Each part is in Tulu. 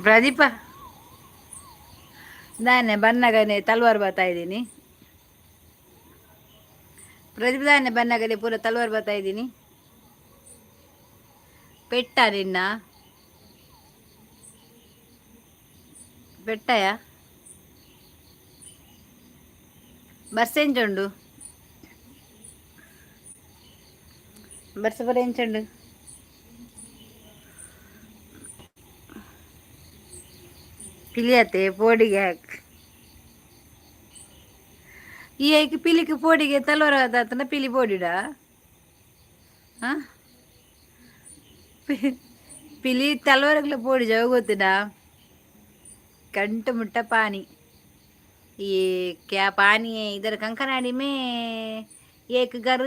ಪ್ರದೀಪ, ದಾನೆ ಬನ್ನಗನೆ ತಲ್ವಾರ್ ಬರ್ತಾ ಇದ್ದೀನಿ. ಪ್ರದೀಪ್, ದಾನೆ ಬನ್ನಗನೆ ಪೂರ ತಲ್ವಾರ್ ಬರ್ತಾ ಇದ್ದೀನಿ. ಪೆಟ್ಟ ನಿನ್ನ ಪೆಟ್ಟಯ. ಬರ್ಸ ಎಂಚುಂಡು? ಬರ್ಸ ಪೂರ ಎಂಚುಂಡು? ಪಿಲಿಯತೆ ಪೋಡಿಗೆ ಹಾಕ್. ಈ ಐಕ್ ಪಿಲಿಕ್ ಪೋಡಿಗೆ ತಲ್ವಾರ ಆತನ. ಪಿಲಿ ಪೋಡಿಡ? ಹಾ, ಪಿಲಿ ತಲ್ವಾರಗ್ಲ ಪೋಡಿ ಜಾವ ಗೊತ್ತಿಡ. कंट मुट्टा पानी, ये क्या पानी है इधर? कंकनाड़ी में एक घर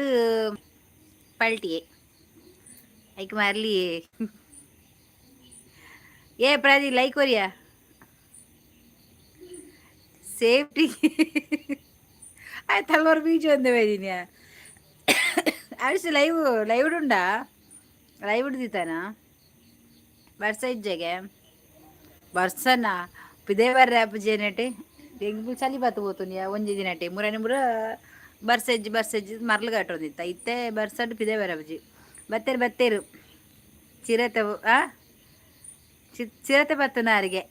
पलटी है, एक मारली है. ఏ ప్రది లైక్ కొరియా ಸೇಫ್ಟಿ. ಆ ತಲ್ವಾರ್ ಬೀಚ್ ಒಂದೇ ಬೈದಿನಿ. ಅರ್ಶ್, ಲೈವ್ ಲೈವ್ ಉಂಡಾ? ಲೈವ್ ಹಿಡ್ದಿತ್ತಾನ? ಬರ್ಸ ಇಜ್ಜೆಗೆ ಬರ್ಸನ ಪಿದೆ ಬರ್ರೆ ಅಪ್ಪಜೇನಟೆ. ಎಂಕ್ ಚಲಿ ಬತ್ತು ಪೋತುಂಡಿಯ ಒಂಜಿ ದಿನಟೆ. ಮುರನಿ ಮುರ ಬರ್ಸೆಜ್ಜಿ ಬರ್ಸೆಜ್ಜಿ ಮರ್ಲು ಕಟ್ಟೊಂದಿತ್ತ. ಇತ್ತೆ ಬರ್ಸಡ್ ಪಿದೆ ಬರಪುಜಿ. ಬತ್ತೇರು ಬತ್ತೇರು. ಚಿರತೆ, ಆ ಚಿರತೆ ಬತ್ತುನಾರಿಗೆ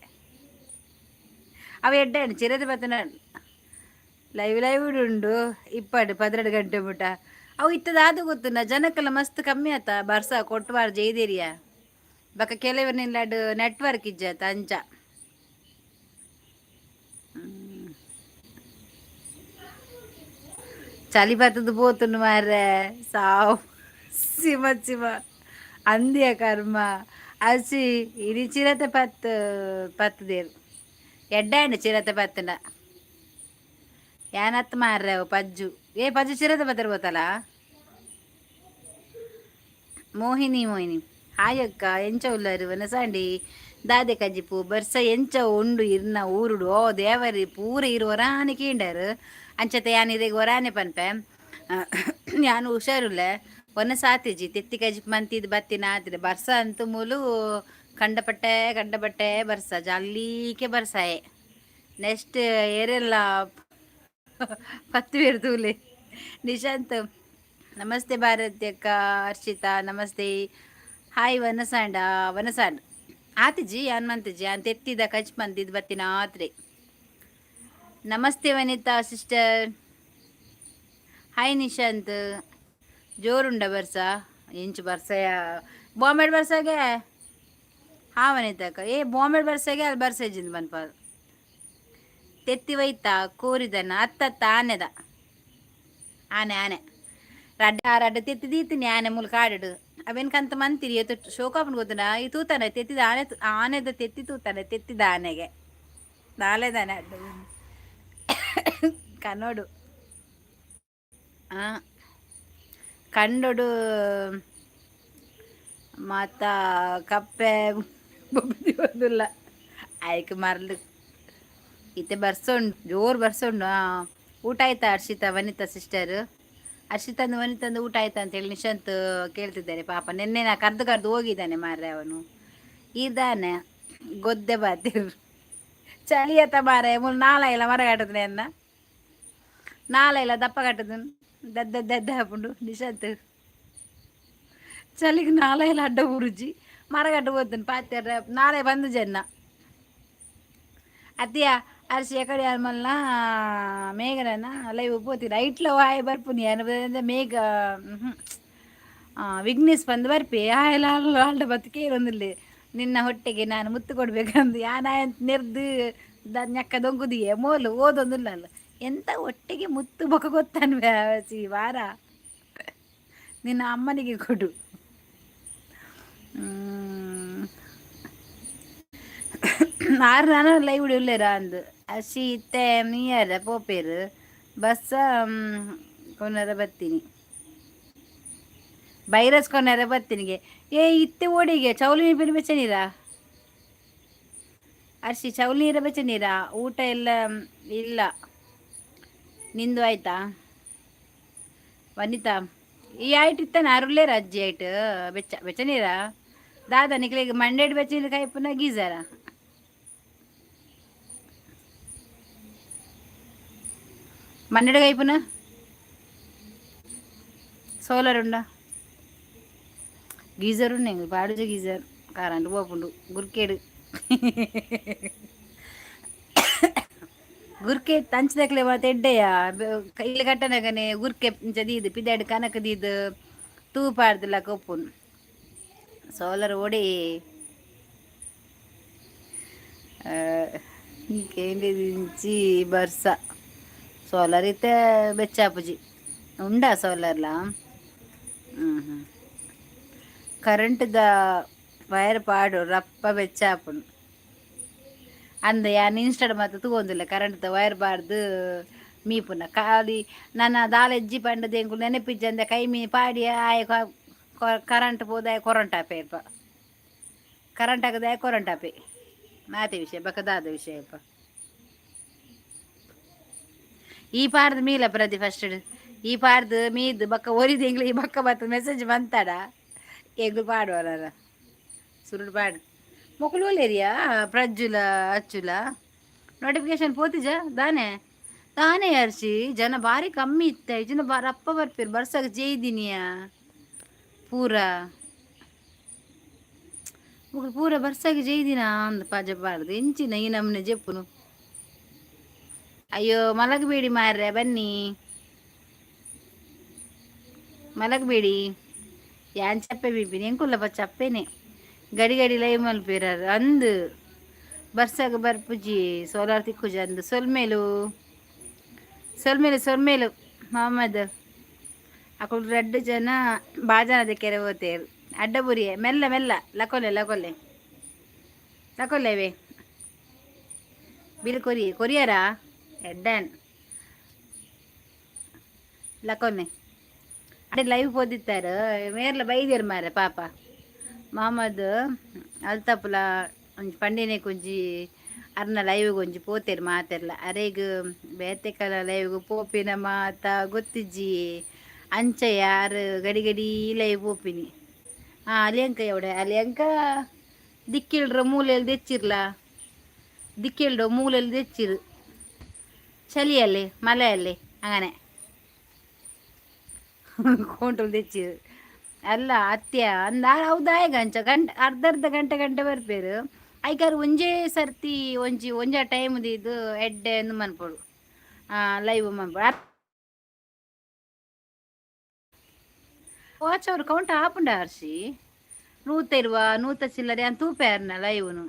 ಅವು ಎಡ್ಡೆ. ಚಿರತೆ ಬತ್ತುನ ಲೈವ್ ಲೈವ್ ಉಂಡು ಇಪ್ಪಡು 12 ಗಂಟೆ ಮುಟ. ಅವು ಇತ್ತದ ಅದು ಗೊತ್ತುಂಡ. ಜನಕ್ಕೆಲ್ಲ ಮಸ್ತ್ ಕಮ್ಮಿ ಆತ. ಬರ್ಸ ಕೊಟ್ಟುವಾರ ಜೈದೇರಿಯ ಬೊಕ ಕೆಲವರು ನಿಲ್ಲಡ್ ನೆಟ್ವರ್ಕ್ ಇಜ್ಜಾತ ಅಂಚ. ಚಳಿ ಬತ್ತದ ಪೋತುಂಡು ಮಾರ್ರೆ. ಸಾವು ಸಿಮ ಸಿಮ ಅಂದ್ಯ ಕರ್ಮ. ಅಸಿ ಇಡೀ ಚಿರತೆ ಪತ್ತು ಪತ್ತುದೇರು. ಎಡ್ಡೆ ಚಿರತೆ ಪತ್ತುಂಡ ಯಾನತ್ ಮಾರ್ರೆ ಅವು. ಪಜ್ಜು, ಏ ಪಜ್ಜು, ಚಿರತೆ ಪತ್ತರ ಬೋತಲ್ಲ. ಮೋಹಿನಿ ಮೋಹಿನಿ, ಹಾಯ್ ಅಕ್ಕ, ಎಂಚ ಉಲ್ಲರು? ವನಸಾಂಡಿ ದಾದೆ ಕಜಿಪು? ಬರ್ಸ ಎಂಚ ಉಂಡು ಇರ್ನ ಊರುಡು? ಓ ದೇವರಿ, ಪೂರ ಇರು ಒರಾನೆ ಕೀಂಡರು. ಅಂಚತೆ ಯಾನ್ ಇರೆಗ್ ಒರಾನೆ ಪನ್ಪೆ, ಯಾನ್ ಹುಷಾರುಲ್ಲೆ. ಒನ ಸಾತಿಜಿ ತೆತ್ತಿ ಕಜಿಪು ಮಂತಿದ್ ಬತ್ತಿನ ಆತಿದೆ. ಬರ್ಸ ಅಂತೂ ಮೂಲು ಕಂಡಪಟ್ಟೆ ಕಂಡಪಟ್ಟೆ ಬರ್ಸ, ಜಲ್ಲೀಕೆ ಬರ್ಸಾಯೆ. ನೆಕ್ಸ್ಟ್ ಏರೆಲ್ಲ ಪತ್ತು ತೂಲೆ. ನಿಶಾಂತ್ ನಮಸ್ತೆ. ಭಾರತಿ ಅಕ್ಕ, ಹರ್ಷಿತಾ ನಮಸ್ತೆ. ಹಾಯ್ ವನಸಾಂಡ. ವನಸಾಂಡ್ ಆತಿಜಿ ಯಾನ್ ಮಂತಿಜಿ. ಯಾನ್ ತೆತ್ತಿದ ಕಚ್ ಮಂತಿದ್ ಬತ್ತಿನ ಆತ್ರೆ. ನಮಸ್ತೆ ವನಿತಾ ಸಿಸ್ಟರ್. ಹಾಯ್ ನಿಶಾಂತ್. ಜೋರುಂಡ ಬರ್ಸ? ಇಂಚು ಬರ್ಸಯ? ಬಾಂಬೆ ಬರ್ಸಾಗೆ. ಹಾ ವನಿತಕ್ಕ. ಏ ಬಾಂಬೆ ಬರ್ಸಾಗೆ ಅಲ್ಲಿ ಬರ್ಸ ಇಜ್ಜಿಂದ್ ಬನ್ಪ. ತೆತ್ತಿ ಒಯ್ತ ಕೋರಿದನ ಅತ್ತತ್ತ ಆನೆದ ಆನೆ ಆನೆ ರಡ್ಡ ರಡ್ಡ ತೆತ್ತಿ ದೀತೀನಿ ಆನೆ ಮೂಲ ಕಾಡಿಡು. ಅವೇನ್ ಕಂತ ಮಂತಿರಿ ಏತು ಶೋಕಾಪನ್ ಗೊತ್ತುಂಡ. ಈ ತೂತಾನೆ ತೆತ್ತಿದ ಆನೆ, ಆನೆದ ತೆತ್ತಿ ತೂತಾನೆ. ತೆತ್ತಿದ ಆನೆಗೆ ನಾಳೆದಾನೆ ಅಡ್ಡ ಕನ್ನೋಡು. ಆ ಕಂಡೊಡು ಮಾತ ಕಪ್ಪೆ ಒಂದುಲ್ಲ ಆಯ್ಕೆ ಮರ್ಲು. ಇತ್ತೆ ಬರ್ಸ ಉಂಡು, ಜೋರು ಬರ್ಸ ಉಂಡು. ಊಟ ಆಯ್ತಾ ಹರ್ಷಿತಾ, ವನಿತಾ ಸಿಸ್ಟರ್? ಹರ್ಷಿತಂದು ವನಿತಂದು ಊಟ ಆಯ್ತಾ ಅಂತೇಳಿ ನಿಶಾಂತ್ ಕೇಳ್ತಿದ್ದಾರೆ. ಪಾಪ, ನಿನ್ನೆ ನಾ ಕರ್ದು ಕರ್ದು ಹೋಗಿದ್ದಾನೆ ಮಾರ್ರೆ ಅವನು. ಇದ್ದಾನೆ ಗೊದ್ದೆ ಬಾತಿರು. ಚಳಿ ಆತ ಮಾರೆ. ಮುಲ್ ನಾಲ ಇಲ್ಲ ಮರ ಕಟ್ಟುದು ಎನ್ನ ನಾಲ ಇಲ್ಲ ದಪ್ಪ ಕಟ್ಟುದು ದದ್ದ ದದ್ದ ಹಾಪುಂಡು. ನಿಶಾಂತ್, ಚಳಿಗೆ ನಾಲ ಇಲ್ಲ ಅಡ್ಡ ಉರುಜಿ ಮರಗಡ್ಡು ಹೋಗ್ತಾನೆ ಪಾತ್ಯಾರ. ನಾಳೆ ಬಂದು ಜನ ಅತ್ತಿಯ ಅರ್ಶಿ ಎಕಡೆ ಮಲ್ನ ಮೇಘನ ಲೈವ್ ಪೋತಿರ. ಐಟ್ಲ ವಾಯ್ ಬರ್ಪುನಿ ಅನ್ನ ಮೇಘ ವಿಘ್ನೇಶ್ ಬಂದು ಬರ್ಪಿ. ಆಯಲ್ಲ ಆಲ್ಡ ಬತ್ತು ಕೇರೊಂದಿಲ್ಲ. ನಿನ್ನ ಹೊಟ್ಟೆಗೆ ನಾನು ಮುತ್ತು ಕೊಡ್ಬೇಕಂದು ಯಾನ ನೆರ್ದು ñಕ್ಕ ದೊಂಕುದಿಯೆ ಮೋಲು ಓದೊಂದಿಲ್ಲ ಅಲ್ಲ. ಎಂತ ಹೊಟ್ಟೆಗೆ ಮುತ್ತು ಬೊಕ ಗೊತ್ತನ್ವೆ ವಾರ ನಿನ್ನ ಅಮ್ಮನಿಗೆ ಕೊಡು. ಆರು ನಾನು ಲೈವ್ ಉಲ್ಲೇರ ಅಂದು. ಅಸಿ ಇತ್ತೆ ಮೀಯರ ಪೋಪೇರು ಬಸ್ಸ ಕೊನರ ಬತ್ತೀನಿ. ಬೈರಸ್ ಕೊನರ ಬತ್ತೀನಿಗೆ. ಏ ಇತ್ತೆ ಓಡಿಗೆ ಚೌಲಿ ನೀರು ಬೆಚ್ಚ ನೀರಾ ಅರ್ಶಿ? ಚೌಲಿ ನೀರ ಬೆಚ್ಚ ನೀರಾ? ಊಟ ಎಲ್ಲ ಇಲ್ಲ, ನಿಂದು ಆಯ್ತಾ ವನಿತಾ? ಈ ಆಯ್ಟ್ ಇತ್ತಾನೆ ಅರುಳ್ಳೇರ ಅಜ್ಜಿ ಆಯ್ಟ್. ಬೆಚ್ಚ ಬೆಚ್ಚ ನೀರಾ ದಾದ ನಿಕ್ಲೆಗ್? ಮಂಡೇಡ್ ಬೆಚ್ಚ ನೀರು ಕಾಯ್ಪುನ ಗೀಜರ? ಮನ್ನಡ ಕೈಪುನ ಸೋಲಾರ್ ಉಂಡ ಗೀಸರ್ ಉಂಡು ಎಂಕ್ ಪಾಡುಜ ಗೀಸರ್ ಕರೆಂಟ್ ಪೋಪುಂಡು ಗುರ್ಕೇಡು ಗುರ್ಕೆ ತಂಚದಕ್ಲೆ ಮಾತ ಎಡ್ಡೆಯ ಇಲ್ಲ್ ಕಟ್ಟನಗನೆ ಗುರ್ಕೆ ಇಂಚ ದೀದ್ ಪಿದಾಡ್ ಕನಕ ದೀದ್ ತೂ ಪಾಡ್ದಿಲ್ಲ ಕೊಪ್ಪುನು ಸೋಲಾರ್ ಓಡಿ ಇಂಚಿ ಬರ್ಸ ಸೋಲಾರ್ ಇತ್ತೆ ಬೆಚ್ಚಾಪುಜಿ ಉಂಡಾ ಸೋಲಾರ್ಲ. ಹ್ಞೂ ಹ್ಞೂ ಕರೆಂಟ್ದ ವೈರ್ ಪಾಡು ರಪ್ಪ ಬೆಚ್ಚ ಆಪುಂಡು ಅಂದ್ ಯಾನ್ ಇನ್ಸ್ಟಾಡ್ ಮಾತ ತೂವೊಂದುಲ್ಲೆ ಕರೆಂಟ್ದ ವೈರ್ ಪಾಡ್ದು ಮೀಪುನ ಖಾಲಿ ನನ ದಾಲ ಇಜ್ಜಿ ಪಂಡದು ಎಂಕುಲು ನೆನಪಿಜ್ಜಂದೆ ಕೈ ಮೀ ಪಾಡಿ ಆಯೆ ಕರೆಂಟ್ ಪೋದು ಆಯೆ ಕೊರಂಟ್ ಆಪೆ ಕರೆಂಟ್ ಆಗದೆ ಕೊರಂಟ್ ಆಪೆ ಮಾತೆ ವಿಷಯ ಬೊಕ ದಾದ ವಿಷಯಪ್ಪ. ಈ ಪಾಡ್ದು ಮೀಲ ಪ್ರತಿ ಫಸ್ಟ್ ಈ ಪಾಡ್ದು ಮೀದ್ ಬೊಕ್ಕ ಒರಿದ ಎಂಗ್ಲು ಈ ಬೊಕ್ಕ ಬತ್ತ ಮೆಸೇಜ್ ಬಂತಾಡ ಎಂಗ್ಲು ಪಾಡುವ ಸುರುಡು ಪಾಡು ಮೊಕುಲು ಒಲ್ಲೆರಿಯಾ ಪ್ರಜ್ಜುಲ ಅಚ್ಚುಲ ನೋಟಿಫಿಕೇಶನ್ ಪೋತಿಜ ದಾನೆ ದಾನೆ ಅರ್ಶಿ ಜನ ಭಾರಿ ಕಮ್ಮಿ ಇತ್ತ ಜನ ರಪ್ಪ ಬರ್ಪೇರು ಬರ್ಸಾಗ ಜೈದಿನಿಯಾ ಪೂರ ಮೊಕುಲು ಪೂರ ಬರ್ಸಾಗ ಜೈದಿನ ಅಂದ್ ಪಜ ಪಾಡ್ದು ಎಂಚಿನ ಈ ನಮ್ನೆ ಜೆಪ್ಪುನು. ಅಯ್ಯೋ ಮಲಗಬೇಡಿ ಮಾರ್ರೆ, ಬನ್ನಿ, ಮಲಗಬೇಡಿ. ಯಾನ್ ಚಪ್ಪೆ ಬೀಪಿನಿ ಎಂಕುಲ್ಲಪ್ಪ ಚಪ್ಪೆನೆ ಗಡಿ ಗಡಿ ಲೈವ್ ಮಲ್ಪೇರಾರು ಅಂದ್ ಬರ್ಸಾಗ ಬರ್ಪುಜಿ ಸೋಲಾರ್ ತಿಕ್ಕುಜಿ ಅಂದ್ ಸೊಲ್ಮೇಲು ಸೊಲ್ಮೇಲು ಸೊಲ್ಮೇಲು ಮೊಹಮ್ಮದ್ ಅಕುಲು ರಡ್ಡ್ ಜನ ಬಾಜನದ ಕೆರೆ ಹೋತೇರು ಅಡ್ಡಬುರಿಯೆ ಮೆಲ್ಲ ಮೆಲ್ಲ ಲಕೊಲೆ ಲಕೊಲೆ ಲಕೊಲೆವೆ ಬಿಲ್ ಕೊರಿ ಕೊರಿಯರಾ ಎಡ್ಡನ್ ಲಕೊನೆ ಅಡೆ ಲೈವ್ ಪೋದಿತ್ತಾರೆ ಮೇರ್ಲ ಬೈದೇರ್ ಮಾರೆ ಪಾಪ ಮೊಹಮ್ಮದ್ ಅಲ್ತಪುಲ ಒಂಜಿ ಪಂಡಿನೆ ಒಂಜಿ ಅರ್ನ ಲೈವ್ ಒಂಜಿ ಪೋತೆರ್ ಮಾತೆರ್ಲ ಅರೆಗ್ ಬೇತೆ ಕಲ ಲೈವ್ಗ್ ಪೋಪಿನ ಮಾತ ಗೊತ್ತಿಜ್ಜಿ ಅಂಚ ಯಾರು ಗಡಿ ಗಡಿ ಲೈವ್ ಪೋಪಿನಿ. ಹಾಂ ಅಲಿಯಂಕ ಎವಡೆ ಅಲಿಯಂಕ ದಿಕ್ಕಿಲ್ರ ಮೂಲೆಯಲ್ಲಿ తెచ్చిರ್ಲ ದಿಕ್ಕಿಲ್ಡ ಮೂಲೆಯಲ್ಲಿ తెచ్చిರು ಚಳಿಯಲ್ಲಿ ಮಳೆಯಲ್ಲಿ അങ്ങനെ ಕೋಂಟುಲು తెచ్చిರು ಅಲ್ಲ ಅತ್ಯ ಅಂದ ಹೌದಾಯಗ ಅಂಚ ಗಂಟೆ ಅರ್ಧ ಅರ್ಧ ಗಂಟೆ ಗಂಟೆ ಬರ್ಪೇರು ಐಕಾರ್ ಒಂಜೇ ಸರ್ತಿ ಒಂಜಿ ಒಂಜ ಟೈಮ್ ದೀದ್ ಎಡ್ಡೆ ಅಂದ್ ಮನ್ಪೊಡು ಲೈವ್ ಮನ್ಪೊಡು. ವಾಚ್ ಅವ್ರು ಕೌಂಟ್ ಆಪುಂಡ ಹರ್ಷಿ ನೂತ ಇರುವ ನೂತ ಚಿಲ್ಲರೆ ಅಂತ ತೂಪೆ ಅರ್ನ ಲೈವ್ನು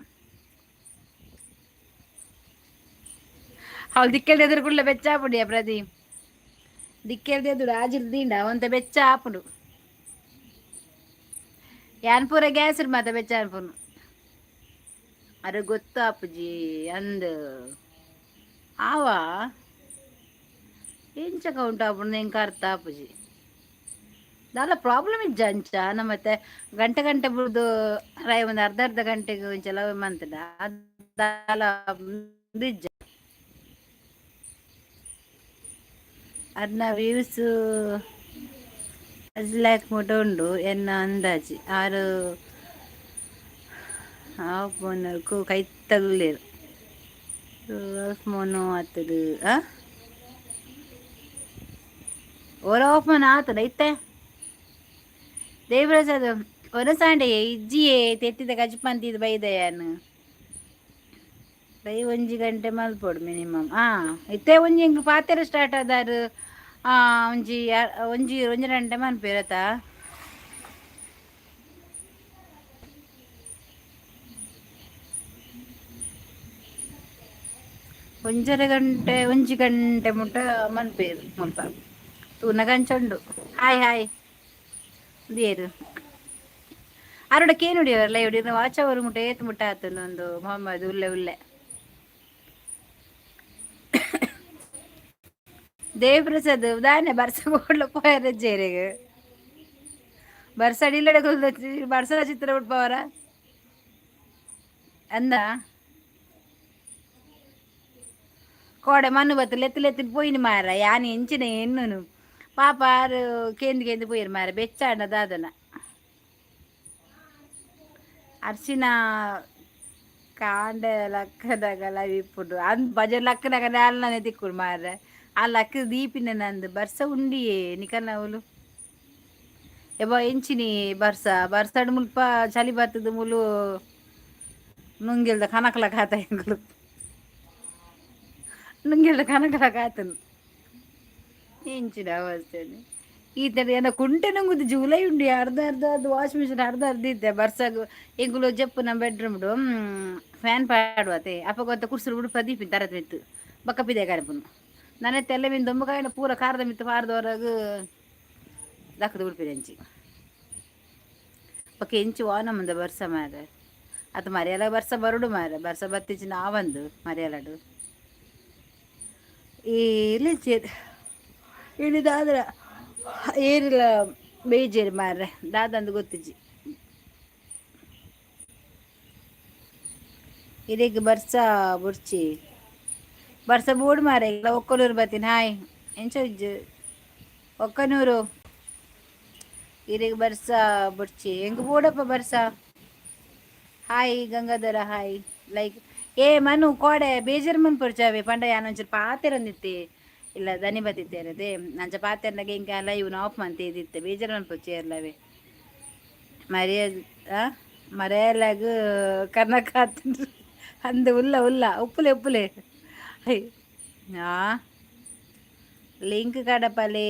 ಅವಳು ದಿಕ್ಕೆಲ್ದೆ ಎದುರು ಕೂಡಲೇ ಬೆಚ್ಚ ಆಪುಂಡಿಯ ಪ್ರದೀಪ್ ದಿಕ್ಕೆಲ್ದೆ ಎದುರು ಆಜಿಲ್ ದಿಂಡ ಅವಂತ ಬೆಚ್ಚ ಆಪುಂಡು ಯಾನ್ ಪೂರ ಗ್ಯಾಸ್ ಮಾತ ಬೆಚ್ಚ ಅನ್ಪುನು ಅರೆ ಗೊತ್ತಾಪುಜಿ ಅಂದ್ ಆವ ಎಂಚ ಕೌಂಟ್ ಆಪುಂಡು ಎಂಕ್ ಅರ್ಥ ಆಪುಜಿ ದಾಲ ಪ್ರಾಬ್ಲಮ್ ಇಜ್ಜ ಅಂಚ ನಮ್ಮತ್ತೆ ಗಂಟೆ ಗಂಟೆ ಬುಡ್ದು ರೈ ಒಂದು ಅರ್ಧ ಅರ್ಧ ಗಂಟೆಗೆ ಒಂಚ ಲವ್ ಮಂತಡ ದಾಲ ಇಜ್ಜ ಅರ್ನ ವ್ಯೂಸ್ ಲ್ಯಾಕ್ ಮುಟ ಉಂಡು ಎನ್ನ ಅಂದಾಜಿ ಆರು ಹಾಫ್ ಮೋನರ್ಕು ಕೈತಲ್ಲೇರು ಹಾಫ್ ಮೋನು ಆತದು ಆ ಓರ ಆಫ್ ಮೋನ ಆತದ ಇತ್ತೆ ದೇವರಾಜ್ ಒರಸಾಂಡೆ ಇಜ್ಜಿಯೇ ತೆತ್ತಿದ ಕಜ್ಪಂತಿದ್ ಬೈದಯಾನು ಬೈ ಒಂಜಿ ಗಂಟೆ ಮಲ್ಪೊಡು ಮಿನಿಮಮ್. ಇತ್ತೆ ಒಂಜಿ ಎಂಕ್ ಪಾತೆರ ಸ್ಟಾರ್ಟ್ ಆದಾರು ಒಂಜಿ ಒಂಜಿ ಒಂಜಿ ಗಂಟೆ ಮನ್ಪೇರತ ಒಂಜರೆ ಗಂಟೆ ಒಂಜಿ ಗಂಟೆ ಮುಟ್ಟ ಮನ್ಪೇರು ಮುಲ್ಪ ತೂನಗ ಅಂಚ ಉಂಡು. ಹಾಯ್ ಹಾಯ್ ದೇರು ಅರೋಡ ಕೇನುಡಿಯವರಲ್ಲ ಇವರು ವಾಚ ಅವರು ಮುಟ್ಟ ಏತ್ ಮುಟ್ಟ ಆತನ ಒಂದು ಮೊಹಮ್ಮದ್ ಉಲ್ಲೆ ಉಲ್ಲೆ ದೇವಪ್ರಸಾದ್ ದಾನೆ ಬರ್ಸ ಕೊಡ್ಲ ಪೋಯರ ಜೇರೆಗ್ ಬರ್ಸಡ್ ಇಲ್ಲಡೆ ಬರ್ಸದ ಚಿತ್ರ ಬಿಡ್ಪವರ ಅಂದ ಕೋಡೆ ಮಣ್ಣು ಬತ್ತು ಲೆತ್ತು ಲೆತ್ತು ಪೋಯಿನ ಮಾರ ಯಾನ್ ಎಂಚಿನ ಎನ್ನುನು ಪಾಪ ಆರು ಕೇಂದ್ ಕೇಂದ್ ಪೋಯಿರು ಮಾರ ಬೆಚ್ಚಾಂಡ ದಾದನ ಅರ್ಶಿನ ಕಾಂಡೆ ಲಕ್ಕದಾಗ ಲೈವ್ ಇಪ್ಪುಂಡು ಅಂದ್ ಬಜೆ ಲಕ್ಕನಾಗ ನೇಲ್ನನೆ ತಿಕ್ಕುಡು ಮಾರ್ರೆ. ಆ ಲಕ್ಕ ದೀಪಿನ ನಂದು ಬರ್ಸ ಉಂಡಿಯೇ ನಿಕಲ್ನವುಲು. ಎಬ ಎಂಚಿನಿ ಬರ್ಸ ಬರ್ಸಡ್ ಮುಲ್ಪ ಚಳಿ ಬತ್ತದ ಮುಲು ನುಂಗಿಲ್ದ ಕನಕಲ ಕಾತ ಎಂಕುಲು ನುಂಗಿಲ್ದ ಕನಕಲ ಕಾತನು ಎಂಚಿನ ಅವಸ್ಥೆ. ಈತಡ ಎನ್ನ ಕುಂಟೆ ನುಂಗುದು ಜೂಲೈ ಉಂಡು. ಅರ್ಧ ಅರ್ಧ ಅದು ವಾಷಿಂಗ್ ಮಿಷಿನ್ ಅರ್ಧ ಅರ್ಧ ಇತ್ತೆ. ಬರ್ಸಾಗ ಎಂಕುಲು ಜಪ್ಪು ನಮ್ಮ ಬೆಡ್ರೂಮ್ಡು ಫ್ಯಾನ್ ಪಾಡುವತೆ. ಅಪ್ಪ ಗೊತ್ತ ಕುರ್ಸುರು ಉಡುಪ ದೀಪಿನ ತರತ್ ಮಿತ್ತು ಬೊಕ್ಕ ಪಿದೆ ಕರಪುನು. ನನ ತೆಲ್ಲ ಮೀನ್ ದೊಂಬಕಾಯಿನ ಪೂರ ಕಾರದ ಮಿತ್ತು ಪಾರ್ದವರೆಗ್ ದಕ್ಕದ ಉಡುಪಿದಂಚಿ. ಬೊಕ್ಕ ಎಂಚಿ ವಾನ ಮುಂದೆ ಬರ್ಸ ಮಾರೆ. ಅದು ಮರ್ಯಾಲ ಬರ್ಸ ಬರುಡು ಮಾರೆ. ಬರ್ಸ ಬತ್ತಿಚಿ ನಾವಂದು ಮರ್ಯಾಲಡು ಏಲಿ ಇಳಿದಾದ್ರ ಏರಿಲ್ಲ ಬೇಜಾರು ಮಾರ್ರೆ. ದಾದಂದು ಗೊತ್ತಿಜ್ಜಿ. ಇದಕ್ಕೆ ಬರ್ಸ ಬುಡ್ಚಿ, ಬರ್ಸ ಬೋಡು ಮಾರೆ. ಇಲ್ಲ ಒಕ್ಕನೂರು ಬರ್ತೀನಿ. ಹಾಯ್ ಎಂಚ ಇಜ್ಜು ಒಕ್ಕನೂರು. ಇರೆಗ್ ಬರ್ಸ ಬುಡ್ಚಿ, ಎಂಕ್ ಬೋಡಪ್ಪ ಬರ್ಸ. Hi Gangadhara, hi. ಲೈಕ್ ಏ ಮನು ಕೋಡೆ ಬೇಜಾರು ಮನ್ಪೊರ್ಚಾವೆ ಪಂಡ ಯಾನ್ ಒಂಚೂರು ಪಾತೆರೊಂದಿತ್ತೆ. ಇಲ್ಲ ದನಿ ಬತ್ತಿತ್ತೇರದೆ ಅಂಚ ಪಾತೆರ್ನಾಗ ಎಂಕ ಲೈವ್ ಆಫ್ ಮಂತಿದ್ದಿತ್ತೆ. ಬೇಜಾರು ಮನ್ಪೊರ್ಚಿ ಏರ್ಲವೆ ಮರ್ಯಾದ ಮರ್ಯಾಲಾಗ ಕರ್ನಕ ಅಂದು ಉಲ್ಲ ಉಲ್ಲ ಉಪ್ಪುಲೆ ಉಪ್ಪುಲೆ. ಆ ಲಿಂಕ್ ಕಡಪಲೆ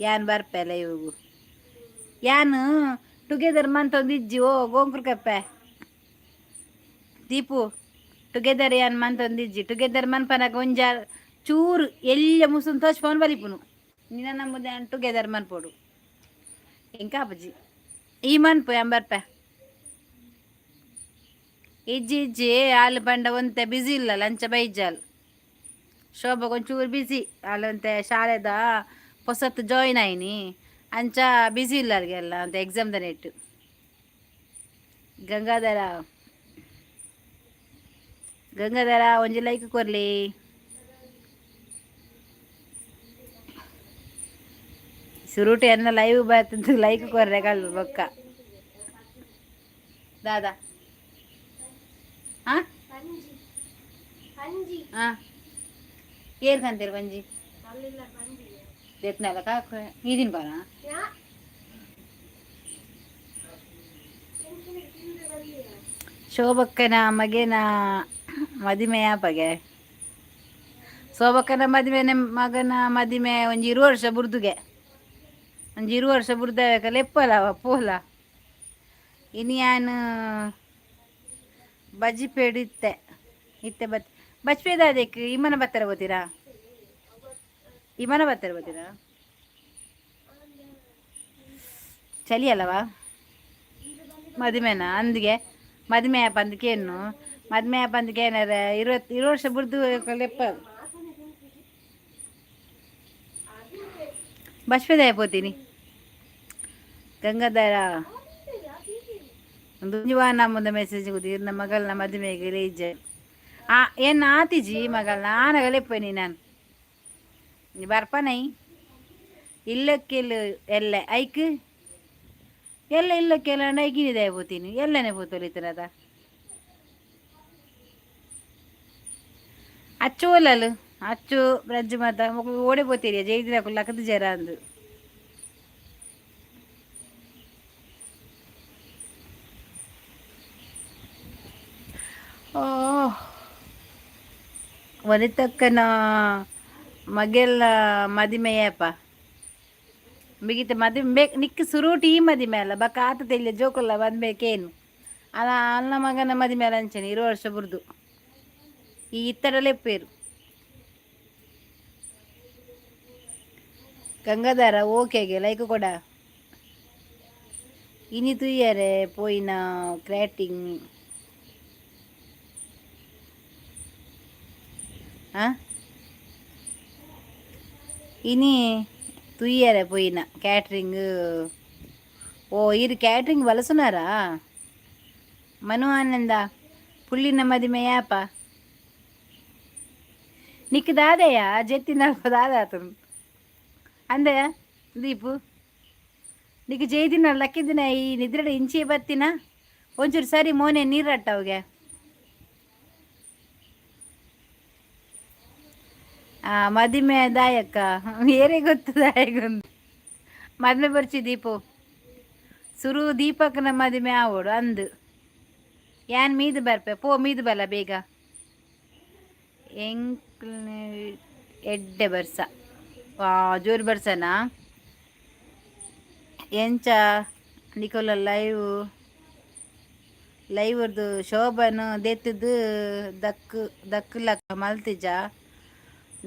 ಯಾನ್ ಬರ್ಪೆ ಲೈವ್ಗು. ಯಾನ್ ಟುಗೆದರ್ ಮಂತೊಂದಿಜ್ಜಿ. ಓ ಗೋಂಕುರ್ ಕಪ್ಪೆ ದೀಪು, ಟುಗೆದರ್ ಯಾನ್ ಮಂತೊಂದಿಜ್ಜಿ. ಟುಗೆದರ್ ಮನ್ಪನಗ ಒಂಜ ಚೂರು ಎಲ್ಯ ಮುಸುನ್ ತೋಚ್ಪೋನ್ ಬಲಿಪುನು. ನಿನ್ನ ನಂಬುದು ಯಾನ್ ಟುಗೆದರ್ ಮನ್ಪೊಡು ಎಂಕ ಅಪ್ಪಜಿ. ಈ ಮನ್ಪು ಯಾನ್ ಬರ್ಪೆ. ಇಜ್ಜಿ ಇಜ್ಜಿ, ಆಲ್ ಪಂಡ ಒಂತೆ ಬಿಸಿ ಇಲ್ಲ ಲಂಚ ಬೈಜಾಲ್. ಶೋಭ ಒಂಚೂರು ಬಿಸಿ ಅಲ್ಲಂತೆ, ಶಾಲೆದ ಹೊಸತ್ತು ಜಾಯಿನ್ ಆಯ್ನಿ, ಅಂಚ ಬಿಸಿ ಇಲ್ಲ ಅಲ್ಲಿಗೆಲ್ಲ ಅಂತ ಎಕ್ಸಾಮ್ ನೆಟ್ಟು. ಗಂಗಾಧರ, ಗಂಗಾಧರ, ಒಂಜಿ ಲೈಕ್ ಕೊರ್ಲಿ. ಸುರುಟು ಎನ್ನ ಲೈವ್ ಬರ್ತದೆ, ಲೈಕ್ ಕೊರ್ರೆ ಕಲ್ಲು ಬೊಕ್ಕ. ದಾದಾ ಆ ಆ ಏರ್ ಕಂತೀರಿ ಬಂಜಿ ದೆತ್ನಲ್ಲ ಕಾಕು ಈದಿನ ಬಾರ. ಶೋಭಕ್ಕನ ಮಗನ ಮದಿಮೆಯ ಪಗೆ. ಶೋಭಕ್ಕನ ಮದಿಮೆ, ಮಗನ ಮದಿಮೆ ಒಂಜಿ 20 ವರ್ಷ ಬುರ್ದುಗೆ. ಒಂಜಿ 20 ವರ್ಷ ಬುರ್ದವೇಕಲ್ಲ ಲೆಪ್ಪಲ ಪೋಲ. ಇನಿ ಯಾನ್ ಬಜಿಪೇಡು ಇತ್ತೆ ಇತ್ತೆ ಬತ್ ಬಜ್ಪೇದ. ಅದಕ್ಕೆ ಇಮ್ಮನ ಬತ್ತರ ಗೊತ್ತೀರಾ? ಇಮ್ಮನ ಬತ್ತರ ಗೊತ್ತೀರಾ? ಚಳಿ ಅಲ್ಲವಾ? ಮದಿಮೆನಾ ಅಂದಿಗೆ ಮದಿಮೆ ಪಂದಕೇನು ಮದಿಮೆ ಪಂದಕ್ಕೆ ಏನಾರ 20 ವರ್ಷ ಬುರ್ದು ಲೆಪ್ಪ ಬಚ್ಪೇದ ಪೋತೀನಿ. ಗಂಗಾಧರ, ಒಂದು ಮುಂದೆ ಮೆಸೇಜ್ ಗೊತ್ತಿ. ಮಗಳನ್ನ ಮದುವೆಗೆ ಇಜ್ಜ ಆ ಏನ್ ಆತಿಜಿ ಮಗಳನ್ನ ಆನಗಲೆಪ್ಪನಿ ನಾನು ನೀ ಬರ್ಪನೈ ಇಲ್ಲಕ್ಕೆಲ್ಲ ಎಲ್ಲ ಐಕ್ ಎಲ್ಲ ಇಲ್ಲಕ್ಕೆಲ್ಲ ಐಕಿನಿದೆ ಪೋತೀನಿ ಎಲ್ಲನೇ ಪೋತೊಲಿತನದ ಅಚ್ಚು ಒಲ್ಲಲು ಅಚ್ಚು ಬ್ರಜ್ ಮಾತ ಓಡೆ ಪೋತೀರಿ ಜೈದಿನ ಲಕ್ಕದ ಜರ ಅಂದು. ವನಿತಕ್ಕನ ಮಗೆಲ್ಲ ಮದಿಮೆಯಪ್ಪ ಮಿಗಿತ ಮದಿಮೆ ಬೇಕು ನಿಕ್ ಸುರೂಟಿ. ಈ ಮದಿಮೆ ಅಲ್ಲ ಬಕ್ಕ ಆತ ತೆಲ್ಲ ಜೋಕುಲ್ಲ ಬಂದ್ಬೇಕೇನು ಅಲ್ಲ. ಅಲ್ಲ ಮಗನ ಮದಿಮೆ ಅಲ್ಲ ಅಂಚನೆ 20 ವರ್ಷ ಬುರ್ದು ಈ ಇತ್ತಡಲೆಪ್ಪೇರು. ಗಂಗಾಧರ, ಓಕೆಗೆ ಲೈಕ್ ಕೊಡ. ಇನಿ ತುಯ್ಯರೆ ಪೋಯಿನ ಕ್ರ್ಯಾಟಿಂಗ್ ಆ ಇನಿ ತುಯ್ಯರೆ ಪೋಯಿನ ಕ್ಯಾಟ್ರಿಂಗ್. ಓ ಇರು ಕ್ಯಾಟ್ರಿಂಗ್ ಬಳಸುನಾರಾ? ಮನು ಆನಂದ, ಪುಳ್ಳಿನ ಮದಿಮೆ ಯಾಪ? ನಿಕ್ ದಾದೆಯ ಜೆತ್ತಿನ ದಾದ ಆತನು ಅಂದೆ ದೀಪು. ನಿಕ್ ಜೈದಿನ ಲಕ್ಕಿದಿನ ಈ ನಿದ್ರೆ ಇಂಚಿ ಬತ್ತಿನ ಒಂಚೂರು ಸರಿ ಮೋನೆ ನೀರು ಅಟ್ಟವ್ಗೆ. ಮದಿಮೆ ದಾಯಕ್ಕ ಏರೇ ಗೊತ್ತು ದಾಯಗೊಂದು ಮದ್ಮೆ ಬರ್ಚಿ ದೀಪು. ಸುರು ದೀಪಕ್ನ ಮದಿಮೆ ಆವೋಡು ಅಂದು ಯಾನ್ ಮೀದು ಬರ್ಪೆ. ಪೋ, ಮೀದು ಬಲ್ಲ ಬೇಗ. ಎಂಕ್ ಎಡ್ಡೆ ಬರ್ಸ. ವಾ, ಜೋರು ಬರ್ಸನಾ? ಎಂಚ ನಿಕೋಲ ಲೈವ್ ಲೈವ್ದು ಶೋಭನ್ ದೆತ್ತದು ದಕ್ ದಕ್ಲಕ್ಕ ಮಲ್ತಿಜ.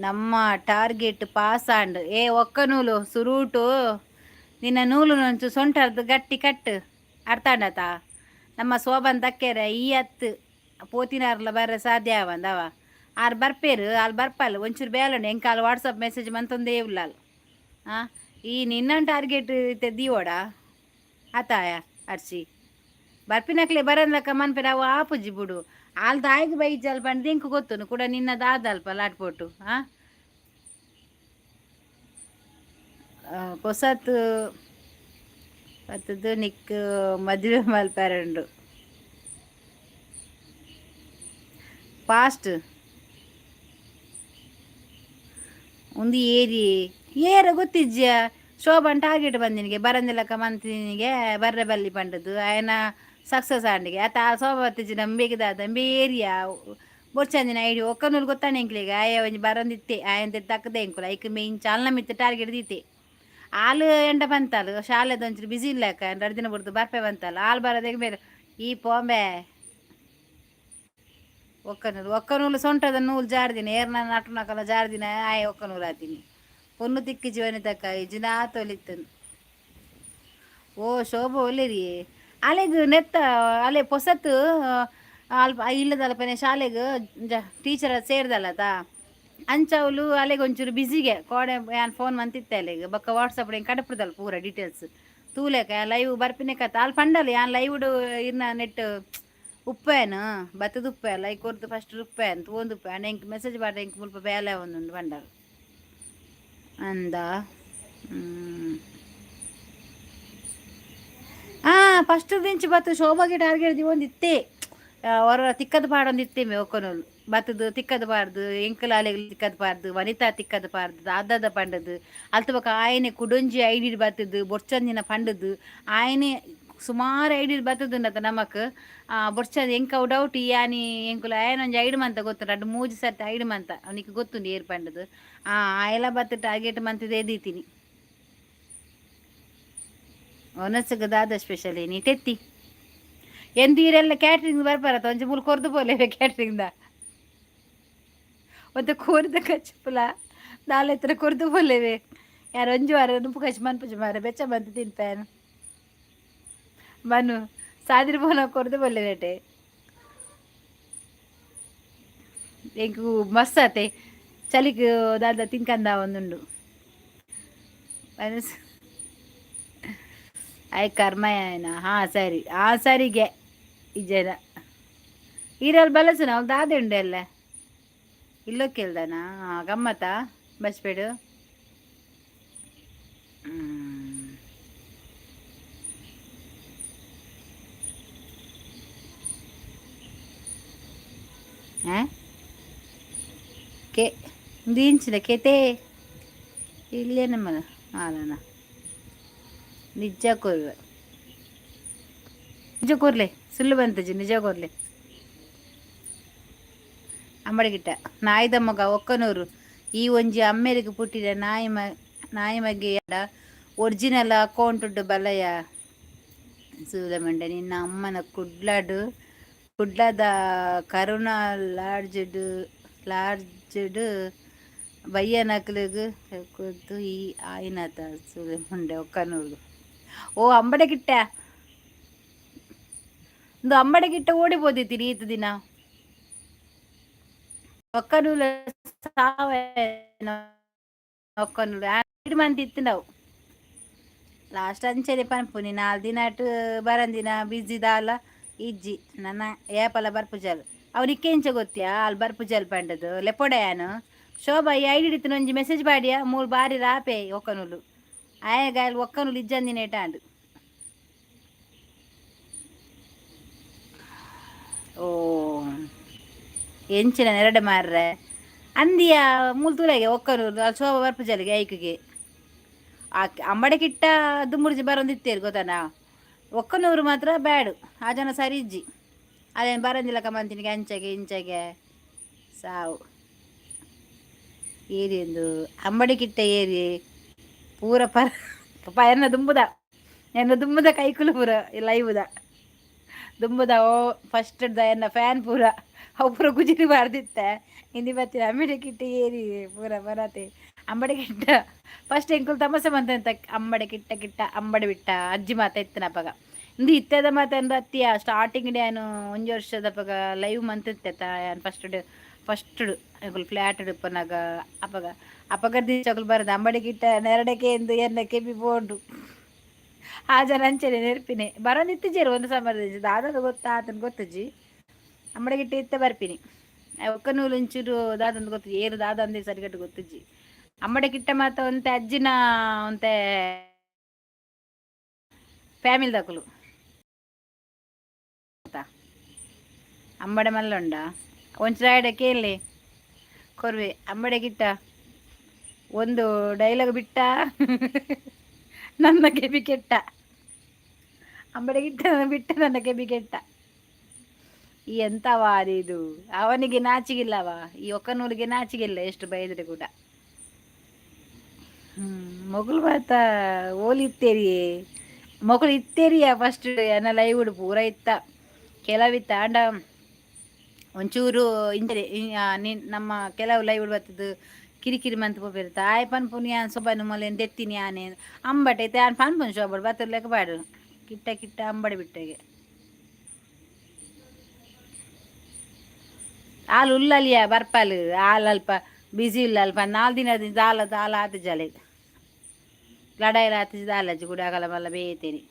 ನಮ್ಮ ಟಾರ್ಗೆಟ್ ಪಾಸ್ ಆಂಡ್. ಏ ಒಕ್ಕ ನೂಲು, ಸುರೂಟು ನಿನ್ನ ನೂಲು ನಂಚು ಸೊಂಟರ್ದು ಗಟ್ಟಿ ಕಟ್ಟು, ಅರ್ಥ ಆಂಡತ? ನಮ್ಮ ಶೋಭನ್ ದಕ್ಕೆರೆ ಈ ಅತ್ತು ಪೋತಿನಾರ್ಲ ಬರ್ರೆ ಸಾಧ್ಯ ಆವಂದವ. ಆರ್ ಬರ್ಪೇರು, ಅಲ್ಲಿ ಬರ್ಪಲ್ಲ. ಒಂಚೂರು ಬೇಲಂಡು ಎಂಕಾಲ್ ವಾಟ್ಸಪ್ ಮೆಸೇಜ್ ಮಂತೊಂದೇ ಉಲ್ಲಾಲ್. ಆ ಈ ನಿನ್ನ ಟಾರ್ಗೆಟ್ ಇತ್ತೆ ದೀವೋಡ ಆತಾಯ ಅರ್ಚಿ. ಬರ್ಪಿನಕ್ಲೆ ಬರಂದ್ಲಕ್ಕ ಮನ್ಪೆರ ಅವು ಆಪುಜಿ ಬುಡು. ಆಲ್ ದಾಯಿಗ್ ಬೈಜಲ್ ಪಂಡ್ದು ಎಂಕ್ ಗೊತ್ತುಂಡು ಕೂಡ. ನಿನ್ನ ದಾದಲ್ಪ ಲಾಟ್ಪೋಟು. ಆ ಪೊಸತ್ ಬತ್ತದು ನಿಕ್ ಮದುವೆ ಮಲ್ಪೆರುಂಡು ಫಾಸ್ಟ್. ಒಂದು ಏರಿ ಏರ ಗೊತ್ತಿಜ್ಜ? ಶೋಭನ್ ಟಾರ್ಗೆಟ್ ಬಂದಿನಿಗೆ ಬರಂದಿಲಕ್ಕ ಮಂತಿನಿಗೆ ಬರ್ರೆ ಬಲ್ಲಿ ಪಂಡದು ಆಯನ ಸಕ್ಸಸ್ ಆಂಡಿಗೆ ಆತ. ಆ ಶೋಭಾ ಬತ್ತಿಜ್ಜಿ ನಂಬಿಕೆದಾದ ಏರಿಯಾ ಬೊರ್ಚಂದಿನ ಐಡಿ ಒಕ್ಕನೂರು ಗೊತ್ತಾನೆ ಎಂಕ್ಲೆಗ್. ಆಯ ಒಂಜಿ ಬರಂದಿತ್ತೆ ಆಯನ್ ತಕ್ಕದೆ ಎಂಕುಲು ಐಕ್ ಮೇನ್ ಚಾಲ್ನ ಮಿತ್ತು ಟಾರ್ಗೆಟ್ ದೀತೆ. ಆಲ್ ಎಂಡ ಬಂತಾಲ್ ಶಾಲೆದ ಒಂಚೂರು ಬಿಸಿ ಇಲ್ಲಕ್ಕ, 2 ದಿನ ಬುಡ್ದು ಬರ್ಪೆ ಬಂತಲ್ಲ. ಆಲ್ ಬರೋದಕ್ಕೆ ಬೇರೆ ಈ ಪೋಂಬೆ. ಒಕ್ಕನೂಲು ಒಕ್ಕನೂಲು ಸೊಂಟದ ನೂಲು ಜಾರ್ದಿನ ಏರ್ನ ನಟುನಕಲ ಜಾರ್ದಿನ ಆಯೆ ಒಕ್ಕನೂಲು ಆತೀನಿ. ಪೊನ್ನು ತಿಕ್ಕಿ ಜೀವನ ತಕ್ಕ ಇಜ್ಜಿನ ತೊಲಿತ್ತನು. ಓ ಶೋಭ ಒಲ್ಲೆರಿ ಅಲೆಗ್ ನೆತ್ತ ಅಲೆ ಪೊಸತ್ ಅಲ್ಪ ಇಲ್ಲದಲ್ಪನೆ ಶಾಲೆಗ್ ಟೀಚರ್ ಸೇರ್ದಲ್ಲತ. ಅಂಚ ಅವಳು ಅಲೆಗ್ ಒಂಚೂರು ಬಿಸಿಗೆ ಕೋಡೆ ಯಾನ್ ಫೋನ್ ಮಂತಿತ್ತೆ ಅಲೆಗ್. ಬೊಕ್ಕ ವಾಟ್ಸಪ್ ಕಡಪುದಲ್ ಪೂರ ಡೀಟೇಲ್ಸ್ ತೂಲೆಕ. ಲೈವ್ ಬರ್ಪಿನ ಕತ್ತ ಅಲ್ಲಿ ಪಂಡಲ್ ಯಾನ್ ಲೈವ್ಡ್ ಇರ್ನ ನೆಟ್ ಉಪ್ಪೇನು ಬತ್ತದ ಉಪ್ಪೆ ಲೈಕ್ ಕೊರ್ದು ಫಸ್ಟ್ ಉಪ್ಪೇನು ತೂವೊಂದು ಉಪ್ಪೆ ಅಣ್ಣ. ಎಂಕ್ ಮೆಸೇಜ್ ಬಾಡ ಎಂಕ್ ಮುಲ್ಪ ಬೇಲೆ ಒಂದುಂಡು ಪಂಡಲ್ ಅಂದ. ಫಸ್ಟ್ ದಿಂಚಿ ಬತ್ತು ಶೋಭಾಗೆ ಟಾರ್ಗೆಟ್ ದೀವೊಂದಿತ್ತೆ. ಹೊರ ತಿಕ್ಕದ ಪಾಡೊಂದಿತ್ತೆ ಮೇ ಒಕ್ಕನೂಲು ಬತ್ತದು ತಿಕ್ಕದ ಪಾಡ್ದು ಎಂಕಲಾಲೆಗ್ ತಿಕ್ಕದ ಪಾಡ್ದು ವನಿತಾ ತಿಕ್ಕದ ಪಾಡ್ದು ದಾದಾದ ಪಂಡದು. ಅಲ್ತ ಬೊಕ ಆಯನೆ ಕುಡೊಂಜಿ ಐಡಿ ಬತ್ತದು ಬೊರ್ಚಂದಿನ ಪಂಡದು. ಆಯನೆ ಸುಮಾರು ಐಡಿ ಬತ್ತದುಂಡತ ನಮಕ್ ಬೊರ್ಚಂದು. ಎಂಕ್ ಅವು ಡೌಟ್ ಯಾನಿ ಎಂಕುಲು ಆಯನ ಒಂಜಿ ಐಡ್ ಮಂತ ಗೊತ್ತು ರಡ್ಡ್ ಮೂಜಿ ಸರ್ತಿ ಐಡ್ ಮಂತ ಅವನಿಗೆ ಗೊತ್ತುಂಡು ಏರ್ ಪಂಡದು. ಆಯೆಲ ಬತ್ತು ಟಾರ್ಗೆಟ್ ಮಂತದೇ ದೀತೀನಿ. ಒನಸ್ಗ್ ದಾದ ಸ್ಪೆಷಲ್ ನೀ ತೆತ್ತಿ ಎಂತ ಈರೆಲ್ಲ ಕ್ಯಾಟ್ರಿಂಗ್ ಬರ್ಪಾರತ್ತ? ಒಂಜಿ ಮೂಲು ಕೊರ್ದು ಪೋಲೆ ಕ್ಯಾಟ್ರಿಂಗ್ the ಒಂತೆ ಕೋರಿದ ಕಚ್ಪುಲ ದಾಲ ಎತ್ತರ ಕೊರ್ದು ಪೋಲೆವೆ. ಯಾರು ಒಂಜಿ ವಾರ ನುಪ್ಪು ಕಚ್ ಮನ್ಪುಜಿ ಮಾರ, ಬೆಚ್ಚ ಬಂತು ತಿನ್ಪೇನು ಮನು ಸಾದಿರ ಪೋನ ಕೊರ್ದು ಪೋಲೆವೇಟೆ. ಎಂಕ್ ಮಸ್ತ್ ಆತೆ ಚಲಿಕ್ ದಾದ ತಿನ್ಕಂದ ಒಂದುಂಡು. ಮನಸ್ ಆಯ್ ಕರ್ಮಯನ. ಹಾಂ ಸರಿ, ಆ ಸರಿಗೆ ಇಜ್ಜನ ಈರಲ್ಲಿ ಬಲಸುನ ಅವ್ಳು ದಾದೆ ಉಂಡೆ ಅಲ್ಲ ಇಲ್ಲೋ ಕೇಳ್ದಾನ ಗಮ್ಮತ್ತ ಬಸ್ಬೇಡು. ಕೆ ಇಂಚಿನ ಕೆತೆ ಇಲ್ಲೇನ ಮನ ಆಲನ ನಿಜ ಕೊರ್ವೆ, ನಿಜ ಕೊರ್ಲೆ. ಸುಳ್ಳು ಬಂತಜಿ, ನಿಜ ಕೊರ್ಲೆ. ಅಂಬಡಿಗಿಟ್ಟ ನಾಯಿದ ಮಗ ಒಕ್ಕನೂರು ಈ ಒಂಜಿ ಅಮ್ಮೆರಿಗೆ ಪುಟ್ಟಿದ ನಾಯಿ ಮ ನಾಯಿ ಮಗೆ ಒರಿಜಿನಲ್ ಅಕೌಂಟ್ ಬಲಯ ಸೂಲಮಂಡೆ ನಿನ್ನ ಅಮ್ಮನ. ಕುಡ್ಲಡ್ ಕುಡ್ಲದ ಕರುಣಾ ಲಾಡ್ಜ್ಡ್ ಲಾಡ್ಜ್ಡ್ ಬಯ್ಯನಕ್ಲೆಗ್ ಕೊರ್ದು ಈ ಆಯಿನತ ಸೂಲೆಮುಂಡೆ ಒಕ್ಕನೂರು. ಓ ಅಂಬಡಗಿಟ್ಟ, ಒಂದು ಅಂಬಡಗಿಟ್ಟ ಓಡಿ ಬೋದಿತ್ತೀನಿ ಈತ ದಿನ. ಒಕ್ಕನೂಲ ಸಾವ ಒಕ್ಕನೂಲು ಮಂದಿ ಇತ್ತು ನಾವು ಲಾಸ್ಟ್ ಅಂಚನೆ ಪನ್ಪುನಿ. 4 ದಿನ ಅಟ್ ಬರಂದಿನ ಬಿಜಿ ದಾಲ ಇಜ್ಜಿ ನನ್ನ ಏಪಲ ಬರ್ಪುಜಲ್. ಅವನಿಕ್ಕೆ ಎಂಚ ಗೊತ್ತಿಯಾ ಅಲ್ಲಿ ಬರ್ಪುಜಲ್ ಪಂಡದು ಲೆಪೊಡಯಾನು. ಶೋಭಾ ಈ ಐಡಿ ಇತ್ತು ಒಂಜಿ ಮೆಸೇಜ್ ಬಾಡಿಯ ಮೂಲು ಬಾರಿ ರಾಪೆ ಒಕ್ಕನೂಲು ಆಯಗಾಯಲ್ ಒಕ್ಕನೂಲು ಇಜ್ಜಂದಿನ ಏಟಾಂಡು. ಓ ಎಂಚಿನ ನೆರಡೆ ಮಾರ್ರೆ. ಅಂದಿಯ ಮೂಲು ತೂಲೆಗೆ ಒಕ್ಕನೂರು ಅಲ್ಲಿ ಶೋಭ ಬರ್ಪುಜಲಿಗೆ ಐಕಿಗೆ. ಆ ಅಂಬಡೆ ಕಿಟ್ಟ ದುಂಬುರ್ಜಿ ಬರೋಂದಿತ್ತೇರು ಗೊತ್ತಾನ. ಒಕ್ಕನೂರು ಮಾತ್ರ ಬ್ಯಾಡು, ಆ ಜನ ಸರಿ ಇಜ್ಜಿ. ಅದೇನು ಬರಂದಿಲ್ಲ ಕಮಂತಿನಿಗೆ ಅಂಚೆಗೆ ಇಂಚೆಗೆ ಸಾವು. ಏರಿಯೊಂದು ಅಂಬಡಿ ಕಿಟ್ಟ ಏರಿ ಪೂರ ಪರ ಎನ್ನ ದುಂಬುದ, ಎನ್ನ ದುಂಬುದ ಕೈಕುಲು ಪೂರ ಲೈವುದ ದುಂಬುದ. ಓ ಫಸ್ಟ್ ಎನ್ನ ಫ್ಯಾನ್ ಪೂರ ಅವು ಪೂರ ಗುಜಿರಿ ಬಾರ್ದಿತ್ತೆ. ಇಂದಿ ಬತ್ತಿನ ಅಂಬಡಿ ಕಿಟ್ಟ ಏರಿ ಪೂರ ಬರತೆ. ಅಂಬಡಿ ಕಿಟ್ಟ ಫಸ್ಟ್ ಎಂಕುಲು ತಮಸೆ ಮಂತ ಅಂಬಡೆ ಕಿಟ್ಟ ಕಿಟ್ಟ ಅಂಬಡಿ ಬಿಟ್ಟ ಅಜ್ಜಿ ಮಾತ ಇತ್ತನ ಅಪಗ. ಇಂದು ಇತ್ತದ ಮಾತಂದು ಅತ್ತಿಯ ಸ್ಟಾರ್ಟಿಂಗ್ ಡ್ಯಾನು ಒಂಜಿ ವರ್ಷದ ಅಪಗ ಲೈವ್ ಮಂತಿತ್ತೆ ಯಾನ್ ಫಸ್ಟ್ ಫಸ್ಟ್ ಎಂಕುಲು ಫ್ಲ್ಯಾಟ್ ಇಪ್ಪನಾಗ ಅಪಗ. ಅಪಗ ಚಕುಲು ಬರೋದು ಅಂಬಡಿ ಕಿಟ್ಟ ನೆರಡಕ್ಕೆ ಎಂದು ಎನ್ನ ಕೆಬಿ ಬೋಂಡು. ಆ ಜನ ಅಂಚನೆ ನೆರ್ಪಿನಿ ಬರೋದಿತ್ತಿಜೇರು ಒಂದು ಸಮರದ ದಾದದ ಗೊತ್ತಾ ಆತನ ಗೊತ್ತಜ್ಜಿ. ಅಂಬಡಿ ಗಿಟ್ಟ ಇತ್ತ ಬರ್ಪಿನಿ ಒಕ್ಕ ನೂಲು ಒಂಚೂರು ದಾದಂದು ಗೊತ್ತು ಏರು ದಾದ ಅಂದೆ ಸರಿಗಟ್ಟು ಗೊತ್ತಜ್ಜಿ. ಅಂಬಡಿ ಕಿಟ್ಟ ಮಾತ ಒಂತೆ ಅಜ್ಜಿನ ಒಂತೆ ಫ್ಯಾಮಿಲಿ ದಕುಲು ಅಂಬಡೆ ಮಲ್ಲುಂಡ ಒಂಚೂರು ಕೇಳಿ ಕೊರ್ವೆ ಅಂಬಡೆ ಗಿಟ್ಟ ಒಂದು ಡೈಲಾಗ್ ಬಿಟ್ಟ ನನ್ನ ಕೆಬಿ ಕೆಟ್ಟ. ಅಂಬಡೆ ಗಿಟ್ಟ ಬಿಟ್ಟ ನನ್ನ ಕೆಬಿ ಕೆಟ್ಟ. ಈ ಎಂತವ ಇದು, ಅವನಿಗೆ ನಾಚಿಗಿಲ್ಲವ, ಈ ಒಕ್ಕನೂರಿಗೆ ನಾಚಿಗಿಲ್ಲ ಎಷ್ಟು ಬೈದರೆ ಕೂಡ. ಮೊಗಲು ಮಾತ ಓಲಿ ಇತ್ತೇರಿಯೇ ಮೊಗಲು ಇತ್ತೇರಿಯ ಫಸ್ಟ್ ಎನ್ನ ಲೈವ್ ಪೂರ ಇತ್ತ ಕೆಲವಿತ್ತ. ಆಂಡ ಒಂಚೂರು ಇಂಚನೆ ನಮ್ಮ ಕೆಲವು ಲೈವ್ ಬರ್ತದೆ ಕಿರಿಕಿರಿ ಮಂತ್ ಪೋಪಿರ್ತ. ಆಯ್ ಪನ್ಪುನಿ ಯಾನ್ ಸೊಬನು ಮೊಲೆ ದೆತ್ತಿನಿ ಆನೆ ಅಂಬಟೆ ಐತೆ ಯಾನ್ ಪನ್ಪುನಿ ಶೋಬಡ್ ಬತ್ತರ್ಲೆಕ್ಕ ಬಾಡು ಕಿಟ್ಟ ಕಿಟ್ಟ ಅಂಬಡಿ ಬಿಟ್ಟಗೆ. ಆಲ್ ಉಲ್ಲಲಿಯ ಬರ್ಪಾಲು ಆಲ್ ಅಲ್ಪ ಬಿಸಿ ಇಲ್ಲ ಅಲ್ಪ ನಾಲ್ ದಿನ ದಾಲ ದಾಲ ಆತ ಜಲೆ ಲಡಾಯಿ ಆತ ದಾಲಜ್ಜಿ ಕೂಡ ಆಗಲ ಮಲ್ಲ ಬೇತೇನೆ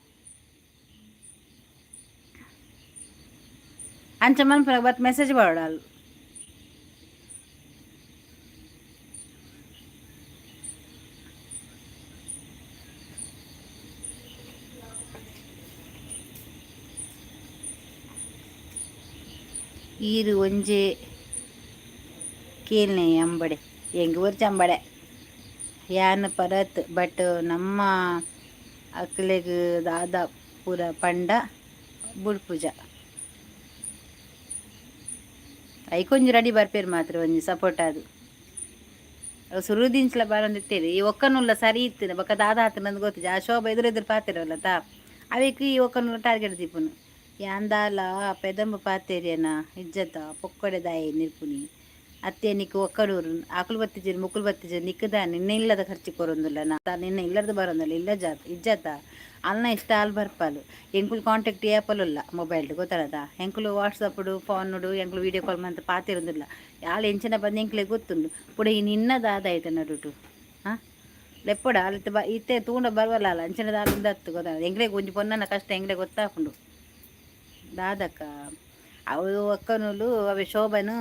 ಅಂಚ ಮನ್ಪುನಾಗ ಬತ್ ಮೆಸೇಜ್ ಮಾಡೋಡು. ಈರು ಒಂಜೆ ಕೇಳ್ನೆ ಅಂಬಡೆ ಎಂಗ್ ಒರ್ಚ ಅಂಬಡೆ ಯಾನ್ ಪರತ್ ಬಟ್ ನಮ್ಮ ಅಕ್ಲೆಗ್ ದಾದ ಪೂರ ಪಂಡ ಬುಡ್ಪುಜ. ಐಕೊಂಜಿ ರೆಡಿ ಬರ್ಪೇರು ಮಾತ್ರ ಒಂಜಿ ಸಪೋರ್ಟ್ ಅದು ಸುರುದಿಂಚ್ಲ ಬರೊಂದಿತ್ತೇರಿ. ಈ ಒಕ್ಕನುಲ್ಲ ಸರಿ ಇತ್ತು ಬೊಕ್ಕ ದಾದ ಆತನಂದು ಗೊತ್ತಿಜ. ಆ ಶೋಭ ಎದುರು ಎದುರು ಪಾತೆರವಲ್ಲ ತಾ ಅವೇಕ್ ಈ ಒಕ್ಕನುಲ್ಲ ಟಾರ್ಗೆಟ್ ದೀಪುನು. ಯಾಂದಾಲ ಪೆದಂಬ ಪಾತೆರಿಯನ ಇಜ್ಜತ ಪೊಕ್ಕಡೆ ದಾಯಿ ನಿರ್ಪುನಿ ಅತ್ತೆ ನಿಕ್ಕು ಒಕ್ಕಡೂರು ಆಕುಲು ಬತ್ತಿಜೆರ್ ಮುಕುಲು ಬತ್ತಿಜೆರ್ ನಿಕ್ಕದ ನಿನ್ನ ಇಲ್ಲದ ಖರ್ಚು ಕೊರೊಂದುಲ್ಲ ನಾ ನಿನ್ನ ಇಲ್ಲದ ಬರೋಂದಿಲ್ಲ ಇಲ್ಲ ಜಾತ ಇಜ್ಜತ ಅಲ್ನ ಇಷ್ಟ ಅಲ್ ಬರ್ಪಾಲು. ಎಂಕುಲು ಕಾಂಟ್ಯಾಕ್ಟ್ ಏಪಲುಲ್ಲ ಮೊಬೈಲ್ ಗೊತ್ತಾದ ಎಂಕುಲು ವಾಟ್ಸಪ್ ಫೋನುಡು ಎಂಕುಲು ವೀಡಿಯೋ ಕಾಲ್ ಮಂತ ಪಾತಿರೋದಿಲ್ಲ. ಯಾಲ್ ಎಂಚಿನ ಬಂದು ಎಂಕ್ಲೆ ಗೊತ್ತುಂಡು ಪುಡ ಈ ನಿನ್ನ ದಾದ ಐತೆ ನಡುಟು ಹಾಂ ಲೆಪ್ಪಡ ಅಲ್ಲಿತ್ತೆ ಬ ಇತ್ತೆ ತೂಂಡ ಬರವಲ್ಲ ಅಲ್ಲ ಅಂಚಿನ ದಾಲಿಂದ ಹತ್ತು ಗೊತ್ತಾದ ಎಂಕ್ಲೆಗ್ ಒಂಜಿ ಪೊನ್ನನ ಕಷ್ಟ ಎಂಕ್ಲೆ ಗೊತ್ತಾಪುಂಡು. ದಾದಕ್ಕ ಅವು ಒಕ್ಕನೂಲು ಅವೆ ಶೋಭನು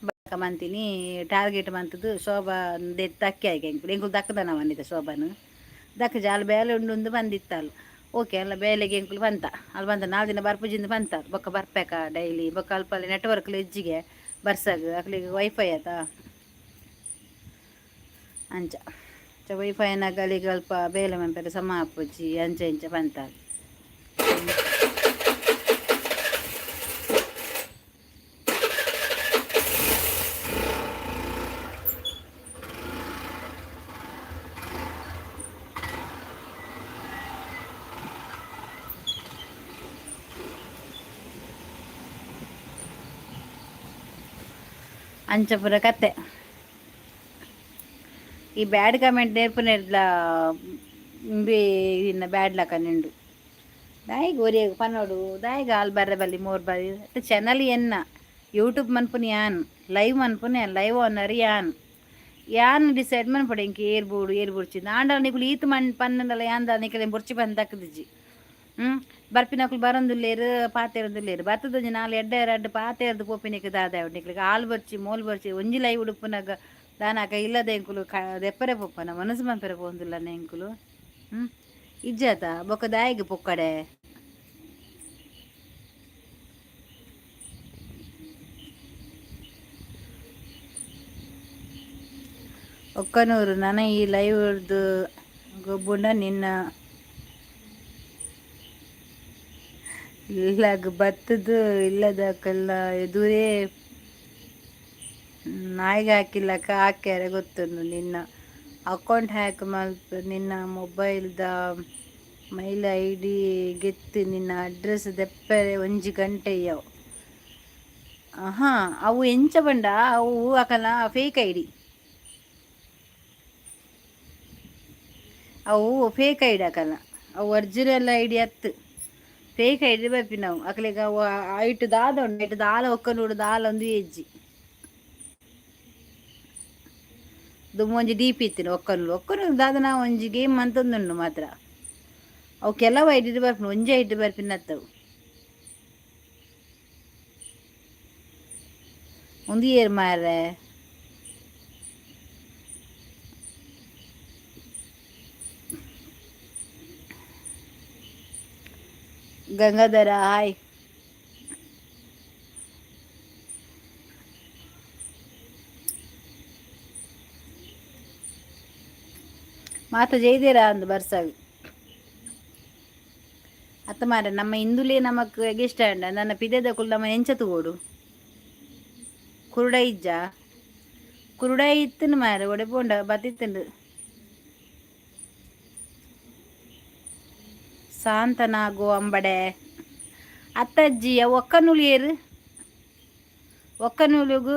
ಬಕ್ಕ ಮಂತಿನಿ ಟಾರ್ಗೆಟ್ ಮಂತದ್ದು ಶೋಭಾ ದಕ್ಕಿ ಆಯ್ಕೆ ಎಂಕುಲು ಎಂಕುಲು ದಕ್ಕದನ ಬಂದಿದ್ದ ಶೋಭನು ದಕ್ಕ ಜಾಲ ಬೇಲೆ ಉಂಡು ಬಂದಿತ್ತಲ್ಲ. ಓಕೆ ಅಲ್ಲ ಬೇಲೆಗೆ ಎಂಕುಲು ಬಂತ ಅಲ್ಲಿ ಬಂತ ನಾಲ್ ದಿನ ಬರ್ಪುಜಿಂದ ಬಂತ ಬೊಕ್ಕ ಬರ್ಪೇಕ ಡೈಲಿ ಬೊಕ್ಕ ಅಲ್ಪ ಅಲ್ಲಿ ನೆಟ್ವರ್ಕ್ ಹೆಜ್ಜಿಗೆ ಬರ್ಸಾಗ ಅಕ್ಲಿಗೆ ವೈಫೈ ಆತ ಅಂಚ ವೈಫೈ ಅಲ್ಲಿಗೆ ಅಲ್ಪ ಬೇಲೆ ಮನ್ಪೆರೆ ಸಮ ಆಪುಜಿ ಅಂಚ ಇಂಚ ಬಂತ. ಅಂಚ ಪೂರ ಕತೆ. ಈ ಬ್ಯಾಡ್ ಕಮೆಂಟ್ ನೇರ್ಪುನೆರ್ದ್ಲ ಇಂಬೆ ಇನ್ನ ಬ್ಯಾಡ್ ಲಕ ನಿಂಡು ದಾಯಿಗ್ ಒರಿಯಗ್ ಪನೊಡು ದಾಯಿಗ್ ಆಲ್ ಬರ್ರೆ ಬಲ್ಲಿ ಮೋರ್ ಬಲ್ಲಿ ಚಾನಲ್ ಎನ್ನ ಯೂಟ್ಯೂಬ್ ಮನ್ಪುನಿ ಯಾನ್ ಲೈವ್ ಮನ್ಪುನಿ ಯಾನ್ ಲೈವ್ ಓನರ್ ಯಾನ್ ಯಾನ್ ಡಿಸೈಡ್ ಮನ್ಪೊಡು ಎಂಕ್ ಏರ್ ಬೋಡು ಏರ್ ಬೊಡ್ಚಿ ಆಂಡಲ ನಿಕುಲು ಈತ್ ಮನ್ ಪನ್ನಂಡಲ ಯಾನ್ ದಾಲ ನಿಕಲೆನ್ ಬೊಡ್ಚಿ ಪಂದ್ ದಕ್ಕ್ದಿಜಿ. ಬರ್ಪಿನಕುಲು ಬರೊಂದುಲ್ಲೆರ್ ಪಾತೆರೊಂದುಲ್ಲೆರ್ ಬತ್ತದೊಂಜಿ ನಾಲ್ ಎಡ್ಡೆ ರಡ್ಡ್ ಪಾತೆರ್ದ್ ಪೋಪಿನೆಕ್ ದಾದ ಆವಡ್ ನಿಕ್ಲೆಗ್ ಆಲ್ ಬೊರ್ಚಿ ಮೋಲ್ ಬೊರ್ಚಿ ಒಂಜಿ ಲೈವ್ ಉಡುಪುನಗ ದಾನಾಕ ಇಲ್ಲದ ಎಂಕುಲು ಕ ದೆಪ್ಪರೆ ಪೋಪನ ಮನಸ್ಸು ಮನ್ಪೆರೆ ಪೋವೊಂದುಲ್ಲನ ಎಂಕುಲು ಇಜ್ಜಾತ ಬೊಕ್ಕ ದಾಯಿಗ್ ಪೊಕ್ಕಡೆ. ಒಕ್ಕನೂರು ನನ ಈ ಲೈವ್ ಗೊಬ್ಬುಂಡ ನಿನ್ನ ಇಲ್ಲಗ್ ಬತ್ತದು ಇಲ್ಲದಕಲ್ನ ಎದುರೇ ನಾಯಿಗೆ ಹಾಕಿಲ್ಲಕ್ಕ ಹಾಕ್ಯಾರೆ ಗೊತ್ತುಂಡು. ನಿನ್ನ ಅಕೌಂಟ್ ಹ್ಯಾಕ್ ಮಲ್ಪ ನಿನ್ನ ಮೊಬೈಲ್ದ ಮೈಲ್ ಐಡಿ ಗೆತ್ತು ನಿನ್ನ ಅಡ್ರೆಸ್ ದೆಪ್ಪರೆ ಒಂಜಿ ಗಂಟೆ ಇಯ್ಯವು. ಹಾಂ, ಅವು ಎಂಚ ಪಂಡ ಅವು ಅಕಲ್ನ ಫೇಕ್ ಐಡಿ. ಅವು ಫೇಕ್ ಐಡಿ ಅಕಲ್ನ. ಅವು ಒರಿಜಿನಲ್ ಐಡಿ ಅತ್ತು, ಫೇಕ್ ಐಡಿ ಬರ್ಪಿನವು. ಅಕ್ಲೆಗ್ ಅವು ಐಟ್ ದಾದ ಉಂಡು, ಐಟ್ ದಾಲ ಒಕ್ಕನೂಡು ದಾಲ ಒಂದು ಎಜ್ಜಿ. ದುಂಬು ಒಂಜಿ ಡಿಪಿ ಇತ್ತಿನ ಒಕ್ಕನೂರು ಒಕ್ಕನೂರು ದಾದನ ಒಂಜಿ ಗೇಮ್ ಮಂತೊಂದುಂಡು ಮಾತ್ರ. ಅವು ಕೆಲವು ಐಡಿ ಬರ್ಪಿನ, ಒಂಜಿ ಐಡಿ ಬರ್ಪಿನತ್ತವು. ಒಂದು ಏರ್ ಮಾರ್ರೆ. ಗಂಗಾಧರ, ಹಾಯ್. ಮಾತ ಜೈದೇರಾ ಅಂದು ಬರ್ಸಾಗ ಅತ್ತ ಮಾರೆ. ನಮ್ಮ ಹಿಂದುಲೇ ನಮಕ್ ಎಗೆಸ್ಟ್ ಅಂಡ ನನ್ನ ಪಿದೆದ ಕುಲ್ ನಮ್ಮ ಎಂಚ ತೂವೊಡು. ಕುರುಡ ಇಜ್ಜ, ಕುರುಡ ಇತ್ತನು ಮಾರೆ. ಒಡೆ ಪೋಂಡ ಬತ್ತಿತ್ತುಂಡು. ಸಾಂತನಾಗೋ ಅಂಬಡೆ ಅತ್ತಜ್ಜಿ. ಅವು ಒಕ್ಕನೂಲು ಏರು ಒಕ್ಕನೂಲುಗು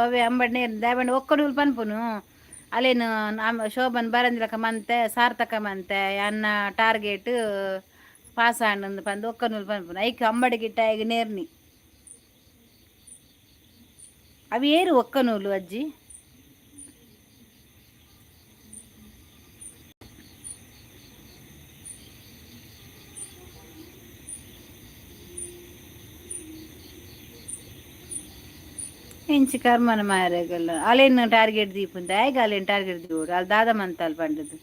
ಅವೇ ಅಂಬಡ್ನೆ ದಾಯಪಂಡ ಒಕ್ಕನೂಲು ಪನ್ಪುನು. ಅಲೇನು ಶೋಭನ್ ಬರಂದಿಲಕ ಮಂತೆ, ಸಾರ್ಥಕ ಮಂತೆ, ಅನ್ನ ಟಾರ್ಗೆಟ್ ಪಾಸ್ ಆಂಡ್ ಪಂದ್ ಒಕ್ಕನೂಲು ಪನ್ಪುನು. ಐಕ್ ಅಂಬಡಿ ಗಿಟ್ಟ ಆಯ್ಗ್ ನೇರ್ನಿ. ಅವು ಏರು ಒಕ್ಕನೂಲು ಅಜ್ಜಿ? ಎಂಚಿ ಕರ್ಮನ ಮಾರೆಗಲ್ಲ. ಅಲೇನು ಟಾರ್ಗೆಟ್ ದೀಪುಂದ ಆಯ್ಗ ಅಲೇನು ಟಾರ್ಗೆಟ್ ದೀವೊಡು. ಅಲ್ಲಿ ದಾದ ಮಂತಾಲ್ ಪಂಡದು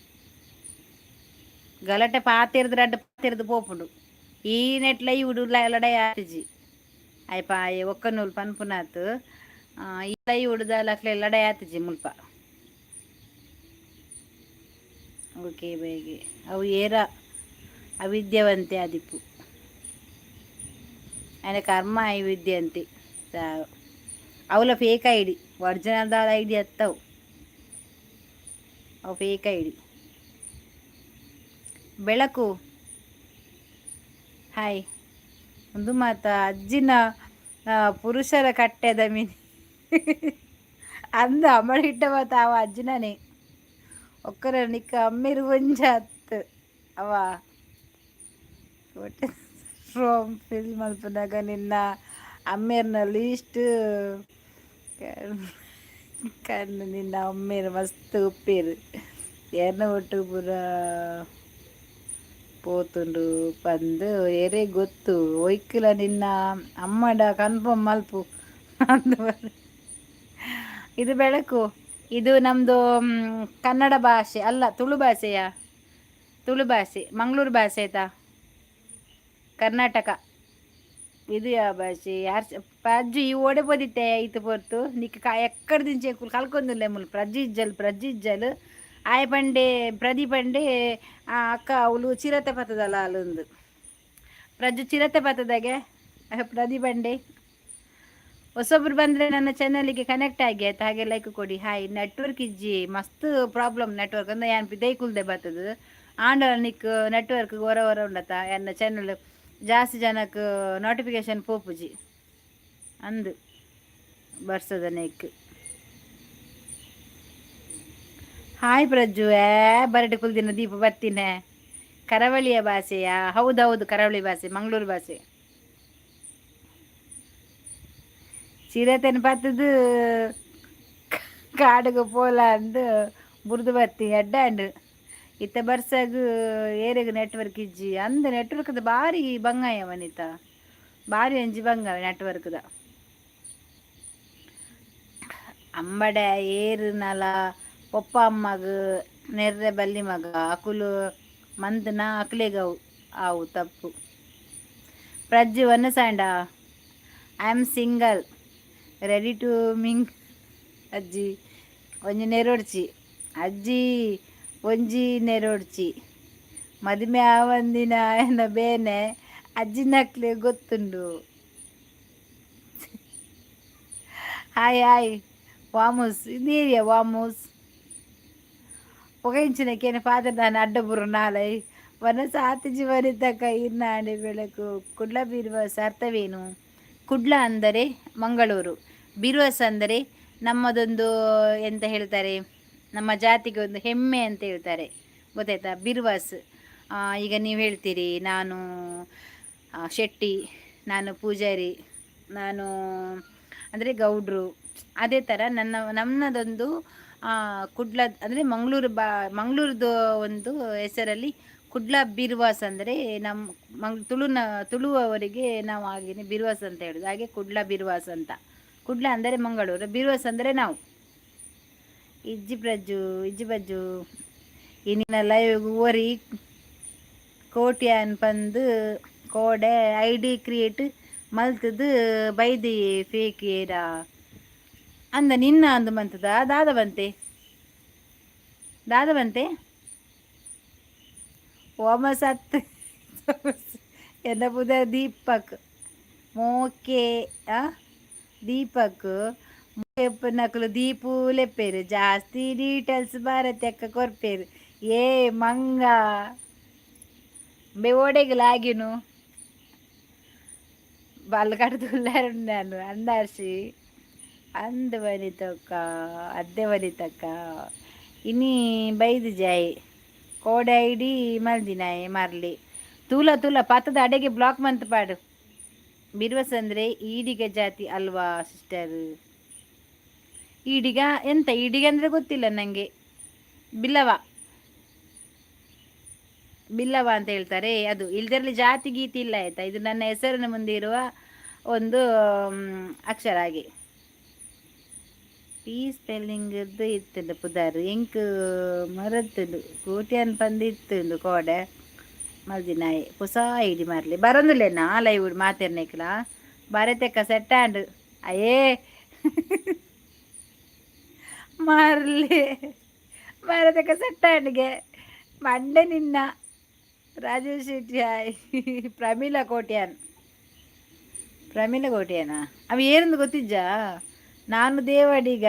ಗಲಾಟೆ ಪಾತೆರ್ದು ರಡ್ಡ್ ಪಾತೆರ್ದು ಪೋಪುಂಡು. ಈ ನೆಟ್ಲ ಇವುಡು ಲಡಾಯಿ ಆತಿಜಿ. ಅಯ್ಪ ಆಯೆ ಒಕ್ಕನೂಲು ಪನ್ಪುನಾತ್ ಈ ಲೈವ್ ಅಕ್ಲೆ ಲಡಾಯಿ ಆತಿಜಿ ಮುಲ್ಪ. ಓಕೆ ಬೇಗೆ. ಅವು ಏರ ಅವಿದ್ಯಾವಂತೆ ಆದಿಪ್ಪು. ఆయన ಕರ್ಮ ಅವಿದ್ಯೆ ಅಂತೆ. ಅವಲ fake ID, original ದಾದ ಐಡಿ ಅತ್ತವು. ಅವು ಫೇಕ್ ಐಡಿ. ಬೆಳಕು, ಹಾಯ್. ಒಂದು ಮಾತ ಅಜ್ಜಿನ ಪುರುಷರ ಕಟ್ಟೆದ ಮೀನಿ ಅಂದ ಅಮಳಿಟ್ಟ ಮಾತ ಅವ ಅಜ್ಜಿನೇ ಒಕ್ಕರ ನಿಕ್ಕ ಅಮ್ಮಿರು ಒಂಜಾತ್ ಅವ ಫಾರ್ಮ್ ಫಿಲ್ ಮಲ್ಪುನಗ ನಿನ್ನ ಅಮ್ಮೇರ್ನ ಲೀಸ್ಟ್ ಕಣ್ಣು. ನಿನ್ನ ಅಮ್ಮೇರು ಮಸ್ತ್ ಉಪ್ಪೇರು. ಏರ್ನ ಒಟ್ಟು ಪೂರ ಪೋತುಂಡು ಪಂದ್ ಏರೇ ಗೊತ್ತು. ಒಯ್ಕುಲ ನಿನ್ನ ಅಮ್ಮಡ ಕನ್ಫರ್ಮ್ ಮಲ್ಪು ಅಂದು. ಇದು ಬೆಳಕು, ಇದು ನಮ್ಮದು ಕನ್ನಡ ಭಾಷೆ ಅಲ್ಲ, ತುಳು ಭಾಷೆಯ, ತುಳು ಭಾಷೆ, ಮಂಗಳೂರು ಭಾಷೆ ಆಯ್ತಾ? ಕರ್ನಾಟಕ. ಇದು ಯಾವ ಭಾಷೆ? ಯಾರು ಪ್ರಜ್ಜು ಈ ಓಡೆ ಪೋದಿತ್ತೆ ಇತ್ತು ಪೊರ್ತು ನಿಕ್ ಎಕ್ಕಡ ದಿಂಚೆ ಕಲ್ಕೊಂದುಲ್ಲೆ ಮುಲ್. ಪ್ರಜ್ಜು ಇಜ್ಜಲ್, ಪ್ರಜ್ಜು ಇಜ್ಜಲ್. ಆಯ ಪಂಡೆ ಪ್ರದೀಪ್ ಪಂಡೆ ಅಕ್ಕ ಅವಳು ಚಿರತೆ ಪತ್ತದಲ್ಲ ಅಲ್ಲೊಂದು. ಪ್ರಜ್ಜು ಚಿರತೆ ಪತ್ತದಾಗೆ ಪ್ರದೀಪ್ ಪಂಡೆ. ಹೊಸೊಬ್ರು ಬಂದರೆ ನನ್ನ ಚಾನಲಿಗೆ ಕನೆಕ್ಟ್ ಆಗಿ ಆಯ್ತು. ಹಾಗೆ ಲೈಕ್ ಕೊಡಿ. ಹಾಯ್. ನೆಟ್ವರ್ಕ್ ಇಜ್ಜಿ, ಮಸ್ತ್ ಪ್ರಾಬ್ಲಮ್ ನೆಟ್ವರ್ಕ್ ಅಂದ್ರೆ. ಯಾನ್ ಪಿದೈ ಕುಲ್ದೆ ಬರ್ತದೆ ಆಂಡ ನಿಕ್ ನೆಟ್ವರ್ಕ್ ಹೊರ ಹೊರ ಉಂಡತ. ಎನ್ನ ಚಾನಲ್ ಜಾಸ್ತಿ ಜನಕ್ಕೆ ನೋಟಿಫಿಕೇಶನ್ ಪೋಪುಜಿ ಅಂದು ಬರ್ಸದ ನೆಕ್. ಹಾಯ್ ಪ್ರಜ್ಜು. ಏ ಬರಟೆ ಕುಲ್ದಿನ ದೀಪ ಬರ್ತೀನಿ. ಕರಾವಳಿಯ ಭಾಷೆಯಾ? ಹೌದೌದು, ಕರಾವಳಿ ಭಾಷೆ, ಮಂಗಳೂರು ಭಾಷೆ. ಚಿರತೆನ ಪತ್ತದು ಕಾಡುಗು ಪೋಲ ಅಂದು ಬುರ್ದು ಬತ್ತಿ ಅಡ್ಡಾಂಡ್. ಇತ್ತ ಬರ್ಸಾಗ ಏರೆಗ್ ನೆಟ್ವರ್ಕ್ ಇಜ್ಜಿ ಅಂದ. ನೆಟ್ವರ್ಕ್ದ ಬಾರಿ ಬಂಗಾಯ ವನಿತಾ, ಬಾರಿ ಒಂಜಿ ಬಂಗ ನೆಟ್ವರ್ಕ್ದ. ಅಂಬಡೆ ಏರು ನಲ ಪೊಪ್ಪ ಅಮ್ಮಗ್ ನೆರ್ರೆ ಬಲ್ಲಿ ಮಗ. ಅಕುಲು ಮಂದನ ಅಕ್ಲೆಗವು ಆವು ತಪ್ಪು. ಪ್ರಜ್ಜು ವನಸಾಂಡ. I am single, ready to mingle. ಅಜ್ಜಿ ಒಂಜಿ ನೆರೊಡ್ಚಿ. ಅಜ್ಜಿ ಒಂಜಿ ನೆರೊಡ್ಚಿ ಮದಿಮೆ ಆವಂದಿನ ಎನ್ನ ಬೇನೆ ಅಜ್ಜಿನಕ್ಲೆ ಗೊತ್ತುಂಡು. ಹಾಯ್ ಹಾಯ್ ವಾಮೂಸ್ ಇಂದೇರಿಯ ವಾಮೂಸ್ ಪೊಗೈಂಚಿನಕೇನೆ ಫಾದರ್ ದಾನ ಅಡ್ಡಬುರು ನಾಲೈ ವನಸ ಆತಿಜಿ ವನಿತಕ್ಕ ಇರ್ನಾಂಡೆ ಬೆಳಕು. ಕುಡ್ಲ ಬೀರ್ವಾಸ್ ಅರ್ಥವೇನು? ಕುಡ್ಲ ಅಂದರೆ ಮಂಗಳೂರು, ಬಿರ್ವಸ್ ಅಂದರೆ ನಮ್ಮದೊಂದು ಎಂತ ಹೇಳ್ತಾರೆ, ನಮ್ಮ ಜಾತಿಗೆ ಒಂದು ಹೆಮ್ಮೆ ಅಂತ ಹೇಳ್ತಾರೆ, ಗೊತ್ತಾಯ್ತಾ? ಬಿರ್ವಾಸ್. ಈಗ ನೀವು ಹೇಳ್ತೀರಿ ನಾನು ಶೆಟ್ಟಿ, ನಾನು ಪೂಜಾರಿ, ನಾನು ಅಂದರೆ ಗೌಡ್ರು. ಅದೇ ಥರ ನಮ್ಮದೊಂದು ಕುಡ್ಲ ಅಂದರೆ ಮಂಗಳೂರು ಬಾ ಮಂಗಳೂರದ್ದು ಒಂದು ಹೆಸರಲ್ಲಿ ಕುಡ್ಲ ಬಿರ್ವಾಸ್ ಅಂದರೆ ನಮ್ಮ ತುಳುನ ತುಳುವವರಿಗೆ ನಾವು ಹಾಗೇನೆ ಬಿರ್ವಾಸ್ ಅಂತ ಹೇಳೋದು. ಹಾಗೆ ಕುಡ್ಲ ಬಿರ್ವಾಸ್ ಅಂತ. ಕುಡ್ಲ ಅಂದರೆ ಮಂಗಳೂರು, ಬಿರ್ವಾಸ್ ಅಂದರೆ ನಾವು. ಇಜ್ಜಿ ಪ್ರಜ್ಜು, ಇಜ್ಜಿ ಬಜ್ಜು, ಇನ್ನಿನ ಲೈವ್ ಒರಿ ಕೋಟ್ಯಾನ್ ಪಂದ್ ಕೋಡೆ ಐಡಿ ಕ್ರಿಯೇಟ್ ಮಲ್ತದು ಬೈದಿ ಫೇಕ್ ಏರಾ ಅಂದ ನಿನ್ನ ಅಂದು ಮಂತದ ದಾದ ಬಂತೆ ದಾದ ಬಂತೆ ಓಮ ಸತ್ ಎನ್ನ ಪುದ ದೀಪಕ್ ಮೋಕೆ. ಆ ದೀಪಕ್ ನಕಲು ದೀಪು ಲೆಪ್ಪೇರು. ಜಾಸ್ತಿ ಡೀಟೇಲ್ಸ್ ಭಾರತಿ ಅಕ್ಕ ಕೊರ್ಪೇರು. ಏ ಮಂಗ ಬೆ ಓಡೆಗ್ ಲಾಗಿನು ಬಲ್ಕಡ್ದುಲ್ಲಾರು ನಾನು ಅಂದಾರ್ಷಿ ಅಂದ್ ವನಿತಕ್ಕ ಅದ್ದೆ ವನಿತಕ್ಕ ಇನಿ ಬೈದು ಜಾಯಿ ಕೋಡೆ ಐಡಿ ಮಲ್ದಿನಾಯೆ ಮರ್ಲಿ ತೂಲ ತೂಲ ಪತ್ತದ ಅಡೆಗೆ ಬ್ಲಾಕ್ ಮಂತ್ ಪಾಡು. ಬಿರ್ವಸ್ ಅಂದರೆ ಈಡಿಗ ಜಾತಿ ಅಲ್ವಾ ಸಿಸ್ಟರ್? ಈಡಿಗ ಎಂತ? ಈಡಿಗ ಅಂದರೆ ಗೊತ್ತಿಲ್ಲ ನನಗೆ. ಬಿಲ್ಲವ, ಬಿಲ್ಲವ ಅಂತ ಹೇಳ್ತಾರೆ ಅದು. ಇಲ್ದರಲ್ಲಿ ಜಾತಿ ಗೀತಿ ಇಲ್ಲ, ಆಯ್ತಾ? ಇದು ನನ್ನ ಹೆಸರಿನ ಮುಂದೆ ಇರುವ ಒಂದು ಅಕ್ಷರ. ಹಾಗೆ ಪಿ ಸ್ಪೆಲ್ಲಿಂಗ್ದು ಇತ್ತುಂಡು ಪುದಾರು ಎಂಕ್ ಮರತ್ತುಂಡು. ಕೋಟ್ಯಾನ್ ಪಂದು ಇತ್ತುಂಡು ಕೋಡೆ ಮಲ್ದಿನಾಯಿ. ಹೊಸ ಐಡಿ ಮಾರ್ಲಿ ಬರಂದುಲ್ಲೇನಾ ಲೈವ್ ಮಾತೆರ್ನೇಕ್ಲ ಭಾರತಕ್ಕ ಸೆಟ್ ಆಂಡ್. ಅಯ್ಯೇ ಮಾರ್ಲಿ ಭಾರತಕ್ಕ ಸೆಟ್ ಆಂಡ್ಗೆ ಮಂಡೆ ನಿನ್ನ. ರಾಜೇಶ್ ಶೆಟ್ಟಿ ಹಾಯ್. ಪ್ರಮೀಲಾ ಕೋಟ್ಯಾನ್, ಪ್ರಮೀಲಾ ಕೋಟ್ಯಾನ ಅವ ಏನಂದು ಗೊತ್ತಿಜ್ಜಾ? ನಾನು ದೇವಡಿಗ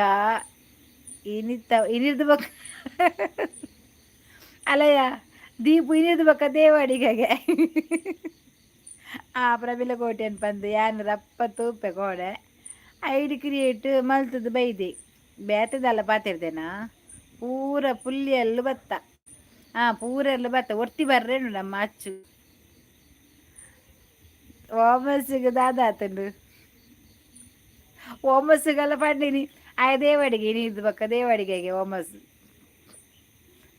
ಇನಿತ್ತ ಇನಿರ್ದು ಬಕ್ಕ ಅಲ್ಲಯ್ಯ ದೀಪು ಇನಿರ್ದು ಬಕ್ಕ ದೇವಡಿಗಗೆ. ಆ ಪ್ರಮೀಲ ಕೋಟ್ಯಾನ್ ಪಂದು ಯಾನ್ ರಪ್ಪ ತೂಪೆ ಕೋಡೆ ಐಡಿ ಕ್ರಿಯೇಟ್ ಮಲ್ತದ್ದು ಬೈದೆ ಬೇತದಲ್ಲ ಪಾತಿರ್ದೇನಾ ಪೂರ ಪುಲ್ಲಿಯಲ್ಲು ಬತ್ತ. ಹಾಂ, ಪೂರೆಲ್ಲ ಬತ್ತ ಒರ್ತಿ ಬರ್ರೇನು ನಮ್ಮ ಅಚ್ಚು ಓಮಸ್ಸಿಗೆ ದಾದಾತಂಡು ಓಮಸ್ಸಿಗೆಲ್ಲ ಪಂಡಿನಿ ಆಯ ದೇವಡಿಗೆ ಇದು ಬಕ್ಕ ದೇವಡಿಗೆಗೆ ಓಮಸ್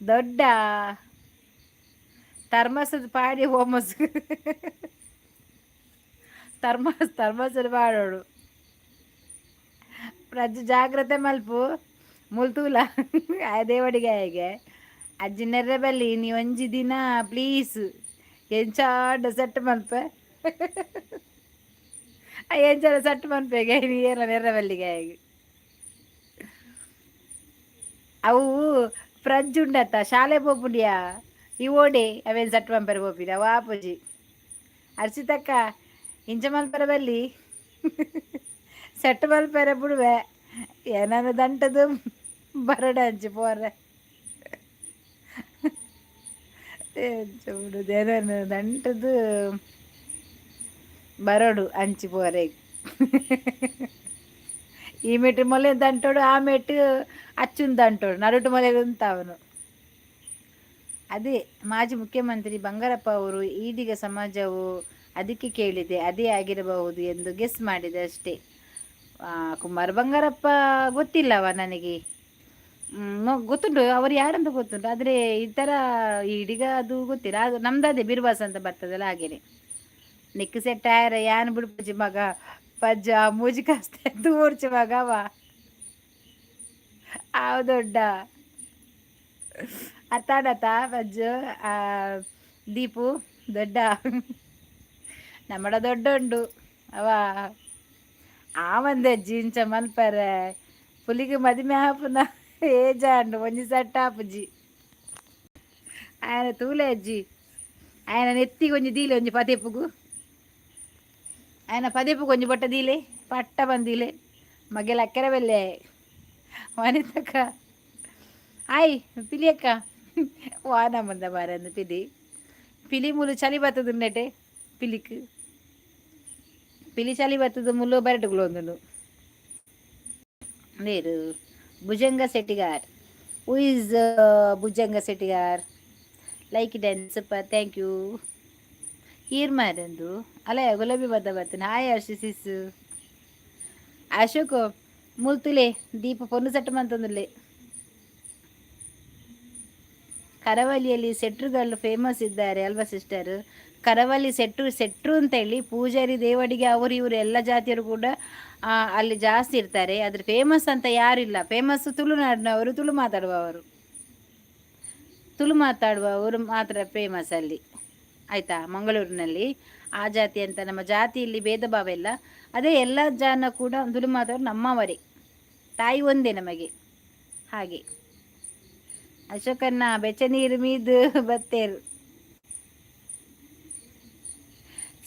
ದೊಡ್ಡ ಥರ್ಮಸದ ಪಾಡಿ ಓಮಸ್ ಥರ್ಮಸ್ ಥರ್ಮಸದ ಪಾಡೋಡು. ಪ್ರಜೆ ಜಾಗ್ರತೆ ಮಲ್ಪು ಮುಲ್ತೂಲ ಆ ದೇವಡಿಗೆ ಆಯಗೆ ಅಜ್ಜಿ ನೆರ್ರೆ ಬಲ್ಲಿ ನೀ ಒಂಜಿ ದಿನ ಪ್ಲೀಸ್ ಎಂಚಾಡ ಸೆಟ್ ಮನ್ಪೆ ಎಂಚಾಡ ಸೆಟ್ ಮನ್ಪೆಗೆ ನೀ ಏನ ನೆರ್ರೆ ಬಲ್ಲಿಗೆ ಆಯಗೆ ಅವು ಫ್ರಜ್ ಉಂಡತ್ತ ಶಾಲೆ ಪೋಪುಂಡಿಯಾ ಈ ಓಡೆ ಅವೇನು ಸೆಟ್ ಮನ್ಪೆರೆ ಪೋಪಿನ ವಾಪುಜಿ. ಅರ್ಚಿತಕ್ಕ ಇಂಚ ಮಲ್ಪೆರೆ ಬಲ್ಲಿ ಸೆಟ್ ಮಲ್ಪೆರೆ ಬಿಡುವೆ ಏನಾನ ದಂಟದು ಬರಡ ಅಂಚಿ ಪೋರೆ ಬಿಡುದು ಏನಾನ ದಂಟದು ಬರೋಡು ಅಂಚಿ ಪೋರೆ. ಈ ಮೆಟ್ಟು ಮೊಲೆ ದಂಟೋಡು, ಆ ಮೆಟ್ಟು ಅಚ್ಚುನ್ ದಂಟೋಡು, ನಡುಟು ಮೊಲೆ ಅವನು. ಅದೇ ಮಾಜಿ ಮುಖ್ಯಮಂತ್ರಿ ಬಂಗಾರಪ್ಪ ಅವರು ಈಡಿಗ ಸಮಾಜವು, ಅದಕ್ಕೆ ಕೇಳಿದೆ. ಅದೇ ಆಗಿರಬಹುದು ಎಂದು ಗೆಸ್ ಮಾಡಿದೆ ಅಷ್ಟೇ. ಕುಮಾರ್ ಬಂಗಾರಪ್ಪ ಗೊತ್ತಿಲ್ಲವ ನನಗೆ. ಗೊತ್ತುಂಟು, ಅವರು ಯಾರಂತ ಗೊತ್ತುಂಟು. ಆದರೆ ಈ ಥರ ಈಡಿಗ ಅದು ಗೊತ್ತಿಲ್ಲ. ಅದು ನಮ್ದು ಅದೇ ಬಿರ್ವಾಸ್ ಅಂತ ಬರ್ತದಲ್ಲ ಹಾಗೇನೆ. ನಿಕ್ ಸೆಟ್ ಆಯರ ಯಾನ್ ಬಿಡ್ಪುಜಿ ಮಗ ಪಜ್ಜ ಮೂಜಿ ಕಾಸ್ತೆ ತೂರ್ಚಿ ಮಗವ ಆವ್ ದೊಡ್ಡ ಅರ್ಥ ಪಜ್ಜು ದೀಪು ದೊಡ್ಡ ನಮ್ಮಡ ದೊಡ್ಡ ಉಂಡು ಅವ ಆ ಒಂದೇ ಜೀಂಚ ಮಲ್ಪರೆ ಪುಲಿಗೆ ಮದಿಮೆ ಆಪುನ. ಏಜಾಂಡು ಒಂಜಿ ಸೆಟ್ ಆಪುಜಿ. ಆಯನ ತೂಲೆ ಅಜ್ಜಿ, ಆಯನ ನೆತ್ತಿಗೆ ಒಂಜಿ ದೀಲೆ, ಒಂಜಿ ಪದೆಪುಗು. ಆಯನ ಪದೆಪುಗು ಒಂಜಿ ಬೊಟ್ಟ ದೀಲೆ, ಪಟ್ಟ ಬಂದಿಲೆ. ಮಗೆಲ ಅಕ್ಕರೆ ಬೆಲ್ಲೆ. ವನಿತಕ್ಕ, ಆಯ್ ಪಿಲಿಯಕ್ಕ. ವಾನ ಮುಂದ ಬಾರಂದು ಪಿಲಿ ಪಿಲಿ ಮುಲು ಚಳಿ ಬತ್ತದುಂಡೆಟೆ. ಪಿಲಿಕ್ ಪಿಲಿ ಚಳಿ ಬತ್ತದ ಮುಲು ಬರಟುಗಳು ಒಂದುಂಡು ನೀರು. Bhujanga ಸೆಟ್ಟಿಗಾರ್, who is Bhujanga Settigar? Like done, super, thank you. ಈರ್ ಮಾರಂದು ಅಲ್ಲ. ಗುಲಾಬಿ ಬದ್ದ ಬರ್ತೇನೆ. ಹಾಯ್ ಹರ್ಷಿ ಸಿಸ್. ಅಶೋಕ್ ಮುಲ್ತುಲೆ ದೀಪ ಪೊನ್ನು ಸೆಟ್ ಮಂತಂದುಲ್ಲೆ. ಕರಾವಳಿಯಲ್ಲಿ ಸೆಟ್ರುಗಳು ಫೇಮಸ್ ಇದ್ದಾರೆ ಅಲ್ವಾ ಸಿಸ್ಟರ್? ಕರಾವಳಿ ಸೆಟ್ರು, ಸೆಟ್ರು ಅಂತೇಳಿ ಪೂಜಾರಿ, ದೇವಡಿಗೆ, ಅವರು ಇವರು ಎಲ್ಲ ಜಾತಿಯವರು ಕೂಡ ಅಲ್ಲಿ ಜಾಸ್ತಿ ಇರ್ತಾರೆ. ಅದ್ರ ಫೇಮಸ್ ಅಂತ ಯಾರಿಲ್ಲ. ಫೇಮಸ್ ತುಳುನಾಡಿನವರು, ತುಳು ಮಾತಾಡುವವರು. ತುಳು ಮಾತಾಡುವವರು ಮಾತ್ರ ಫೇಮಸ್ ಅಲ್ಲಿ, ಆಯಿತಾ? ಮಂಗಳೂರಿನಲ್ಲಿ ಆ ಜಾತಿ ಅಂತ ನಮ್ಮ ಜಾತಿಯಲ್ಲಿ ಭೇದ ಭಾವ ಇಲ್ಲ. ಅದೇ ಎಲ್ಲ ಜನ ಕೂಡ ತುಳು ಮಾತಾಡೋರು ನಮ್ಮವರೇ, ತಾಯಿ ಒಂದೇ ನಮಗೆ ಹಾಗೆ. ಅಶೋಕನ್ನ ಬೆಚ್ಚ ನೀರು ಮೀದು ಬತ್ತೇರು.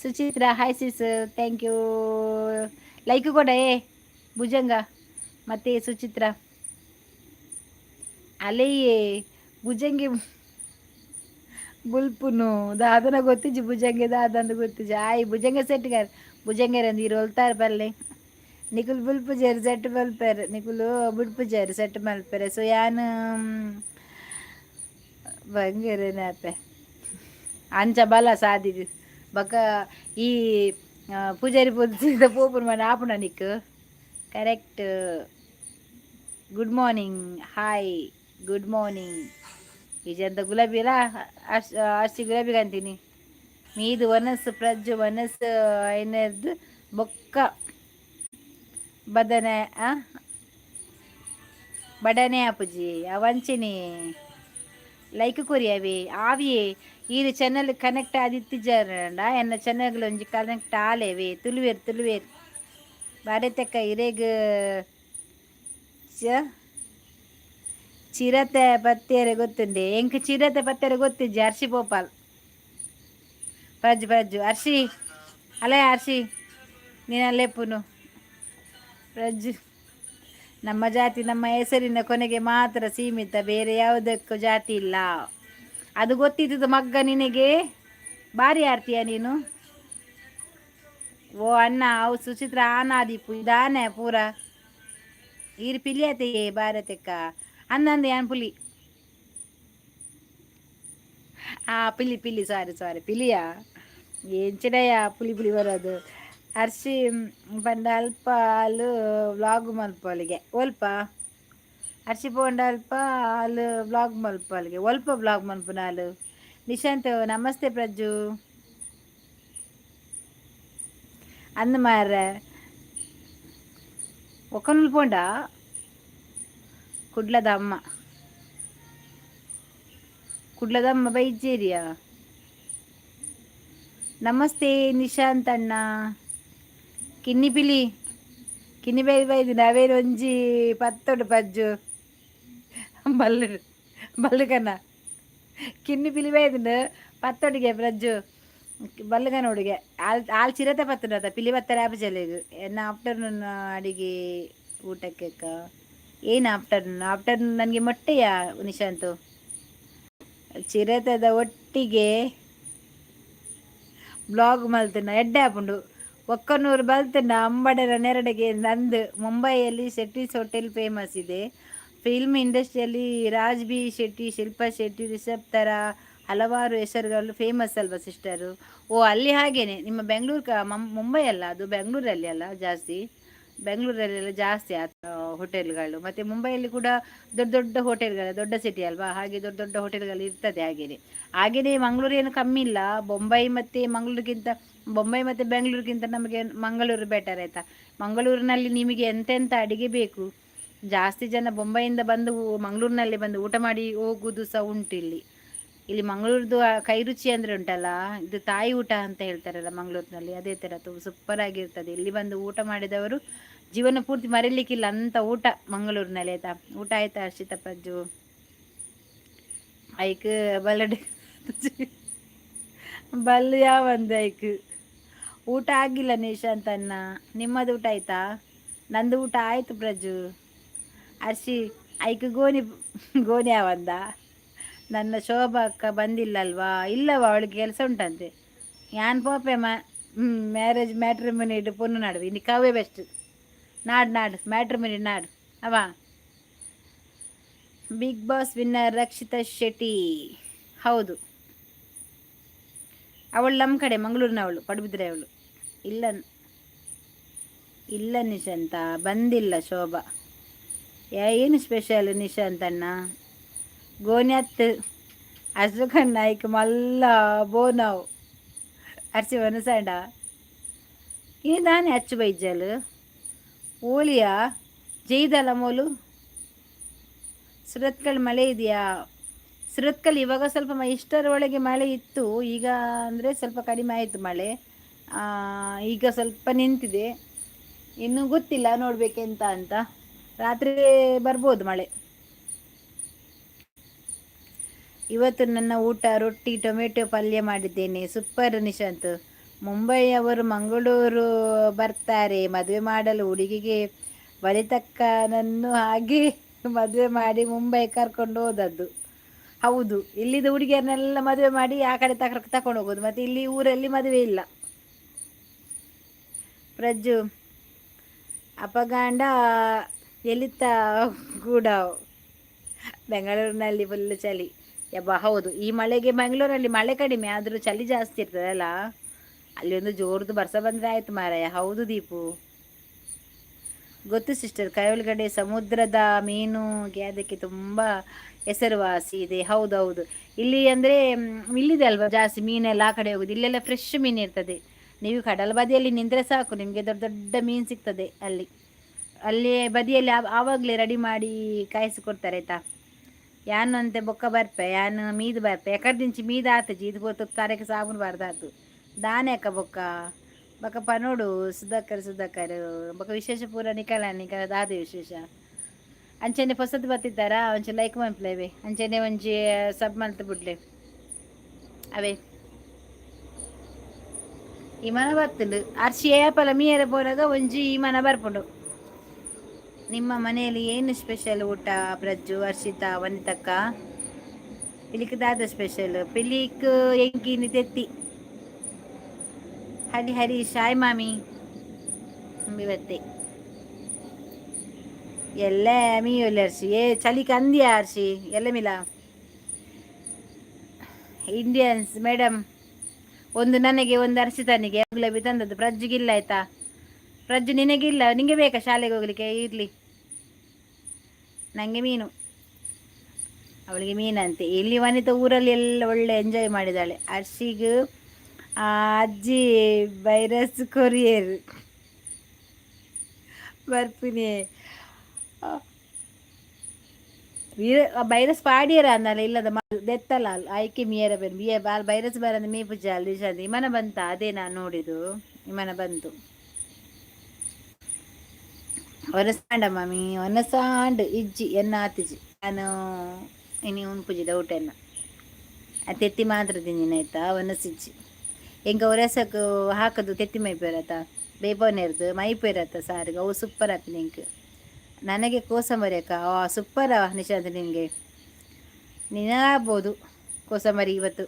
Suchitra, hi sis, thank you. Like ಕೊಡ ಏ ಭುಜಂಗ ಮತ್ತೆ ಸುಚಿತ್ರ. ಅಲೆಯೇ ಭುಜಂಗಿ ಬುಲ್ಪುನು ದಾದನ ಗೊತ್ತಿಜ್ಜಿ. ಭುಜಂಗೆ ದಾದಂದು ಗೊತ್ತಿಜ್ಜಿ. ಆಯ್ ಭುಜಂಗ ಸೆಟ್ಗಾರ್ ಭುಜಂಗೆರಂದು ಇರು ಒಲ್ತಾರ್ ಬಲ್ಲೆ. ನಿಕುಲು ಬುಲ್ಪುಜೇರು, ಸೆಟ್ ಮಲ್ಪೆರ್. ನಿಕುಲು ಬುಡ್ಪುಜೇರು, ಸೆಟ್ ಮಲ್ಪೆರೆ. ಸೊ ಯಾನ್ ಬಂಗೆರೆನಾಪೆ ಅಂಚ ಬಲ ಸಾದಿಗ್ ಬೊಕ ಈ ಪೂಜಾರಿ ಪೂಜೆ ಪೋಪುನ ಮನೆ ಆಪುಣ ನಿಕ್. Correct. Good morning, hi, good morning. ಈಜಂತ ಗುಲಾಬಿ ಅಲ್ಲ, ಅರ್ಶಿ ಗುಲಾಬಿ ಕಾಂತೀನಿ. ಮೀದು ಒನಸ್ ಪ್ರಜ್ಜು ಒನಸ್ ಐನರ್ದು ಬೊಕ್ಕ ಬದನೆ ಬಡನೆ ಆಪುಜಿ ಅವಂಚಿನಿ. ಲೈಕ್ ಕೊರಿಯವೇ ಆವಿಯೇ. ಈರು ಚಾನಲ್ ಕನೆಕ್ಟ್ ಆದಿತ್ತಿಜಾರಂಡ ಎನ್ನ ಚಾನಲ್ ಒಂಜಿ ಕನೆಕ್ಟ್ ಆಲೇವೆ. ತುಳುವೇರು ತುಳುವೇರು ಭಾರತಕ್ಕ ಇರೆಗ್ ಚ ಚಿರತೆ ಪತ್ತೇರೆ ಗೊತ್ತುಂಡೆ ಎಂಕ್? ಚಿರತೆ ಪತ್ತೇರೆ ಗೊತ್ತಿಜ್ಜಿ. ಅರ್ಶಿ ಪೋಪಾಲ್ ಪ್ರಜ್ಜು ಪ್ರಜ್ಜು ಅರ್ಶಿ ಅಲೇ ಅರ್ಶಿ ನೀನು ಅಲ್ಲೆಪ್ಪುನು ಪ್ರಜ್ಜು. ನಮ್ಮ ಜಾತಿ ನಮ್ಮ ಹೆಸರಿನ ಕೊನೆಗೆ ಮಾತ್ರ ಸೀಮಿತ, ಬೇರೆ ಯಾವುದಕ್ಕೂ ಜಾತಿ ಇಲ್ಲ. ಅದು ಗೊತ್ತಿದ್ದು ಮಗ್ಗ ನಿನಗೆ. ಭಾರಿ ಆರ್ತಿಯ ನೀನು. ಓ ಅಣ್ಣ, ಅವು ಸುಚಿತ್ರ ಆನಾದಿಪ್ಪು ಇದಾನೆ ಪೂರ. ಈರು ಪಿಲಿಯತೆಯೇ ಭಾರತಕ್ಕ ಅಂದಂದು ಯಾನ್ ಪುಲಿ. ಆ ಪಿಲಿ ಪಿಲಿ, ಸಾರಿ ಸಾರಿ, ಪಿಲಿಯಾ ಎಂಚಿನಯ್ಯ ಪುಲಿ ಪುಲಿ ಬರೋದು. ಅರ್ಶಿ ಪಂಡ ಅಲ್ಪ ಅಲ್ಲು ವ್ಲಾಗ್ ಮಲ್ಪೊಲಿಗೆ ಒಲ್ಪ. ಅರ್ಶಿ ಪೋಂಡ ಅಲ್ಪ ಅಲ್ಲು ವ್ಲಾಗ್ ಮಲ್ಪೊಲಿಗೆ ಒಲ್ಪ ವ್ಲಾಗ್ ಮಲ್ಪುನ ಅಲ್ಲು. ನಿಶಾಂತ್, ನಮಸ್ತೆ ಪ್ರಜ್ಜು. ಅಂದ್ ಮಾರ್ರೆ ಒಕ್ಕನೂಲು ಪೋಂಡ ಕುಡ್ಲದ ಅಮ್ಮ, ಕುಡ್ಲದ ಅಮ್ಮ ಬೈಜೇರಿಯಾ. ನಮಸ್ತೆ ನಿಶಾಂತ್ ಅಣ್ಣ. ಕಿನ್ನಿ ಪಿಲಿ ಕಿನ್ನಿ ಬೈ ಬೈದು ನಾವೇನು ಒಂಜಿ ಪತ್ತೊಡು ಪಜ್ಜು ಬಲ್ಲು ಬಲ್ಲುಕನ. ಕಿನ್ನಿ ಪಿಲಿ ಬೈದುಂಡು ಪತ್ತೊಡಿಗೆ ಪ್ರಜ್ಜು ಬಲ್ಲುಗನ ಹುಡುಗೆ. ಆಲ್ ಆಲ್ ಚಿರತೆ ಪತ್ತುಂಡು ಪಿಲಿ ಬತ್ತಾರೆ ಆಪುಜಲೆಗ್. ಎನ್ನ ಆಫ್ಟರ್ನೂನ್ ಅಡಿಗೆ ಊಟಕ್ಕೆ ಏನು? ಆಫ್ಟರ್ನೂನ್, ಆಫ್ಟರ್ನೂನ್ ನನಗೆ ಮೊಟ್ಟೆಯ ನಿಶಾಂತು. ಚಿರತೆದ ಒಟ್ಟಿಗೆ ಬ್ಲಾಗ್ ಮಲ್ತಿನ ಎಡ್ಡೆ ಆಪುಂಡು. ಒಕ್ಕನೂರು ಬಲ್ತುಂಡ ಅಂಬಡರ ನೆರಡಿಗೆ ನಂದು. ಮುಂಬೈಯಲ್ಲಿ ಶೆಟ್ಟಿಸ್ ಹೋಟೆಲ್ ಫೇಮಸ್ ಇದೆ. ಫಿಲ್ಮ್ ಇಂಡಸ್ಟ್ರಿಯಲ್ಲಿ ರಾಜ್ ಬಿ ಶೆಟ್ಟಿ, ಶಿಲ್ಪಾ ಶೆಟ್ಟಿ, ರಿಷಬ್ ಥರ ಹಲವಾರು ಹೆಸರುಗಳು ಫೇಮಸ್ ಅಲ್ವಾ ಸಿಸ್ಟರು? ಓ, ಅಲ್ಲಿ ಹಾಗೇನೆ. ನಿಮ್ಮ ಬೆಂಗಳೂರು ಕ ಮುಂಬೈ ಅಲ್ಲ ಅದು, ಬೆಂಗಳೂರಲ್ಲಿ ಅಲ್ಲ ಜಾಸ್ತಿ. ಬೆಂಗಳೂರಲ್ಲೆಲ್ಲ ಜಾಸ್ತಿ ಆ ಹೋಟೆಲ್ಗಳು. ಮತ್ತು ಮುಂಬೈಯಲ್ಲಿ ಕೂಡ ದೊಡ್ಡ ದೊಡ್ಡ ಹೋಟೆಲ್ಗಳು, ದೊಡ್ಡ ಸಿಟಿ ಅಲ್ವಾ? ಹಾಗೆ ದೊಡ್ಡ ದೊಡ್ಡ ಹೋಟೆಲ್ಗಳು ಇರ್ತದೆ. ಹಾಗೇನೆ ಹಾಗೆಯೇ ಮಂಗಳೂರು ಏನು ಕಮ್ಮಿ ಇಲ್ಲ. ಬೊಂಬೈ ಮತ್ತು ಮಂಗಳೂರಿಗಿಂತ, ಬೊಂಬೈ ಮತ್ತು ಬೆಂಗಳೂರಿಗಿಂತ ನಮಗೆ ಮಂಗಳೂರು ಬೆಟರ್, ಆಯಿತಾ? ಮಂಗಳೂರಿನಲ್ಲಿ ನಿಮಗೆ ಎಂತೆಂಥ ಅಡಿಗೆ ಬೇಕು. ಜಾಸ್ತಿ ಜನ ಬೊಂಬೈಯಿಂದ ಬಂದು ಮಂಗಳೂರಿನಲ್ಲಿ ಬಂದು ಊಟ ಮಾಡಿ ಹೋಗುವುದು ಸಹ ಉಂಟು ಇಲ್ಲಿ. ಇಲ್ಲಿ ಮಂಗಳೂರದ್ದು ಕೈ ರುಚಿ ಅಂದರೆ ಉಂಟಲ್ಲ, ಇದು ತಾಯಿ ಊಟ ಅಂತ ಹೇಳ್ತಾರಲ್ಲ ಮಂಗಳೂರಿನಲ್ಲಿ, ಅದೇ ಥರ ಸೂಪರ್ ಆಗಿರ್ತದೆ. ಇಲ್ಲಿ ಬಂದು ಊಟ ಮಾಡಿದವರು ಜೀವನ ಪೂರ್ತಿ ಮರೀಲಿಕ್ಕಿಲ್ಲ ಅಂತ ಊಟ ಮಂಗಳೂರಿನಲ್ಲಿ, ಆಯ್ತಾ? ಊಟ ಆಯ್ತಾ ಹರ್ಷಿತಾ? ಪ್ರಜ್ಜು, ಐಕ್ ಬಲ್ಲಡೆ ಬಲ್ಲು ಯಾವಂದು ಐಕ್. ಊಟ ಆಗಿಲ್ಲ ನಿಶಾಂತ್ ಅಣ್ಣ. ನಿಮ್ಮದು ಊಟ ಆಯ್ತಾ? ನಂದು ಊಟ ಆಯ್ತು ಪ್ರಜ್ಜು. ಅರ್ಷಿ, ಐಕ್ ಗೋಣಿ ಗೋಣಿ ಯಾವಂದ? ನನ್ನ ಶೋಭಾ ಅಕ್ಕ ಬಂದಿಲ್ಲಲ್ವಾ? ಇಲ್ಲವ, ಅವಳಿಗೆ ಕೆಲಸ ಉಂಟಂತೆ. ಯಾನ್ ಪೋಪೆ ಮ ಮ್ಯಾರೇಜ್ ಮ್ಯಾಟ್ರಿಮನಿ ಇಟ್ಟು ಪೊಣ್ಣು ನಾಡು ಇನ್ನು ಕವೇ ಬೆಸ್ಟ್. ನಾಡು ನಾಡು ಮ್ಯಾಟ್ರಿಮನಿ ನಾಡು ಅವ. Bigg Boss winner Rakshita Shetty, ಹೌದು. ಅವಳು ನಮ್ಮ ಕಡೆ ಮಂಗಳೂರಿನವಳು, ಪಡುಬಿದ್ರೆ ಅವಳು. ಇಲ್ಲ ಇಲ್ಲ ನಿಶಾಂತ, ಬಂದಿಲ್ಲ ಶೋಭಾ. ಏನು ಸ್ಪೆಷಲ್ ನಿಶಾಂತ್ ಅಣ್ಣ? ಗೋನ್ಯತ್ ಅಶೋಕಣ್ಣ ಐಕ್ ಮಲ್ಲ ಬೋನವ್. ಅರ್ಚಿ ವನಸಾಂಡ ಏದಾನೆ ಅಚ್ಚು ಬೈಜಲ್ ಓಲಿಯಾ ಜೈದಲ್ಲ ಮೋಲು. ಸುರತ್ಕಲ್ ಮಳೆ ಇದೆಯಾ? ಸುರತ್ಕಲ್ ಇವಾಗ ಸ್ವಲ್ಪ ಇಷ್ಟರ ಒಳಗೆ ಮಳೆ ಇತ್ತು. ಈಗ ಅಂದರೆ ಸ್ವಲ್ಪ ಕಡಿಮೆ ಆಯಿತು ಮಳೆ. ಈಗ ಸ್ವಲ್ಪ ನಿಂತಿದೆ. ಇನ್ನು ಗೊತ್ತಿಲ್ಲ, ನೋಡಬೇಕೆಂತ ಅಂತ. ರಾತ್ರಿ ಬರ್ಬೋದು ಮಳೆ. ಇವತ್ತು ನನ್ನ ಊಟ ರೊಟ್ಟಿ ಟೊಮೆಟೊ ಪಲ್ಯ ಮಾಡಿದ್ದೇನೆ. ಸೂಪರ್ ನಿಶಾಂತ್. ಮುಂಬೈಯವರು ಮಂಗಳೂರು ಬರ್ತಾರೆ ಮದುವೆ ಮಾಡಲು ಹುಡುಗಿಗೆ. ವನಿತಕ್ಕನನ್ನು ಹಾಗೆ ಮದುವೆ ಮಾಡಿ ಮುಂಬೈ ಕರ್ಕೊಂಡು ಹೋದದ್ದು. ಹೌದು, ಇಲ್ಲಿದ್ದ ಹುಡುಗಿಯರನ್ನೆಲ್ಲ ಮದುವೆ ಮಾಡಿ ಆ ಕಡೆ ತಕೊಂಡು ಹೋಗೋದು. ಮತ್ತೆ ಇಲ್ಲಿ ಊರಲ್ಲಿ ಮದುವೆ ಇಲ್ಲ. ಪ್ರಜ್ಜು, ಅಪಗಾಂಡ ಎಲಿತ ಕೂಡ. ಬೆಂಗಳೂರಿನಲ್ಲಿ ಫುಲ್ ಚಳಿ ಯಬ್ಬ. ಹೌದು, ಈ ಮಳೆಗೆ ಬೆಂಗಳೂರಲ್ಲಿ ಮಳೆ ಕಡಿಮೆ ಆದರೂ ಚಳಿ ಜಾಸ್ತಿ ಇರ್ತದಲ್ಲ. ಅಲ್ಲಿ ಒಂದು ಜೋರದು ಬರ್ಸ ಬಂದರೆ ಆಯ್ತು ಮಾರಾಯ. ಹೌದು ದೀಪು. ಗೊತ್ತು ಸಿಸ್ಟರ್, ಕರಾವಳಿ ಸಮುದ್ರದ ಮೀನುಗೆ ಅದಕ್ಕೆ ತುಂಬ ಹೆಸರುವಾಸಿ ಇದೆ. ಹೌದೌದು, ಇಲ್ಲಿ ಅಂದರೆ ಇಲ್ಲಿದೆ ಅಲ್ವಾ ಜಾಸ್ತಿ ಮೀನೆಲ್ಲ ಆ ಕಡೆ ಹೋಗುದು. ಇಲ್ಲೆಲ್ಲ ಫ್ರೆಶ್ ಮೀನು ಇರ್ತದೆ. ನೀವು ಕಡಲ ಬದಿಯಲ್ಲಿ ನಿಂತರೆ ಸಾಕು, ನಿಮಗೆ ದೊಡ್ಡ ದೊಡ್ಡ ಮೀನು ಸಿಗ್ತದೆ ಅಲ್ಲಿ. ಅಲ್ಲಿ ಬದಿಯಲ್ಲಿ ಆವಾಗಲೇ ರೆಡಿ ಮಾಡಿ ಕಾಯಿಸಿ ಕೊಡ್ತಾರೆ, ಆಯ್ತಾ? ಯಾನು ಅಂತೆ ಬೊಕ್ಕ ಬರ್ಪೆ, ಯಾನು ಮೀದು ಬರ್ಪೆ. ಎಕಡ್ದಿಂಚಿ ಮೀದ ಆತಜಿ ಇದು ಪೋತು ತರಕ್ಕೆ ಸಾಬೂನು ಬಾರ್ದಾತು ದಾನೆ ಅಕ್ಕ. ಬೊಕ್ಕ ಬೊಕ್ಕ ಪನೋಡು ಸುಧಾಕರ್ ಸುಧಾಕರ್. ಬೊಕ್ಕ ವಿಶೇಷ ಪೂರ ನಿಕಲ ನಿಕಲ ದಾದ ವಿಶೇಷ? ಅಂಚನೆ ಹೊಸದು ಬತ್ತಿದ್ದಾರಾ? ಒಂಚೆ ಲೈಕ್ ಮನ್ಪ್ಲೇವೆ, ಅಂಚನೆ ಒಂಜಿ ಸಬ್ ಮಲ್ತ್ ಬುಡ್ಲೆ ಅವೇ. ಈ ಮನ ಬತ್ತುಂಡು ಅರ್ಶಿ ಏಪಲ ಮೀಯರ ಪೋನಾಗ ಒಂಜಿ ಈ ಮನ ಬರ್ಪುಂಡು. ನಿಮ್ಮ ಮನೆಯಲ್ಲಿ ಏನು ಸ್ಪೆಷಲ್ ಊಟ ಪ್ರಜ್ಜು, ಹರ್ಷಿತಾ, ವನಿತಕ್ಕ? ಪಿಲಿಕ್ ದಾದ ಸ್ಪೆಷಲ್? ಪಿಲಿಕ್ ಎಂಕಿನಿ ತೆತ್ತಿ. ಹರಿ ಹರೀಶ್, ಹಾಯ್ ಮಾಮಿ. ಇವತ್ತೆ ಎಲ್ಲ ಮೀಯೊಲ್ಲ ಅರ್ಶಿ. ಏ ಚಳಿ ಕಂದಿಯ ಅರ್ಶಿ ಎಲ್ಲ ಮಿಲ. ಇಂಡಿಯನ್ಸ್ ಮೇಡಮ್, ಒಂದು ನನಗೆ, ಒಂದು ಅರ್ಷಿತನಿಗೆ ಗುಲಾಬಿ ತಂದದ್ದು. ಪ್ರಜ್ಜುಗಿಲ್ಲ, ಆಯ್ತಾ? ಪ್ರಜ್ಜು, ನಿನಗಿಲ್ಲ. ನಿಂಗೆ ಬೇಕಾ ಶಾಲೆಗೆ ಹೋಗ್ಲಿಕ್ಕೆ? ಇರಲಿ. ನನಗೆ ಮೀನು, ಅವಳಿಗೆ ಮೀನಂತೆ. ಇಲ್ಲಿ ವನಿತ ಊರಲ್ಲಿ ಎಲ್ಲ ಒಳ್ಳೆ ಎಂಜಾಯ್ ಮಾಡಿದಾಳೆ. ಅರ್ಷಿಗೆ ಅಜ್ಜಿ ವೈರಸ್ ಕೊರಿಯರ್ ಬರ್ಪಿನಿ. ವೈರಸ್ ಪಾಡಿಯರ ಅಂದಲ್ಲ ಇಲ್ಲದ ದೆತ್ತಲ್ಲ ಆಯ್ಕೆ ಮಿಯರ ಬೇರೆ ಬಿಯ ಬಾಲ್ ವೈರಸ್ ಬರಂದ ಮೀ ಪೂಜೆ ನಿಶಾಂತ್. ವಿಮಾನ ಬಂತ? ಅದೇ ನಾನು ನೋಡಿದ್ದು, ವಿಮಾನ ಬಂತು. ಒನಸಾಂಡ ಮಾಮಿ, ಒನಸಾಂಡ್ ಇಜ್ಜಿ ಎನ್ನ ಆತಿಜಿ. ನಾನು ಇನಿ ಉಣ್ಪುಜಿ ಊಟ ಎನ್ನ. ಆ ತೆತ್ತಿ ಮಾತ್ರ ತಿಂದಿನ, ಆಯ್ತಾ? ಒನಸಿಜ್ಜಿ. ಎಂಕ ಒರೆಸಕ್ಕೆ ಹಾಕದು ತೆತ್ತಿ ಮೈಪೇರತ್ತ ಬೇಪನೇರ್ದು ಮೈಪೇರತ್ತ ಸಾರಿಗೆ. ಅವು ಸೂಪರ್ ಆಪಿನ ಎಂಕ್. ನನಗೆ ಕೋಸಂಬರಿ ಅಕ್ಕ. ಸೂಪರ್ ನಿಶಾಂತ್, ನಿನಗೆ ನಿನಗಾಗ್ಬೋದು ಕೋಸಂಬರಿ ಇವತ್ತು.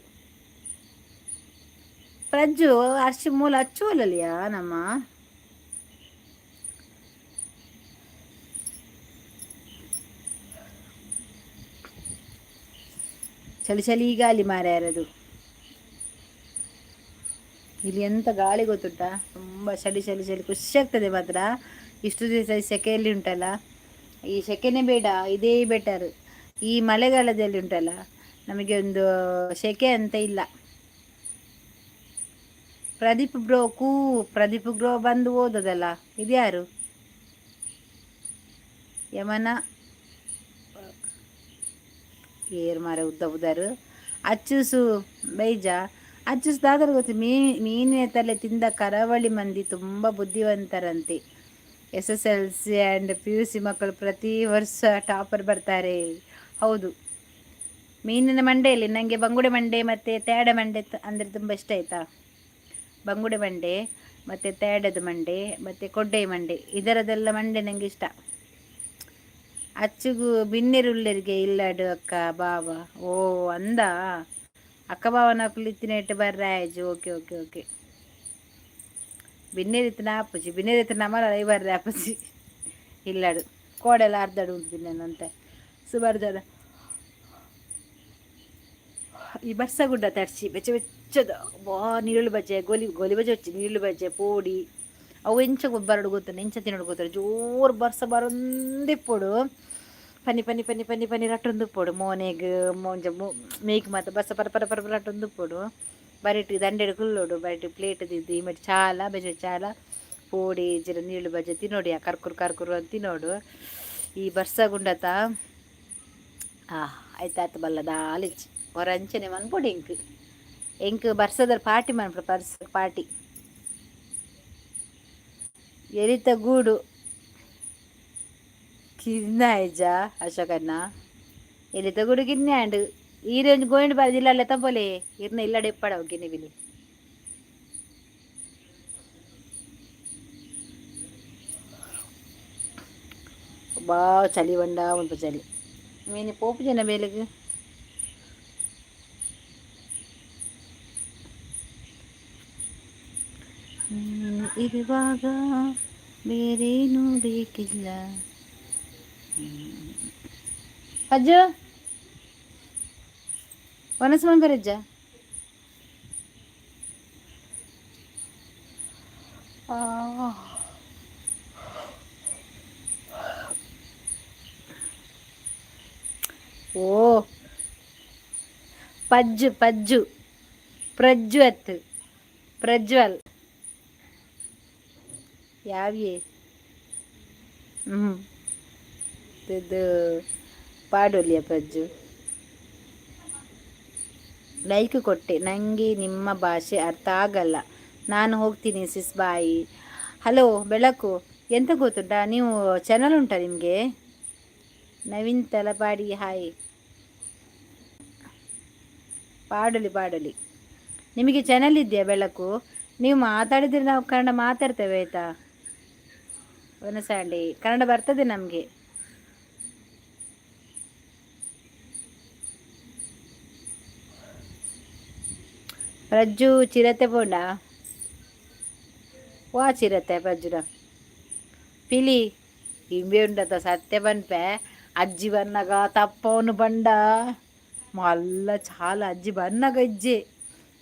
ಪ್ರಜ್ಜು, ಅರ್ಶಿ ಮೂಲ ಅಚ್ಚುವಲ್ಲಲಿಯಾ ನಮ್ಮ? ಚಳಿ ಚಳಿ ಗಾಳಿ ಮಾರಾಯರದು. ಇಲ್ಲಿ ಎಂಥ ಗಾಳಿ ಗೊತ್ತುಂಟಾ? ತುಂಬ ಚಳಿ ಚಳಿ ಚಳಿ, ಖುಷಿ ಆಗ್ತದೆ ಮಾತ್ರ. ಇಷ್ಟು ದಿವಸ ಸೆಕೆಯಲ್ಲಿ ಉಂಟಲ್ಲ, ಈ ಸೆಕೆನೇ ಬೇಡ, ಇದೇ ಬೆಟರ್. ಈ ಮಳೆಗಾಲದಲ್ಲಿ ಉಂಟಲ್ಲ, ನಮಗೆ ಒಂದು ಸೆಕೆ ಅಂತ ಇಲ್ಲ. ಪ್ರದೀಪ್ ಬ್ರೋ ಕೂ, ಪ್ರದೀಪ್ ಬ್ರೋ ಬಂದು ಓದೋದಲ್ಲ. ಇದ್ಯಾರು? ಯಮನ ಏರ್ ಮಾರ ಉದ್ದ ಉದಾರು. ಅಚ್ಚುಸು ಬೈಜ ಅಚ್ಚುಸು ದಾದರ್ ಗೊತ್ತು. ಮೀನಿನ ತಲೆ ತಿಂದ ಕರಾವಳಿ ಮಂದಿ ತುಂಬ ಬುದ್ಧಿವಂತರಂತೆ. SSLC and PUC ಮಕ್ಕಳು ಪ್ರತಿ ವರ್ಷ ಟಾಪರ್ ಬರ್ತಾರೆ. ಹೌದು. ಮೀನಿನ ಮಂಡೆಯಲ್ಲಿ ನನಗೆ ಬಂಗುಡೆ ಮಂಡೆ ಮತ್ತು ತೇಡ ಮಂಡೆ ಅಂದರೆ ತುಂಬ ಇಷ್ಟ ಆಯಿತಾ. ಬಂಗುಡೆ ಮಂಡೆ ಮತ್ತು ತೇಡದ ಮಂಡೆ ಮತ್ತು ಕೊಡ್ಡೆ ಮಂಡೆ, ಇದರದೆಲ್ಲ ಮಂಡೆ ನನಗೆ ಇಷ್ಟ. ಅಚ್ಚುಗು ಬಿನ್ನೆರುಲ್ಲರಿಗೆ ಇಲ್ಲಡು ಅಕ್ಕ ಬಾವ. ಓ ಅಂದ ಅಕ್ಕ ಬಾವನ ಕುಲಿತ್ತಿನೇಟ್ ಬರ್ರಾಯಜು. Okay okay okay. ಬಿನ್ನೆರಿತ್ತಿನ ಆಪುಜಿ, ಬಿನ್ನೆರಿತ್ತಿನ ನಮಲ ಬರ್ರೆ ಆಪುಜಿ. ಇಲ್ಲಡು ಕೋಡೆಲ್ಲ ಅರ್ಧಡು ಉಂಟು ಅಂತೆ ಸುಮಾರು ಜನ. ಈ ಬರ್ಸಗುಡ್ಡ ತರ್ಚಿ ಬೆಚ್ಚ ಬೆಚ್ಚದ ಬಾ ನೀರುಳ್ಳಿ ಬಜ್ಜೆ, ಗೋಲಿ ಗೋಲಿ ಬಜ್ಜೆ ಹಚ್ಚಿ ನೀರುಳ್ಳಿ ಬಜ್ಜೆ ಪೋಡಿ ಅವು ಎಂಚ ಬರಡು ಗೊತ್ತ, ಎಂಚ ತಿನ್ನೋಡು ಗೊತ್ತ. ಜೋರು ಬರ್ಸ ಬರೊಂದಿಪ್ಪೊಡು, ಪನಿ ಪನಿ ಪನಿ ಪನಿ ಪನಿ ರಟ್ಟೊಂದುಪ್ಪೊಡು ಮೋನೆಗ್ ಮೋಂಜ ಮೇಕ್ ಮಾತ ಬರ್ಸ ಪರ ಪರ ಪರ ರಟ್ಟೊಂದುಪ್ಪೊಡು. ಬರಿಟ್ ದಂಡೆಡ್ ಕುಲ್ಲೋಡು, ಬರಿಟ್ ಪ್ಲೇಟ್ ದಿದ್ದು ಈ ಮಟ್ಟಿ ಚಾಲ ಬೆಜ ಚಾಲ ಪೋಡಿ ಜಿರ ನೀರುಳ್ಳಿ ಬಜ್ಜೆ ತಿನ್ನೋಡು. ಯಾ ಕರ್ಕುರು ಕರ್ಕುರು ಅಂತ ತಿನ್ನೋಡು ಈ ಬರ್ಸಗುಂಡತ. ಆ ಆಯ್ತಾಯ್ತು ಬಲ್ಲದ ಆಲಿಚ್ ಹೊರಂಚನೆ ಮನ್ಪೊಡು. ಎಂಕ್ ಎಂಕ್ ಬರ್ಸದರ್ ಪಾರ್ಟಿ ಮನ್ಪೊಡು, ಬರ್ಸ ಪಾರ್ಟಿ. ಎರಿತ ಗೂಡು ಕಿನ್ನ ಆಯ್ಜ ಅಶೋಕಣ್ಣ, ಎಲಿತ ಗೂಡು ಗಿನ್ನೆ ಆಂಡ್ ಈರೊಂಜಿ ಗೋವಿಂದ ಬಾರಿ ಜಿಲ್ಲೆ ತಂಪೊಲೆ ಇರ್ನ ಇಲ್ಲಡೆ ಎಪ್ಪಡವು ಗಿನ್ನೆ ಬಿಲಿ. ಬಾ ಚಳಿ ಬಂಡ ಮುಲ್ಪ ಚಳಿ ಮೀನು ಪೋಪು ಜನ ಬೇಲೆಗ್. ನೀನು ಇರುವಾಗ ಬೇರೇನೂ ಬೇಕಿಲ್ಲ. ಅಜ್ಜು ವನಸ್ ಮನ್ಪರಜ್ಜ. ಓ ಪಜ್ಜು ಪಜ್ಜು ಪ್ರಜ್ವತ್ ಪ್ರಜ್ವಲ್ ಯಾವ್ಯೆ ಹ್ಞೂ ಇದು ಪಾಡೊಲಿಯ ಪಜ್ಜು. ಲೈಕ್ ಕೊಟ್ಟೆ. ನನಗೆ ನಿಮ್ಮ ಭಾಷೆ ಅರ್ಥ ಆಗಲ್ಲ, ನಾನು ಹೋಗ್ತೀನಿ ಸಿಸ್, ಬಾಯ್. ಹಲೋ ಬೆಳಕು, ಎಂತ ಗೊತ್ತುಂಟಾ? ನೀವು ಚಾನಲ್ ಉಂಟಾ ನಿಮಗೆ? ನವೀನ್ ತಲಪಾಡಿ ಹಾಯ್. ಪಾಡಲಿ ಪಾಡಲಿ. ನಿಮಗೆ ಚಾನಲ್ ಇದೆಯಾ ಬೆಳಕು? ನೀವು ಮಾತಾಡಿದರೆ ನಾವು ಕನ್ನಡ ಮಾತಾಡ್ತೇವೆ ಆಯಿತಾ. ವನಸಾಂಡಿ ಕನ್ನಡ ಬರ್ತದೆ ನಮಗೆ. ಪ್ರಜ್ಜು ಚಿರತೆ ಪೋಂಡ ವಾ ಚಿರತೆ ಪ್ರಜ್ಜುನ ಪಿಲಿ ಇಂಬೆ ಉಂಡತ ಸತ್ಯ ಪನ್ಪೆ. ಅಜ್ಜಿ ಬನ್ನಗ ತಪ್ಪವನು ಬಂಡ ಮಲ್ಲ ಚಾಲ ಅಜ್ಜಿ ಬನ್ನಗ ಇಜ್ಜೆ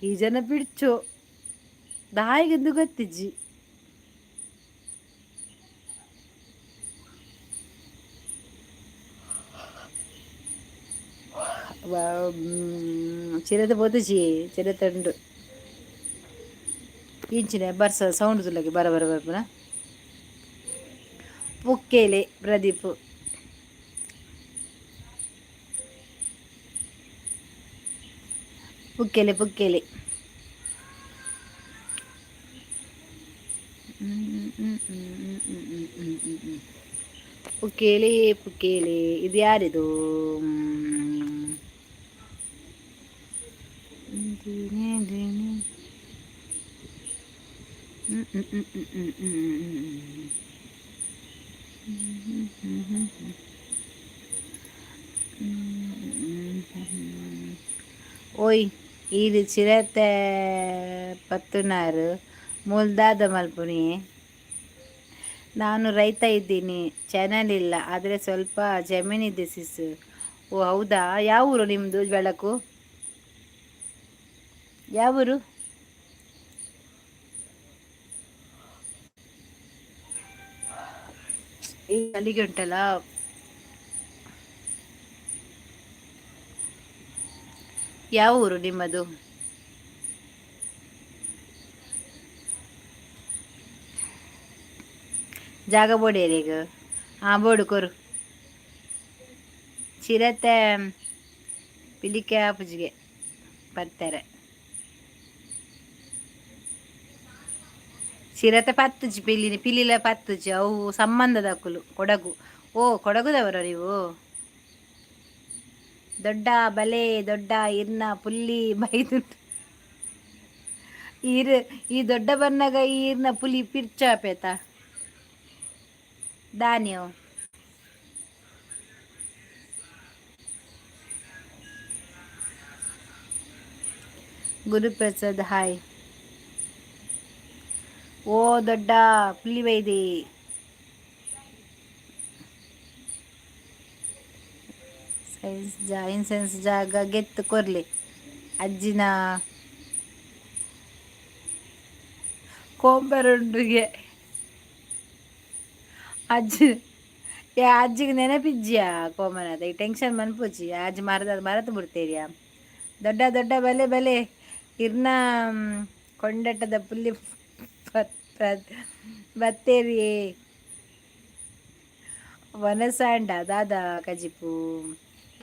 ಈ ಜನ ಬಿಡ್ಚು ದಾಯಿಗೆಂದು ಗೊತ್ತಿಜ್ಜಿ. ಚಿರತೆ ಪೋತುಜಿ, ಚಿರತೆ ಉಂಡು. ಇಂಚಿನ ಬರ್ಸ ಸೌಂಡ್ ತುಲಗೆ ಬರ ಬರ ಬರ್ಪುನ. ಪುಕ್ಕೇಲೆ ಪ್ರದೀಪ್ ಪುಕ್ಕೇಲೆ ಪುಕ್ಕೇಲೆ. ಪುಕ್ಕೇಲೆ ಪುಕ್ಕೇಲೆ. ಇದು ಯಾರಿದು? ಓಯ್ ಇದು ಚಿರತೆ ಪತ್ತುನಾರು ಮುಲ್ದಾದ ಮಲ್ಪುನಿ. ನಾನು ರೈತ ಇದ್ದೀನಿ, ಚಾನಲ್ ಇಲ್ಲ, ಆದರೆ ಸ್ವಲ್ಪ ಜಮೀನಿದೆ ಸಿಸ್. ಓ ಹೌದಾ? ಯಾವ ಊರು ನಿಮ್ಮದು ಬೆಳಕು? ಯಾವ ಊರು? ಈ ಅಲ್ಲಿಗೆ ಉಂಟಲ್ಲ. ಯಾವ ಊರು ನಿಮ್ಮದು? ಜಾಗ ಬೋಡಿ ಈಗ. ಹಾಂ ಬೋಡು ಕೊರು. ಚಿರತೆ ಪಿಲಿಕೆ ಆಪುಜಿಗೆ ಬರ್ತಾರೆ. ಚಿರತೆ ಪತ್ತುಜಿ, ಪಿಲಿನಿ ಪಿಲಿಲ ಪತ್ತುಜಿ. ಅವು ಸಂಬಂಧದಕ್ಕುಲು. ಕೊಡಗು, ಓ ಕೊಡಗುದವರ ನೀವು? ದೊಡ್ಡ ಬಲೆ ದೊಡ್ಡ ಇರ್ನ ಪುಲ್ಲಿ ಬೈದುಂಡು. ಈರ್ ಈ ದೊಡ್ಡ ಬನ್ನಗ ಈರ್ನ ಪುಲಿ ಪಿರ್ಚಾಪೇತ ದಾನ್ಯೋ? ಗುರುಪ್ರಸಾದ್ ಹಾಯ್. ಓ ದೊಡ್ಡ ಪುಲ್ಲಿ ಬೈದಿ. ಸೈನ್ಸ್ ಜಾ ಇನ್ಸೆನ್ಸ್ ಜಾಗ ಗೆತ್ತು ಕೊರ್ಲಿ ಅಜ್ಜಿನ ಕೋಂಬೆರುಂಡುಗೆ ಅಜ್ಜಿ. ಏ ಅಜ್ಜಿಗೆ ನೆನಪಿಜ್ಜಿಯಾ ಕೋಮನದ? ಈ ಟೆನ್ಷನ್ ಮನ್ಪುಜಿ ಅಜ್ಜಿ, ಮರದ ಮರತು ಬಿಡ್ತೇರಿಯಾ. ದೊಡ್ಡ ದೊಡ್ಡ ಬಲೆ ಬಲೆ ಇರ್ನ ಕೊಂಡಟದ ಪುಲ್ಲಿ ಬತ್ತೇರಿ. ವನಸಾಂಡ ದಾದ ಕಜಿಪು?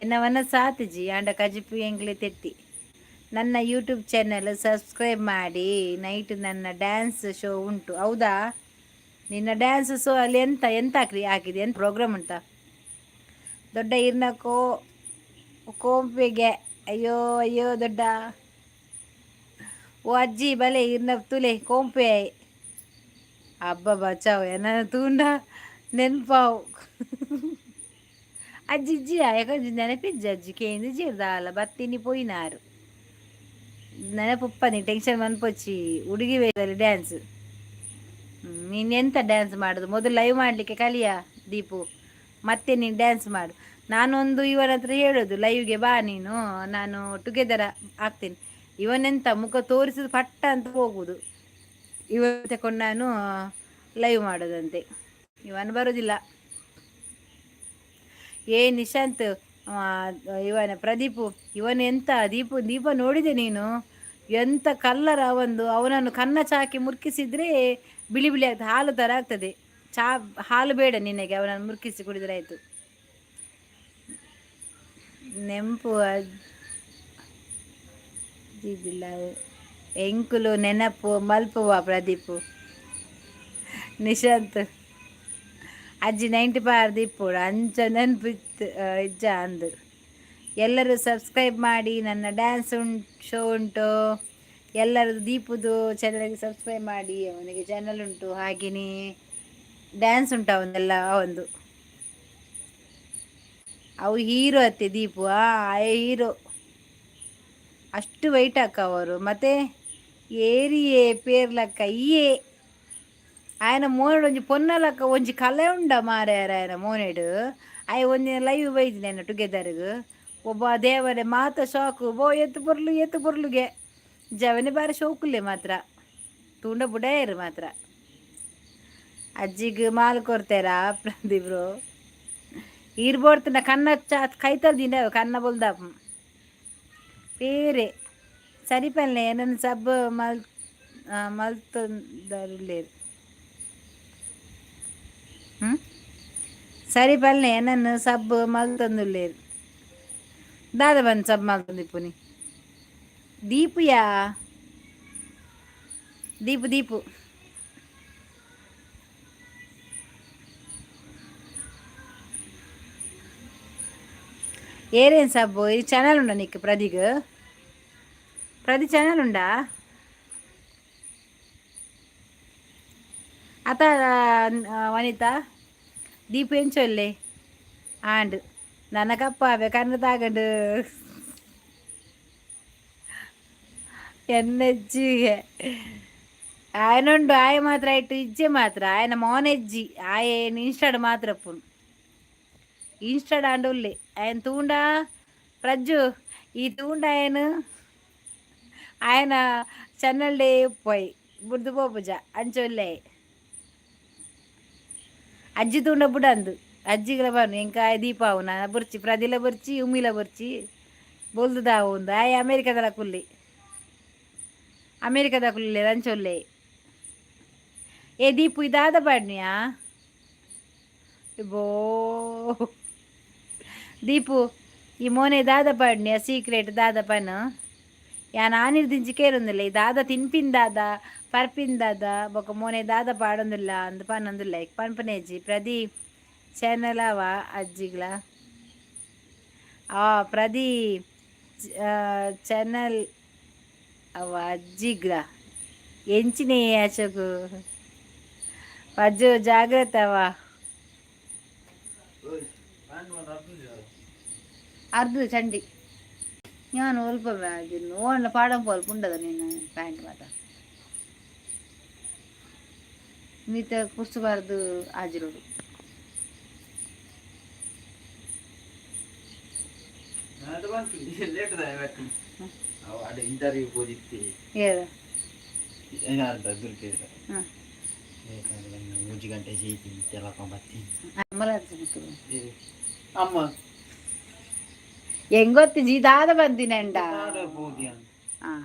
ಎನ್ನ ವನಸ ಆತಿಜಿ ಆಂಡ ಕಜಿಪು ಎಂಗ್ಲೆ ತೆತ್ತಿ. ನನ್ನ ಯೂಟ್ಯೂಬ್ ಚಾನಲ್ ಸಬ್ಸ್ಕ್ರೈಬ್ ಮಾಡಿ. ನೈಟ್ ನನ್ನ ಡ್ಯಾನ್ಸ್ ಶೋ ಉಂಟು. ಹೌದಾ? ನಿನ್ನ ಡ್ಯಾನ್ಸ್ ಶೋ ಅಲ್ಲಿ ಎಂತ ಎಂತ ಹಾಕ್ರಿ ಹಾಕಿದೆ? ಎಂತ ಪ್ರೋಗ್ರಾಮ್ ಉಂಟಾ? ದೊಡ್ಡ ಇರ್ನ ಕೋ ಕೋಂಪೆಗೆ. ಅಯ್ಯೋ ಅಯ್ಯೋ ದೊಡ್ಡ. ಓ ಅಜ್ಜಿ ಬಲೆ ಇರ್ನ ತುಲೆ ಕೋಂಪೆ. ಅಬ್ಬ ಬಚಾವ್ ಏನ ತೂಂಡ ನೆನ್ಪಾವು. ಅಜ್ಜಿ ಇಜ್ಜಿ ಯಾಕಂದ್ರೆ ನೆನಪಿಜ್ಜಿ ಅಜ್ಜಿ ಕೇಂದು ಜೀರ್ದಾಲ ಬತ್ತೀನಿ ಪೋಯಿನಾರು ನೆನಪುಪ್ಪ. ನೀ ಟೆನ್ಷನ್ ಮನ್ಪೊಚ್ಚಿ. ಹುಡುಗಿ ವೇಷದಲ್ಲಿ ಡ್ಯಾನ್ಸ್, ನೀನು ಎಂತ ಡ್ಯಾನ್ಸ್ ಮಾಡೋದು? ಮೊದಲು ಲೈವ್ ಮಾಡಲಿಕ್ಕೆ ಕಲಿಯ ದೀಪು, ಮತ್ತೆ ನೀನು ಡ್ಯಾನ್ಸ್ ಮಾಡು. ನಾನೊಂದು ಇವನ ಹತ್ರ ಹೇಳೋದು, ಲೈವ್ಗೆ ಬಾ ನೀನು, ನಾನು ಟುಗೆದರ್ ಆಗ್ತೇನೆ. ಇವನೆಂತ ಮುಖ ತೋರಿಸಿದ ಪಟ್ಟ ಅಂತ ಹೋಗುದು. ಇವ ತಕೊಂಡು ನಾನು ಲೈವ್ ಮಾಡೋದಂತೆ, ಇವನು ಬರೋದಿಲ್ಲ. ಏ ನಿಶಾಂತ್, ಇವನ ಪ್ರದೀಪು, ಇವನು ಎಂತ ದೀಪು ದೀಪ ನೋಡಿದೆ ನೀನು? ಎಂತ ಕಲ್ಲರ ಒಂದು. ಅವನನ್ನು ಕನ್ನ ಚಾಕಿ ಮುರ್ಕಿಸಿದ್ರೆ ಬಿಳಿ ಬಿಳಿ ಆಗ್ತದೆ, ಹಾಲು ಥರ ಆಗ್ತದೆ. ಚಾ ಹಾಲು ಬೇಡ ನಿನಗೆ, ಅವನನ್ನು ಮುರ್ಕಿಸಿ ಕುಡಿದ್ರೆ ಆಯಿತು. ನೆಂಪು ಅಜ್ಜಿದಿಲ್ಲ ಎಂಕುಲು ನೆನಪು ಮಲ್ಪುವ ಪ್ರದೀಪು. ನಿಶಾಂತ್ ಅಜ್ಜಿ 90 ಪಾರ್ದು ಇಪ್ಪೊಡು ಅಂಚ ನೆನಪು ಇತ್ತು ಇಜ್ಜ ಅಂದು. ಎಲ್ಲರೂ ಸಬ್ಸ್ಕ್ರೈಬ್ ಮಾಡಿ. ನನ್ನ ಡ್ಯಾನ್ಸ್ ಶೋ ಉಂಟು. ಎಲ್ಲರದು ದೀಪುದು ಚಾನಲ್ಗೆ ಸಬ್ಸ್ಕ್ರೈಬ್ ಮಾಡಿ. ಅವನಿಗೆ ಚಾನಲ್ ಉಂಟು, ಹಾಗೆಯೇ ಡ್ಯಾನ್ಸ್ ಉಂಟು ಅವನ್ನೆಲ್ಲ ಒಂದು. ಅವು ಹೀರೋ ಅತ್ತೆ ದೀಪು. ಆ ಹೀರೋ ಅಷ್ಟು ವೈಟ್ ಅಕ್ಕ ಅವರು. ಮತ್ತೆ ಏರಿಯೇ ಪೇರ್ಲಕ್ಕ ಇಯೇ ಆಯನ ಮೋನೆಡ್ ಒಂಜಿ ಪೊನ್ನಲಕ್ಕ ಒಂಜಿ ಕಲೆ ಉಂಡ ಮಾರ್ಯಾರ ಆಯನ ಮೋನೆಡ್. ಆಯ್ ಒಂದಿನ ಲೈವ್ ಬೈದಿನ ಟುಗೆದರ್ಗ್. ಒಬ್ಬ ದೇವರೇ ಮಾತ ಶಾಕು ಬೋ ಎತ್ತು ಬೊರ್ಲು ಎತ್ತು ಬೊರ್ಲುಗೆ ಜವನೆ ಬಾರಿ ಶೋಕುಲ್ಲೆ ಮಾತ್ರ ತೂಂಡ ಬುಡೇರು ಮಾತ್ರ. ಅಜ್ಜಿಗ್ ಮಾಲ್ ಕೊರ್ತೇರಾ ಪ್ರದೀಪ್ರು? ಈರ್ ಬೋಡ್ತಿನ ಕನ್ನ ಚಾ ಕೈತಲ್ ದಿಂಡ ಕನ್ನ ಬೊಲ್ದಾಪ್ ಬೇರೆ ಸರಿ ಪಲ್ಲೆ. ನನ್ನ ಸಬ್ ಮಲ್ ಮಲ್ತೊಂದರುಲ್ಲೇರು. ಹ್ಞೂ ಸರಿ ಪಲ್ಲೆ, ನನ್ನ ಸಬ್ ಮಲ್ತೊಂದುಲ್ಲೇರು. ದಾದ ಬಂದು ಸಬ್ ಮಲ್ತೊಂದಿಪ್ಪುನಿ ದೀಪುಯಾ? ದೀಪು ದೀಪು ಏರೇನು ಸಬ್ಬು? ಈ ಚಾನಲ್ ಉಂಡ ನಿಕ್ ಪ್ರದಿಗ್? ಪ್ರದಿ ಚಾನಲ್ ಉಂಡಾ? ಅತ ವನಿತಾ, ದೀಪು ಎಂಚೊಲ್ಲೆ ಆಂಡ್ ನನಕಪ್ಪ ಅವೆ ಕಣ್ಣು ತಾಗಂಡು ಎನ್ನಜ್ಜಿಗೆ ಆಯನುಂಡು. ಆಯ ಮಾತ್ರ ಇಟ್ಟು ಇಜ್ಜೆ ಮಾತ್ರ ಆಯನ ಮೋನೆಜ್ಜಿ. ಆಯೆ ಇನ್ಸ್ಟಾಡ್ ಮಾತ್ರ ಪುನ್ ಇನ್ಸ್ಟಾಡ್ ಆಂಡ ಉಲ್ಲೆ ಆಯನ್ ತೂಂಡ ಪ್ರಜ್ಜು ಈ ತೂಂಡ ಆಯನು ಆಯನ ಚಾನಲ್ ಡೇ ಪೋಯ್ ಬುಡ್ದು ಪೋಪುಜ ಅಂಚ ಉಲ್ಲೆ. ಅಜ್ಜಿ ತೂಂಡ ಬುಡಂದು ಅಜ್ಜಿಗಳ ಬನ್ನು ಎಂಕ ದೀಪ ಅವನ ಬುರ್ಚಿ ಪ್ರದಿಲ ಬುರ್ಚಿ ಉಮ್ಮಿಲ ಬುರ್ಚಿ ಬೊಲ್ದುದ ಒಂದು. ಆಯ್ ಅಮೇರಿಕದಲ ಕುಲ್ಲಿ, ಅಮೇರಿಕದ ಕುಲ್ಲೆ ಅಂಚೊಲ್ಲೆ. ಏ ದೀಪು ಇದಾದ ಪಾಡ್ನಿಯಾ? ಬೋ ದೀಪು, ಈ ಮೋನೆ ದಾದ ಪಾಡ್ನಿಯ? ಸೀಕ್ರೆಟ್ ದಾದ ಪನ್? ಯಾನ್ ಆನಿರ್ದಿಂಚಿ ಕೇರೊಂದುಲ್ಲೆ ಈ ದಾದ ತಿನ್ಪಿಂದಾದ ಪರ್ಪಿಂದಾದ ಬೊಕ ಮೋನೆ ದಾದ ಪಾಡೊಂದುಲ್ಲ ಅಂದ್ ಪನೊಂದುಲ್ಲೆ ಐಕ್ ಪನ್ಪುನೇಜಿ ಪ್ರದಿ ಚಾನೆಲ್ ಅವ ಅಜ್ಜಿಗ್ಲ. ಆ ಪ್ರದಿ ಚಾನೆಲ್ ಅವ ಅಜ್ಜಿಗ್ಲ. ಎಂಚಿನೆ ಅಶೋಕು ಪಜ್ಜು ಜಾಗ್ರತೆ ಅವ. ಅರ್ಧ ಚಂಡಿ ಯಾನ್ ಒಲ್ಪ ಓಣ್ಣ ಪಾಡಂ ಪೋಲ್ಪ ಉಂಡದ ನೀನು ಪ್ಯಾಂಟ್ ಮಾತ ಮಿತ್ತ ಕುರ್ಸುಬಾರ್ದು ಆಜಿರೋಡು. ಇಂಟರ್ವ್ಯೂ ಪೋದಿತ್ತಿ. ಏಳು. ದುರ್ಗೆ. ಹಾಂ. 3 ಗಂಟೆ ಜೈತಿ ತೆಲಕ ಬತ್ತಿ. ಅಮ್ಮಲ. ಅಮ್ಮ. ಹೆಂಗೊತ್ತು ದಾದ ಬಂದಿನಂಡ. ಪೋದಿಯ. ಹಾಂ,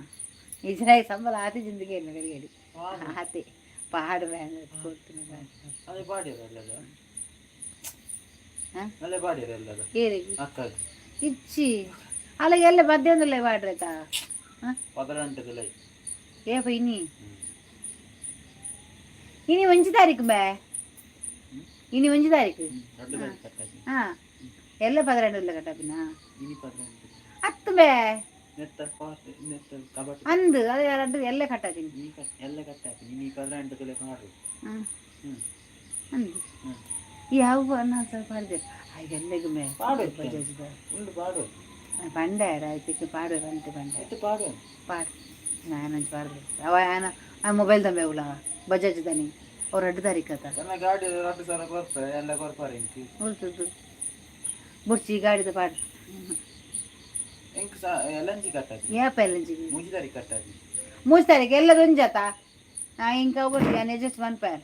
ನಿಜ ಸಂಬಳ ಆತಿ ಜಿಂದಗಿ ಎಲ್ಲ ಕಡೆಗಡಿ ಆತಿ ಪಹಾಡು ಬ್ಯಾಂಡ್ ಕೊಡ್ತೀನಿ. ಅದೇ ಪಾಡ್ಯರ ಎಲ್ಲದ. ಹಾಂ. ಅಲ್ಲೇ ಪಾಡ್ಯರ ಎಲ್ಲದ. ಏರಿಗೆ? ಅಕ್ಕ. ಇಚ್ಚಿ ಅಲ್ಲ ಎಲ್ಲ ಮಧ್ಯಾಹ್ನದಲ್ಲೇ ಪಾಡ್ರತಾ? ಹಾಂ. 18ದ. ಏಪ ಇನಿ? ಇನಿ ಒಂಜಿ ತಾರೀಕು ಬೇ, ಇನಿ ಒಂಜಿ ತಾರೀಕು. 2 ತಾರೀಕು ಕಟ್ಟಾಗಿ. ಹಾಂ, ಎಲ್ಲ 12 ಕಟ್ಟಪಿನ. ಇನಿ 18. ಹತ್ತು ಬೇ. ನೆತ್ತ ಪಾಟ್ ನೆತ್ತ ಕಬಡ್ಡಿ. ಅಂದು ಅದೇ ಎರಡು ಎಲ್ಲ ಕಟ್ಟಾತೀನಿ. ಇನಿ ಕಟ್ ಎಲ್ಲ ಕಟ್ಟಾಪಿ ಇನಿ 18 ತುಲೆ ಪಾಡು. ಹಾಂ. ಹ್ಮ್. ಅಂದು. ಹ್ಮ್. ಯಾವ ನಾನು ಸ್ವಲ್ಪ ಪಾಡಿದೆ ಎಲ್ಲೆಗೂ ಮೇ. ಪಾಡು ಉಂಡು ಪಾಡು. ಪಂಡೆ ಆಯ್ತು ಪಾಡು ಬಂತು ಪಂಡೆ. ಎತ್ತು ಪಾಡು. ಪಾಡ್ ನಾನು ಪಾಡ್ದೆ ಅವ ಆನ ಆ ಮೊಬೈಲ್ ತಂಬೆ ಉಲ್ಲ ಬಜಾಜ್ ದನಿ ಅವ್ರು 2 ತಾರೀಕು ಆತ. ನನ್ನ ಗಾಡಿ 2000 ಕೊರ್ಪ ಎಲ್ಲ ಕೊರ್ಪಾರೆ ಇಂಕ್. ಉಲ್ತದ್ದು ಬುಡ್ಚಿ ಗಾಡಿದ ಪಾಡು. ಎಂಕ್ ಸಾ ಎಲ್ಲಂಜಿ ಕಟ್ಟಾಪಿ. ಏಪ ಎಲ್ಲಂಜಿಗೆ? 3 ತಾರೀಕು ಕಟ್ಟಾಪಿ. 3 ತಾರೀಕು ಎಲ್ಲದ ಒಂಜಾತ ನಾ ಇಂಕ ಹೋಗ್ಬಿಟ್ಟು ನಾನು ಜಸ್ಟ್ ಒನ್ ಪ್ಯಾರ್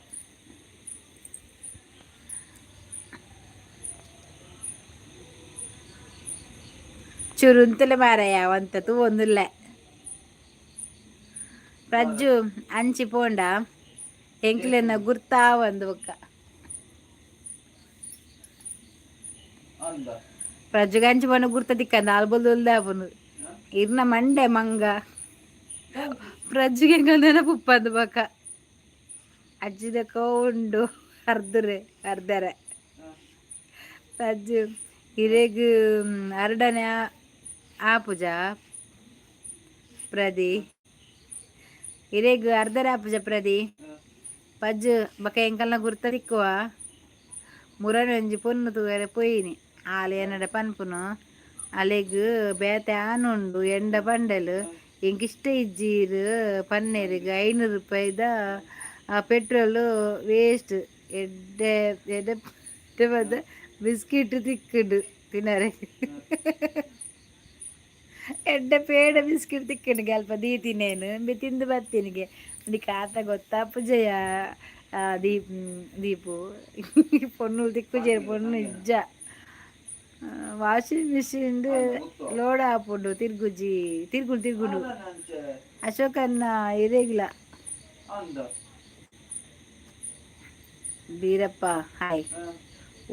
ಚುರುಂತಲೆ ಮಾರಾಯ ಅವಂತ ತೂವೊಂದುಲ್ಲೆ. ಪ್ರಜ್ಜು ಅಂಚಿ ಪೋಂಡ ಎಂಕ್ಲೆನ ಗುರ್ತಾ ಒಂದು ಬೊಕ್ಕ. ಅಂದ. ಪ್ರಜ್ಜುಗೆ ಅಂಚಿ ಪೋಂಡ ಗುರ್ತ ತಿಕ್ಕಂದ ಆಲ್ಬೊಲ್ದು ಆಪುಂಡು ಇರ್ನ ಮಂಡೆ ಮಂಗ ಪ್ರಜ್ಜುಗೆ ಎಂಕಲ್ ನೆನಪುಪ್ಪಂದು ಬೊಕ್ಕ ಅಜ್ಜಿದ ಉಂಡು ಅರ್ಧರೆ ಅರ್ಧರೆ. ಪ್ರಜ್ಜು ಇರೆಗ್ ಅರ್ಡನೆ ಆಪುಜ ಪ್ರದಿ ಇರೆಗ್ ಅರ್ಧರೆ ಆಪುಜ ಪ್ರದಿ ಪಜ್ಜು ಬೊಕ ಎಂಕಲ್ನ ಗುರ್ತ ತಿಕ್ಕುವ ಮುರನಿ ಒಂಜಿ ಪೊನ್ನು ತೂವರೆ ಪೋಯಿನಿ ಆಲ್ ಎನ್ನಡ ಪನ್ಪುನು ಅಲೆಗ್ ಬೇತೆ ಆನುಂಡು ಎಂಡ ಪಂಡಲ್ ಎಂಕ್ ಇಷ್ಟ ಇಜ್ಜೀರ್ ಪನ್ನೆರೆಗ್ 500 ರೂಪಾಯಿದ ಪೆಟ್ರೋಲ್ ವೇಸ್ಟ್ ಎಡ್ಡೆ ಎಡ್ಡೆ ಪದ ಬಿಸ್ಕಿಟ್ ತಿಕ್ಕುಂಡು ತಿನ್ನರೆ ಎಡ್ಡೆ ಪೇಡ ಬಿಸ್ಕಿಟ್ ತಿಕ್ಕುಂಡು ಅಲ್ಪ ದೀತಿನೇನು ಇಂಬೆ ತಿಂದು ಬತ್ತೀನಿಗೆ ನಿಕ್ ಆತ ಗೊತ್ತಾಪುಜಯ ದೀಪ್ ದೀಪು ಪೊಣ್ಣು ತಿಕ್ಕುಜೆರ್ ಪೊಣ್ಣು ಇಜ್ಜ ವಾಷಿಂಗ್ ಮಿಷಿನ್ ಲೋಡ್ ಆಪುಂಡು ತಿರ್ಗುಜಿ ತಿರ್ಗುಂಡು ತಿರ್ಗುಂಡು. ಅಶೋಕನ್ನ ಇರೆಗ್ಲ. ಅಂದ. ಬೀರಪ್ಪ ಹಾಯ್.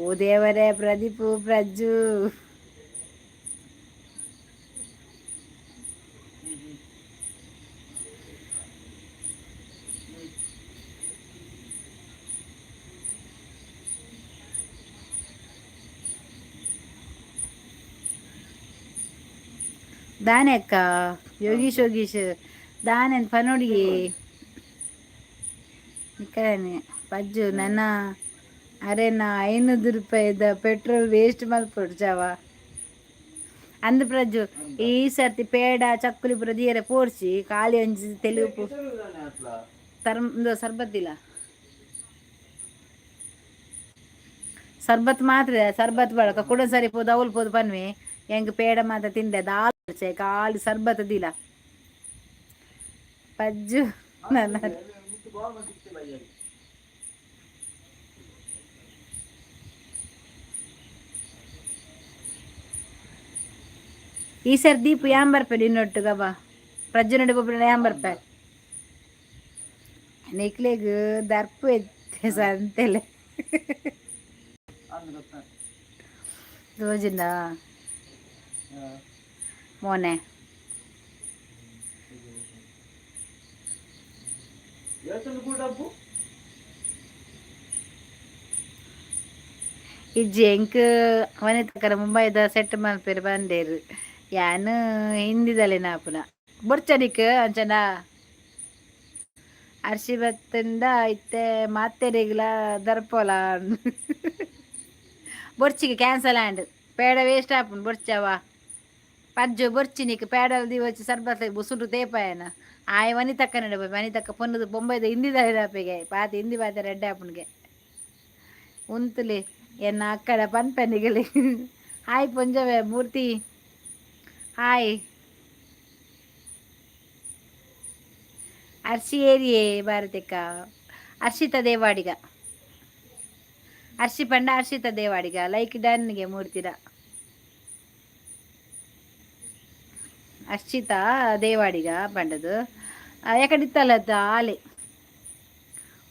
ಓ ದೇವರೇ ಪ್ರದೀಪು ಪ್ರಜ್ಜು. ದಾನೆ ಅಕ್ಕ ಯೋಗೀಶ್ ಯೋಗೀಶ್ ದಾನೆ ಪನೋಡಿಗೆ ನಿಕ್ಕನೆ ಪಜ್ಜು ನನ್ನ ಅರೆನ 500 ರೂಪಾಯಿದ ಪೆಟ್ರೋಲ್ ವೇಸ್ಟ್ ಮಲ್ಪೊಡು ಜಾವ ಅಂದ್ ಪ್ರಜ್ಜು ಈ ಸರ್ತಿ ಪೇಡ ಚಕ್ಕುಲಿ ಪೂರ ದೀಯರೆ ಪೋರ್ಚಿ ಖಾಲಿ ಒಂಜಿ ತೆಲುಪು ತರ್ಮ ಸರ್ಬತ್ತಿಲ್ಲ ಸರ್ಬತ್ ಮಾತ್ರ ಸರ್ಬತ್ ಬಳಕ ಕುಡ ಸರಿ ಪೋದು ಅವಲ್ ಪೋದು ಪನ್ವೆ ಎಂಕ್ ಪೇಡ ಮಾತ್ರ ತಿಂದೆ ದಾಲ್ ಖಾಲಿ ಸರ್ಬತ್ ದಿಲ ಪಜ್ಜು ನನ್ನ. ಈ ಸರ್ ದೀಪು ಯಾನ್ ಬರ್ಪೆ ನಿನ್ನೊಟ್ಟುಗವ ಪ್ರಜ್ಜು ನಡಿ ಪೋಪಿನ ಯಾನ್ ಬರ್ಪೆ ನಿಕ್ಲೆಗ್ ದರ್ಪು ಎತ್ತೆ ಸಂತೆಲೆ. ಅಂದ ಗೊತ್ತಾ. ತೋಜಿಂದ ಮೋನೆ. ಏತುಂಡು ಕೂಡ. ಇಜ್ಜಿ, ಎಂಕ್ ವನಿತಕ್ಕನ ಮುಂಬೈದ ಸೆಟ್ ಮಲ್ಪೆರ್ ಬಂದೇರು. ಯಾನ್ ಹಿಂದಿದಲೆ ನಾಪುನ ಬೊರ್ಚನಿಕ್ ಅಂಚನ ಅರ್ಶಿ ಬತ್ತಂಡ ಇತ್ತೆ ಮಾತೆರೆಗ್ಲ ದರ್ಪೊಲ. ಬೊರ್ಚಿಗೆ ಕ್ಯಾನ್ಸಲ್ ಆಂಡ್. ಪೇಡ ವೇಸ್ಟ್ ಆಪುಂಡು. ಬೊರ್ಚವ ಪಜ್ಜು ಬೊರ್ಚಿನಿಕ್ ಪೇಡಲ್ ದಿವಚಿ ಸರ್ಬತ್ ಬುಸುಂಟು ತೇಪಾಯನ ಆಯ್ ವನಿತಕ್ಕ ನಡ ವನಿತಕ್ಕ ಪೊನ್ನುದು ಬೊಂಬೈದ ಹಿಂದಿದಲೆ ನಾಪಿಗೆ ಪಾತೆ ಹಿಂದಿ ಪಾತೆ ರೆಡ್ಡೆ ಆಪುಂಡ್ಗೆ. ಉಂತುಲಿ ಎನ್ನ ಅಕ್ಕಡ ಪನ್ಪೆನಿಗಲಿ. ಹಾಯ್ ಪೊಂಜವೆ ಮೂರ್ತಿ, ಹಾಯ್. ಅರ್ಶಿ ಏರಿಯೇ ಭಾರತಿಕ? ಅರ್ಷಿತ ದೇವಾಡಿಗ. ಅರ್ಷಿ ಪಂಡ ಅರ್ಷಿತ ದೇವಾಡಿಗ. ಲೈಕ್ ಡನ್ಗೆ ಮೂರ್ತಿರ. ಅರ್ಷಿತಾ ದೇವಾಡಿಗ ಪಂಡದು ಯಾಕಡಿತ್ತಲ್ಲ ಆಲೆ.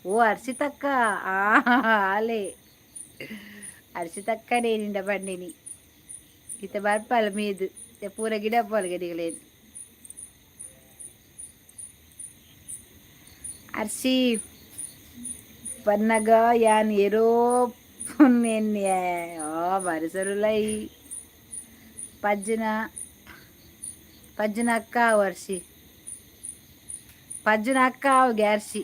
ಓ ಅರ್ಷಿತಕ್ಕ, ಆ ಆಲೆ ಅರ್ಷಿತಕ್ಕನೇ ನಿಂಡ ಬಂಡಿನಿ. ಇತ್ತ ಬರ್ಪಲ್ಲ ಮೀದು ಪೂರ ಗಿಡ ಪೋಲ್ ಗಿಡಿಗಳೇನು. ಅರ್ಶಿ ಪನ್ನಗ ಯಾನ್ ಏರೋ ಪೊನ್ನೆನ್ನೆ. ಆ ಬಾರಿ. ಪಜ್ಜನ ಪಜ್ಜನ ಅಕ್ಕ ಅವು ಅರ್ಶಿ. ಪಜ್ಜನ ಅಕ್ಕ ಅವು ಅರ್ಶಿ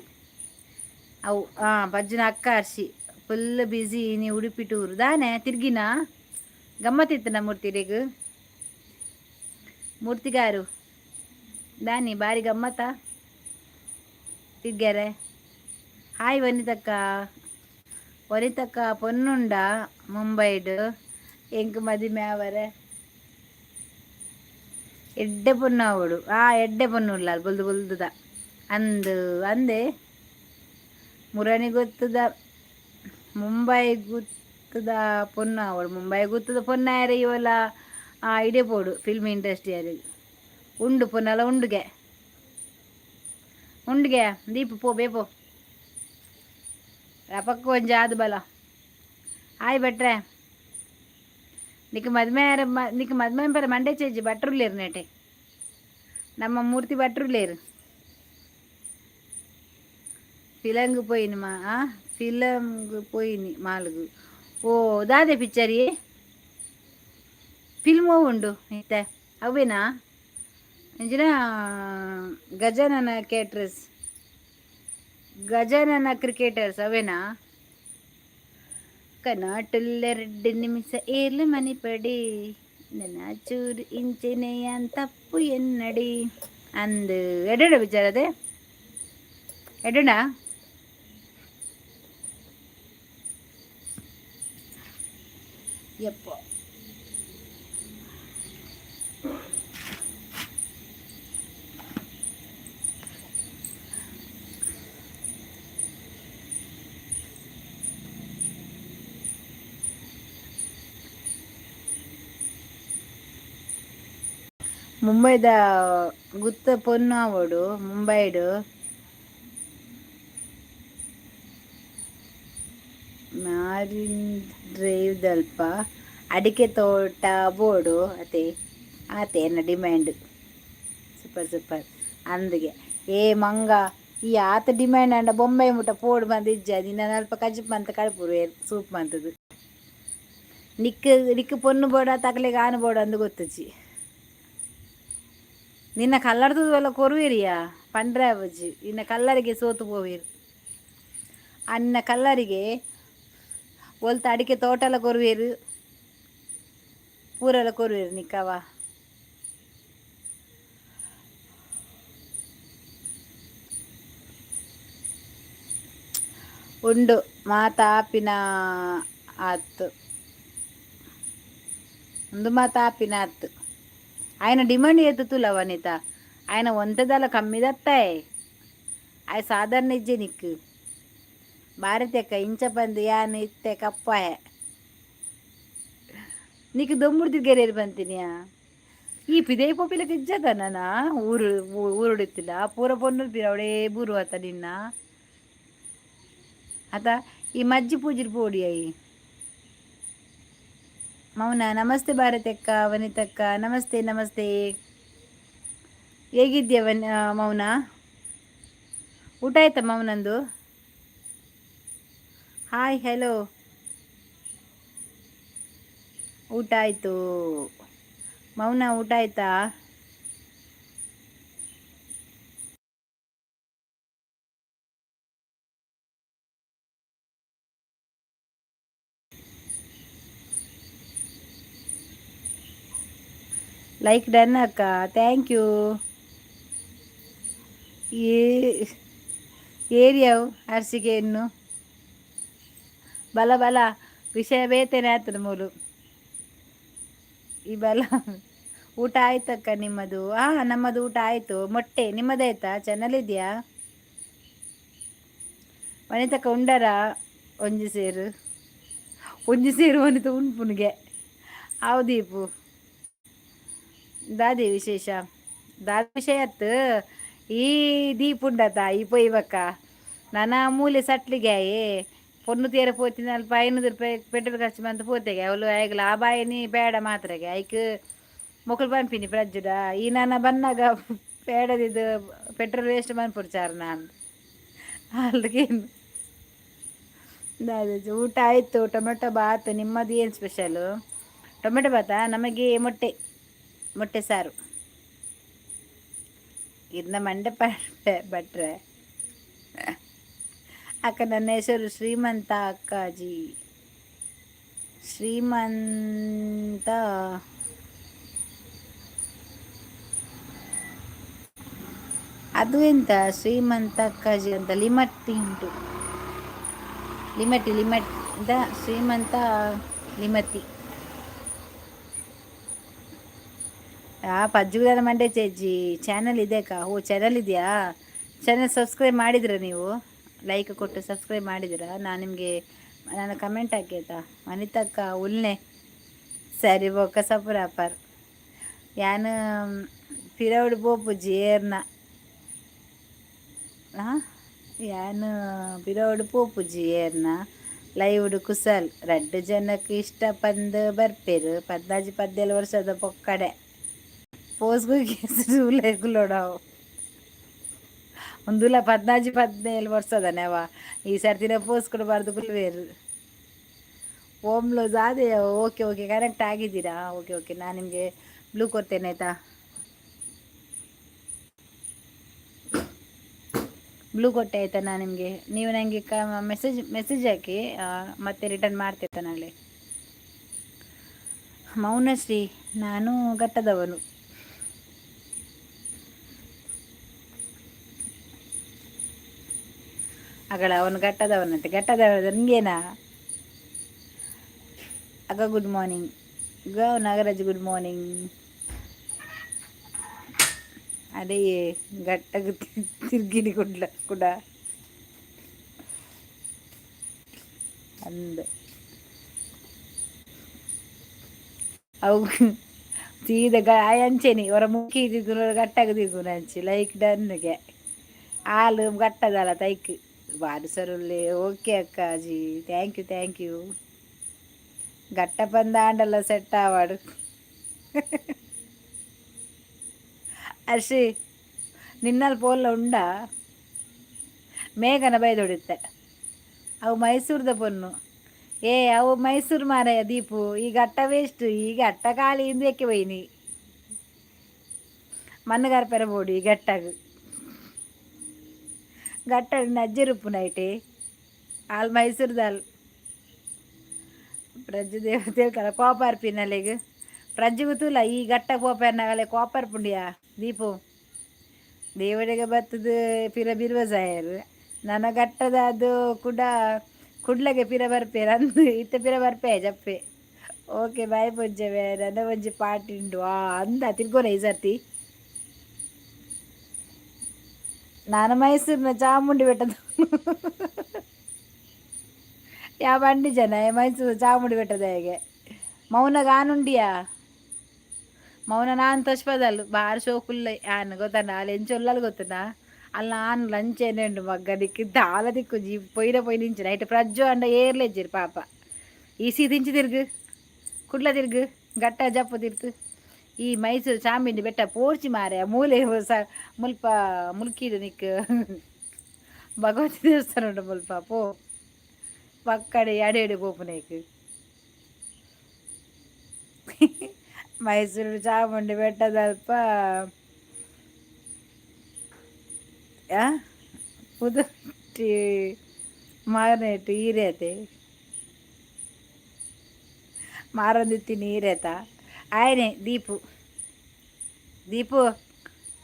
ಅವು. ಹಾಂ, ಪಜ್ಜನ ಅಕ್ಕ ಅರ್ಶಿ ಫುಲ್ ಬ್ಯುಸಿ. ನೀ ಉಡುಪಿ ಟೂರ್ ದಾನೆ ತಿರ್ಗಿನ ಗಮ್ಮತ್ತಿತ್ತು ಮೂರ್ತಿರೆಗ್? ಮೂರ್ತಿಗಾರು ದಾನಿ ಬಾರಿ ಗಮ್ಮತ್ತ ತಿರ್ಗ್ಯಾರೆ. ಹಾಯ್ ವನಿತಕ್ಕ. ವನಿತಕ್ಕ ಪೊನ್ನುಂಡ ಮುಂಬೈಡ್? ಎಂಕ್ ಮದಿಮೆ ಆವರೆ ಎಡ್ಡೆ ಪೊಣ್ಣು ಅವಳು. ಆ ಎಡ್ಡೆ ಪೊಣ್ಣು ಉಳ್ಳಾಲ್, ಬೊಲ್ದು ಬೊಲ್ದುದ. ಅಂದು ಅಂದೆ ಮುರಣಿ ಗೊತ್ತದ ಮುಂಬೈ ಗುತ್ತದ ಪೊಣ್ಣು ಅವಳು. ಮುಂಬೈ ಗುತ್ತದ ಪೊನ್ನಾಯರೆ ಇವಲ ಇಡೇ ಪೋಡು ಫಿಲ್ಮ್ ಇಂಡಸ್ಟ್ರಿ ಉಂಡು ಪೊನ್ನಲ. ಉಂಡುಗೆ ಉಂಡುಗೆ ದೀಪ ಪೋ ಬೇಪೋ ರಪಕ್ಕ ಒಂಜಿ ಆದು ಬಲ. ಹಾಯ್ ಭಟ್ರೆ. ನಿಕ್ ಮದ್ಮೆ ನಿಕ್ ಮದ್ಮೆ ಪರ ಮಂಡೆ ಚೇಜಿ ಭಟ್ರುಲ್ಲೇರು ನೆಟೆ. ನಮ್ಮ ಮೂರ್ತಿ ಭಟ್ರುಲ್ಲೇರು. ಫಿಲಂಗ್ ಪೋಯಿನಿ ಮಾ ಫಿಲಂಗ್ ಪೋಯಿನಿ ಮಾಲ್ಗು. ಓ ದಾದೆ ಪಿಕ್ಚರಿ ಫಿಲ್ಮ್ ಉಂಡು ಇತ್ತೆ ಅವೇನಾ? ಅಂಚಿನ ಗಜಾನನ ಕ್ಯಾಟ್ರಸ್, ಗಜಾನನ ಕ್ರಿಕೆಟರ್ಸ್ ಅವೇನಾ? ಕನಾಟುಲ್ಲೆರಡು ನಿಮಿಷ ಏರ್ಲು ಮನಿಪಡಿ ನನ್ನ ಚೂರು ಇಂಚೆನೆಯ ತಪ್ಪು ಎನ್ನಡಿ ಅಂದು. ಎಡೆಡ ವಿಚಾರ ಅದೇ ಎಡಣ. ಯಪ್ಪ, ಮುಂಬೈದ ಗುತ್ತ ಪೊನ್ನು ಅವಡು ಮುಂಬೈಡ್. ಮ್ಯಾರಿನ್ ಡ್ರೈವ್ ದಲ್ಪ ಅಡಿಕೆ ತೋಟ ಬೋಡು ಅತೆ ಆತೆ ಎನ್ನ ಡಿಮ್ಯಾಂಡ್. Super super ಅಂದಿಗೆ. ಏ ಮಂಗ, ಈ ಆತ ಡಿಮ್ಯಾಂಡ್ ಅಂಡ ಬೊಂಬೈ ಮುಟ್ಟ ಪೋಡು ಬಂದು ಇಜ್ಜ. ನಿನ್ನ ಅಲ್ಪ ಕಜಿಪ್ ಮಂತ ಕಳ್ಪುರು ಸೂಪ್ ಮಂತದು. ನಿಕ್ ನಿಕ್ ಪೊನ್ನು ಬೋಡ ತಕಲೆಗ್ ಆನು ಬೋಡ ಅಂದು ಗೊತ್ತುಜಿ. ನಿನ್ನ ಕಲ್ಲರ್ದು ಕೊರುವಿರಿಯಾ ಪಂಡ್ರೆ ಬಜ್ಜಿ. ನಿನ್ನ ಕಲ್ಲರಿಗೆ ಸೋತು ಪೋವಿರು. ಅನ್ನ ಕಲ್ಲರಿಗೆ ಒಲ್ತ ಅಡಿಕೆ ತೋಟಲ ಕೊರುವೇರು, ಪೂರೆಲ್ಲ ಕೊರುವೇರು ನಿಕ್ಕವ. ಉಂಡು ಮಾತಾಪಿನ ಆತು, ಉಂದು ಮಾತಾಪಿನ ಆತು. ఆయన డిమాండ్ ఎత్తుతుల వనిత. ఆయన వంతదల ಕಮ್ಮಿದತ್ತಾಯ್ ಆಯ್ ಸಾಧಾರಣ ಇಜ್ಜೆ ನಿಕ್ಕು. ಭಾರತಿ ಅಕ್ಕ ಇಂಚ ಬಂದು ಯಾನ್ ಇತ್ತೆ ಕಪ್ಪಾಯ. ನಿಕ್ ದೊಂಬುಡು ತಿರ್ಗೇರಿ ಬಂತಿನಿಯಾ? ಈ ಪಿದೈ ಪೋಪಿಲಕ ಇಜ್ಜದ ನನ ಊರು ಊರುಡಿತ್ತಿಲ್ಲ ಪೂರ ಪೊನ್ನು ಅವಳೇ ಬೂರು ಆತ ನಿನ್ನ ಆತ. ಈ ಮಜ್ಜಿ ಪೂಜಿರ್ ಪೋಡಿ I ಮೌನ. ನಮಸ್ತೆ ಭಾರತಿ ಅಕ್ಕ, ವನಿತಕ್ಕ, ನಮಸ್ತೆ ನಮಸ್ತೆ. ಹೇಗಿದ್ಯಾ ವನ್ ಮೌನ? ಊಟ ಆಯ್ತಾ ಮೌನಂದು? Hi, hello. ಊಟ ಆಯಿತು ಮೌನ? ಊಟ ಆಯ್ತಾ? ಲೈಕ್ ಡನ್ ಅಕ್ಕ, thank you. ಏ ಏರಿಯಾವು ಅರಸಿಗೆ ಇನ್ನು ಬಲ ಬಲ ವಿಷಯ ಬೇತೇನೆ ಆತದ ಮೂಲು ಈ ಬಲ. ಊಟ ಆಯ್ತಕ್ಕ ನಿಮ್ಮದು? ಹಾಂ, ನಮ್ಮದು ಊಟ ಆಯಿತು. ಮೊಟ್ಟೆ. ನಿಮ್ಮದಾಯ್ತಾ? ಚಾನಲ್ ಇದೆಯಾ ವನಿತಕ್ಕ? ಉಂಡರ? ಒಂಜಿ ಸೇರು, ಒಂಜಿ ಸೇರು ವನಿತ ಉಣ್ಪುನಿಗೆ. ಆವು ದೀಪು, ದಾದಿ ವಿಶೇಷ? ದಾದ ವಿಷಯ ಅತ್ತು ಈ ದೀಪ ಉಂಡತ ಈ ಪೊಯ್ಬಕ್ಕ ನನ್ನ ಮೂಲೆ ಸಟ್ಲಿಗೆ ಪೊಣ್ಣು ತೀರ ಪೋತಿನ ಅಲ್ಪ 500 ರೂಪಾಯಿ ಪೆಟ್ರೋಲ್ ಖರ್ಚು ಮಂತ್ ಪೋತೆಗೆ. ಅವಳು ಆಯ್ಗಲ ಆ ಬಾಯಿನಿ ಬೇಡ ಮಾತ್ರೆಗೆ ಐಕ್ ಮೊಕುಲು ಪನ್ಪಿನಿ ಪ್ರಜ್ಜುಡ ಈ ನನ್ನ ಬನ್ನಾಗ ಬೇಡದಿದ್ದು ಪೆಟ್ರೋಲ್ ವೇಸ್ಟ್ ಮನ್ಪುಡು ಚಾರ್ ನಾನು ಅಲ್ಲಿಗೇನು. ಊಟ ಆಯಿತು, ಟೊಮೆಟೊ ಬಾತ್. ನಿಮ್ಮದು ಏನು ಸ್ಪೆಷಲು? ಟೊಮೆಟೊ ಬಾತಾ? ನಮಗೆ ಮೊಟ್ಟೆ, ಮೊಟ್ಟೆ ಸಾರು. ಇದನ್ನ ಮಂಡೆ ಭಟ್ರೆ. ಅಕ್ಕ, ನನ್ನ ಹೆಸರು ಶ್ರೀಮಂತ ಅಕ್ಕಾಜಿ. ಶ್ರೀಮಂತ ಅದು ಎಂತ ಶ್ರೀಮಂತ ಅಕ್ಕಾಜಿ ಅಂತ? ಲಿಮಟ್ಟಿ ಉಂಟು, ಲಿಮಟಿ ಲಿಮಟ್ ಅಂತ, ಶ್ರೀಮಂತ ಲಿಮತಿ. ಆ ಪಜ್ಜುಗಳ ಮಂಡೆ ಚೇಜಿ ಚಾನಲ್ ಇದೆ ಅಕ್ಕ. ಓ, ಚಾನಲ್ ಇದೆಯಾ? ಚಾನಲ್ ಸಬ್ಸ್ಕ್ರೈಬ್ ಮಾಡಿದ್ರಾ ನೀವು? ಲೈಕ್ ಕೊಟ್ಟು ಸಬ್ಸ್ಕ್ರೈಬ್ ಮಾಡಿದಿರಾ? ನಾನು ನಿಮಗೆ ನಾನು ಕಮೆಂಟ್ ಹಾಕಿ ಆಯ್ತಾ? ವನಿತಕ್ಕ ಉಲ್ನೆ ಸರಿ ಬೊಕ್ಕ ಸಪುರಾಪರ್ ಯಾನ್ ಪಿರವುಡು ಪೋಪುಜಿ ಏರ್ನ. ಯಾನ್ ಪಿರವುಡು ಪೋಪುಜಿ ಏರ್ನ ಲೈವ್ಡ್. ಕುಸಲ್ ರಡ್ಡ್ ಜನಕ್ಕೆ ಇಷ್ಟ ಪಂದ್ ಬರ್ಪೆರ್. 14 17 ವರ್ಷದ ಪೊಕ್ಕಡೆ ಪೋಸ್ಗು ಕುಲ್ಲೋಡವು. ಒಂದುಲ 14 17 ವರ್ಷದನೆವ ಈ ಸರ್ತಿನ ಪೋಸ್ ಕೊಡಬಾರ್ದು ಕುಲ್ವೇರು ಓಮ್ಲೋ ಅದೇ. ಓಕೆ ಓಕೆ, ಕನೆಕ್ಟ್ ಆಗಿದ್ದೀರಾ? ಓಕೆ ಓಕೆ, ನಾನು ನಿಮಗೆ ಬ್ಲೂ ಕೊಡ್ತೇನೆ ಆಯಿತಾ? ಬ್ಲೂ ಕೊಟ್ಟೆ ಆಯಿತಾ ನಾನು ನಿಮಗೆ? ನೀವು ನನಗೆ ಕ ಮೆಸೇಜ್ ಮೆಸೇಜ್ ಹಾಕಿ, ಮತ್ತೆ ರಿಟರ್ನ್ ಮಾಡ್ತೇನೆ ನಾಳೆ. ಮೌನಶ್ರೀ, ನಾನು ಘಟ್ಟದವನು. ಅಗಳ ಅವನು ಘಟ್ಟದವನಂತೆ. ಘಟ್ಟದವ ನಿಮಗೇನಾ ಅಕ್ಕ? ಗುಡ್ ಮಾರ್ನಿಂಗ್ ಗ ನಾಗರಾಜ್, ಗುಡ್ ಮಾರ್ನಿಂಗ್. ಅದೇ ಘಟ್ಟకు ತಿರ್ಗಿನಿ ಕುಡ್ಲ ಕೂಡ ಅಂದ ಅವು ಸೀದ ಅಂಚೆನಿ ಹೊರ ಮುಕ್ಕಿ ತಿರ್ಗುನ ಗಟ್ಟಾಗ ತಿರ್ಗುನ ಅಂಚಿ. ಲೈಕ್ ಡನ್ಗೆ ಹಾಲು ಗಟ್ಟದಲ್ಲ ತೈಕ್ ಬಾರಿ ಸರುಲ್ಲೆ. ಓಕೆ ಅಕ್ಕಾಜಿ, thank you, thank you. ಘಟ್ಟ ಪಂದ ಆಂಡಲ ಸೆಟ್ ಆವಾಡು. ಅರ್ಷಿ, ನಿನ್ನಲ್ಲಿ ಪೋಲ್ಲ ಉಂಡ ಮೇಘನ ಬೈದೊಡಿತ್ತೆ. ಅವು ಮೈಸೂರ್ದ ಪೊನ್ನು. ಏ ಅವು ಮೈಸೂರು ಮಾರಾಯ ದೀಪು. ಈ ಘಟ್ಟ ವೇಸ್ಟ್. ಈ ಘಟ್ಟ ಖಾಲಿ ಹಿಂದಕ್ಕೆ ಒಯ್ನಿ ಮಣ್ಣುಗಾರ ಪೆರಬೋಡು. ಈ ಘಟ್ಟಗ್ ಘಟ್ಟ ನಜ್ಜೆರುಪ್ಪು ನೈಟಿ ಆಲ್ ಮೈಸೂರ್ದಾಲ್ ಪ್ರಜ್ಜು ದೇವ ಕೋಪಾರ್ಪಿನಲೆಗ್ ಪ್ರಜ್ಜುಗು ತೂಲ ಈ ಘಟ್ಟ ಕೋಪರ್ನಗಲೆ ಕೋಪರ್ಪುಂಡಿಯಾ ದೀಪು. ದೇವರಿಗೆ ಬತ್ತದ ಪಿರ ಬಿರುವ ಸಾಯರ್ ನನ್ನ ಘಟ್ಟದ ಅದು ಕುಡ ಕುಡ್ಲಗೆ ಪಿರ ಬರ್ಪೇರ್ ಅಂದು ಇತ್ತ ಪಿರ ಬರ್ಪೆ ಜಪ್ಪೆ. ಓಕೆ ಬಾಯ್ ಪೊಂಜವೆ, ನನ್ನ ಒಂಜಿ ಪಾಟಿ ಉಂಡು. ಆ ಅಂದ ತಿರ್ಗೋನ ಈ ಸರ್ತಿ ನಾನು ಮೈಸೂರಿನ ಚಾಮುಂಡಿ ಬೆಟ್ಟದ ಯಾವ ಬಂಡಿ ಜನ ಮೈಸೂರು ಚಾಮುಂಡಿ ಬೆಟ್ಟದ ಹೇಗೆ ಮೌನ ಗಾನುಂಡಿಯಾ ಮೌನ ನಾನು ತೋಚ್ಪದಲ್ಲು ಬಾರಿ ಶೋಕುಲ್ಲ ಆನ್ ಗೊತ್ತಣ್ಣ ಅಲ್ಲಿ ಎಂಚೊಲ್ಲಲು ಗೊತ್ತುನಾ ಅಲ್ಲ ಆನ್ ಲಂಚ್ ಏನೇ ಉಂಡು ಮಗ್ಗ ದಿಕ್ಕು ದಾಲ ದಿಕ್ಕು ಜಿ ಪೊಯ್ನ ಪೊಯ್ನ ಇಂಚಿನ ಐಟ್ ಪ್ರಜ್ಜು ಅಂಡ ಏರ್ಲೆಜ್ಜಿರು ಪಾಪ. ಈ ಸೀದಿಂಚಿ ತಿರ್ಗು ಕುಡ್ಲ ತಿರ್ಗು ಗಟ್ಟ ಜಪ್ಪು ತಿರ್ತು ಈ ಮೈಸೂರು ಚಾಮುಂಡಿ ಬೆಟ್ಟ ಪೋರ್ಚಿ ಮಾರೆ ಮೂಲೆ ಸ ಮುಲ್ಪ ಮುಲ್ಕಿಡು ನಿಕ್. ಭಗವತಿ ದೇವಸ್ಥಾನ ಉಂಡು ಮುಲ್ಪ. ಪೋ ಪಕ್ಕಡೆ ಎಡೆ ಪೋಪುನೇಕ್. ಮೈಸೂರು ಚಾಮುಂಡಿ ಬೆಟ್ಟದಲ್ಪ ಪುದಟ್ಟಿ ಮಾರನೇಟ್ ಈರೇತೆ ಮಾರೊಂದಿತ್ತಿ ಈರೇತ ಆಯನೆ. ದೀಪು, ದೀಪು,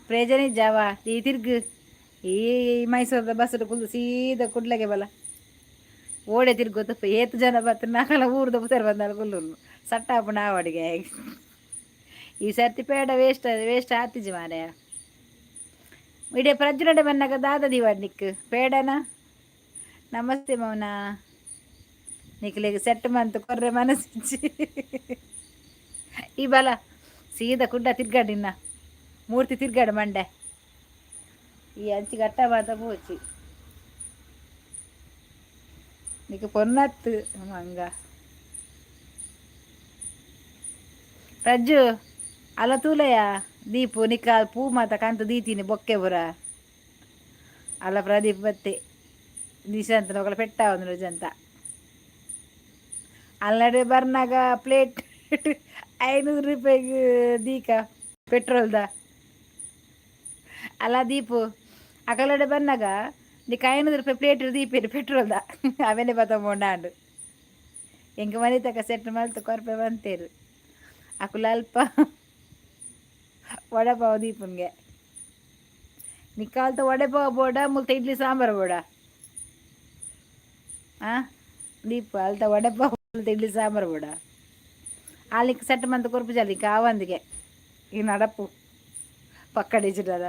ಪ್ರಯೋಜನ ಜಾವ. ಈ ತಿರ್ಗು ಈ ಮೈಸೂರದ ಬಸ್ಸು ಕುಲ್ದು ಸೀದಾ ಕುಡ್ಲಗೆ ಬಲ. ಓಡೆ ತಿರ್ಗೋತಪ್ಪ. ಏತ್ ಜನ ಬತ್ತ ನಾಕಲ ಊರ್ದ ಪುದರ್ ಬಂದಾಲ ಕುಲ್ಲುನು ಸಟ್ಟಾಪುಂಡು ಆವಡಿಗೆ. ಈ ಸರ್ತಿ ಪೇಡ ವೇಸ್ಟ್ ವೇಸ್ಟ್ ಆತಿಜಿ ಮಾರಾಯ. ಇಡೀ ಪ್ರಜ್ನಡೆ ಬನ್ನಾಗ ದಾದ ದಿವಾಡ್ ನಿಕ್ ಪೇಡನ. ನಮಸ್ತೆ ಮೌನ. ನಿಕ್ಲೆಗ್ ಸೆಟ್ ಮಂತ್ ಕೊರ್ರೆ ಮನಸ್ಸಿಜ್ಜಿ. ಈ ಬಲ, ಸೀದಾ ಕುಡ್ಡ ತಿರ್ಗಾಡಿನ್ನ ಮೂರ್ತಿ ತಿರ್ಗಾಡು ಮಂಡೆ. ಈ ಅಂಚಿ ಗಟ್ಟ ಬಾತ ಪೋಚಿ. ನಿಕ್ ಪೊನ್ನತ್ತು ಮಂಗ. ಪ್ರಜ್ಜು, ಅಲ್ಲ ತೂಲಯ ದೀಪು, ನಿಕ್ಕ ಪೂ ಮಾತ ಕಂತು ದೀತೀನಿ ಬೊಕ್ಕೆ ಪುರ. ಅಲ್ಲ ಪ್ರದೀಪ್ ಬತ್ತೆ. ನಿಶಾಂತ್ ఒకಲ ಪೆಟ್ಟ ಒಂದು ಜಂತ. ಅಲ್ನಡೆ ಬರ್ನಾಗ ಪ್ಲೇಟ್ 500 ರೂಪಾಯಿಗೆ ದೀಕ ಪೆಟ್ರೋಲ್ದ. ಅಲ್ಲ ದೀಪು, ಅಕಲಡೆ ಬನ್ನಾಗ ನಿಕ್ಕ 500 ರೂಪಾಯಿ ಪ್ಲೇಟ್ ದೀಪೇರು ಪೆಟ್ರೋಲ್ದ. ಅವೇನೆ ಬತ್ತ ಮೊಂಡಾಂಡು. ಎಂಕ ಮನೆ ತಕ ಸೆಟ್ ಮಲ್ತು ಕೊರ್ಪೆ ಬಂತೇರು. ಅಕುಲ ಅಲ್ಪ ವಡೆಪಾವ್ ದೀಪನ್ಗೆ. ನಿಕ್ಕಾಲ್ತ ವಡೆಪಾವ್ ಬೋಡ, ಮುಲ್ತ ಇಡ್ಲಿ ಸಾಂಬಾರು ಬೋಡ. ಆ ದೀಪ, ಅಲ್ತ ವಡೆಪಾವ್ ಮುಲ್ತ ಇಡ್ಲಿ ಸಾಂಬಾರು ಬೋಡ. ಆಲಿಕ್ ಸೆಟ್ ಮಂತ್ ಕೊರ್ಪು ಜಾಲಿ ಕಾವಂದಿಗೆ. ಈ ನಡಪು ಪಕ್ಕಡಿಚಿಟದ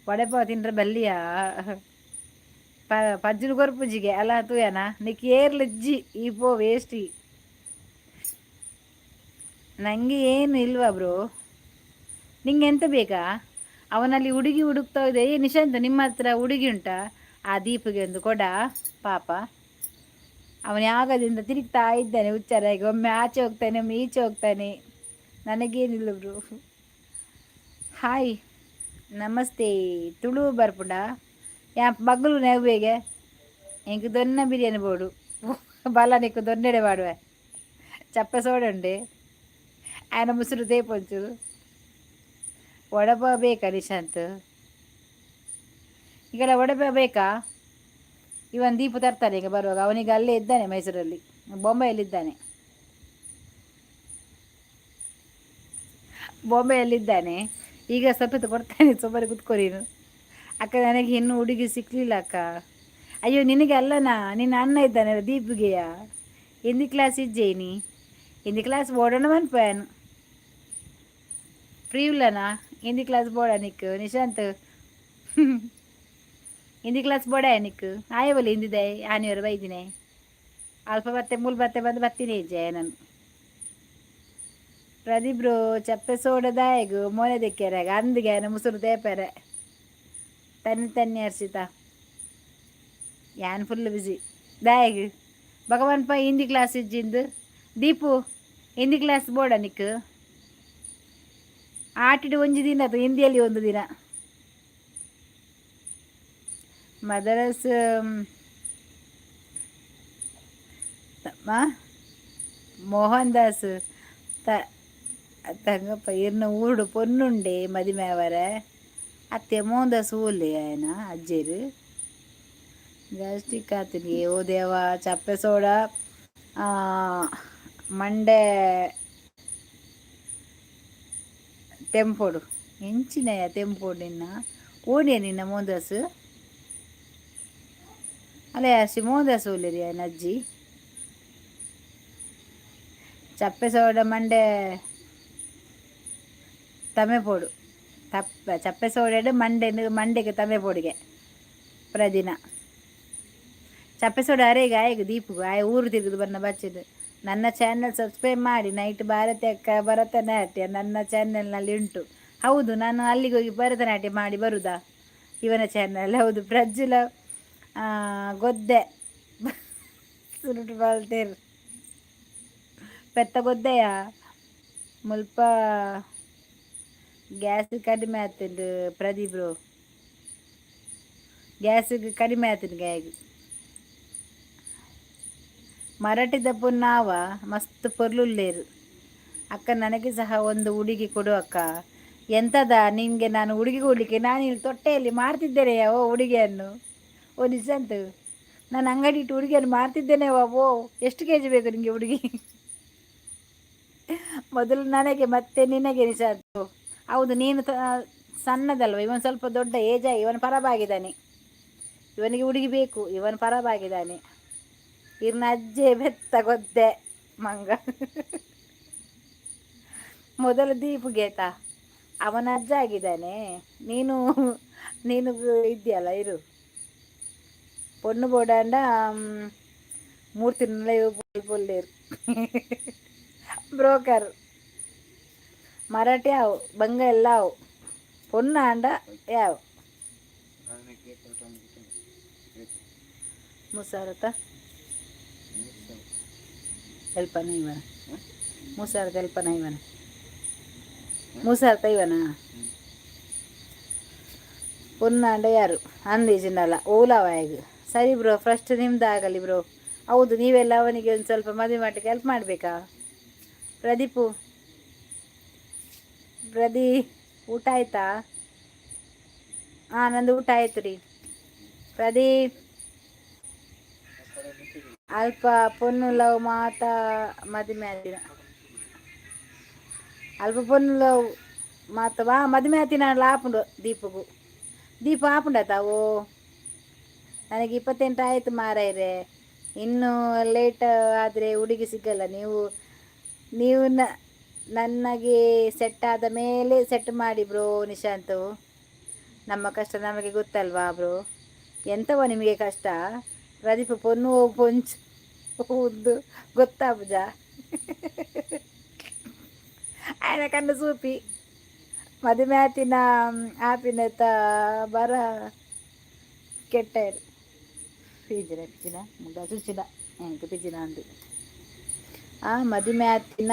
ವಡೆಪಾವ್ ತಿಂದ್ರೆ ಬಲ್ಲಿಯಾ? ಪಜ್ಜುನು ಕೊರ್ಪುಜಿಗೆ. ಅಲ್ಲ ತೂಯನ, ನಿಕ್ ಏರ್ಲಿಜ್ಜಿ. ಈ ಪೋ ವೇಸ್ಟಿ. ನಂಗೆ ಏನು ಇಲ್ವಾ ಬ್ರೋ? ನಿಂಗೆ ಎಂತ ಬೇಕಾ? ಅವನಲ್ಲಿ ಹುಡುಗಿ ಹುಡುಕ್ತಾ ಇದೆ. ಏ ನಿಶಾಂತ್, ನಿಮ್ಮ ಹತ್ರ ಹುಡುಗಿ ಉಂಟಾ? ಆ ದೀಪಿಗೆ ಒಂದು ಕೊಡ. ಪಾಪ ಅವನು ಯಾಗದಿಂದ ತಿರುಗ್ತಾ ಇದ್ದಾನೆ ಹುಚ್ಚರಾಗಿ. ಒಮ್ಮೆ ಆಚೆ ಹೋಗ್ತಾನೆ, ಒಮ್ಮೆ ಈಚೆ ಹೋಗ್ತಾನೆ. ನನಗೇನಿಲ್ಲ ಬ್ರೋ. ಹಾಯ್, ನಮಸ್ತೆ. ತುಳು ಬರ್ಪುಂಡ? ಯಾ ಬಗ್ಲು ನೆವ್ವೆಗೆ. ಎಂಕ್ ದೊನ್ನ ಬಿರಿಯಾನಿ ಬೋಡು. ಬಲ, ನಿಕ್ಕು ದೊನ್ನೆಡೆ ಮಾಡುವೆ. ಚಪ್ಪೆ ಸೋಡ ಉಂಡೆ. ಆಯನ ಮುಸುರು ತೇಪೊಂಚೂರು. ವಡಪಾವ್ ಬೇಕಾ ನಿಶಾಂತ್? ಈಗೆಲ್ಲ ವಡಪಾವ್ ಬೇಕಾ? ಇವನ್ ದೀಪು ತರ್ತಾನೆ ಈಗ ಬರುವಾಗ. ಅವನಿಗೆ ಅಲ್ಲೇ ಇದ್ದಾನೆ, ಮೈಸೂರಲ್ಲಿ, ಬೊಂಬೆಯಲ್ಲಿದ್ದಾನೆ, ಬಾಂಬೆಯಲ್ಲಿದ್ದಾನೆ. ಈಗ ಸ್ವಲ್ಪ ಹೊತ್ತು ಕೊಡ್ತಾನೆ. ಸುಮ್ಮನೆ ಕುತ್ಕೊ ನೀನು. ಅಕ್ಕ, ನನಗೆ ಇನ್ನೂ ಹುಡುಗಿ ಸಿಕ್ಕಲಿಲ್ಲ ಅಕ್ಕ. ಅಯ್ಯೋ, ನಿನಗೆ ಅಲ್ಲನಾ, ನಿನ್ನ ಅಣ್ಣ ಇದ್ದಾನೆ ದೀಪುಗೆಯ. ಹಿಂದಿ ಕ್ಲಾಸ್ ಇಜ್ಜೇನಿ? ಹಿಂದಿ ಕ್ಲಾಸ್ ಬೋಡೋಣ ಮನ್ಪೇನು. ಫ್ರೀ ಇಲ್ಲನಾ? ಹಿಂದಿ ಕ್ಲಾಸ್ ಬೋಡ ನಿಕ್? ನಿಶಾಂತ್, ಹಿಂದಿ ಕ್ಲಾಸ್ ಬೋಡ ನಿಕ್? ಆಯವಲ್ಲಿ ಹಿಂದಿದೆ ಆನಿಯವರು ಬೈದಿನಿ. ಅಲ್ಪ ಬತ್ತೆ, ಮೂಲು ಬತ್ತೆ, ಬಂದು ಬತ್ತೀನಿ ಇಜ್ಜೆ ನಾನು. ಪ್ರದೀಪ್ರು ಚಪ್ಪೆ ಸೋಡದಾಯಗು ಮೋನೆ ದೆಕ್ಕೆರಾಗ ಅಂದಿಗೆ ಮುಸುರು ತೇಪೆರೆ. ತನ್ನಿ ತನ್ನಿ. ಹರ್ಷಿತಾ, ಯಾನ್ ಫುಲ್ ಬಿಸಿ ದಾಯಗ್. ಭಗವಾನ್ ಪ ಹಿಂದಿ ಕ್ಲಾಸ್ ಇಜ್ಜಿಂದು. ದೀಪು, ಹಿಂದಿ ಕ್ಲಾಸ್ ಬೋಡ ನಿಕ್? ಆಟಿಡು ಒಂಜಿ ದಿನ ಅದು ಹಿಂದಿಯಲ್ಲಿ ಒಂದು ದಿನ. ಮದರಸ್ ಮೋಹನ್ ದಾಸ್ ತ ತಂಗಪ್ಪ ಇರ್ನ ಊರುಡು ಪೊನ್ನುಂಡೆ ಮದಿಮೆ ಅವರೆ. ಅತ್ತೆ ಮೋಹನ್ ದಾಸ್ ಊರ್ಲೆ ಆಯನ ಅಜ್ಜೆರು. ಗ್ಯಾಸ್ಟ್ರಿಕ್ ಆತನಿಗೆ. ಓ ದೇವ. ಚಪ್ಪೆ ಸೋಡಾ ಮಂಡೆ ತೆಂಪೊಡು. ಎಂಚಿನಯ ತೆಂಪೊಡು ನಿನ್ನ ಓಣಿಯ ನಿನ್ನ ಮೋಹನ್ ದಾಸ್ ಅಲ್ಲೇ ಶ್ರೀ ಮೋಹನ್ ದಾಸ್ ಓಲೇರಿ ಆಯನ ಅಜ್ಜಿ. ಚಪ್ಪೆ ಸೋಡ ಮಂಡೆ ತಮೆ ಪೋಡು. ತಪ್ಪ ಚಪ್ಪೆ ಸೋಡಾಡು ಮಂಡೆನು ಮಂಡೆಗೆ ತಮೆ ಪೋಡಿಗೆ ಪ್ರದಿನ. ಚಪ್ಪೆ ಸೋಡ ಅರೆಗೆ ಆಯಗ ದೀಪುಗು ಆಯ ಊರು ತಿರುಗುದು ಬನ್ನ ಬಚ್ಚಿದ್ದು. ನನ್ನ ಚಾನೆಲ್ ಸಬ್ಸ್ಕ್ರೈಬ್ ಮಾಡಿ. ನೈಟ್ ಭಾರತಿ ಅಕ್ಕ ಭರತನಾಟ್ಯ ನನ್ನ ಚಾನೆಲ್ನಲ್ಲಿ ಉಂಟು. ಹೌದು, ನಾನು ಅಲ್ಲಿಗೆ ಹೋಗಿ ಭರತನಾಟ್ಯ ಮಾಡಿ ಬರುದಾ ಇವನ ಚಾನೆಲ್? ಹೌದು. ಪ್ರಜ್ಜುಲ ಗೊದ್ದೆ ಸುರುಟು ಬಾಲ್ತೇರು ಪೆತ್ತ ಗೊದ್ದೆಯ. ಮುಲ್ಪ ಗ್ಯಾಸ್ ಕಡಿಮೆ ಆಗ್ತದೆ. ಪ್ರದೀಪ್. ಗ್ಯಾಸಿಗೆ ಕಡಿಮೆ ಆತನ ಗಾಯಗ್. ಮರಾಠಿದ ಪೊನ್ನಾವ ಮಸ್ತ್ ಪೊರ್ಲುಲ್ಲೇರು. ಅಕ್ಕ, ನನಗೆ ಸಹ ಒಂದು ಹುಡುಗಿ ಕೊಡು ಅಕ್ಕ. ಎಂತದ ನಿನಗೆ ನಾನು ಹುಡುಗಿ ಕೊಡಲಿಕ್ಕೆ? ನಾನು ಇಲ್ಲಿ ತೊಟ್ಟೆಯಲ್ಲಿ ಮಾರ್ತಿದ್ದೇನೆ. ಓ ಹುಡುಗಿಯನ್ನು, ಓ ನಿಶಾಂತ್, ನಾನು ಅಂಗಡಿ ಇಟ್ಟು ಹುಡುಗಿಯನ್ನು ಮಾರ್ತಿದ್ದೇನೆ. ಓ, ಎಷ್ಟು ಕೆಜಿ ಬೇಕು ನಿಮಗೆ ಹುಡುಗಿ? ಮೊದಲು ನನಗೆ, ಮತ್ತೆ ನಿನಗೆ ನಿಶಾಂತ್. ಹೌದು, ನೀನು ಸಣ್ಣದಲ್ವ? ಇವನು ಸ್ವಲ್ಪ ದೊಡ್ಡ ಏಜ್ ಆಗಿ ಇವನು ಪರಬಾಗಿದ್ದಾನೆ. ಇವನಿಗೆ ಹುಡುಗಿ ಬೇಕು. ಇವನು ಪರಬಾಗಿದ್ದಾನೆ. ಇರ್ನ ಅಜ್ಜೆ ಬೆತ್ತ ಗೊದ್ದೆ ಮಂಗ. ಮೊದಲು ದೀಪುಗೆ ಆಯ್ತಾ? ಅವನ ಅಜ್ಜ ಆಗಿದ್ದಾನೆ. ನೀನು ನೀನು ಇದ್ದೀಯಲ್ಲ, ಇರು. ಪೊಣ್ಣು ಬೋಡಾಂಡ ಮೂರ್ತಿ ಪೊಲ್ಲೇರು ಬ್ರೋಕರ್. ಮರಾಠಿ ಆವು, ಬಂಗ ಎಲ್ಲ ಆವು, ಪೊಣ್ಣಾಂಡ ಯಾವ ಮುಸಾರತ ಎಲ್ಪನ ಇವನ? ಮುಸಾರತ ಎಲ್ಪನ ಇವನ? ಮುಸಾರತ ಇವನ? ಪೊನ್ನಾಂಡ ಯಾರು ಅಂದಿಜಿನಲ್ಲ ಓಲಾವಾಯಗ್. ಸರಿ ಬ್ರೋ, ಫಸ್ಟ್ ನಿಮ್ದು ಆಗಲಿ ಬ್ರೋ. ಹೌದು, ನೀವೆಲ್ಲ ಅವನಿಗೆ ಒಂದು ಸ್ವಲ್ಪ ಮದುವೆ ಮಾಡಲಿಕ್ಕೆ ಹೆಲ್ಪ್ ಮಾಡಬೇಕಾ? ಪ್ರದೀಪು, ಪ್ರದೀ, ಊಟ ಆಯ್ತಾ? ಹಾಂ, ನಂದು ಊಟ ಆಯ್ತು ರೀ. ಪ್ರದೀಪ್, ಅಲ್ಪ ಪೊಣ್ಣು ಲವ್ ಮಾತಾ ಮದಿಮೆ ಆತಿನ. ಅಲ್ಪ ಪೊಣ್ಣು ಲವ್ ಮಾತ ವಾ ಮದಿಮೆ ಆತಿನ ಆಪುಂಡು ದೀಪಗು. ದೀಪ ಆಪುಂಡಾತ? ಓ, ನನಗೆ 28 ಆಯಿತು ಮಾರಾಯ್ರೆ. ಇನ್ನು ಲೇಟ್ ಆದರೆ ಹುಡುಗಿ ಸಿಗಲ್ಲ. ನೀವು ನೀವು ನನಗೆ ಸೆಟ್ ಆದ ಮೇಲೆ ಸೆಟ್ ಮಾಡಿ ಬ್ರೋ. ನಿಶಾಂತು, ನಮ್ಮ ಕಷ್ಟ ನಮಗೆ ಗೊತ್ತಲ್ವಾ ಬ್ರೋ? ಎಂತವ ನಿಮಗೆ ಕಷ್ಟ? ಪ್ರದೀಪ, ಪೊನ್ನು ಪೊಂಚು ಉದ್ದು ಗೊತ್ತಾ ಪೂಜಾ? ಆಯನ ಕಣ್ಣು ಸೂಪಿ. ಮದುವೆ ಆತಿನ ಆಪಿನತ ಬರ ಕೆಟ್ಟಾರು. ಪಿಜಿನ ಪಿಜಿನ ಮುಗ ಚುಚ್ಚಿನ ಎಂಕ್ ಪಿಜಿನ ಅಂದು. ಆ ಮದಿಮೆ ಆತಿನ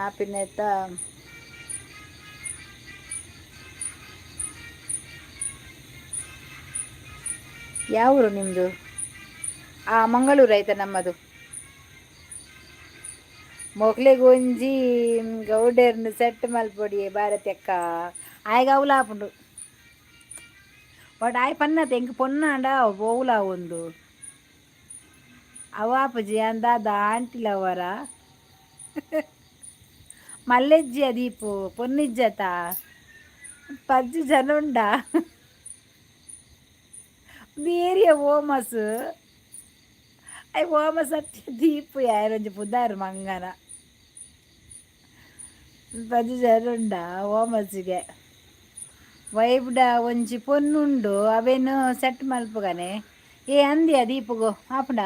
ಆಪಿನೆತ. ಯಾವೂರು ನಿಮ್ಮದು? ಆ, ಮಂಗಳೂರು ಆಯ್ತಾ ನಮ್ಮದು. ಮೊಕ್ಲೆಗ್ ಒಂಜಿ ಗೌಡೆರ್ನ ಸೆಟ್ ಮಲ್ಪೊಡಿಯೆ ಭಾರತಿ ಅಕ್ಕ. ಆಯ್ಗ ಅವ್ಲು ಆಪುಂಡು. ಬಟ್ ಆಯ್ ಪನ್ನತೆ ಎಂಕ್ ಪೊನ್ನಾಂಡ ಓವುಲ ಒಂದು ಅವ ಆಪುಜಿ. ಅಂದಾದ ಆಂಟಿ ಲವರ ಮಲ್ಲೆಜ್ಜಿ ದೀಪು ಪೊನ್ನಿಜ್ಜತ ಪಜ್ಜು ಜನ ಉಂಡ ಏರಿಯ ಓಮಸ್. I ಓಮ ಸತ್ಯ ದೀಪು ಯಾರೊಂಜಿ ಪುದಾರ್ ಮಂಗನ. ಪಜ್ಜು ಜನ ಉಂಡ ಓಮಸ್ಸಿಗೆ. ವೈಬ್ಡ ಒಂಜಿ ಪೊನ್ನುಂಡು, ಅವೇನು ಸೆಟ್ ಮಲ್ಪುಗನೆ. ಏ ಅಂದ್ಯಾ ದೀಪುಗು ಆಪುಂಡ?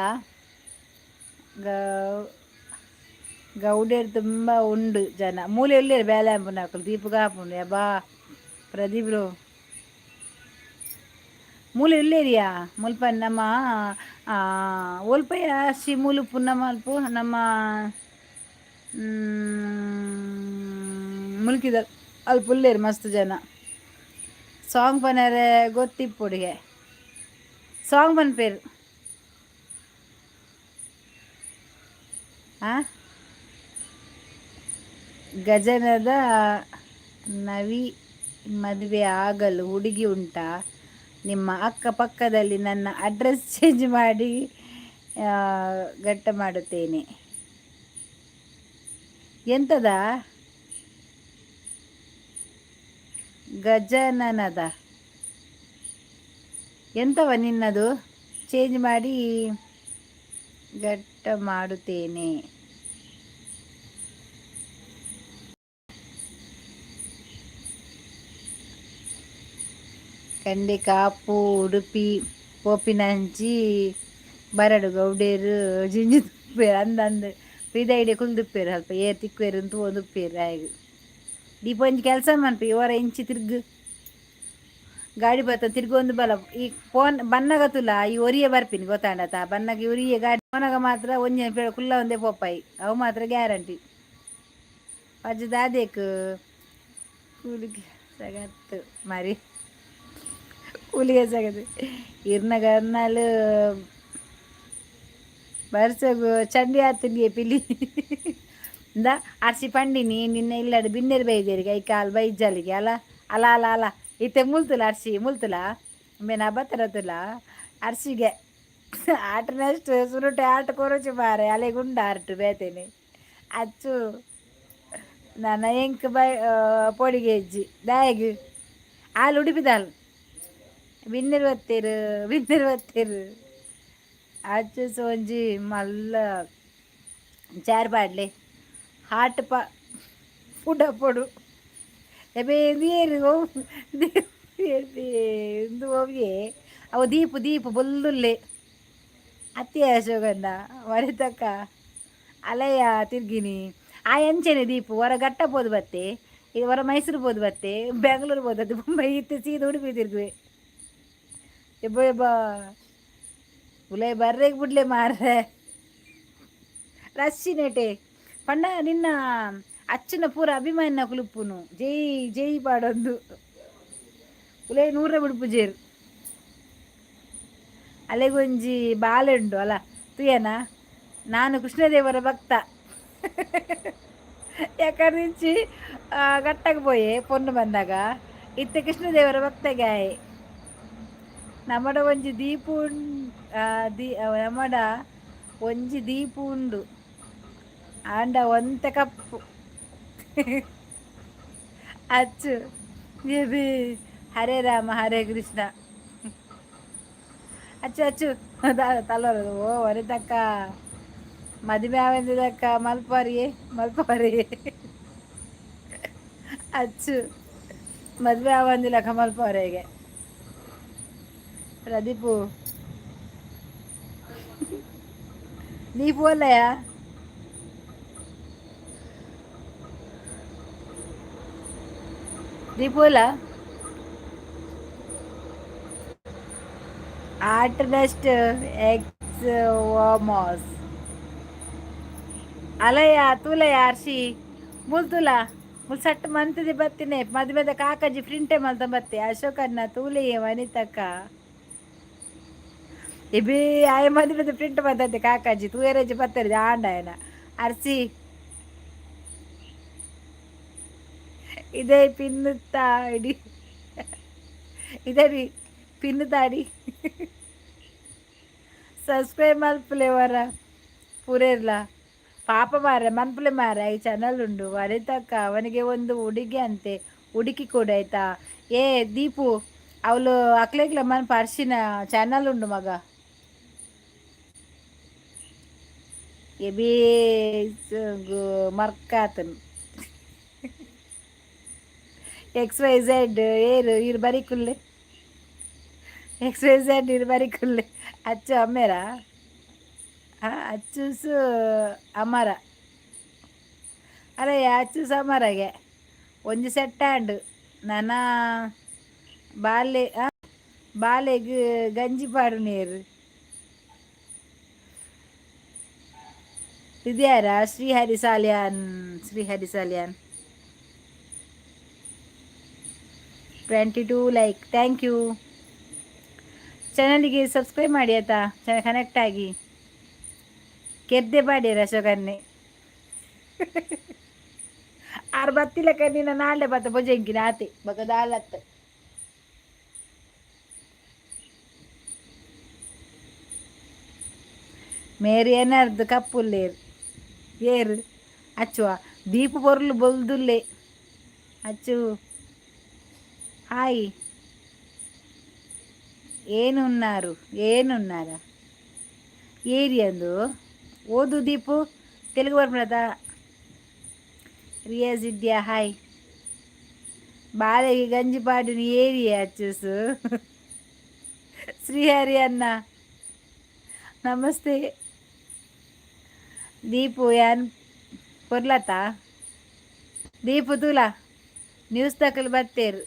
ಗೌಡೇರು ತುಂಬ ಉಂಡು ಜನ. ಮೂಲೆ ಉಲ್ಲೇರು ಬೇಲೆ ಆಪುಂಡು ದೀಪುಗ ಆಪುಂಡು. ಯಬ್ಬಾ, ಪ್ರದೀಪ್ರು ಮೂಲೆ ಉಲ್ಲೇರಿಯಾ? ಮುಲ್ಪ ನಮ್ಮ ಒಲ್ಪಯ she ಮೂಲು ಪುನ್ನ ಮಲ್ಪು ನಮ್ಮ ಮುಲ್ಕಿದ ಅಲ್ಪ ಉಲ್ಲೇರು ಮಸ್ತ್ ಜನ. ಸಾಂಗ್ ಪನರೆ ಗೊತ್ತಿಪ್ಪುಡಿಗೆ ಸಾಂಗ್ ಪನ್ಪೇರು. ಆ ಗಜನದ ನವಿ ಮದುವೆ ಆಗಲು ಹುಡುಗಿ ಉಂಟಾ ನಿಮ್ಮ ಅಕ್ಕಪಕ್ಕದಲ್ಲಿ? ನನ್ನ ಅಡ್ರೆಸ್ ಚೇಂಜ್ ಮಾಡಿ ಗಟ್ಟ ಮಾಡುತ್ತೇನೆ. ಎಂತದ ಗಜನನದ? ಎಂತವ ನಿನ್ನದು? ಚೇಂಜ್ ಮಾಡಿ ಗಟ್ಟ ಮಾಡುತ್ತೇನೆ. ಕಂಡೆ ಕಾಪು ಉಡುಪಿ ಪೋಪಿನಂಚಿ ಬರಡು ಗೌಡೇರು ಜಿಂಜಿ ತುಪ್ಪೇರು ಅಂದ್ ಅಂದ್ ಪಿದೈಡೆ ಕುಲ್ದುಪ್ಪೇರು. ಅಲ್ಪ ಏರ್ ತಿಕ್ವೇರು ಅಂತ ಉಪ್ಪೇರು ಆಯ್ಗ್. ದೀಪ, ಒಂಜಿ ಕೆಲಸ ಮನ್ಪಿ. ಒರ ಇಂಚಿ ತಿರ್ಗು, ಗಾಡಿ ಬತ್ತ ತಿರ್ಗೊಂದು ಬಲ. ಈ ಫೋನ್ ಬನ್ನಗ ತುಲ ಈ ಒರಿಯೆ ಬರ್ಪಿನಿ ಗೊತ್ತಾಂಡತ? ಬನ್ನಗ ಒರಿಯೆ ಗಾಡಿ ಪೋನಗ ಮಾತ್ರ ಒಂಜಿ ಕುಲ್ಲ ಒಂದೇ ಪೋಪಾಯಿ. ಅವು ಮಾತ್ರ ಗ್ಯಾರಂಟಿ. ಪಜ್ಜು ದಾದೇಕ್ ಕೂಲಿಗೆ ಸಗತ್ತು ಮಾರಿ. ಹುಲಿಗೆ ಇರ್ನಗರ್ನಾಲು ಬರ್ಸಗು ಚಂಡಿ ಆತನಿಗೆ ಪಿಲಿ. ಇಂದ ಅರ್ಸಿ ಪಂಡಿನಿ ನಿನ್ನ ಇಲ್ಲಡೆ ಬಿನ್ನೆರು ಬೈದೇರಿಗೆ I ಕಾಲು ಬೈಜಾಲಿಗೆ ಅಲ್ಲ ಅಲ್ಲ ಅಲ್ಲ ಅಲ್ಲ. ಇತ್ತೆ ಮುಲ್ತುಲ ಅರ್ಸಿ ಮುಲ್ತುಲ ಮೇನ ಬತ್ತರತುಲ ಅರ್ಸಿಗೆ ಆಟನಷ್ಟು ಸುರುಟೆ ಆಟ ಕೊರಚು ಮಾರೆ ಅಲೆ ಗುಂಡ ಆರ್ಟು ಬೇತೇನೆ ಅಚ್ಚು ನನ್ನ ಎಂಕ್ ಬೈ ಪೊಡಿಗೆ ಹೆಜ್ಜಿ ದಾಯಗ್ ಆಲ್ ಉಡುಪಿದಾಲ್ ಬಿನ್ನೆರು ಬತ್ತೇರು ಬಿನ್ನೆರು ಬತ್ತೇರು. ಅಚ್ಚು ಸೋಂಜಿ ಮಲ್ಲ ಚಾರ್ ಪಾಡ್ಲೆ ಹಾಟ್ ಪ ಪುಡ ಪೊಡು ಎಬೆ ನೀರು ಇಂದು ಹೋಗಿ ಅವು ದೀಪು ದೀಪು ಬೊಲ್ಲುಲ್ಲೆ ಅತ್ತಿ ಅಶೋಕನ್ನ ವರಿತಕ್ಕ ಅಲಯ ತಿರ್ಗಿನಿ ಆ ಎಂಚೆನೆ ದೀಪು ಹೊರ ಗಟ್ಟ ಪೋದು ಬತ್ತೆ ಇದು ಹೊರ ಮೈಸೂರು ಪೋದು ಬತ್ತೆ ಬೆಂಗಳೂರು ಪೋದದ್ದು ಮುಂಬೈ ಇತ್ತೆ ಸೀದ ಉಡುಪಿ ತಿರುಗುವೆ. ಎಬ್ಬ ಎಬ್ಬ ಉಲೈ ಬರ್ರೆಗ್ ಬುಡ್ಲೆ ಮಾರ್ರೆ ರಶ್ಶಿನೆಟೆ ಪಂಡ ನಿನ್ನ ಅಚ್ಚನ ಪೂರ ಅಭಿಮಾನಿನ ಕುಲುಪ್ಪುನು ಜೈ ಜೈ ಪಾಡೊಂದು ಉಲೈ ನೂರ ಬಿಡುಪು ಜೇರು ಅಲೆಗೊಂಜಿ ಬಾಲೆ ಉಂಡು ಅಲ್ಲ ತುಯನ ನಾನು ಕೃಷ್ಣದೇವರ ಭಕ್ತ ಎಕ್ಕಡಿಂಚಿ ಗಟ್ಟకు పోయే పొన్ను ಬಂದಾಗ ಇತ್ತೆ ಕೃಷ್ಣದೇವರ ಭಕ್ತಗಾಯೆ. ನಮಡ ಒಂಜಿ ದೀಪು ದೀ ನಮಡ ಒಂಜಿ ದೀಪು ಉಂಡು ಆಂಡ ಒಂತೆ ಕಪ್ಪು. ಅಚ್ಚು ಬೇಬಿ ಹರೇ ರಾಮ ಹರೇ ಕೃಷ್ಣ. ಅಚ್ಚು ಅಚ್ಚು ತಲೋರದು ಓ ವನಿತಕ್ಕ ಮದುವೆ ಆವಂದಿದಕ್ಕ ಮಲ್ಪಾರಿಯೇ ಮಲ್ಪಾರಿಯೇ ಅಚ್ಚು ಮದುವೆ ಆವಂದಿಲ್ಲಕ್ಕ ಮಲ್ಪಾರಿಗೆ. ಪ್ರದೀಪು ದೀಪು ಅಲ್ಲಯ್ಯ. ದೀಪು ಅಲ್ಲ ಆಟದಷ್ಟು ಎಕ್ಸ್ ವಾಮಾಸ್ ಅಲಯ್ಯ ತೂಲಯ್ಯ ಅರ್ಶಿ ಮುಲ್ತುಲ ಮುಲ್ ಸಟ್ ಮಂತದಿ ಬತ್ತಿನೆ ಮದುವೆದ ಕಾಕಜಿ ಪ್ರಿಂಟೆ ಮಲ್ತ ಬತ್ತೆ ಅಶೋಕನ್ನ ತೂಲೆಯೇ ವನಿತಕ್ಕ ಇಬಿ ಆಯ ಮದುವೆದ ಪ್ರಿಂಟ್ ಬಂದತ್ತೆ ಕಾಕಾಜಿ ತೂಯರಜ್ಜಿ ಬತ್ತರಿ ಆಂಡಾಯನ ಅರ್ಸಿ ಇದೇ ಪಿನ್ನುತ್ತಾಡಿ ಇದೇ ಪಿನ್ನುತ್ತಾಡಿ. ಸಬ್ಸ್ಕ್ರೈಬ್ ಮಲ್ಪುಲೆ ವರ ಪೂರೇರ್ಲ ಪಾಪ ಮಾರೆ ಮನ್ಪುಲೆ ಮಾರೆ ಈ ಚಾನಲ್ ಉಂಡು ವನಿತಕ್ಕ ಅವನಿಗೆ ಒಂದು ಹುಡುಗಿ ಅಂತೆ ಹುಡುಕಿ ಕೊಡು ಆಯ್ತಾ. ಏ ದೀಪು ಅವಳು ಅಕ್ಲೆಗ್ಲ ಮನ್ಪ ಅರ್ಶಿನ ಚಾನಲ್ ಉಂಡು ಮಗ ಎಬಿ ಮರ್ಕಾತನ್ ಎಕ್ಸ್ ವೈ ಝೆಡ್ ಏರು ಇರು ಬರಿಕುಲ್ಲೆ ಎಕ್ಸ್ ವೈ ಝೆಡ್ ಇರು ಬರಿಕುಲ್ಲೆ ಅಚ್ಚು ಅಮ್ಮೇರ ಅಚ್ಚುಸು ಅಮರ ಅರೆ ಅಚ್ಚುಸು ಅಮರಗೆ ಒಂಜಿ ಸೆಟ್ ಆಂಡ್ ನನ ಬಾಲೆ ಬಾಲೆಗ್ ಗಂಜಿ ಪಾಡು ನೀರು ಇದ್ಯಾರ Srihari Salian Srihari Salian 22 like thank you. ಚಾನಲಿಗೆ subscribe ಮಾಡಿ ಆಯ್ತಾ, ಚೆನ್ನಾಗಿ ಕನೆಕ್ಟ್ ಆಗಿ ಕೆದ್ದೆ ಪಾಡ್ಯರ ಅಶೋಕನ್ನೇ ಆರು ಬತ್ತಿಲಕ್ಕ ನಿನ್ನ ನಾಳೆ ಬತ್ತ ಬೊಜೆಂಕಿನ ಆತೆ ಬೊಕ ದಾಲತ್ತ. ಮೇರಿ ಏನಾರ್ದು ಕಪ್ಪುಲ್ಲೇರು ಏರು ಅಚ್ಚುವ ದೀಪ ಪೊರ್ಲು ಬೊಲ್ದುಲ್ಲೆ ಅಚ್ಚು హాయ్ ఏనున్నారు ఏనున్నారా ఏరియందు ಓದು ದೀಪು ತೆಲುಗು ಬರ್ಬಿಡದ. ರಿಯಾಜ್ ಇದ್ಯಾ ಹಾಯ್ ಬಾಲೆಗೆ ಗಂಜಿ ಪಾಡಿನ ಏರಿಯಾ ಅಚ್ಚುಸು. ಶ್ರೀಹರಿ ಅಣ್ಣ ನಮಸ್ತೆ. ದೀಪು ಯಾನ್ ಪೊರ್ಲತ ದೀಪು ತೂಲ ನ್ಯೂಸ್ ತಕಲ್ ಬತ್ತೇರು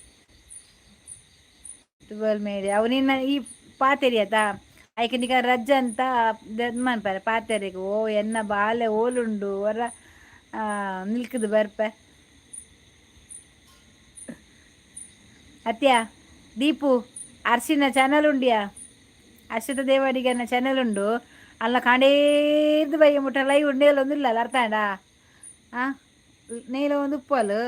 ಟ್ವೆಲ್ ಮೇಡಿ ಅವು ನಿನ್ನ ಈ ಪಾತೆರಿ ಆತಾ ಐಕೆ ನಿಕ ರಜ್ಜ ಅಂತ ಮನ್ಪರೆ ಪಾತೆರಿಗೆ ಓ ಎನ್ನ ಬಾಲೆ ಓಲುಂಡು ಹೊರ ನಿಲ್ಕದು ಬರ್ಪೆ ಅತ್ಯ ದೀಪು. ಅರ್ಶಿನ ಚಾನಲ್ ಉಂಡಿಯಾ, ಅರ್ಷಿತ ದೇವಾಡಿಗನ ಚಾನಲ್ ಉಂಡು. ಅಲ್ಲ ಕಾಂಡೇರ್ದು ಬಯ್ಯ ಮುಟ್ಟ ಲೈವ್ ಉಂಡೇಲ ಒಂದಿಲ್ಲ ಅರ್ಥ ಆಂಡ. ಆ ನೇಲ ಒಂದು ಉಪ್ಪಲು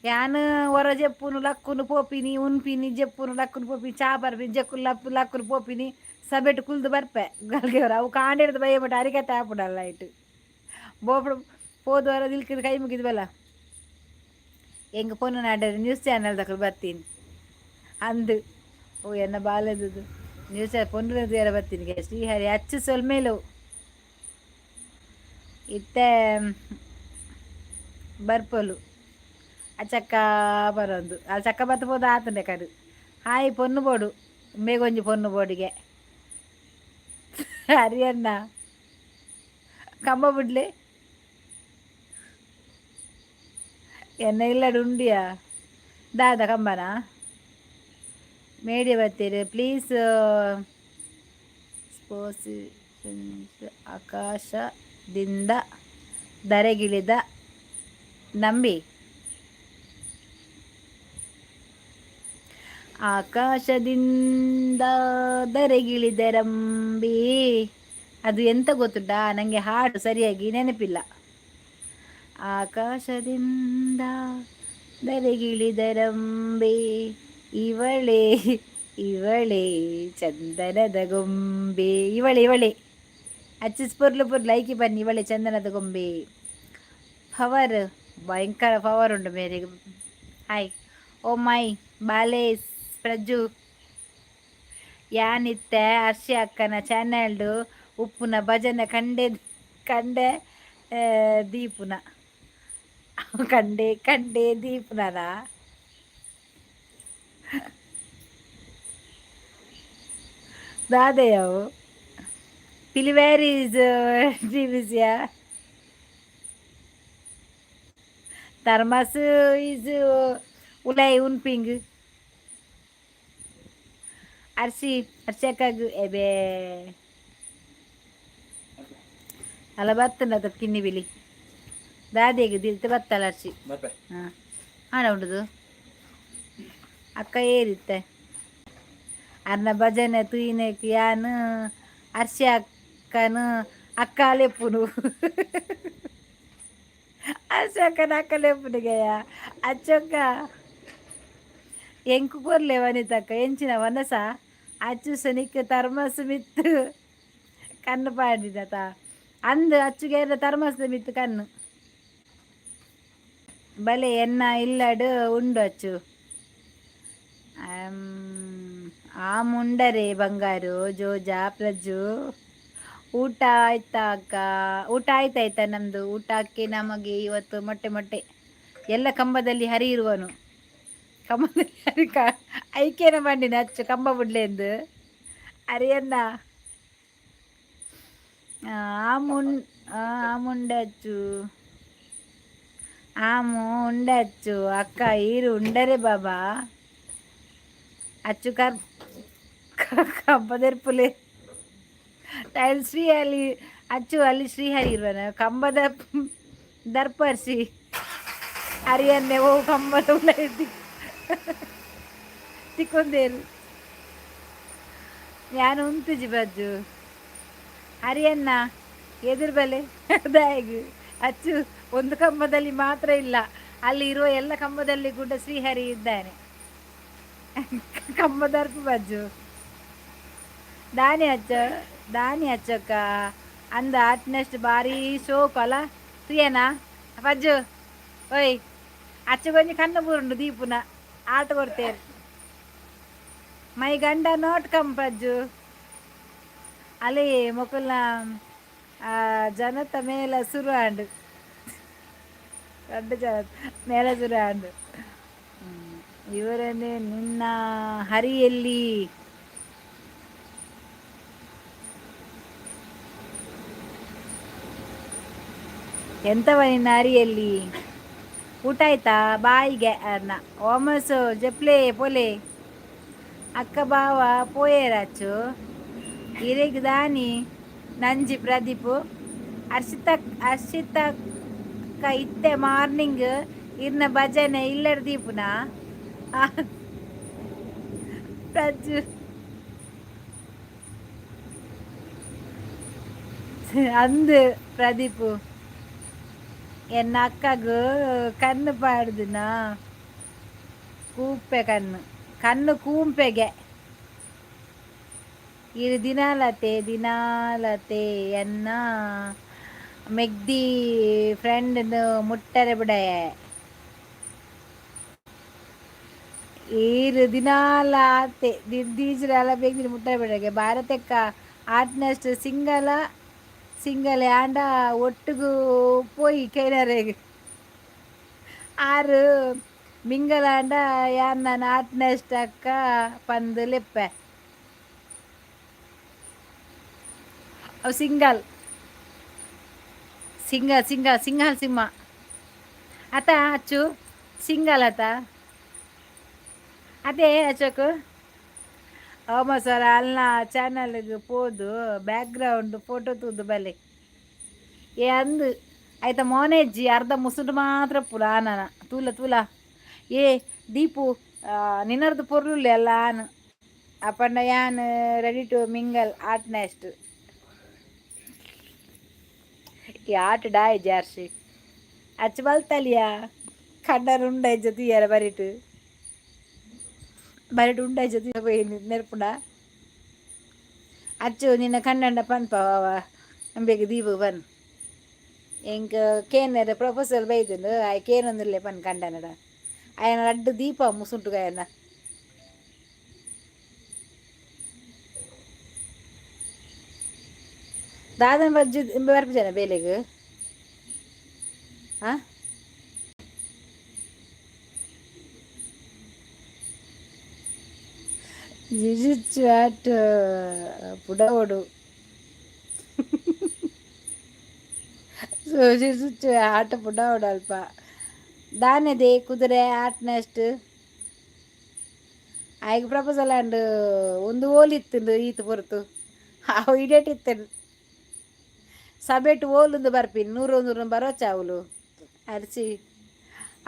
ಯಾನ್ ಹೊರ ಜೆಪ್ಪುನು ಲಕ್ಕುನು ಪೋಪಿನಿ ಉನ್ಪಿನಿ, ಜೆಪ್ಪುನು ಲಕ್ಕುನು ಪೋಪಿನಿ, ಚಾ ಬರ್ಪಿನಿ, ಜೆಕ್ಕುನು ಲಪ್ಪು ಲಕ್ಕುನು ಪೋಪಿನಿ, ಸಬೆಟ್ ಕುಲ್ದು ಬರ್ಪೆ ಗಲ್ಗೆವ್ರ. ಅವು ಕಾಂಡೇರ್ದು ಬಯ್ಯ ಮುಟ್ಟ ಅರಿಕತೆ ಆಪುಡಲ್ಲ ಲೈಟ್ ಬೋಪಡು ಪೋದು ವರ ದಿಲ್ಕಿದ್ ಕೈ ಮುಗಿದ್ ಬಲ್ಲ. ಎಂಗ್ ಪೊನ್ನು ನಾಡರ್ ನ್ಯೂಸ್ ಚಾನಲ್ ದಕಲು ಬರ್ತೀನಿ ಅಂದು. ಓ ಎನ್ನ ಬಾಲದದು ನ್ಯೂಸ್ ಪೊನ್ನು ತೀರ ಬರ್ತೀನಿ. ಶ್ರೀಹರಿ ಅಚ್ಚು ಸೊಲ್ಮೇಲು ಇತ್ತೆ ಬರ್ಪೊಲು. ಆ ಚಕ್ಕ ಬರೊಂದು ಆ ಚಕ್ಕ ಬತ್ತ ಪೋದು ಆತಂಡೆ ಕಡು. ಹಾಯ್ ಪೊನ್ನು ಬೋಡು ಮೇಗೊಂಜಿ ಪೊನ್ನು ಬೋಡಿಗೆ. ಹರಿಯಣ್ಣ ಕಂಬ ಬಿಡ್ಲಿ ಎನ್ನ ಇಲ್ಲಡು ಉಂಡಿಯಾ ದಾದ ಕಂಬನ ಮೇಡಿ ಬರ್ತೀರಿ ಪ್ಲೀಸ್. ಆಕಾಶದಿಂದ ಧರೆಗಿಳಿದ ನಂಬಿ, ಆಕಾಶದಿಂದ ಧರೆಗಿಳಿದ ರಂಬಿ. ಅದು ಎಂತ ಗೊತ್ತುಂಟಾ? ನನಗೆ ಹಾಡು ಸರಿಯಾಗಿ ನೆನಪಿಲ್ಲ. ಆಕಾಶದಿಂದ ಧರೆಗಿಳಿದ ರಂಬೆ ಇವಳೇ ಇವಳೇ ಚಂದನದ ಗೊಂಬೆ ಇವಳೆ ಇವಳೆ. ಅಚ್ಚಿಸ್ ಪೊರ್ಲು ಪೊರ್ಲು ಐಕಿ ಬನ್ನಿ. ಇವಳೆ ಚಂದನದ ಗೊಂಬೆ. ಪವರ್, ಭಯಂಕರ ಪವರ್ ಉಂಟು ಮೇರೆಗೆ. ಹಾಯ್ ಓ ಮೈ ಬಾಲೆ ಪ್ರಜ್ಜು. ಯಾನಿತ್ತೆ ಹರ್ಷಿ ಅಕ್ಕನ ಚಾನೆಲ್ಡು ಉಪ್ಪುನ ಭಜನೆ ಕಂಡೆ ಕಂಡೆ ದೀಪುನ ಕಂಡೆ ಕಂಡೆ ದೀಪುನದ ದಾದೆಯವು ಪಿಲಿವೇರ್ is ಟಿವಿಸಿಯಾ thermos is ಉಲೈ ಉನ್ಪಿಂಗ್. ಅರ್ಶಿ ಅರ್ಶಕ್ಕಾಗು ಎಬೆ ಅಲ್ಲ ಬತ್ತಂಡ ಕಿನ್ನಿ ಬಿಲಿ ದಾದೆಗೆ ದಿಲ್ತ ಬತ್ತಲ್ಲ ಅರ್ಶಿ. ಬರ್ಪೆ. ಹಾಂ ಹಾಡ ಉಂಡುದು ಅಕ್ಕ ಏರಿತ್ತೆ ಅರ್ನ ಭಜನೆ ತೂಯಿನೆಕ್ ಯಾನ್ ಅರ್ಶಿ ಅಕ್ಕನು ಅಕ್ಕ ಲೆಪ್ಪುನು, ಅರ್ಶಿ ಅಕ್ಕನ ಅಕ್ಕ ಲೆಪ್ಪುನಿಗೆಯ ಅಚ್ಚೊಕ್ಕ ಎಂಕು ಕೊರ್ಲೆ ವನಿತಕ್ಕ ಎಂಚಿನ ವನಸ ಅಚ್ಚು ಸನಿಕ್ ತರ್ಮಸ್ ಮಿತ್ತು ಕಣ್ಣು ಪಾಡಿದತ ಅಂದು ಅಚ್ಚುಗೇರ ತರ್ಮಸ್ದ ಮಿತ್ತು ಕಣ್ಣು ಬಲೆ ಎನ್ನ ಇಲ್ಲಡು ಉಂಡು ಅಚ್ಚು. ಆ ಮುಂಡರೆ ಬಂಗಾರು ಜೋಜಾ ಪ್ರಜ್ಜು. ಊಟ ಆಯ್ತಾ ಅಕ್ಕ? ಊಟ ಆಯ್ತಾಯ್ತಾ ನಮ್ಮದು ಊಟಕ್ಕೆ ನಮಗೆ ಇವತ್ತು ಮೊಟ್ಟೆ ಮೊಟ್ಟೆ. ಎಲ್ಲ ಕಂಬದಲ್ಲಿ ಹರಿ ಇರುವನು, ಕಂಬದಲ್ಲಿ ಹರಿ ಕ ಐಕ್ಯನ ಬಂಡಿನ ಅಚ್ಚು ಕಂಬ ಬಿಡ್ಲೆಂದು ಅರಿಯನ್ನ. ಆ ಮುನ್ ಆ ಮುಂಡಚ್ಚು ಆಮು ఉండచ్చు ಅಕ್ಕ ಈರು ఉండరే ಬಾಬಾ. ಅಚ್ಚು ಕರ್ ಕಂಬದೆರ್ಪುಲೆ ಟೈಲ್ ಶ್ರೀ ಅಲ್ಲಿ ಅಚ್ಚು ಅಲ್ಲಿ ಶ್ರೀಹರಿ ಇರುವನ ಕಂಬದ ದರ್ಪರ್ಸಿ ಅರಿಯನ್ನೆ ಓ ಕಂಬದ ಉಲ ತಿಕ್ಕೊಂದೇರು ಯಾನು ಉಂತುಜಿ ಬಜ್ಜು ಹರಿಯನ್ನ ಎದುರು ಬಲೆ ದಾಯಗ್ ಅಚ್ಚು ಒಂದು ಕಂಬದಲ್ಲಿ ಮಾತ್ರ ಇಲ್ಲ, ಅಲ್ಲಿ ಇರುವ ಎಲ್ಲ ಕಂಬದಲ್ಲಿ ಕೂಡ ಶ್ರೀಹರಿ ಇದ್ದಾನೆ. ಕಂಬದರ್ಪು ಬಜ್ಜು ದಾನಿ ಅಚ್ಚ ದಾನಿ ಅಚ್ಚಕ್ಕ ಅಂದ ಅಟ್ನೆಸ್ಟ್ ಭಾರಿ ಶೋಕು ಅಲ್ಲ ತುಯನಾ ಬಜ್ಜು. ಓಯ್ ಅಚ್ಚಗೊಂಜಿ ಕಣ್ಣು ಬೂರುಂಡು ದೀಪುನ ಆಟ ಕೊಡ್ತೇನೆ. ಮೈ ಗಂಡ ನೋಟ್ ಕಮ್ ಪಜ್ಜು. ಅಲ್ಲಿ ಮೊಕುಲ್ನ ಜನತ ಮೇಲ ಸುರು ಆಂಡ್ ದೊಡ್ಡ ಜನ ಮೇಲ ಸುರು ಆಂಡ್. ಇವರನ್ನೇ ನಿನ್ನ ಹರಿಯಲ್ಲಿ ಎಂತವ ನಿನ್ನ ಹರಿಯಲ್ಲಿ. ಊಟ ಆಯ್ತಾ? ಬಾಯಿಗೆ ಅರ್ನ ಓಮಸು ಜಪ್ಲೆ ಪೊಲೆ ಅಕ್ಕ ಬಾವ ಪೋಯೇರಾಚು ಇರೆಗ್ ದಾನಿ ನಂಜಿ ಪ್ರದೀಪ್ ಹರ್ಷಿತ ಹರ್ಷಿತಕ್ಕ ಇತ್ತೆ ಮಾರ್ನಿಂಗ್ ಇರ್ನ ಭಜನೆ ಇಲ್ಲಡ್ ದೀಪುನ. ಪ್ರಜ್ಜು ಅಂದು ಪ್ರದೀಪ್ ಎನ್ನ ಅಕ್ಕಗ್ ಕಣ್ಣು ಪಾಡ್ದಿನ ಕೂಪೆ ಕಣ್ಣು ಕಣ್ಣು ಕೂಂಪೆಗೆ. ಇದು ದಿನಾಲತೆ ದಿನಾಲತೆ ಎನ್ನ ಮೆಗ್ದಿ ಫ್ರೆಂಡ್ ಮುಟ್ಟರೆ ಬಿಡಯೆ. ಈರು ದಿನಾಲ ಆತೆ ದೀಜ್ರಲ ಬೇಗ್ದಿನ ಮುಟ್ಟರೆ ಬಿಡಗೆ. ಭಾರತಕ್ಕ ಆಟ್ನಷ್ಟು ಸಿಂಗಲ ಸಿಂಗಲ್ ಆಂಡ ಒಟ್ಟುಗು ಪೋಯಿ ಕೈನರೆಗ್ ಆರು ಮಿಂಗಲಾಂಡ ಯಾನ್ ನಾನು ಆಟ್ನಷ್ಟು ಅಕ್ಕ ಪಂದ್ ಲೆಪ್ಪೆ. ಅವು ಸಿಂಗಲ್ ಸಿಂಗಲ್ ಸಿಂಗಲ್ ಸಿಂಗಲ್ ಸಿಂಹ ಆತ ಅಚ್ಚು ಸಿಂಗಲ್ ಆತ ಅದೇ ಅಚೋಕ್ ಅವ ಸರ್. ಅಲ್ನ ಚಾನಲ್ಗೆ ಪೋದು ಬ್ಯಾಕ್ಗ್ರೌಂಡ್ ಫೋಟೋ ತೂದು ಬಲೆ. ಏ ಅಂದು ಆಯ್ತಾ ಮೋನೆಜ್ಜಿ ಅರ್ಧ ಮುಸುಡು ಮಾತ್ರ ಪುರ ಆನನ ತೂಲ ತೂಲ. ಏ ದೀಪು, ನಿನ್ನರ್ದು ಪೊರ್ಲುಲ್ಲೆ ಅಲ್ಲ ಆನ್ ಅಪಂಡ ಯಾನ್ ರೆಡಿ ಟು ಮಿಂಗಲ್ ಆಟ್ ನೆಕ್ಸ್ಟ್. ಈ ಆಟ ಡಾಯ್ ಜಾರ್ಸಿ ಅಚ್ಚ ಬಲ್ತಲಿಯಾ ಕಂಡರ್ ಉಂಡೈಜ ತೀಯರ ಬರಿಟು ಬರಿಟು ಉಂಡೈಜ ತೀಯ ನೆರ್ಪುಂಡ. ಅಚ್ಚು ನಿನ್ನ ಕಣ್ಣಂಡ ಪನ್ಪ ಅಂಬೆಗೆ ದೀಪು ಪನ್ ಎಂಕ್ ಕೇನರೆ ಪ್ರೊಫೆಸರ್ ಬೈದುಂಡು ಆಯ್ ಕೇನೊಂದಿಲ್ಲೆ ಪನ್ ಕಂಡನಡ ಆಯನ ರಡ್ಡ್ ದೀಪ ಮುಸುಂಟುಗ ಆಯನ. ದಾದನ ಬಜ್ಜು ಬರ್ಪುಜನ ಬೇಲೆಗ್ ಆ ಜಿಜಿಚ್ಚು ಆಟ್ ಪುಡವೊಡು ಜಿಜಿಚ್ಚು ಆಟ ಪುಡವೊಡು ಅಲ್ಪ ದಾನೆದೆ ಕುದುರೆ ಆಟ್ನಷ್ಟು ಆಯ್ಗ್ ಪ್ರಪೋಸಲ್ ಆಂಡ್. ಒಂದು ಓಲಿತ್ತುಂಡು ಈತ್ ಪೊರ್ತು ಅವು ಇಡೇಟ್ ಇತ್ತಂಡು ಸಬೆಟ್ ಓಲುಂದು ಬರ್ಪಿನಿ ನೂರು ನೂರು ಬರೋಚ ಅವಳು ಅರ್ಚಿ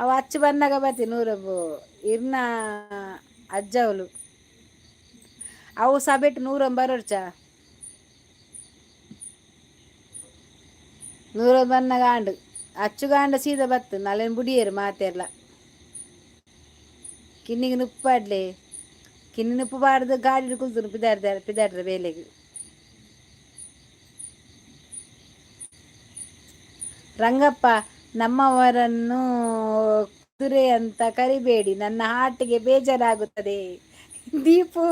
ಅವು ಅಚ್ಚು ಬನ್ನಾಗ ಬರ್ತಿ ನೂರೊಂಬು ಇರ್ನ ಅಜ್ಜವಳು ಅವು ಸಬೆಟ್ ನೂರೊಂಬ ಬರೋರ್ಚ ನೂರ ಬನ್ನಾಗ ಆಂಡು ಅಚ್ಚುಗಾಂಡ ಸೀದಾ ಬತ್ತು ನಲೆನ್ ಬುಡಿಯೇರು ಮಾತೆರ್ಲ ಕಿನ್ನಿಗೆ ನುಪ್ಪಾಡ್ಲೆ ಕಿನ್ನಿ ನುಪ್ಪು ಬಾರ್ದು ಗಾಡಿ ಕುಲ್ತು ಪಿದಾಡ್ದಾರ ಪಿದಾಡ್ರ ಬೇಲೆಗ್. ರಂಗಪ್ಪ, ನಮ್ಮವರನ್ನು ಕುದುರೆ ಅಂತ ಕರಿಬೇಡಿ, ನನ್ನ ಹಾರ್ಟಿಗೆ ಬೇಜಾರಾಗುತ್ತದೆ. ದೀಪು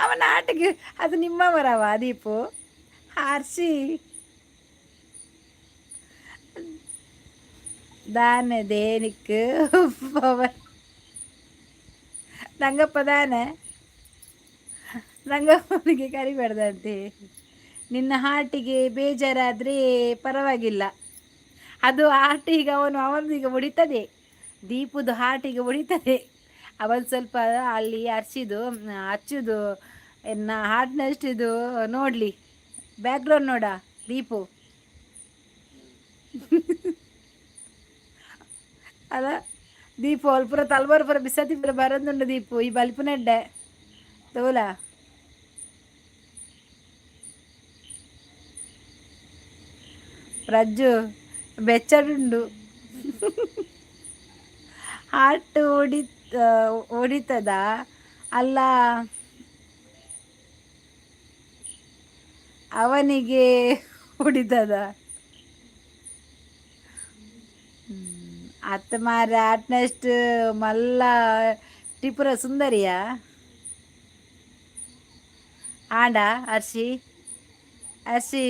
ಅವನ ಆಟಗೆ ಅದು ನಿಮ್ಮವರವ ದೀಪು ಹಾರ್ಸಿ ದಾನೆ ದೇನಿಕ್ ಪವರ್ ರಂಗಪ್ಪ ದಾನೆ ರಂಗಪ್ಪನಿಗೆ ಕರಿಬೇಡ್ದಂತೆ. ನಿನ್ನ ಹಾರ್ಟಿಗೆ ಬೇಜಾರಾದರೆ ಪರವಾಗಿಲ್ಲ. ಅದು ಹಾರ್ಟಿಗೆ ಅವನು ಅವನಿಗೆ ಹೊಡಿತದೆ, ದೀಪದ ಹಾರ್ಟಿಗೆ ಹೊಡಿತದೆ. ಅವನು ಸ್ವಲ್ಪ ಅಲ್ಲಿ ಅರ್ಸಿದು ಅಚ್ಚುದು ಎನ್ನ ಹಾರ್ಟ್ನಷ್ಟಿದು ನೋಡಲಿ. ಬ್ಯಾಕ್ಗ್ರೌಂಡ್ ನೋಡ ದೀಪು ಅಲ್ಲ ದೀಪು ಅಲ್ಪ ತಲ್ವಾರ್ ಪೂರ ಬಿಸತಿ ಪೂರ ಬರಂದುಂಡು ದೀಪು ಈ ಬಲ್ಪುನೆಡ್ಡೆ ತೋಲ. ಪ್ರಜ್ಜು ಬೆಚ್ಚಡುಂಡು ಹಾರ್ಟ್ ಹೊಡಿತದ ಅಲ್ಲ ಅವನಿಗೆ ಹೊಡಿತದ. ಅತ್ತ ಮಾರ ಆಟ್ನಷ್ಟು ಮಲ್ಲ ತ್ರಿಪುರ ಸುಂದರಿಯ ಆಂಡ ಅರ್ಶಿ ಅರ್ಶಿ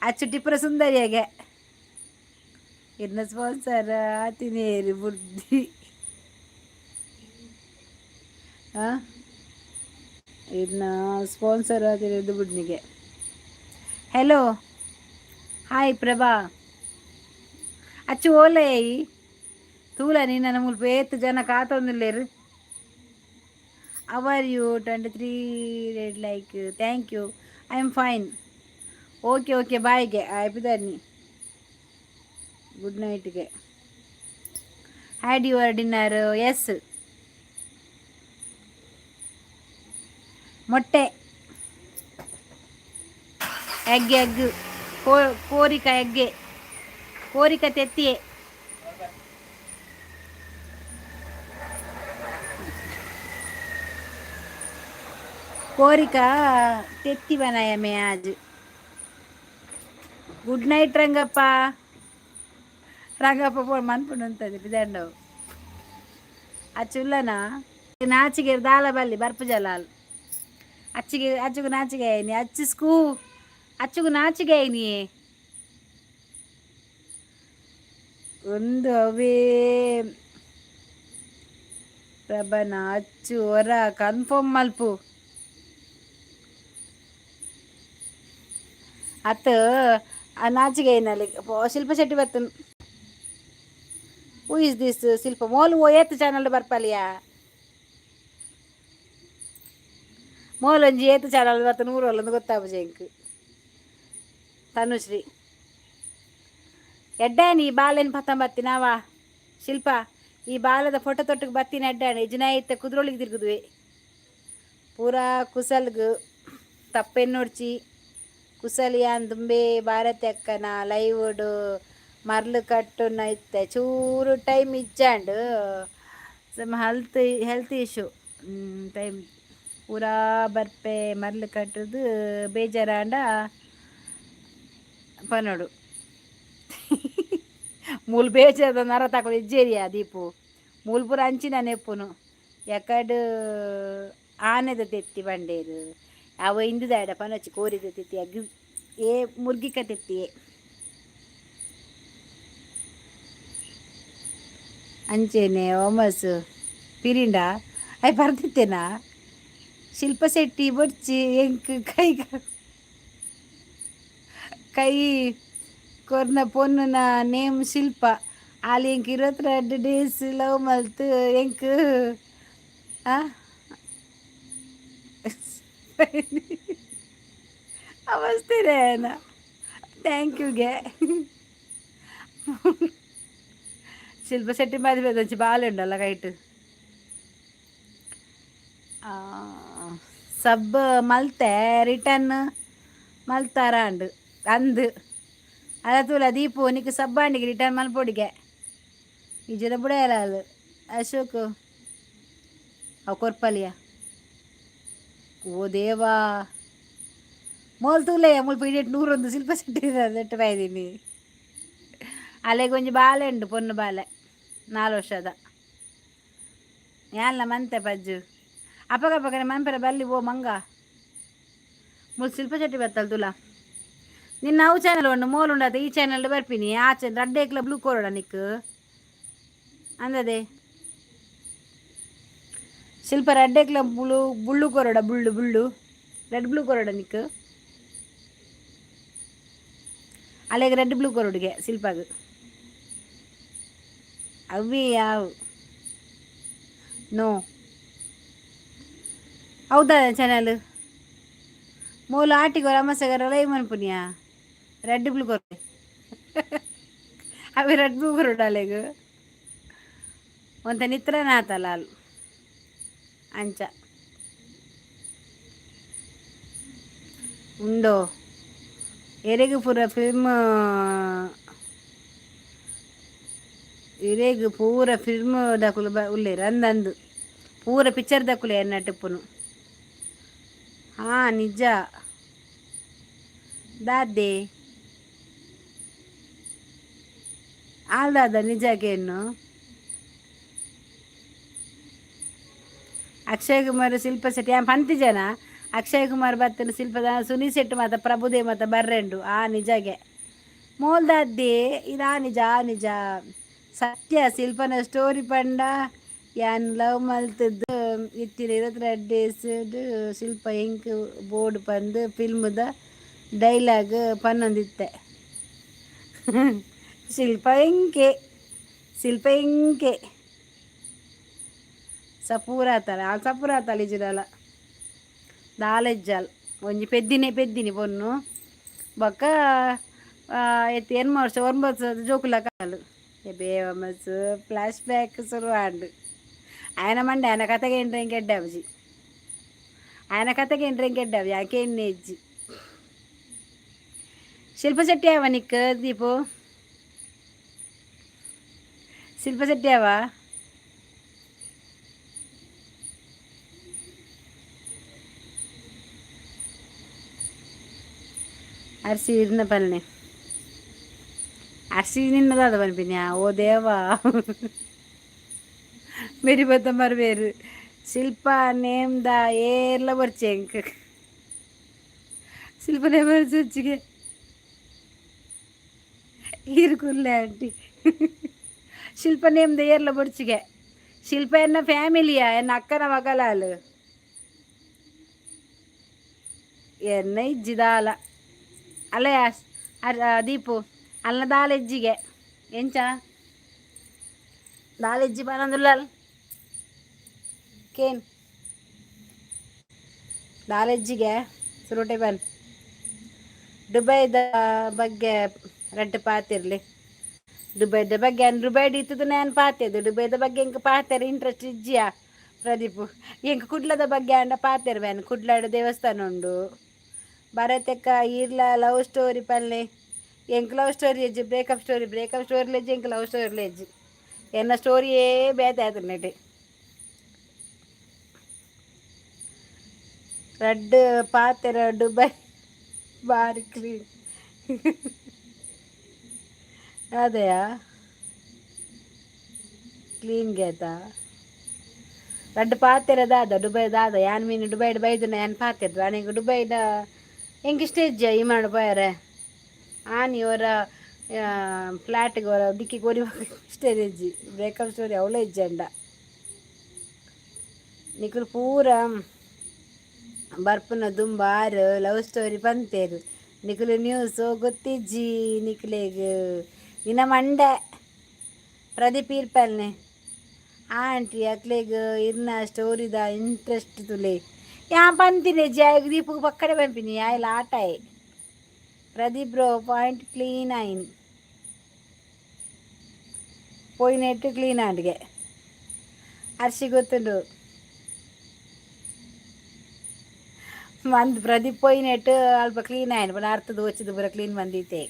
ಅಚ್ಚು ಟಿಪುರ ಸುಂದರಿಯಾಗೆ ಇರ್ನ ಸ್ಪಾನ್ಸರ್ ಆತಿನೇರಿ ಬುದ್ಧಿ ಹಾಂ ಇದನ್ನ ಸ್ಪಾನ್ಸರ್ ಆತಿರೋದು ಬುಡ್ನಿಗೆ. Hello, hi Prabha. ಅಚ್ಚು ಓಲೆ ತೂಲ ನಿನ್ನ ಮುಲ್ಪ ಏತ್ ಜನ ಕಾತೊಂದುಲ್ಲೆರ್. How are you? 23 red like, thank you. I am fine. Okay okay, ಬಾಯ್ಗೆ ಆಯ್ಪಿದಾರ್ನಿ ಗುಡ್ ನೈಟ್ಗೆ. Had your dinner? Yes. ಮೊಟ್ಟೆ, ಎಗ್ ಎಗ್, ಕೋರಿಕ ಎಗ್ಗೆ, ಕೋರಿಕ ತೆತ್ತಿಯೆ. कोरिका तेत्ती बनाया मैं आज। Good night Rangappa. Rangappa phone ಮನ್ಪುಂಡು ಬಿದಂಡವು. ಅಚ್ಚುಲ್ಲನ ನಾಚಿಗೆ ದಾಲ ಬಲ್ಲಿ ಬರ್ಪು ಜಲಾಲ್. ಅಚ್ಚಿಗೆ ಅಚ್ಚುಗು ನಾಚಿಗೆ ಆಯ್ನಿ. ಅಚ್ಚು ಸ್ಕೂ ಅಚ್ಚುಗು ನಾಚಿಗೆ ಆಯ್ನಿ. ಒಂದು ಅವೇ ಪ್ರಭನ ಅಚ್ಚು ಹೊರ ಕನ್ಫರ್ಮ್ ಮಲ್ಪು. ಅತ್ ಆ ನಾಚಿಗೆ ಐನಲ್ಲಿ ಶಿಲ್ಪ ಶೆಟ್ಟಿ ಬರ್ತನ್. Who is this Shilpa? Molu ಓ ಏತ್ ಚಾನಲ್ ಬರ್ಪಲಿಯಾ? ಮೋಲೊಂಜಿ ಏತ್ ಚಾನಲ್ ಬರ್ತ ನೂರು ಅಲ್ಲೊಂದು ಗೊತ್ತಾಪುಜಿ ಎಂಕ್. ತನುಶ್ರೀ ಎಡ್ಡಾನಿ ಬಾಲೆನ್ ಪತ್ತಂಬತ್ತಿನಾವ ಶಿಲ್ಪ, ಈ ಬಾಲದ ಫೋಟೋ ತೊಟ್ಟಿಗೆ ಬತ್ತಿನ ಎಡ್ಡಾಣಿ ಇಜ್ಜಿನ ಇತ್ತ ಕುದ್ರೋಳಿಗೆ ತಿರುಗುದುವೆ. ಪೂರಾ ಕುಸಲ್ಗ್ ತಪ್ಪೆನ್ನೊಡ್ಚಿ ಕುಸಲ್. ಯಾನ್ ದುಂಬೇ ಭಾರತಿ ಅಕ್ಕನ ಲೈವ್ಡ್ ಮರ್ಲು ಕಟ್ಟುನ ಇತ್ತೆ. ಚೂರು time ಇಜ್ಜಾಂಡ್, some health health issue. Time ಪೂರಾ ಬರ್ಪೆ ಮರ್ಲು ಕಟ್ಟುದು ಬೇಜಾರಾಂಡ ಪನೊಡು. ಮೂಲು ಬೇಜಾರದ ನರ ತಕೊಡು ಇಜ್ಜೇರಿಯಾ ದೀಪು. ಮೂಲು ಪೂರ ಅಂಚಿನ ನೆಪ್ಪುನು. ಎಕಡ್ ಆನೆದ ತೆತ್ತಿ ಬಂಡೇರು ಅವ ಇಂದುದಾಡ ಪನೊಚ್ಚಿ. ಕೋರಿದ ತೆತ್ತಿ ಅಗ್ ಏ ಮುರ್ಗಿಕ ತೆತ್ತಿಯೇ. ಅಂಚೆನೆ ಓಮಸ್ ಪಿರಿಂಡ I ಬರ್ದಿತ್ತೇನಾ? ಶಿಲ್ಪ ಶೆಟ್ಟಿ ಬೊಡ್ಚಿ ಎಂಕ್ ಕೈ ಕೈ ಕೊರ್ನ ಪೊನ್ನುನ ನೇಮ್ ಶಿಲ್ಪ. ಆಲ್ ಎಂಕ್ 22 ಡೇಸ್ ಲವ್ ಮಲ್ತ್ ಎಂಕ್ ಆ ಅವಸ್ಥೆ thank ಯುಗೆ. ಶಿಲ್ಪ ಶೆಟ್ಟಿ ಮದುವೆ ಬಾಲೆ ಉಂಡಲ್ಲ ಕೈಟ್. ಸಬ್ ಮಲ್ತೆ ರಿಟರ್ನ್ ಮಲ್ತಾರಾಂಡ್ ಅಂದ್. ಅದ ತೂಲ ದೀಪು, ನಿಕ್ ಸಬ್ಬಾಂಡಿಗೆ ರಿಟರ್ನ್ ಮಲ್ಪೊಡಿಗೆ. ನಿಜದ ಬುಡಯಲಾಲ್ ಅಶೋಕ್ ಅವು ಕೊರ್ಪಲಿಯ. ಓ ದೇವಾ, ಮೋಲ್ ತೂಲೆ ಮುಲ್ಪ ಇಡೀಟ್ ನೂರೊಂದು ಶಿಲ್ಪ ಶೆಟ್ಟಿ ನೆಟ್ಟು ಬೈದೀನಿ. ಅಲೆಗ್ ಒಂಜಿ ಬಾಲೆ ಉಂಡು, ಪೊನ್ನು ಬಾಲೆ, 4 ವರ್ಷದ. ಯಾನ್ಲ ಮಂತೆ ಪಜ್ಜು ಅಪಗ ಅಪಗನೆ ಮನ್ಪೆರೆ ಬಲ್ಲಿ. ಓ ಮಂಗ, ಮುಲ್ ಶಿಲ್ಪ ಶೆಟ್ಟಿ ಬತ್ತಲ್ ತುಲಾ. ನಿನ್ನ ಅವು ಚಾನಲ್ ಉಂಡು ಮೋಲ್ ಉಂಡಾತ. ಈ ಚಾನಲ್ ಬರ್ಪಿನಿ. ಆ ಚಾನಲ್ ರಡ್ಡೇಕ್ಲ ಬ್ಲೂ ಕೊರಡ ನಿಕ್ ಅಂದದೆ. ಶಿಲ್ಪ ರಡ್ಡೇಕ್ಲ ಬ್ಲೂ ಬುಳ್ಳು ಕೊರಡ. ಬುಳ್ಳು ಬುಳ್ಳು ರೆಡ್ ಬ್ಲೂ ಕೊರಡ ನಿಕ್. ಅಲೆಗ್ ರೆಡ್ ಬ್ಲೂ ಕೊರೊಡುಗೆ ಶಿಲ್ಪಾಗ್. ಅವ್ವೇ ಯಾವು ನೋ. ಹೌದಾ? ಚಾನಲ್ ಮೂಲು ಆಟಿಗೋ ಅಮಸಗರ ಲೈವ್ ಮನ್ಪುನಿಯಾ. ರೆಡ್ ಬ್ಲೂ ಕೊರ ಅವಿ ರೆಡ್ ಬ್ಲೂ ಕೊರೊಡು ಅಲೆಗ್. ಒಂತೆ ನಿತ್ರನ ಆತಲ್ಲ ಅಲ್ ಅಂಚ ಉಂಡೋ ಎರೆಗ್ ಪೂರ ಫಿಲ್ಮ್, ಇರೆಗ್ ಪೂರ ಫಿಲ್ಮ್ ದಕುಲು ಬ ಉಲ್ಲೆರ್ ಅಂದಂದು. ಪೂರ ಪಿಕ್ಚರ್ ದಕುಲೆ ಎನ್ನಟಿಪ್ಪುನು. ಹಾ ನಿಜ ದಾದೆ ಆಲ್ದಾದ ನಿಜ ಕೇನ್ನು. ಅಕ್ಷಯ್ ಕುಮಾರ್ ಶಿಲ್ಪ ಶೆಟ್ಟಿ ಯಾನ್ ಪಂತಿಜನ. ಅಕ್ಷಯ್ ಕುಮಾರ್ ಬತ್ತನ ಶಿಲ್ಪದ ಸುನೀಲ್ ಶೆಟ್ಟಿ ಮಾತ ಪ್ರಭುದೇವ್ ಮಾತ ಬರ್ರೆಂಡು. ಆ ನಿಜಗೆ ಮೋಲ್ದಾದ್ದೆ ಇದು. ಆ ನಿಜ, ಆ ನಿಜ ಸತ್ಯ. ಶಿಲ್ಪನ ಸ್ಟೋರಿ ಪಂಡ ಯಾನ್ ಲವ್ ಮಲ್ತದ್ದು ಇತ್ತಿನ 22 ಡೇಸ್ ಶಿಲ್ಪ ಎಂಕ್ ಬೋರ್ಡ್ ಪಂದ್ ಫಿಲ್ಮ್ದ ಡೈಲಾಗ್ ಪನ್ನೊಂದಿತ್ತೆ. ಶಿಲ್ಪ ಎಂಕೆ, ಶಿಲ್ಪ ಎಂಕೆ ಸಪೂರ ಆತಲ್ಲ. ಆ ಸಪೂರ ಆತಲ್ಲ ಇಜಿರಲ್ಲ ದಾಲೆಜ್ಜಾಲ್. ಒಂಜಿ ಪೆದ್ದಿನೇ ಪೆದ್ದಿನಿ ಪೊನ್ನು ಬೊಕ್ಕ ಎತ್ತಿ ಎನ್ಮ ವರ್ಷ 9 ವರ್ಷದ ಜೋಕುಲ ಕಾಲು ಬೇವಮಸ್. ಫ್ಲ್ಯಾಶ್ ಬ್ಯಾಕ್ ಶುರು ಆಂಡ್. ಆಯನ ಮಂಡೆ ಆಯನ ಕತೆಗೆ ಎಂಟ್ರೆ ಇಂಕ ಎಡ್ಡೆ ಆಪುಜಿ. ఆయన ಕತೆಗೆ ಎಂಡ್ರೆ ಯಾಕೆ ಎಣ್ಣೆ ಶಿಲ್ಪ ಶೆಟ್ಟಿ ಅವ ನಿಕ್ ದೀಪು? ಶಿಲ್ಪ ಶೆಟ್ಟಿ ಅವ? ಅರ್ಸಿ ಇರ್ನ ಪಲ್ನೆ ಅರ್ಸಿ ನಿನ್ನದಾದ ಪನ್ಪಿನ್ಯಾ? ಓ ದೇವಾ, ಮೇರಿ ಬತ್ತ ಮರ್ಬೇರು. ಶಿಲ್ಪ ನೇಮ್ದ ಏರ್ಲ ಬರ್ಚೆ ಎಂಕ್. ಶಿಲ್ಪ ನೇಮ್ ಬರ್ಚಿಗೆ ಈರು ಆಂಟಿ. ಶಿಲ್ಪ ನೇಮ್ದ ಏರ್ಲ ಬೊಡ್ಚಿಗೆ. ಶಿಲ್ಪ ಎನ್ನ ಫ್ಯಾಮಿಲಿಯ, ಎನ್ನ ಅಕ್ಕನ ಮಗಲಾಲು. ಎನ್ನ ಇಜ್ಜಿದಾಲ ಅಲ್ಲೇ ದೀಪು ಅಲ್ಲ ದಾಲ ಇಜ್ಜಿಗೆ ಎಂಚ ದಾಲ ಇಜ್ಜಿ ಪನಂದುಲ್ಲಲ್ ಕೇನ್ ದಾಲೆಜ್ಜಿಗೆ ಸುರುಟೆ ಬನ್. ದುಬೈದ ಬಗ್ಗೆ ರಡ್ಡ್ ಪಾತಿರ್ಲಿ. ದುಬೈದ ಬಗ್ಗೆ ದುಬೈಡ್ ಇತ್ತದ ನಾನು ಪಾತೆದು. ದುಬೈದ ಬಗ್ಗೆ ಎಂಕ್ ಪಾತೆರ ಇಂಟ್ರೆಸ್ಟ್ ಇಜ್ಜಿಯಾ ಪ್ರದೀಪ್. ಎಂಕ್ ಕುಡ್ಲದ ಬಗ್ಗೆ ಅಂಡ ಪಾತೆರ್ ಬ್ಯಾನ್. ಕುಡ್ಲಾಡ್ ದೇವಸ್ಥಾನ ಉಂಡು. ಭರತಕ್ಕ ಈರ್ಲ ಲವ್ ಸ್ಟೋರಿ ಪಲ್ಲೆ. ಎಂಕ್ ಲವ್ ಸ್ಟೋರಿ ಇಜ್ಜಿ, ಬ್ರೇಕಪ್ ಸ್ಟೋರಿ. ಬ್ರೇಕಪ್ ಸ್ಟೋರಿ ಲೆಜ್ಜಿ ಎಂಕ್, ಲವ್ ಸ್ಟೋರಿ ಲೆಜ್ಜಿ. ಎನ್ನ ಸ್ಟೋರಿಯೇ ಬೇತೆ ಆತುಂಡು. ರಡ್ಡ್ ಪಾತೆರ ದುಬೈ ಬಾರಿ ಕ್ಲೀನ್ ಅದೆಯಾ? ಕ್ಲೀನ್ ಗೇತಾ ರಡ್ಡ್ ಪಾತೆರ ದಾದ ದುಬೈ ದಾದ ಯಾನ್ ಮೀನು ದುಬೈಡ್ ಬೈದುನ ಯಾನ್ ಪಾತೆರ್ದು ಅನೆಗ್ ದುಬೈದ ಎಂಕ್ ಇಷ್ಟ ಇಜ್ಜ ಈ ಮಾಡ ಪೋಯರೆ. ಆನಿ ಒರ ಫ್ಲ್ಯಾಟ್ಗೆ ಒರ ಡಿಕ್ಕಿ ಕೋರಿ ಇಷ್ಟ ಇಜ್ಜಿ. ಬ್ರೇಕಪ್ ಸ್ಟೋರಿ ಅವಳೇ ಇಜ್ಜಂಡ. ನಿಕುಲು ಪೂರ ಬರ್ಪುನ ದುಂಬಾರು ಲವ್ ಸ್ಟೋರಿ ಪಂತೇರು. ನಿಕುಲು ನ್ಯೂಸ್ ಗೊತ್ತಿಜ್ಜಿ ನಿಕ್ಲೆಗ್. ನಿನ್ನ ಮಂಡೆ ಪ್ರದೀಪ್ ಇರ್ಪಲ್ನೆ ಆಂಟಿ ಅಕ್ಲೆಗ್ ಇರ್ನ ಸ್ಟೋರಿದ ಇಂಟ್ರೆಸ್ಟ್ ತುಲೆ. ಯಾ ಪಂತಿನಿ ಜಾಯಗ್ ದೀಪುಗು ಪಕ್ಕಡೆ ಪನ್ಪಿನಿ ಆಯ್ಲ ಆಟಾಯೆ. ಪ್ರದೀಪ್ ಬ್ರೋ ಪಾಯಿಂಟ್ ಕ್ಲೀನ್ ಆಯಿನಿ ಪೋಯಿನೆಟ್ಟು ಕ್ಲೀನ್ ಆಂಡ್ಗೆ. ಅರ್ಶಿ ಗೊತ್ತುಂಡು. ಮಂದ್ ಪ್ರದೀಪ್ ಪೋಯಿನೆಟ್ಟು ಅಲ್ಪ ಕ್ಲೀನ್ ಆಯ್ನ ಪಂಡ ಅರ್ಥದ ಒಚ್ಚಿದ ಪೂರ ಕ್ಲೀನ್ ಬಂದಿತ್ತೆ.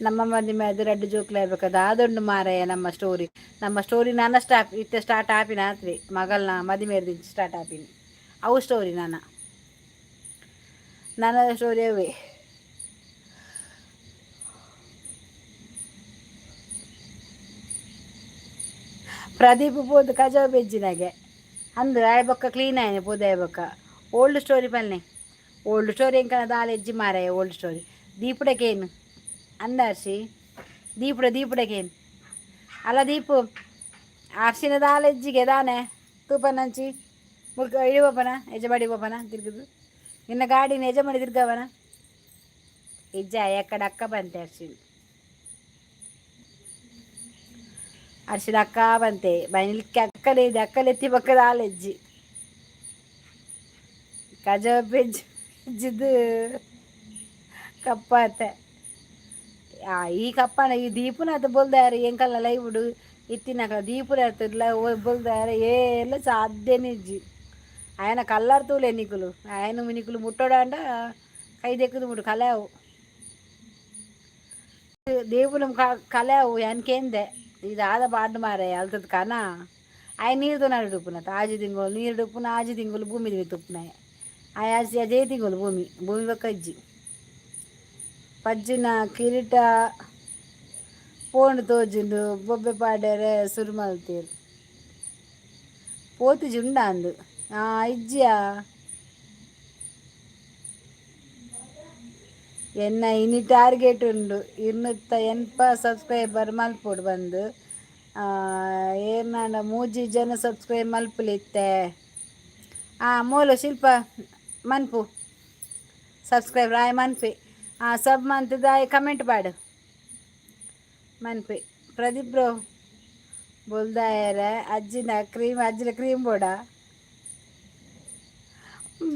ನಮ್ಮ ಮಂದಿ ಮೇಲೆ ರಡ್ಡು ಜೋಕ್ಲು ಆಗ್ಬೇಕಾದ ಅದೊಂಡು ಮಾರಾಯ. ನಮ್ಮ ಸ್ಟೋರಿ, ನಮ್ಮ ಸ್ಟೋರಿ ನಾನ ಸ್ಟಾಪ್ ಇತ್ತೆ ಸ್ಟಾರ್ಟ್ ಆಪಿನ ಆತ್ರಿ. ಮಗಲ್ನ ಮದಿಮೇರ್ದಿಂಚ ಸ್ಟಾರ್ಟ್ ಆಪಿನಿ ಅವು ಸ್ಟೋರಿ. ನಾನ ನನ್ನ ಸ್ಟೋರಿ ಅವೇ. ಪ್ರದೀಪ್ ಪೋದು ಕಜಾವ್ ಬೆಜ್ಜಿನಾಗೆ ಅಂದು ಆಯ್ ಬೊಕ್ಕ ಕ್ಲೀನ್ ಆಯ್ನೆ ಪೋದು. ಆಯ್ ಬೊಕ್ಕ ಓಲ್ಡ್ ಸ್ಟೋರಿ ಪನ್ನೆ. ಓಲ್ಡ್ ಸ್ಟೋರಿ ಎಂಕನ ದಾಲ ಎಜ್ಜಿ ಮಾರಾಯ ಓಲ್ಡ್ ಸ್ಟೋರಿ. ದೀಪುಡಕೇನು ಅಂದ ಅರ್ಶಿ? ದೀಪುಡ ದೀಪುಡಕೇನು ಅಲ್ಲ ದೀಪು, ಅರ್ಶಿನ ದಾಲ ಎಜ್ಜಿಗೆ ದಾನೆ ತೂಪನಂಚಿ ಮುಲ್ಕ ಇಳಿವಪ್ಪನ ಯಜಮಾಡಿ ಪೋಪನ ತಿರ್ಗುದು. ನಿನ್ನ ಗಾಡಿನ ಯಜಮಾಡಿ ತಿರ್ಗವನ ಇಜ್ಜ ಎಕ್ಕಡ ಅಕ್ಕ ಬಂತೆ ಅರ್ಶಿನ. ಅರ್ಶಿನ ಅಕ್ಕ ಬಂತೆ ಬೈಲಿಕ್ಕೆ ಅಕ್ಕಲೆ ಇದೆ. ಅಕ್ಕಲೆತ್ತಿ ಪಕ್ಕದ ಆಲೆಜ್ಜಿ ಕಜ ಬೆಜ್ಜ್ ಜಿದ್ದು ಕಪ್ಪಾತೆ. ಈ ಕಪ್ಪನ ಈ ದೀಪುನ ಅದು ಬೊಲ್ದಾರೆ. ಎಂಕಲ್ನ ಲೈವುಡು ಇತ್ತಿನಕಲ ದೀಪುನ ಬೊಲ್ದಾರೆ. ಏಲ ಸಾಧ್ಯನೇ ಇಜ್ಜಿ. ఆయన కల్లర్ తూలే నికులు. ఆయన నికులు ముట్టడాంట కై దెక్కుదు ముట్టు కలావు దేవుని కలావు వెనకేందే ಇದು ಆದ ಬಾಡ್ ಮಾರೆ ಅಲ್ತದ ಕಾನ. ಆಯ ನೀರು ನಡು ಡುಪ್ಪುನ ಆಜಿ ತಿಂಗಳು ನೀರು ಡುಪ್ಪುನ ಆಜಿ ತಿಂಗಳು ಭೂಮಿ ತುಪ್ಪುನ ಆಯ ಅಜೇ ತಿಂಗಳು ಭೂಮಿ ಭೂಮಿ ಬೊಕ್ಕ ಇಜ್ಜಿ. ಪಜ್ಜಿನ ಕಿರೀಟ ಪೋಂಡು ತೋಜುಂಡು. ಬೊಬ್ಬೆ ಪಾಡ್ಯರೆ ಸುರು ಮಲ್ತೇರು. ಪೋತುಜಿ ಉಂಡ ಅಂದು ಇಜ್ಜಿಯಾ? ಎನ್ನ ಇನಿ ಟಾರ್ಗೆಟ್ ಉಂಡು 280 ಸಬ್ಸ್ಕ್ರೈಬರ್ ಮಲ್ಪೊಡು ಬಂದು. ಏರ್ನಾಂಡ ಮೂಜಿ ಜನ ಸಬ್ಸ್ಕ್ರೈಬ್ ಮಲ್ಪುಲಿತ್ತೆ. ಮೂಲು ಶಿಲ್ಪ ಮನ್ಪು ಸಬ್ಸ್ಕ್ರೈಬರ್ ಆಯ್ ಮನ್ಪಿ. ಸಬ್ ಮಂತ್ದ ಆಯ್ ಕಮೆಂಟ್ ಪಾಡು ಮನ್ಪಿ. ಪ್ರದೀಪ್ ಬ್ರೋ ಬೊಲ್ದಾಯರ ಅಜ್ಜಿನ ಕ್ರೀಮ್, ಅಜ್ಜಿನ ಕ್ರೀಮ್ ಬೋಡ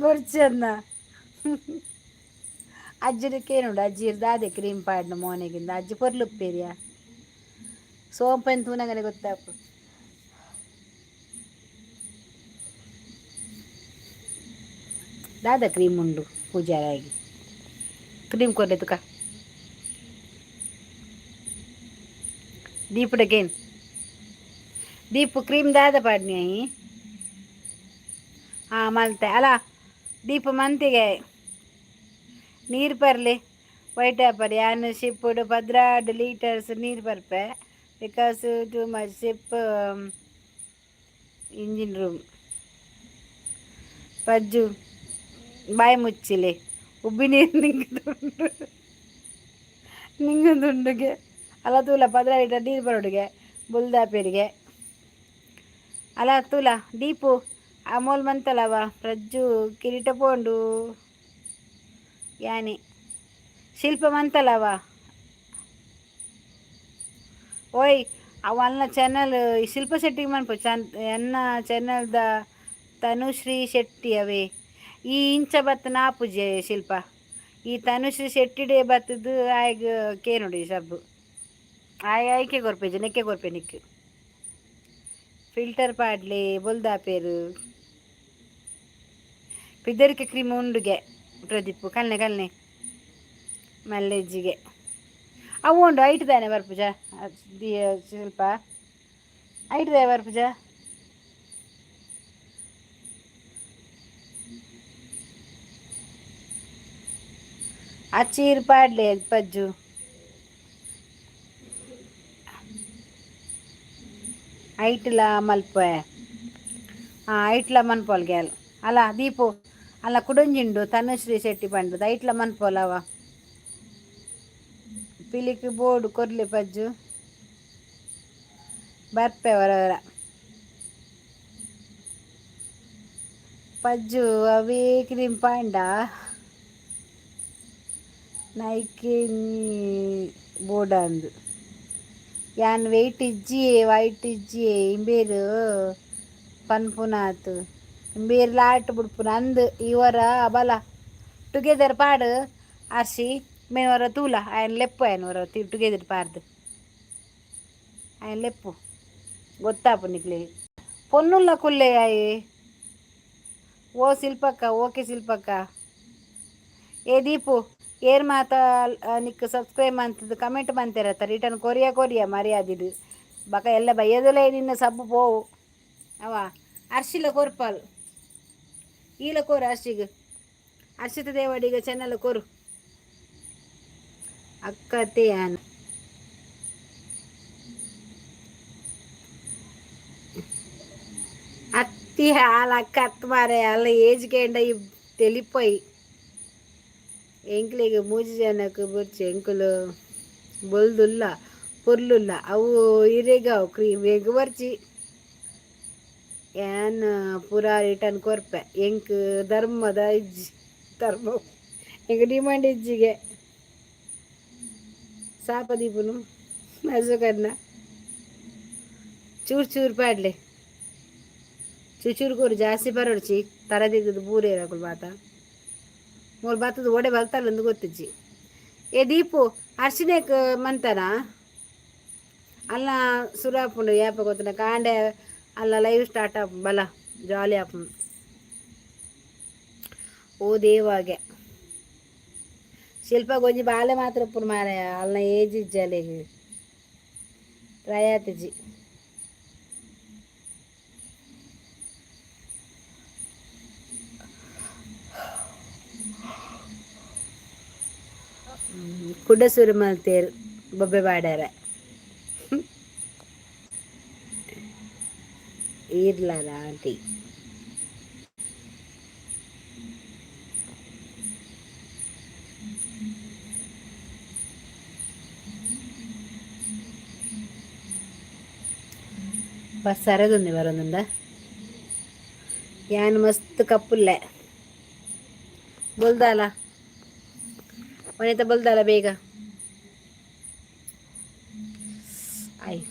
ಬೊರ್ಚನ್ನ. ಅಜ್ಜಿನ ಅಜ್ಜಿ ದಾದೆ ಕ್ರೀಮ್ ಪಾಡ್ನ ಮೋನೆಗಿಂದ. ಅಜ್ಜಿ ಪೊರ್ಲುಪ್ಪೇರಿಯ ಸೋಂಪನ್ ತೂನಗನೆ ಗೊತ್ತಾಪು. ದಾದ ಕ್ರೀಮ್ ಉಂಡು ಪೂಜಾರಾಗಿ ಕ್ರೀಮ್ ಕೊರ್ಲೆ ತುಕ ದೀಪುಡಗೇನ್ ದೀಪು ಕ್ರೀಮ್ ದಾದ ಪಾಡ್ನಿ. ಹಾಂ, ಮಲ್ತೆ ಅಲ್ಲ ದೀಪ ಮಂತಿಗೆ ನೀರು ಪರ್ಲಿ ವೈಟ್ ಆಪರ್. ಯಾನ್ ಶಿಪ್ಪುಡು 12 ಲೀಟರ್ಸ್ ನೀರು ಬರ್ಪೆ, because too much ship engine room. Pajju, ಬಾಯಿ ಮುಚ್ಚಿಲೆ. ಉಬ್ಬಿ ನೀರು ನಿಂಗೆ ನಿಂಗೆ ಅಲ್ಲ ತೂಲ, 16 ಲೀಟರ್ ನೀರು ಬರೋಡಿಗೆ ಬುಲ್ದಾಪೇರಿಗೆ. ಅಲ್ಲ ತೂಲ ದೀಪು, ಅಮೋಲ್ ಮಂತಲವ ಪ್ರಜ್ಜು ಕಿರೀಟ ಪೋಂಡು ಯಾನಿ ಶಿಲ್ಪ ಮಂತಲವ. ಓಯ್, ಅವ ಅಲ್ಲ ಚಾನಲ್ ಶಿಲ್ಪ ಶೆಟ್ಟಿಗೆ ಮನ್ಪು ಚನ್ ಎನ್ನ ಚಾನಲ್ದ ತನುಶ್ರೀ ಶೆಟ್ಟಿ ಅವೇ. ಈ ಇಂಚ ಬತ್ತ ನಾಪುಜೆ ಶಿಲ್ಪ. ಈ ತನುಶ್ರೀ ಶೆಟ್ಟಿಡೇ ಬತ್ತದು ಆಯ್ಗ ಕೇನುಡಿ ಸಬ್ಬು ಆಯ್ ಆಯ್ಕೆ ಕೊರ್ಪೆಜಿ ನೆಕ್ಕೆ ಕೊರ್ಪೆ ನಿಕ್. ಫಿಲ್ಟರ್ ಪಾಡ್ಲಿ ಬೊಲ್ದಾಪೇರು. ಪಿದರಿಕೆ ಕ್ರೀಮ್ ಉಂಡುಗೆ ಪ್ರದೀಪ್ ಕಲ್ನೆ ಕಲ್ನೆ ಮಲ್ಲೆಜ್ಜಿಗೆ ಅವು ಉಂಡು. ಐಟ್ ದಾನೆ ಬರ್ಪುಜ ಶಿಲ್ಪ? ಐಟ್ ದಾನೆ ಬರ್ಪುಜ? ಅಚ್ಚೀರ್ ಪಾಡ್ಲೆ ಪಜ್ಜು. ಐಟ್ಲ ಮಲ್ಪೆ. ಹಾಂ, ಐಟ್ಲ ಮನ್ಪೋಲ್ ಗ್ಯಾಲ್. ಅಲ್ಲ ದೀಪು, ಅಲ್ಲ ಕುಡೊಂಜಿಂಡು ತನುಶ್ರೀ ಶೆಟ್ಟಿ ಪಂಡದ ಐಟ್ಲ ಮನ್ಪೋಲವ. ಪಿಲಿಕ್ ಬೋರ್ಡ್ ಕೊರ್ಲಿ ಪಜ್ಜು. ಬರ್ಪೆ ವರ ಪಜ್ಜು. ಅವೇ ಕ್ರೀಮ್ ಪಾಂಡ ನೈಕೆ ಬೋರ್ಡ್ ಅಂದು. ಯಾನ್ ವೆಯ್ಟ್ ಇಜ್ಜಿ, ವೈಟ್ ಇಜ್ಜಿ. ಇಂಬೇರು ಪನ್ಪುನಾತ್ ಇಂಬೇರ್ ಲಾಟ್ ಬುಡ್ಪುನ ಅಂದ್. ಇವರ ಬಲ ಟುಗೆದರ್ ಪಾಡು ಅರ್ಶಿ ಮೇನ್ ವರ ತೂಲ. ಆಯನ್ ಲೆಪ್ಪು, ಆಯನ್ ವರ ಟುಗೆದರ್ ಪಾರ್ದು ಆಯನ್ ಲೆಪ್ಪು. ಗೊತ್ತಾಪು ನಿಕ್ಲೆ ಪೊನ್ನುಲ್ಲ ಕುಲ್ಲೆ ಆಯೆ. ಓ ಶಿಲ್ಪಕ್ಕ, ಓಕೆ ಶಿಲ್ಪಕ್ಕ. ಏ ದೀಪು, ಏರ್ ಮಾತ ನಿಕ್ ಸಬ್ಸ್ಕ್ರೈಬ್ ಮಂತದ್ದು ಕಮೆಂಟ್ ಮಂತಿರತ್ತ ರಿಟರ್ನ್ ಕೊರಿಯಾ ಕೊರಿಯಾ ಮರ್ಯಾದಿಡು ಬಕ ಎಲ್ಲ ಬಯ್ಯದಲೇ ನಿನ್ನ ಸಬ್ಬು ಪೋವು. ಅವ ಅರ್ಶಿಲ ಕೊರ್ಪಾಲ್ ಈಲ ಕೋರು ಅರ್ಶಿಗ್. ಅರ್ಷಿತ ದೇವಡಿಗ ಚೆನ್ನಲ್ಲ ಕೊರು. ಅಕ್ಕತೆ ಯಾನ್ ಅತ್ತಿ ಹಾಲು ಅಕ್ಕ ಅತ್ತು ಮಾರೆ. ಅಲ್ಲ ಏಜ್ ಕೇಂಡ ಈ ತೆಲಿಪೊಯ್. ಎಂಕ್ಲೆಗ್ ಮೂಜಿ ಜನಕ್ ಬೊರ್ಚಿ. ಎಂಕುಲು ಬೊಲ್ದುಲ್ಲ, ಪೊರ್ಲುಲ್ಲ. ಅವು ಇರೆಗಾವು ಕ್ರೀಮ್ ಎಂಕ್ ಬರ್ಚಿ. ಯಾನ್ ಪೂರ ರಿಟರ್ನ್ ಕೊರ್ಪೆ. ಎಂಕ್ ಧರ್ಮದ ಇಜ್ಜಿ, ಧರ್ಮ ಎಂಕ್ ಡಿಮಾಂಡ್ ಇಜ್ಜಿಗೆ. ಸಾಪ ದೀಪುನು ಅಶೋಕನ್ನ. ಚೂರು ಚೂರು ಪಾಡ್ಲೆ, ಚೂರು ಚೂರು ಕೊರು, ಜಾಸ್ತಿ ಬರೋಡ್ಚಿ. ತರದಿದ್ದದು ಬೂರೇರಕುಲು ಬಾತ ಮೂರು ಬತ್ತದ ಓಡೆ ಬಲ್ತಾರಂದು ಗೊತ್ತಿಜ್ಜಿ. ಏ ದೀಪು, ಅರ್ಶಿನೇಕ್ ಮಂತನ ಅಲ್ಲ ಸುರಾಪುಂಡು ಯಾಪ ಗೊತ್ತನ ಕಾಂಡೆ ಅಲ್ಲ ಲೈವ್ ಸ್ಟಾರ್ಟ್ ಆಪ್ ಬಲ ಜಾಲಿ ಆಪುಂಡು. ಓ ದೇವಾಗೆ ಶಿಲ್ಪ ಗೊಂಜಿ ಬಾಲೆ ಮಾತ್ರ ಉಪ್ಪುನು ಮಾರಾಯ. ಅಲ್ನ ಏಜ್ ಇಜ್ಜಲೆಗ್ ಪ್ರಾಯಾತಿಜಿ. ಕುಡ ಸುರು ಮಲ್ತೇರು ಬೊಬ್ಬೆ ಪಾಡ್ಯಾರ ಈರ್ಲಾಲ ಆಂಟಿ. ಬಸ್ ಅರದೊಂದು ಬರೋದುಂಡ. ಯಾನ್ ಮಸ್ತ್ ಕಪ್ಪುಲ್ಲೆ ಬೊಲ್ದಾಲ ವನಿತ, ಬೊಲ್ದಾಲ ಬೇಗ. ಆಯ್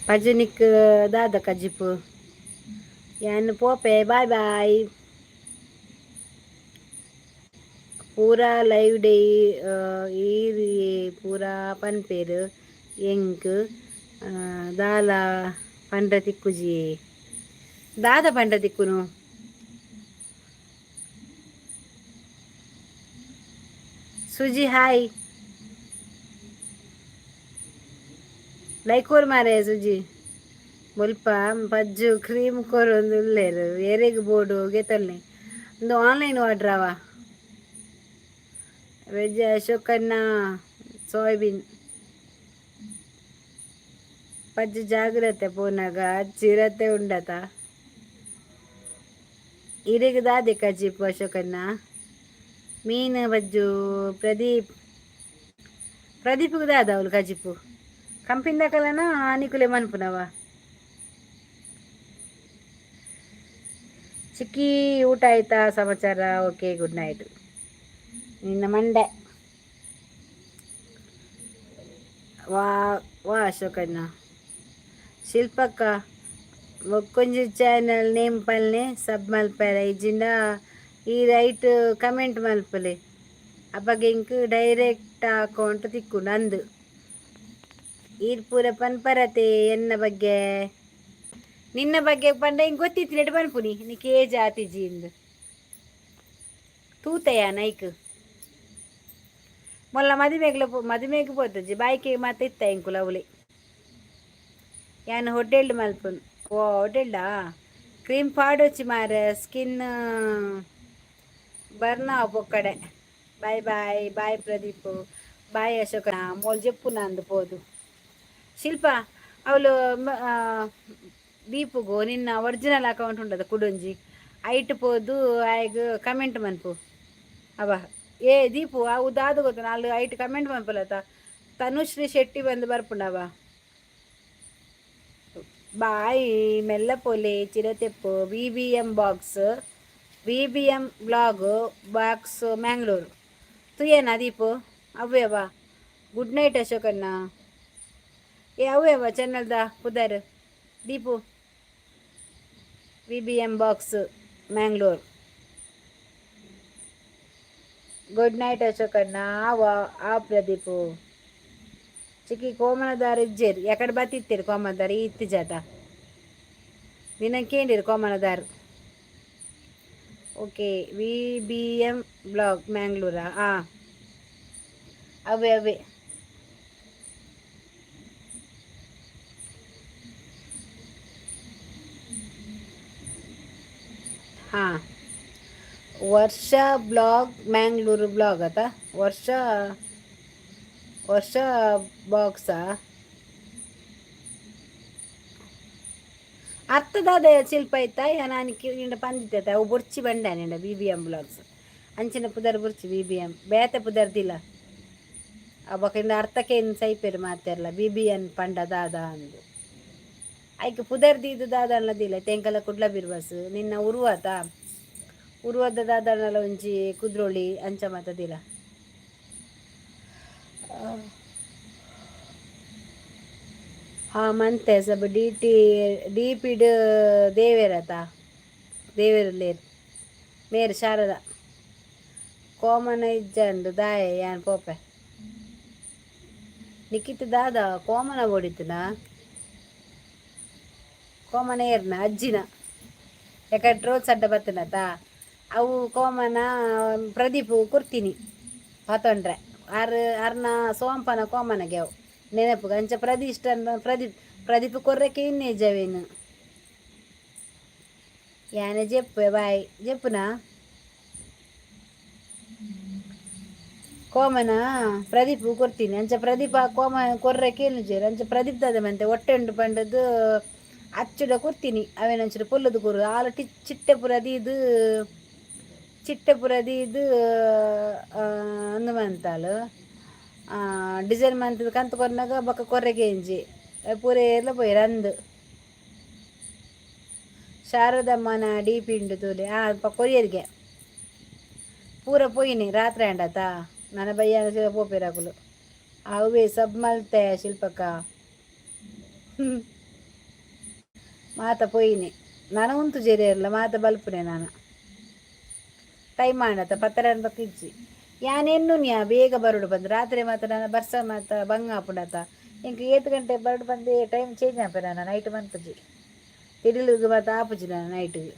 ಪಜನಿಕ್ ದಾದ ಕಜಿಪು. ಯಾನ್ ಪೋಪೆ, ಬಾಯ್ ಬಾಯ್. ಪೂರಾ ಲೈವ್ ಡೇ ಈರ್ ಪೂರಾ ಪನ್ಪೇರು ಎಂಕ್ ದಾಲ ಪಂಡ ತಿಕ್ಕುಜಿ. ದಾದ ಪಂಡ ತಿಕ್ಕುನು? ಸುಜಿ ಹಾಯ್. ಲೈಕ್ ಕೊರ್ ಮಾರೆ ಸುಜಿ. ಮುಲ್ಪ ಪಜ್ಜು ಕ್ರೀಮ್ ಕೊರೊಂದು ಉಲ್ಲೆರ್, ಏರೆಗ್ ಬೋಡು ಗೆತೊನ್ಲೆ. ಉಂದು ಆನ್ಲೈನ್ ಆರ್ಡರ್ ಅವ. ವೆಜ್ ಅಶೋಕಣ್ಣ ಸೋಯಾಬೀನ್. ಪಜ್ಜು ಜಾಗ್ರತೆ ಪೋನಾಗ ಚಿರತೆ ಉಂಡತ. ಇರೆಗ್ ದಾದೆ ಕಜಿಪು ಅಶೋಕಣ್ಣ? ಮೀನು ಬಜ್ಜು. ಪ್ರದೀಪ್, ಪ್ರದೀಪ್ಗ್ ದಾದ ಅವ್ಲು ಕಜಿಪು? ಕಂಪಿಂದಕಲನ ನಿಕುಲೆ ಮನ್ಪುನವ? ಚಿಕ್ಕಿ, ಊಟ ಆಯ್ತಾ? ಸಮಾಚಾರ? ಓಕೆ, ಗುಡ್ ನೈಟ್ ನಿನ್ನ ಮಂಡೆ. ವಾ ವಾ ಅಶೋಕಣ್ಣ. ಶಿಲ್ಪಕ್ಕ, ಬೊಕ್ಕೊಂಜಿ ಚಾನಲ್ ನೇಮ್ ಪನ್ಲೆ, ಸಬ್ ಮಲ್ಪೆರೆ. ಇಜ್ಜಿಂಡ ಈ ರೈಟ್ ಕಮೆಂಟ್ ಮಲ್ಪಲೆ, ಅಪಗ ಎಂಕ್ ಡೈರೆಕ್ಟ್ ಅಕೌಂಟ್ ತಿಕ್ಕುಂಡು ಅಂದು. ಈರ್ ಪೂರ ಪನ್ಪರತೆ ಎನ್ನ ಬಗ್ಗೆ. ನಿನ್ನ ಬಗ್ಗೆ ಪಂಡ ಇಂಕ್ ಗೊತ್ತಿತ್ತಿನೆಟ್ ಪನ್ಪುನಿ. ನಿಕ್ ಏಜ್ ಆತಿಜಿ ಇಂದ್ ತೂತೆಯ ನೈಕ್. ಮೊಲ್ಲ ಮದಿಮೆಗ್ಲ ಮದಿಮೆಗ್ ಪೋತುಜಿ, ಬಾಯ್ಕೆ ಮಾತ ಇತ್ತ ಎಂಕುಲು ಅವಳಿ. ಯಾನ್ ಹೋಟೆಲ್ಡ್ ಮಲ್ಪುನು. ಓ, ಹೋಟೆಲ್ಡಾ? ಕ್ರೀಮ್ ಪಾಡೊಚ್ಚಿ ಮಾರೆ, ಸ್ಕಿನ್ ಬರ್ನ್ ಆವು ಪೊಕ್ಕಡೆ. Bye bye bye Pradeep, bye Ashoka. ಮೋಲ್ ಜೆಪ್ಪುನ ಅಂದು ಪೋದು. ಶಿಲ್ಪ, ಅವಳು ದೀಪುಗು ನಿನ್ನ ಒರಿಜಿನಲ್ ಅಕೌಂಟ್ ಉಂಡದ ಕುಡೊಂಜಿ, ಐಟ್ ಪೋದು ಆಯ್ಗ್ ಕಮೆಂಟ್ ಮನ್ಪು ಅವ. ಏ ದೀಪು, ಅವು ದಾದ ಗೊತ್ತ? ನಾಲ್ ಐಟ್ ಕಮೆಂಟ್ ಮನ್ಪುಲತ, ತನುಶ್ರೀ ಶೆಟ್ಟಿ ಬಂದು ಬರ್ಪುಂಡವ. ಬಾಯ್, ಮೆಲ್ಲ ಪೋಲೆ, ಚಿರತೆಪ್ಪು. VBM box, VBM blog box Mangalore ತುಯೇನಾ ದೀಪು? ಅವ್ವೇವ. ಗುಡ್ ನೈಟ್ ಅಶೋಕಣ್ಣ. ಏ, ಅವ್ವೇವ ಚಾನಲ್ದ ಪುದರ್ Deepu? VBM box Mangalore. Good night ಅಶೋಕಣ್ಣ. ಆವ ಆ ಪ್ರದೀಪು. ಚಿಕ್ಕಿ, ಕೋಮನದಾರ ಇಜ್ಜೇರು, ಎಕಡೆ ಬತ್ತಿತ್ತೇರು ಕೋಮನದಾರ ಇತ್ತು ಜಾತ ನಿನ್ನ ಕೇಂದಿರು ಕೋಮನದಾರ್. ಓಕೆ, VBM blog ಮ್ಯಾಂಗ್ಳೂರಾ? ಹಾಂ, ಅವೇ ಅವೇ. ಹಾಂ, ವರ್ಷ ಬ್ಲಾಗ್ ಮ್ಯಾಂಗ್ಳೂರು ಬ್ಲಾಗ್ ಆತ. ವರ್ಷ ವರ್ಷ ಬಾಕ್ಸಾ? ಅರ್ಥದಾದ ಶಿಲ್ಪ ಐತಾ? ನಾನು ಇಂಡ ಪಂದಿತ್ತೆ, ಅವು ಬೊರ್ಚಿ ಬಂಡಾನಿಂಡ VBM blogs ಅಂಚಿನ ಪುದರ್ ಬೊರ್ಚಿ. VBM ಬೇತೆ ಪುದರ್ದಿಲ್ಲ. ಅಬಕ ಇಂಡ ಅರ್ಥಕ್ಕೆ ಸೈಪೇರು ಮಾತೆರ್ಲ BBN ಪಂಡ ದಾದ ಅಂದು. ಐಕ್ ಪುದರ್ ದೀದು ದಾದ ಅನ್ಲದಿಲ್ಲ. ತೆಂಕಲ ಕುಡ್ಲ ಬಿರ್ಬಸ್ ನಿನ್ನ ಉರುವತ ಉರುವದ ದಾದನಲ ಒಂಜಿ ಕುದ್ರೋಳಿ ಅಂಚ ಮಾತದಿಲ್ಲ. ಹಾಂ, ಮಂತೆ ಸಬ್ DT ಡಿಪಿಡ್ ದೇವೇರತ, ದೇವೇರು ಮೇರು ಶಾರದ. ಕೋಮನ ಇಜ್ಜಂಡು ದಾಯೆ ಯಾನ್ ಪೋಪೆ. ನಿಖಿತ್, ದಾದ ಕೋಮನ ಬೋಡಿತ್ತುನಾ? ಕೋಮನ ಏರ್ನ ಅಜ್ಜಿನ ಯಾಕಂದ್ರೆ ರೋಜ್ ಸಡ್ಡ ಬತ್ತನತ. ಅವು ಕೋಮನ ಪ್ರದೀಪ್ ಕೊರ್ತೀನಿ ಪತೊಂಡ್ರೆ ಆರ್ ಅರ್ನ ಸೋಂಪನ ಕೋಮನಗೆ ಅವು ನೆನಪು ಅಂಚ. ಪ್ರದೀಷ್ಟ ಪ್ರದೀಪ್ ಪ್ರದೀಪ್ ಕೊರ್ರಕ್ಕೆ ಇನ್ನೇ ಜವೇನು. ಯಾನೆ ಜೆಪ್ಪೆ, ಬಾಯ್. ಜೆಪ್ಪುನಾ? ಕೋಮನ ಪ್ರದೀಪ್ ಕೊರ್ತೀನಿ ಅಂಚ. ಪ್ರದೀಪ ಕೋಮ ಕೊರ್ರೆ ಕೇನುಜೆರ್. ಅಂಚ ಪ್ರದೀಪ್ ದಾದ ಮಂತೆ ಹೊಟ್ಟೆ ಉಂಡು ಪಂಡದು ಅಚ್ಚುಡ ಕೊರ್ತೀನಿ. ಅವೇನಂಚುಡು ಪೊಲ್ಲುದು ಕೊರು ಆಲ ಟಿ ಚಿಟ್ಟೆ ಪೂರ ದೀದು, ಚಿಟ್ಟೆ ಪೂರ ದೀದು ಅಂದು ಮಂತಾಳು ಡಿಸೈನ್ ಮಂತದ ಕಂತು ಕೊರ್ನಾಗ ಬೊಕ್ಕ ಕೊರ್ರೆಗೆ ಇಂಜಿ ಪೂರ ಪೋಯೆರ್ ಅಂದು. ಶಾರದಮ್ಮನ ಡಿಪಿ ಉಂಡು ತೂಲೆ. ಆ ಕೊರಿಯರ್ಗೆ ಪೂರ ಪೋಯಿನಿ ರಾತ್ರಿ ಆಂಡತ. ನನ್ನ ಬಯ್ಯ ಪೋಪೆರ್ ಅಕುಲು. ಅವೇ ಸಬ್ ಮಲ್ತೆ ಶಿಲ್ಪಕ್ಕ. ಮಾತ ಪೋಯಿನಿ ನನ ಉಂತು ಜೆರಿಯರ್ಲ ಮಾತ ಬಲ್ಪುನೆ. ನಾನು ಟೈಮ್ ಆಂಡತ ಪತ್ತರ ಬೊಕ್ಕ ಇಜ್ಜಿ. ಯಾನೆನ್ನುನ್ಯಾ ಬೇಗ ಬರೋಡು ಬಂದು ರಾತ್ರಿ ಮಾತ್ರ ನಾನು ಬರ್ಸ ಮಾತ ಬಂಗ ಆಪುಂಡತ. ಇಂಕ್ ಏತ್ ಗಂಟೆ ಬರೋಡು ಬಂದು ಟೈಮ್ ಚೇಂಜ್ ಆಪೆ ನಾನು ನೈಟ್ ಮನ್ಪುಜಿ, ತಿಡಿಲುಗು ಮಾತ ಆಪುಜಿ ನಾನು ನೈಟ್ಗೆ.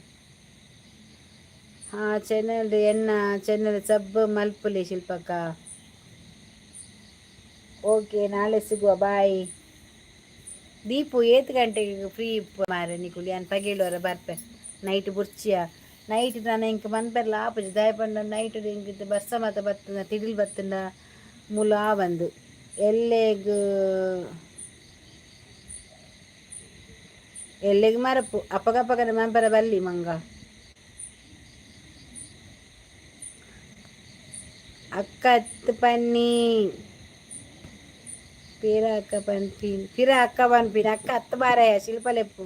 ಹಾಂ, ಚೆನ್ನಲ್ ಎನ್ನ ಚೆನ್ನಲ್ ಸಬ್ ಮಲ್ಪುಲಿ ಶಿಲ್ಪಕ್ಕ. ಓಕೆ, ನಾಳೆ ಸಿಗುವ, ಬಾಯ್. ದೀಪು, ಏತ್ ಗಂಟೆಗೆ ಫ್ರೀ ಮಾರೆ ನಿಕುಲು? ಯಾನ್ ಪಗೇಳುವರ ಬರ್ಪೆ. ನೈಟ್ ಬುರ್ಚಿಯ, ನೈಟ್ ನಾನು ಇಂಕ್ ಮನ್ಪೆರ್ಲ ಆಪುಜಿ. ದಾಯೆ ಪಂಡ ನೈಟ್ ಇಂಕ್ ಬರ್ಸ ಮಾತ ಬತ್ತುಂಡ, ತಿಡಿಲ್ ಬತ್ತುಂಡ ಮೂಲು ಆವಂದು. ಎಲ್ಲೆಗ್ ಎಲ್ಲೆಗ್ ಮರಪು ಅಪಗಪಗನೆ ಮನ್ಪರ ಬಲ್ಲಿ ಮಂಗ. ಅಕ್ಕ ಅತ್ತು ಪನ್ನಿ, ಪಿರ ಅಕ್ಕ ಪನ್ಪಿ, ಪಿರ ಅಕ್ಕ ಪನ್ಪಿನ ಅಕ್ಕ ಅತ್ತು ಬಾರಯ. ಶಿಲ್ಪಲೆಪ್ಪು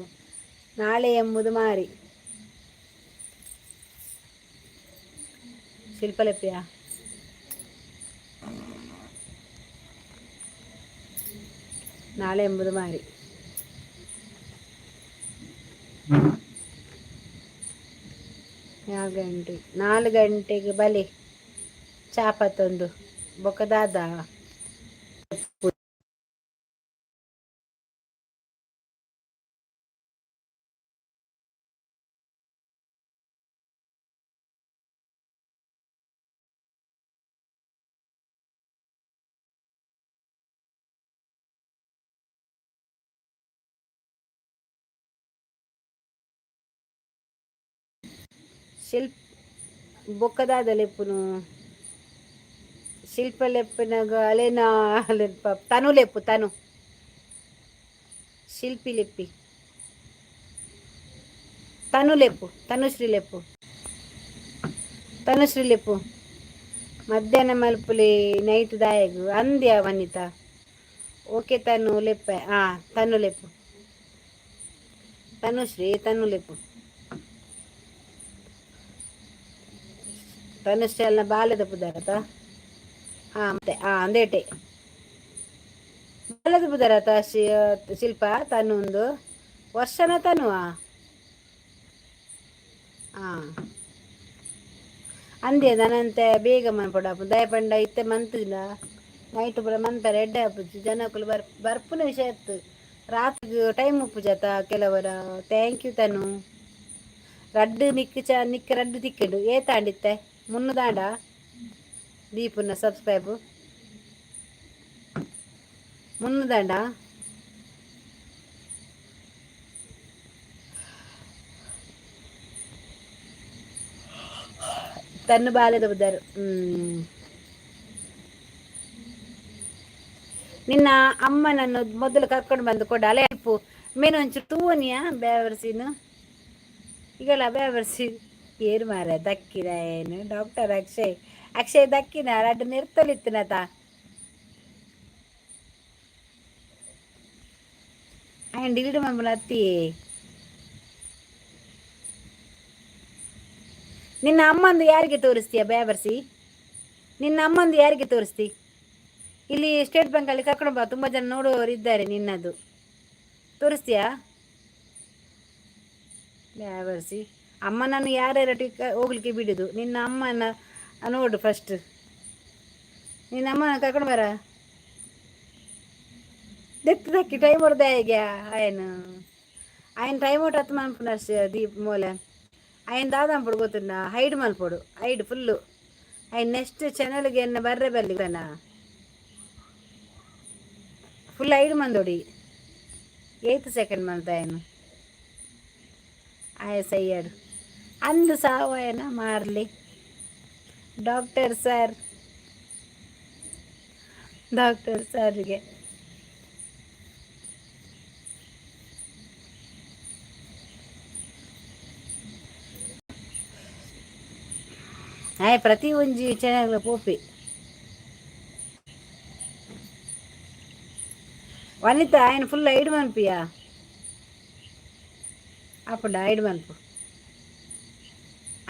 ನಾಳೆ ಎಂಬುದು ಮಾರಿ ಶಿಲ್ಪಲೆಪ್ಪಿಯ. ನಾಳೆ ಎಂಬುದು ಮಾರಿ. 4 ಗಂಟೆ, 4 ಗಂಟೆಗೆ ಬಲೆ ಚಾಪತ್ತೊಂದು ಬೊಕದಾದ. ಶಿಲ್ಪ ಬೊಕ್ಕದಾದ ಲೆಪ್ಪುನು ಶಿಲ್ಪ ಲೆಪ್ಪುನಗ ಅಲೆನ ಲೆಪ್ಪ. ತನು ಲೆಪ್ಪು, ತನು ಶಿಲ್ಪಿ ಲೆಪ್ಪಿ, ತನು ಲೆಪ್ಪು, ತನುಶ್ರೀ ಲೆಪ್ಪು, ತನುಶ್ರೀ ಲೆಪ್ಪು. ಮಧ್ಯಾಹ್ನ ಮಲ್ಪುಲಿ ನೈಟ್ ದಾಯಗು ಅಂದ್ಯ ವನಿತಾ. ಓಕೆ, ತನು ಲೆಪ್ಪ. ಹಾಂ, ತನು ಲೆಪ್ಪು, ತನುಶ್ರೀ, ತನು ಲೆಪ್ಪು. ತನುಶ್ರೀ ಅಲ್ಲ, ಬಾಲ್ಯದ ಪುದರತ. ಹಾಂ, ಮತ್ತೆ ಹಾಂ ಅಂದೇಟೆ ಬಾಲ್ಯದ ಪುದರತ. ಶಿಲ್ಪ ತನು ಒಂದು ವರ್ಷನ ತನುವಾ. ಹಾಂ, ಅಂದೆ ನನ್ನಂತೆ ಬೇಗ ಮನ್ಪೊಡಾಪು. ದಯಪಂಡ ಇತ್ತೆ ಮಂತಿಲ್ಲ, ನೈಟ್ ಪೂರ ಮನ್ಪೆರೆ ಎಡ್ಡೆ ಆಪುಜಿ. ಜನಕುಲು ಬರ್ಪುನ ವಿಷಯ ಇತ್ತು, ರಾತ್ರಿಗೆ ಟೈಮ್ ಉಪ್ಪುಜತ ಕೆಲವರ. Thank you ತನು. ರಡ್ಡು ನಿಕ್ಕು ಚ ನಿಕ್ ರಡ್ಡು ತಿಕ್ಕಡು ಏತಾಂಡಿತ್ತೆ ಮುನ್ನು ದಾಂಡ ದೀಪುನ ಸಬ್ಸ್ಕ್ರೈಬ್ ಮುನ್ನು ದಾಂಡ. ತನ್ನ ಬಾಲ್ಯದ ಬುದ್ಧರು. ನಿನ್ನ ಅಮ್ಮನನ್ನು ಮೊದಲು ಕರ್ಕೊಂಡು ಬಂದು ಕೊಡ ಅಲೆ ಅಪ್ಪು. ಮೇನು ಒಂಚೂರು ತೂವನಿಯ ಬೇವರ್ಸಿನು ಈಗಲ್ಲ ಬೇವರ್ಸಿ ಏರು ಮಾರ ದಕ್ಕಿನ ಏನು ಡಾಕ್ಟರ್ ಅಕ್ಷಯ್. ಅಕ್ಷಯ್ ದಕ್ಕಿನ ರಡ್ಡು ನಿರ್ತಲಿತ್ತಿನತ. ఆయన డిలీట్ మమ్మల్ని అత్తి. ನಿನ್ನ ಅಮ್ಮಂದು ಯಾರಿಗೆ ತೋರಿಸ್ತೀಯ ಬೇವರ್ಸಿ? ನಿನ್ನ ಅಮ್ಮಂದು ಯಾರಿಗೆ ತೋರಿಸ್ತಿ? ಇಲ್ಲಿ ಸ್ಟೇಟ್ ಬ್ಯಾಂಕಲ್ಲಿ ಕರ್ಕೊಂಡು ಬಾ, ತುಂಬ ಜನ ನೋಡುವವರು ಇದ್ದಾರೆ. ನಿನ್ನದು ತೋರಿಸ್ತೀಯಾ ಬೇವರ್ಸಿ? ಅಮ್ಮನನ್ನು ಯಾರ್ಯಾರೊಟ್ಟಿಗೆ ಹೋಗ್ಲಿಕ್ಕೆ ಬಿಡುದು? ನಿನ್ನ ಅಮ್ಮನ ನೋಡು ಫಸ್ಟ್. ನಿನ್ನ ಅಮ್ಮನ ಕರ್ಕೊಂಡು ಬರ. ದೆತ್ತದಕ್ಕಿ ಟೈಮ್ ಹೊಡೆದ ಹೇಗೆ ఆయన ఆయన ಟೈಮ್ ಔಟ್ ಹತ್ತು ಮನ್ಪುನ ದೀಪ್ ಮೂಲೆ. ఆయన ದಾದಂಪುಡು ಗೊತ್ತುಂಡ? ಹೈಡ್ ಮಲ್ಪೊಡು, ಹೈಡ್ ಫುಲ್ಲು. ఆయన ನೆಕ್ಸ್ಟ್ ಚಾನಲ್ಗೆ ಎನ್ನ ಬರ್ರೆ ಬಲ್ಲಿ ಫುಲ್ ಹೈಡ್ ಮಂದೊಡಿ. ಏತ್ ಸೆಕೆಂಡ್ ಮಂತ್ ఆయన ಆಯ ಸೈಯಡ್ ಅಂದು ಸಾವಯನ ಮಾರ್ಲಿ. ಡಾಕ್ಟರ್ ಸರ್, ಡಾಕ್ಟರ್ ಸರ್ಗೆ ಆಯ್ ಪ್ರತಿ ಒಂಜಿ ಚಾನಲ್ ಪೋಪಿ. ವನಿತಾ, ఆయన ಫುಲ್ ಐಡ್ ಮನ್ಪಿಯಾ ಅಪ್ಪುಂಡ ಐಡ್ ಮನ್ಪು.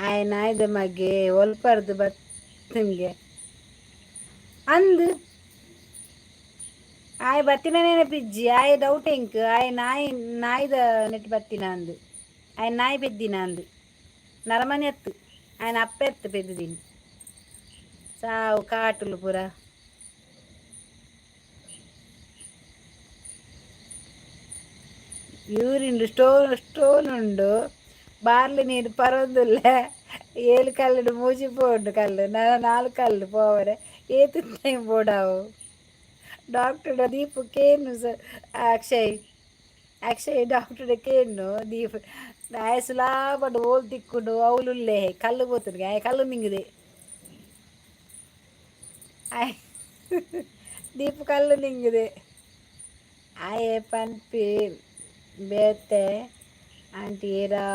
ఆయన ಆಯ್ದ ಮಗೆ ಒಲ್ಪರ್ದು ಬತ್ತಂಗೆ ಅಂದು ಆಯ್ ಬತ್ತಿನ ನೆನಪಿಜ್ಜಿ. ಆಯ್ ಡೌಟ್ ಎಂಕ್, ಆಯ್ ನಾಯಿ ನಾಯಿದ ನೆಟ್ ಬತ್ತಿನ ಅಂದು. ಆಯ್ ನಾಯಿ ಪೆದ್ದಿನ ಅಂದು, ನರಮನೆ ಅತ್ತು, ఆయన ಅಪ್ಪೆ ಎತ್ತು ಪೆದ್ದಿದ್ದೀನಿ. ಸಾವು ಕಾಟುಲು ಪೂರ. ಯೂರಿನ್ ಸ್ಟೋನ್ ಸ್ಟೋನ್ ಉಂಡು. ಬಾರ್ಲಿ ನೀರು ಪರೊಂದುಲ್ಲೆ. ಏಳು ಕಲ್ಲುಡು ಮೂಜಿ ಪೋಂಡು ಕಲ್ಲು, ನಾಲ್ ಕಲ್ಲು ಪೋವರೆ ಏತ್ ಟೈಮ್ ಬೋಡಾವು? ಡಾಕ್ಟರ್ ದೀಪು ಕೇನು. ಅಕ್ಷಯ್, ಅಕ್ಷಯ್, ಡಾಕ್ಟರ್ ಕೇನು. ದೀಪ್ ಆಯೆ ಸುಲಾಪಡ್ ಓಲ್ ತಿಕ್ಕುಂಡು? ಅವ್ಲುಲ್ಲೆ ಕಲ್ಲು ಪೋತುಂಡು. ಆಯೆ ಕಲ್ಲು ನಿಂಗಿದೆ. ಆಯ್ ದೀಪು ಕಲ್ಲು ನಿಂಗಿದೆ. ಆಯೆ ಪನ್ಪಿ ಬೇತೆ ಆಂಟಿ ಏರಾ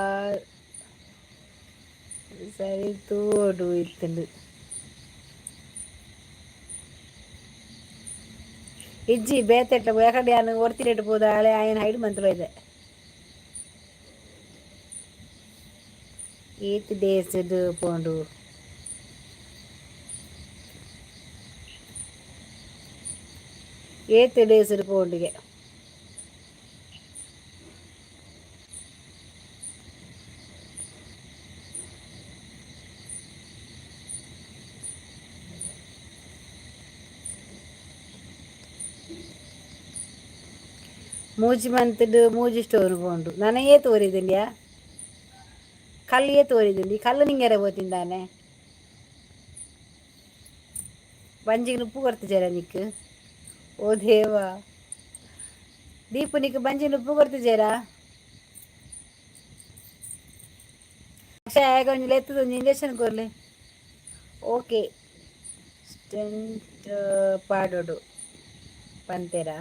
ಸರಿ ತೂವೊಡು ಇತ್ತುಂಡು. ಇಜ್ಜಿ, ಬೇತೆಟ್ಟ ಯಾಕಂದ್ರೆ ಯಾನ್ ಒರ್ತಿರೇಟ್ ಪೋದು ಆಳೆ ಆಯನ ಹೈಡ್ ಮಂತ್ ಬೈದೆ. ಏತ್ ಡೇಸ್ ಪೋಂಡು? ಏತ್ ಡೇಸ್ ಪೋಂಡಿಗೆ? ಮೂಜಿ ಮಂತ್ಡ್ ಮೂಜಿ ಸ್ಟೋನ್ ಪೋಂಡು. ನನ ಏತ್ ಒರಿದಿಂಡ್ಯಾ? ಕಲ್ಲು ಏತ್ ಒರಿದಿಂಡು? ಈ ಕಲ್ಲು ನಿಂಗೆರೆ ಪೋತಿಂದಾನೆ? ಬಂಜಿಗೆ ಉಪ್ಪು ಕೊರ್ತಿಜಾರ ನಿಕ್? ಓ ದೇವಾ, ದೀಪು, ನಿಕ್ ಬಂಜಿನ ಉಪ್ಪು ಕೊರ್ತಿಜೇರಾ? ಅಕ್ಷಯ್, ಒಂಜಿ ಲೆತ್ತದ ಒಂಜಿ ಇಂಜೆಕ್ಷನ್ ಕೊರ್ಲೆ. ಓಕೆ, ಸ್ಟೆಂಟ್ ಪಾಡೋಡು ಪಂತೆರಾ?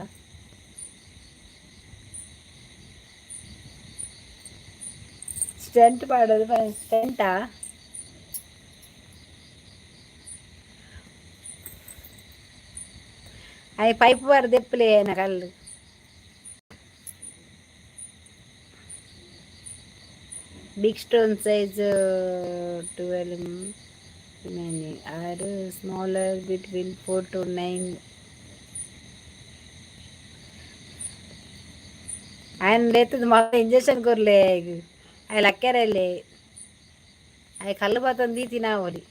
ಸ್ಟೆಂಟ್ ಪಾಡೋದು, ಸ್ಟೆಂಟಾ? ಅಯ್ ಪೈಪ್ ಬಾರ ದೆಪ್ಪಲೆ ಏನ ಕಲ್ಲು. Big stone size 12 remaining are smaller between 4 to 9. ఆయన లేతుంది. మళ్ళీ ఇంజక్షన్ కొరలే. ఆయన లక్కారలే. ఆయన కళ్ళు పోతుంది తినావలి.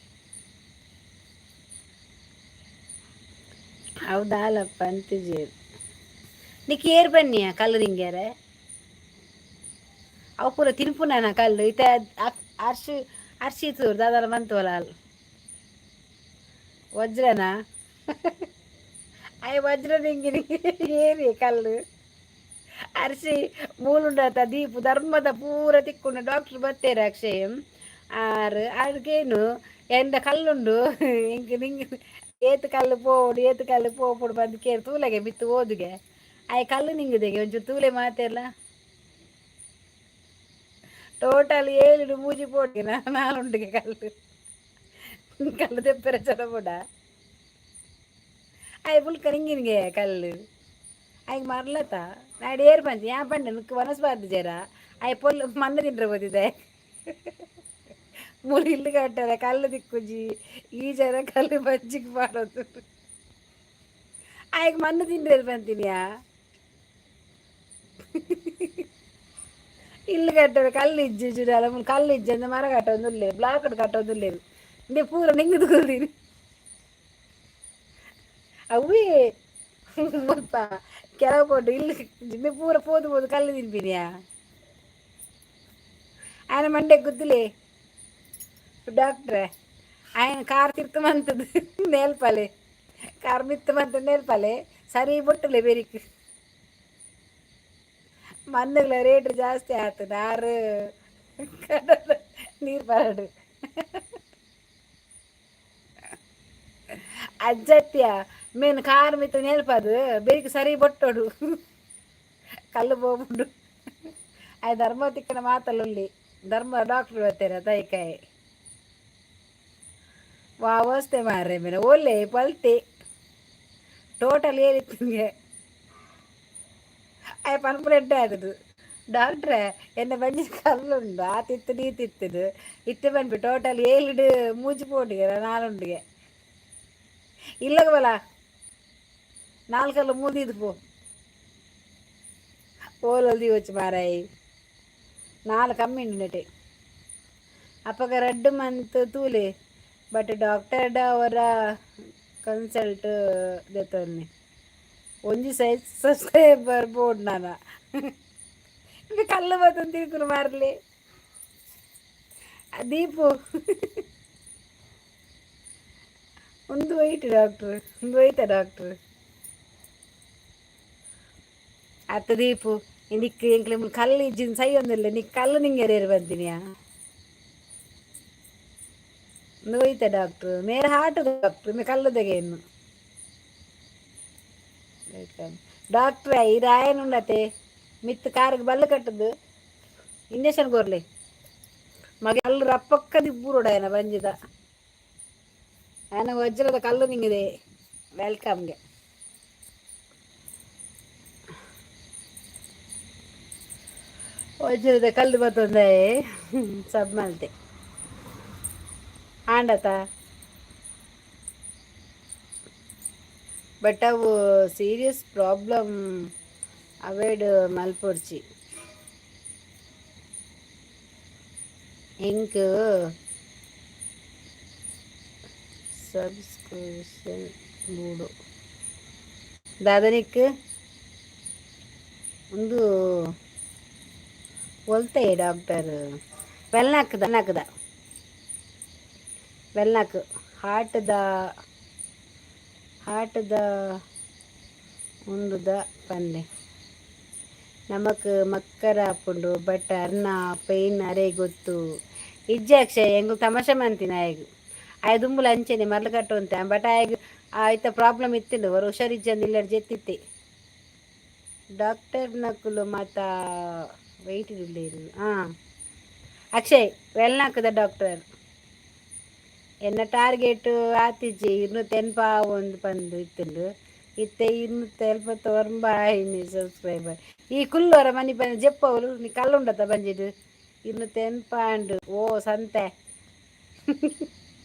ಅವು ದಾಲಪ್ಪ ಅಂತಿಜೇರು. ನಿಕ್ ಏರ್ ಬನ್ನಿಯ ಕಲ್ಲು ನಿಂಗ್ಯಾರೆ? ಅವು ಪೂರ ತಿನ್ಪುನ ಕಲ್ಲು. ಇತ್ತೆ ಅರ್ಶಿ ಅರ್ಶಿ ತೂರು ದಾದಾಲ ಮಂತುವಲ. ವಜ್ರನಾ? ಅಯ್ಯ, ವಜ್ರ ನಿಂಗಿನಿ ಏರಿ ಕಲ್ಲು. ಅರ್ಶಿ ಮೂಲುಂಡತ ದೀಪು ಧರ್ಮದ ಪೂರ ತಿಕ್ಕುಂಡು. ಡಾಕ್ಟರ್ ಬತ್ತೇರು ಅಕ್ಷಯ್ ಆರ್ ಅರ್ಗೇನು ಎಂದ ಕಲ್ಲುಂಡು ಎಂಕ್ ನಿಂಗ್ ಏತ್ ಕಲ್ಲು ಪೋವೊಡು, ಏತ್ ಕಲ್ಲು ಪೋಪುಡು ಬಂದು ಕೇರ್ ತೂಲೆಗೆ ಮಿತ್ತು ಓದುಗೆ. ಆಯ್ ಕಲ್ಲು ನಿಂಗುದೆಗೆ ಒಂಚೂರು ತೂಲೆ ಮಾತೆಲ್ಲ. ಟೋಟಲ್ ಏಳು ಮೂಜಿ ಪೋಟಿಗೆ ನಾಲುಂಡುಗೆ ಕಲ್ಲು. ಕಲ್ಲು ತೆಪ್ಪೆರೆ ಚೊಡಪುಡ. ಆಯ್ ಪುಲ್ಕ ನಿಂಗಿನಿಗೆ ಕಲ್ಲು ಆಯ್ಗೆ ಮರ್ಲತ ನಾಡ್ ಏರ್ ಪಂಚ ಯಾ ಪಂಡ ನುಕ್ಕು ವನಸ್ ಬಾರ್ದು ಆಯ್ ಪೊಲ್ಲು ಮಣ್ಣು ತಿಂಡ್ರೆ ಬೋದಿದೆ. ಮೂಲು ಇಲ್ಲು ಕಟ್ಟರೆ ಕಲ್ಲು ತಿಕ್ಕುಜಿ. ಈ ಜನ ಕಲ್ಲು ಬಜ್ಜಿಗೆ ಪಾಡೋದು. ಆಯ್ಗೆ ಮಣ್ಣು ತಿಂಡ್ರೆ ಬಂತೀನಿಯಾ? ಇಲ್ಲು ಕಟ್ಟರೆ ಕಲ್ಲು ಇಜ್ಜಿ ಜುಡಾಲ. ಕಲ್ಲು ಇಜ್ಜಿ ಅಂದ್ರೆ ಮರ ಕಟ್ಟೊಂದುಲ್ಲೇರು, ಬ್ಲಾಕ್ ಕಟ್ಟೊಂದುಲ್ಲೇರು. ಇಂದೆ ಪೂರ ನಿಂಗುದು ಕುಲ್ದಿನಿ. ಅವೇ ಮುಲ್ಪ ಕೆಲವು ಕೊಟ್ಟು ಇಲ್ಲಿ ಜಿಮ್ಮೆ ಪೂರ ಪೋದು ಪೋದು ಕಲ್ಲು ತಿನ್ಪಿನಿಯಾ? ఆయన ಮಂಡೆ ಗುದ್ದುಲೆ ಡಾಕ್ಟ್ರೆ. ఆయన ಕಾರ್ ತಿರ್ತು ಮಂತದ್ದು ನೇಲ್ಪಲೆ, ಕಾರ್ ಮಿತ್ತು ಮಂತ ನೇಲ್ಪಲೆ. ಸರಿ ಬೊಟ್ಟಲೆ ಬೆರಿಕ್. ಮಣ್ಣುಗಳ ರೇಟ್ ಜಾಸ್ತಿ ಆಗ್ತದೆ. ಆರು ನೀರು ಬರಡು ಅಜ್ಜತ್ಯ ಮೇನ್ ಕಾರ್ ಮಿತ್ತ ನೇಲ್ಪದು ಬೆರಿಕ್ ಸರಿ ಬೊಟ್ಟೋಡು, ಕಲ್ಲು ಹೋಗ್ಬಿಡು. ಆಯ್ ಧರ್ಮ ತಿಕ್ಕನ ಮಾತಲ್ಲುಲ್ಲಿ. ಧರ್ಮ ಡಾಕ್ಟರ್ ಬರ್ತಾರೆ ತೈಕಾಯಿ ವಾ ವಸ್ತೆ ಮಾರ್ರೆ. ಮೇನೆ ಒಲ್ಲೆ ಪಲ್ತೆ ಟೋಟಲ್ ಏರಿತ್ತಿಗೆ ಆಯ್ ಪನ್ಪುನ ಎಡ್ಡೆ ಆತದು. ಡಾಕ್ಟ್ರೆ, ಎನ್ನ ಬಂಜಿ ಕಲ್ಲುಂಡು, ಆ ತಿತ್ತು ನೀ ತಿತ್ತದು. ಇತ್ತೆ ಪನ್ಪಿ ಟೋಟಲ್ ಏಳಿಡು ಮೂಜಿ ಪೋಟಿಗೆ ನಾಲುಂಡಿಗೆ ಇಲ್ಲಗ ಬಲ ನಾಲ್ಕಲ್ಲು ಮೂದಿದ್ದು ಪೋ. ಓಲಲ್ಲಿ వచ్చి ಮಾರಾಯಿ. ನಾಲ್ ಕಮ್ಮಿ ಉಂಡು ನೆಟೆ. ಅಪ್ಪಗ ರಡ್ಡು ಮಂತ್ ತೂಲೆ. ಬಟ್ ಡಾಕ್ಟರ್ಡ ಅವರ ಕನ್ಸಲ್ಟ್ ದೆತೊನ್ನೆ. ಒಂಜಿ ಸೈಜ್ ಸಬ್ಸ್ಕ್ರೈಬರ್ ಬೋಡ್ ನಾನ. ಕಲ್ಲು ಬತ್ತೊಂದು ತಿರ್ಕುನು ಮಾರ್ಲಿ ದೀಪು. ಒಂದು ವೈಟ್ ಡಾಕ್ಟ್ರ್, ಒಂದು ವೈತ ಡಾಕ್ಟ್ರ್ ಅತ್ತ ದೀಪು. ನಿಕ್ ಎಂಕ್ಲೆ ಕಲ್ಲು ಇಜ್ಜಿನ್ ಸೈ ಒಂದಿಲ್ಲ, ನಿಕ್ ಕಲ್ಲು ನಿಂಗೆ ಬಂದಿನಿಯಾ? ಒಂದು ಒಯ್ತ ಡಾಕ್ಟ್ರು ಮೇರೆ ಹಾರ್ಟ್ ಡಾಕ್ಟ್ರು ಮೇ ಕಲ್ಲುದಗೆ ಇನ್ನು ಡಾಕ್ಟ್ರೆ. ಇದು ಆಯನುಂಡತೆ ಮಿತ್ತು ಕಾರಿಗೆ ಬಲ್ಲು ಕಟ್ಟದು ಇಂಜೆಕ್ಷನ್ ಕೊರ್ಲೆ ಮಗೆ. ಕಲ್ಲು ರಪ್ಪಕ್ಕ ದಿಬ್ಬುರೋಡ ಆಯನ ಬಂಜಿದ ಆಯನ ವಜ್ರದ ಕಲ್ಲು ನಿಂಗಿದೆ. ವೆಲ್ಕಮ್ಗೆ ವಜ್ರದ ಕಲ್ಲು ಬತ್ತೊಂದೆ. ಸಬ್ ಮಲ್ತೆ ಆಂಡತ. ಬಟ್ ಅವು ಸೀರಿಯಸ್ ಪ್ರಾಬ್ಲಮ್, ಅವಾಯ್ಡ್ ಮಲ್ಪೊಡ್ಚಿ. ಎಂಕ್ ಸಬ್ಸ್ಕ್ರಿಪ್ಷನ್ ಬೋಡು. ದಾದನಿಕ್ ಒಂದು ಒಲ್ತೆ ಡಾಕ್ಟರ್? ವೆಲ್ನಾಕ್ದ ನಾಕ್ದ ವೆಲ್ನಾಕ್ ಹಾರ್ಟ್ದ ಹಾರ್ಟ್ದ ಉಂದುದ ಪನ್ಲೆ. ನಮಕ್ ಮಕ್ಕರ ಆಪುಂಡು, ಬಟ್ ಅರ್ನ ಪೈನ್ ಅರೆ ಗೊತ್ತು ಇಜ್ಜಿ. ಅಕ್ಷಯ್, ಎಂಕುಲು ತಮಾಷೆ ಮಂತಿನ ಆಯಗ್. ಆಯ್ ದುಂಬುಲ ಅಂಚೆನೆ ಮರ್ಲು ಕಟ್ಟುವಂತೆ. ಬಟ್ ಆಯಗ್ ಆಯ್ತ ಪ್ರಾಬ್ಲಮ್ ಇತ್ತಿಂಡು. ಹೊರ ಹುಷಾರಿಜ್ಜಂದು ಇಲ್ಲಡ್ ಜೆತ್ತಿತ್ತೆ. ಡಾಕ್ಟರ್ ನಕುಲು ಮಾತ ವೆಯ್ಟ್ ಉಲ್ಲೆರ್. ಹಾಂ ಅಕ್ಷಯ್, ವೆಲ್ನಾಕದ ಡಾಕ್ಟರ್. ಎನ್ನ ಟಾರ್ಗೆಟ್ ಆತಿಜಿ, 280 ಒಂದು ಪಂದು ಇತ್ತುಂಡು. ಇತ್ತೆ 279 ಆಯಿನಿ ಸಬ್ಸ್ಕ್ರೈಬರ್. ಈ ಕುಲ್ಲೋರ ಮನಿ ಪನ ಜೆಪ್ಪವಲು ನೀ ಕಲ್ಲುಂಡತ ಬಂಜಿಡ್ 280 ಆಂಡ್. ಓ ಸಂತೆ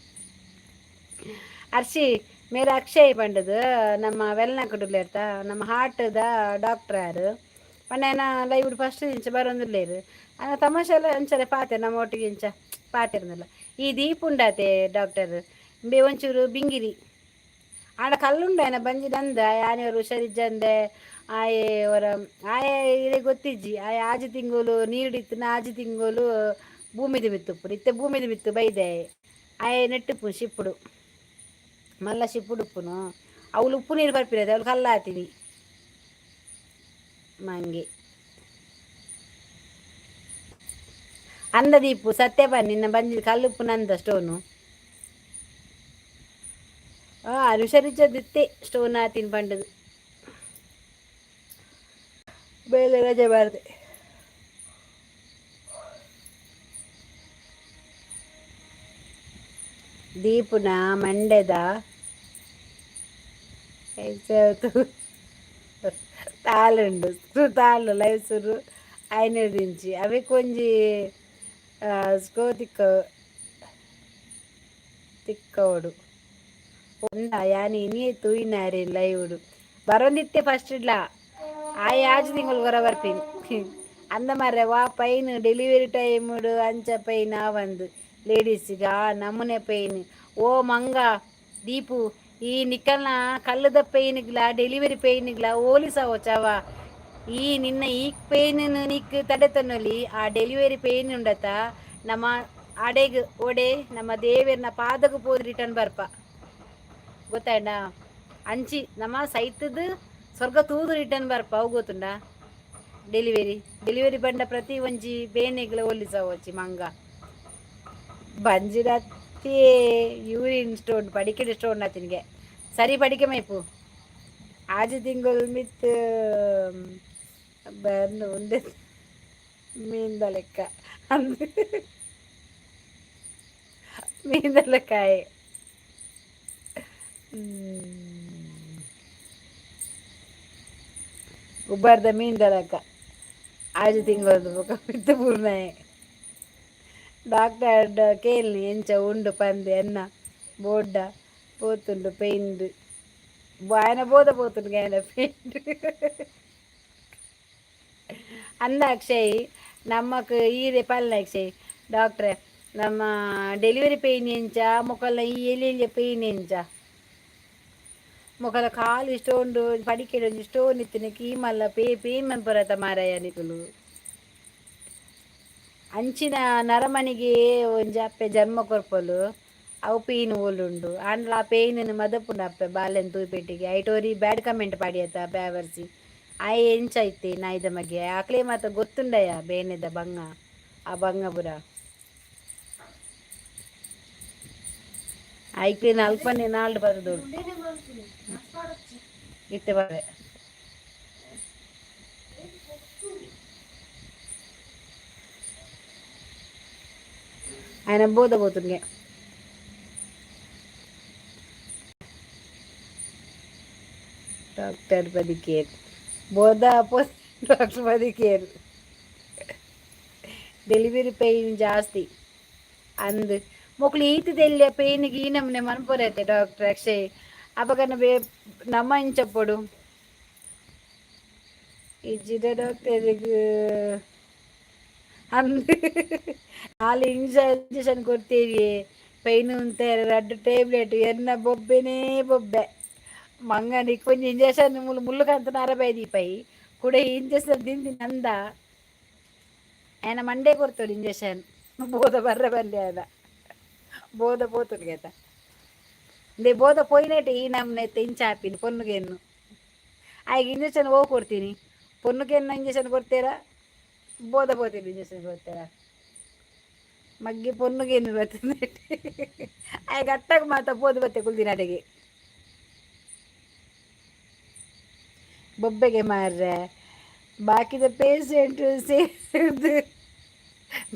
ಅರ್ಷಿ ಮೇರೆ ಅಕ್ಷಯ್ ಪಂಡದು ನಮ್ಮ ವೆಲ್ನಾಕುಡುಲ್ಲೇರ್ತ, ನಮ್ಮ ಹಾರ್ಟ್ದ ಡಾಕ್ಟರ್ ಯಾರು ಪಂಡ. ಲೈವ್ ಫಸ್ಟ್ ಇಂಚ ಬರೋಂದುಲ್ಲೇರು. ಆನ ತಮಾಷೆಲ್ಲ ಅಂಚನೆ ಪಾತೆ ನಮ್ಮ ಒಟ್ಟಿಗೆ ಇಂಚ ಪಾತೆರ್ನಲ್ಲ. ಈ ದೀಪ ಉಂಡಾತೆ ಡಾಕ್ಟರ್ ಇಂಬೆ ಒಂಚೂರು ಬಿಂಗಿರಿ ಆಂಡ ಕಲ್ಲುಂಡ ಆಯನ ಬಂಜಿ ನಂದ. ಆನೆ ಹುಷಾರಿಜ್ಜಂದೆ ಆಯೆ ಅವರ ಆಯೆ ಇರೆ ಗೊತ್ತಿಜ್ಜಿ. ಆಯೆ ಆಜಿ ತಿಂಗಳು ನೀರಿಡಿತ್ತು, ಆಜಿ ತಿಂಗಳು ಭೂಮಿದ ಮಿತ್ತುಪ್ಪು ಇತ್ತೆ. ಭೂಮಿದ ಮಿತ್ತು ಬೈದೆ ಆಯೆ. ನೆಟ್ಟುಪ್ಪು ಶಿಪ್ಪುಡು ಮಲ್ಲ ಶಿಪ್ಪುಡು ಉಪ್ಪುನು. ಅವಳು ಉಪ್ಪು ನೀರು ಬರ್ಪಿರದೆ ಅವಳು ಕಲ್ಲಾತೀನಿ ಮಂಗೆ ಅಂದ. ದೀಪು ಸತ್ಯ ಬನ್ನಿ, ನಿನ್ನ ಬಂಜಿ ಕಲ್ಲುಪ್ಪು ನಂದ ಸ್ಟೋನು. ಹುಷಾರಿಜ್ಜದಿತ್ತೆ ಸ್ಟೋನ್ ಆತಿನ ಪಂಡದು. ಬೇಗ ರಜೆ ಬಾರ್ದೆ. ದೀಪುನ ಮಂಡೆದ ತಾಳುಂಡು ತಾಳು ಲೈವ್ ಸುರು ಐನೂರು ಅವೆ ಕೊಂಜಿ ಸ್ಕೋ ತಿಕ್ಕ ತಿಕ್ಕೋಡು ಒಂದ ಯಾನ್ ಇನಿಯೇ ತೂಯಿನಾರೆ ಲೈವ್ಡು ಬರೋಂದಿತ್ತೆ ಫಸ್ಟ್ ಇಡ್ಲ. ಆಯ್ ಆಜಿ ತಿಂಗಳು ಹೊರ ಬರ್ತೀನಿ ಅಂದ ಮಾರ್ರೆ. ವಾ ಪೈನ್ ಡೆಲಿವರಿ ಟೈಮ್ಡು ಅಂಚ ಪೈನ್ ಆವಂದು ಲೇಡೀಸಿಗೆ, ಆ ನಮೂನೆ ಪೈನ್. ಓ ಮಂಗ ದೀಪು, ಈ ನಿಕಲ್ನ ಕಲ್ಲುದ ಪೈನ್ಗ್ಲ ಡೆಲಿವರಿ ಪೈನ್ಗ್ಲ ಹೋಲಿಸವಚವ? ಈ ನಿನ್ನ ಈ ಪೈನ್ ನಿಕ್ ತಡೆತನೊಲಿ. ಆ ಡೆಲಿವರಿ ಪೈನ್ ಉಂಡತ, ನಮ್ಮ ಅಡೆಗ್ ಒಡೆ ನಮ್ಮ ದೇವೆರ್ನ ಪಾದకు ಪೋದು ರಿಟರ್ನ್ ಬರ್ಪ ಗೊತ್ತಾಯ್ತಾ? ಅಂಚಿ ನಮ್ಮ ಸೈತದ ಸ್ವರ್ಗ ತೂದು ರಿಟರ್ನ್ ಬರ್ಪ ಅವು ಗೊತ್ತುಂಡ? ಡೆಲಿವರಿ ಡೆಲಿವರಿ ಬಂಡ ಪ್ರತಿ ಒಂಜಿ ಬೇನೆಗ್ಲ ಹೋಲಿಸವಚ್ಚಿ ಮಂಗ. ಬಂಜಿರತ್ತೆ ಯೂರಿನ್ ಸ್ಟೋನ್ ಪಡಿಕೆಡೆ ಸ್ಟೋನ್ ಆತಿನಿಗೆ ಸರಿ ಪಡಿಕೆ ಮೈಪು. ಆಜಿ ತಿಂಗಳು ಮಿತ್ ಬರ್ನು ಉಂಡೆ ಮೀನ್ದ ಲೆಕ್ಕ ಅಂದ್ ಮೀನ್ದ ಲೆಕ್ಕಾಯೆ. ಉಬ್ಬಾರ್ದ ಮೀನ್ದ ಲೆಕ್ಕ ಆಜಿ ತಿಂಗಳದ್ದು ಬೊಕ ಮಿತ್ತು ಪೂರ್ಣಯೆ. ಡಾಕ್ಟರ್ ಕೇಳ್ನಿ ಎಂಚ ಉಂಡು ಪಂದ್. ಎನ್ನ ಬೋಡ್ಡ ಪೋತುಂಡು ಪೈಂಡ್ ಆಯನ ಬೋದ ಪೋತುಂಡು ಆಯನ ಪೈಂಡ್ ಅಂದ. ಅಕ್ಷಯ್, ನಮ್ಮಕ್ ಈರೆ ಪಲ್ಲೆ ಅಕ್ಷಯ್ ಡಾಕ್ಟ್ರೆ. ನಮ್ಮ ಡೆಲಿವರಿ ಪೇಯ್ನ್ ಎಂಚ ಮೊಕಲ್ನ ಈ ಎಲ್ಲಿ ಎಲ್ಲಿ ಪೇಯ್ನ್ ಎಂಚ ಮೊಕಲ ಕಾಲು ಇಷ್ಟೊಂಡು ಪಡಿಕೆಡ್ ಒಂಜಿ ಸ್ಟೋನ್ ಇತ್ತಿನಕ್ಕೆ ಈ ಮಲ್ಲ ಪೇ ಪೇನ್ ಮನ್ಪುರತ ಮಾರಾಯ ನಿಕುಲು. ಅಂಚಿನ ನರಮನಿಗೆ ಒಂಜಿ ಅಪ್ಪೆ ಜನ್ಮ ಕೊರ್ಪೊಲು, ಅವು ಪೇಯ್ನ್ ಓಲುಂಡು ಆಂಡಲ ಆ ಪೇಯ್ನ್ ಮದಪುಂಡು ಅಪ್ಪೆ ಬಾಲೆನ್ ತೂಪೆಟ್ಟಿಗೆ. ಐಟೋರಿ ಬ್ಯಾಡ್ ಕಮೆಂಟ್ ಪಾಡಿಯತ್ತ ಬ್ಯಾವರ್ಸಿ ಆಯೆ ಎಂಚ ಇತ್ತೆ ನಾಯ್ದ ಮಗೆ ಆಕ್ಲೆ ಮಾತ ಗೊತ್ತುಂಡಯ ಬೇನೆದ ಬಂಗ ಆ ಬಂಗ ಪುರ. ಐಕ್ಲೇನ ಅಲ್ಪನೆ ನಾಲ್ಡು ಬರದೋಡು ಇತ್ತೆ ಬರೆ. ఆయన బోధపోతుండే. ಡಾಕ್ಟರ್ ಬದಿಕೇರ್ ಬೋಧ ಡಾಕ್ಟರ್ ಬದಿಕೇರ್ ಡೆಲಿವರಿ ಪೇಯ್ನ್ ಜಾಸ್ತಿ ಅಂದ್ ಮೊಕ್ಲು ಈತ ದೆಲ್ಯ ಪೇಯ್ನ್ಗೆ ಈ ನಮೂನೆ ಮನ್ಪೊರೈತೆ ಡಾಕ್ಟರ್ ಅಕ್ಷಯ್. ಅಪಗನ ಬೇ ನಮ್ಮ ಇಂಚಪ್ಪೊಡು ಇಜ್ಜಿಡ ಡಾಕ್ಟರ್ಗ್ ಅಂದ್ ನಾಲ್ ಇಂಜೆಕ್ಷನ್ ಕೊಡ್ತೀವಿ ಪೈನ್ ಉಂತಾರೆ ರಡ್ಡ್ ಟೇಬ್ಲೆಟ್ ಎನ್ನ ಬೊಬ್ಬೆನೇ ಬೊಬ್ಬೆ ಮಂಗನಿಗೆ ಒಂಜಿ ಇಂಜೆಕ್ಷನ್ ಮುಳ್ಳು ಮುಳ್ಳು ಕಂತ ನರ ದೀಪೈ ಕುಡ ಇಂಜೆಕ್ಷನ್ ದಿಂದಿ ನಂದ ఆయన ಮಂಡೆ ಕೊಡ್ತಾడు ಇಂಜೆಕ್ಷನ್ ಬೋಧ ಬರ್ರೆ ಬಲ್ಲೆ ಅದ ಬೋಧ పోతుంది కదా నే బోధ పోయినట్టు ఈ నమ్మనే తెంచాపింది పొన్నుగెన్ను. ಆಗ ಇಂಜೆಕ್ಷನ್ ಹೋಗಿ ಕೊಡ್ತೀನಿ ಪೊನ್ನುಗೆನ್ನು ಇಂಜೆಕ್ಷನ್ ಕೊಡ್ತೀರಾ ಬೋಧ పోತೀನಿ ಇಂಜೆಕ್ಷನ್ ಕೊಡ್ತೀರಾ ಮಗ್ಗಿ ಪೊನ್ನುಗೇನು ಬರ್ತದೆ ಆಗ ಅಟ್ಟಾಗ ಮಾತ ಪೋದು ಬತ್ತೆ ಕುಲ್ದಿನ ಅಡಿಗೆ ಬೊಬ್ಬೆಗೆ ಮಾರ್ರೆ ಬಾಕಿದ ಪೇಷಂಟ್ ಸೇರ್ದು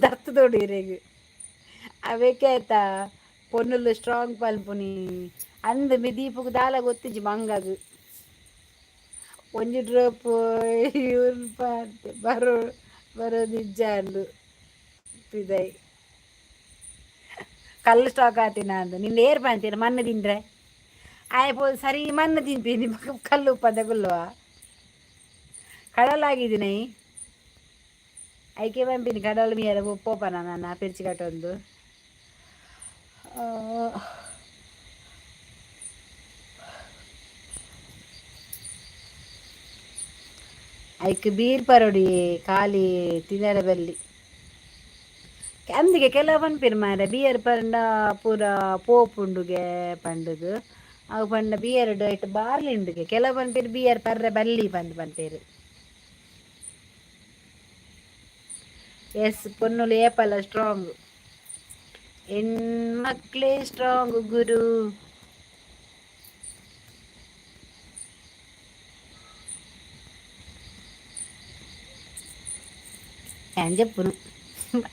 ದತ್ತು ದೊಡಿರೆಗ್ ಅವೇಕೆ ಆಯ್ತಾ ಪೊನ್ನುಲು ಸ್ಟ್ರಾಂಗ್ ಪಲ್ಪುನಿ ಅಂದ್ ಮಿ ದೀಪಗ್ ದಾಲ ಗೊತ್ತಿಜ್ಜಿ ಮಂಗಗ್ ಒಂಜಿ ಡ್ರಾಪ್ ಇವ್ರು ಬರೋ ಬರೋದಿಜ್ಜಾಂಡು ಪಿದೈ ಕಲ್ಲು ಸ್ಟಾಕ್ ಆತಿನ ಅಂದು ನಿನ್ನ ಏರ್ ಪಂತೀರ ಮಣ್ಣು ತಿಂದ್ರೆ ಆಯ್ ಪೋ ಸರಿ ಮಣ್ಣು ತಿನ್ಪೀನಿ ಕಲ್ಲು ಉಪ್ಪಂದ ಗುಲ್ಲುವ ಕಡಲಾಗಿದ್ದೀನಿ ಐಕೆ ಪಂಪಿನಿ ಕಡಲು ಮೀಯರ ಪೋಪನ ನನ್ನ ಪಿರ್ಚಿ ಕಟ್ಟೊಂದು. ಐಕ್ ಬೀರ್ ಪರೋಡಿ ಖಾಲಿ ತಿನ್ನರ ಬಲ್ಲಿ ಅಂದಿಗೆ ಕೆಲವು ಪನ್ಪೆರ್ ಮಾರ್ರೆ ಬಿಯರ್ ಪಂಡ ಪೂರ ಪೋಪುಂಡುಗೆ ಪಂಡುದು ಅವು ಪಂಡ ಬಿಯರ್ ಐಟ್ ಬಾರ್ಲಿ ಉಂಡುಗೆ ಕೆಲವು ಪನ್ಪೆರ್ ಬಿಯರ್ ಪರ್ರೆ ಬಲ್ಲಿ ಪಂದ್ ಪನ್ಪೆರ್. ಎಸ್ ಪೊನ್ನುಲು ಏಪಲ ಸ್ಟ್ರಾಂಗ್ ಹೆಣ್ಮಕ್ಳೇ ಸ್ಟ್ರಾಂಗ್ ಗುರು. ഞാൻ ചെപ്പുನು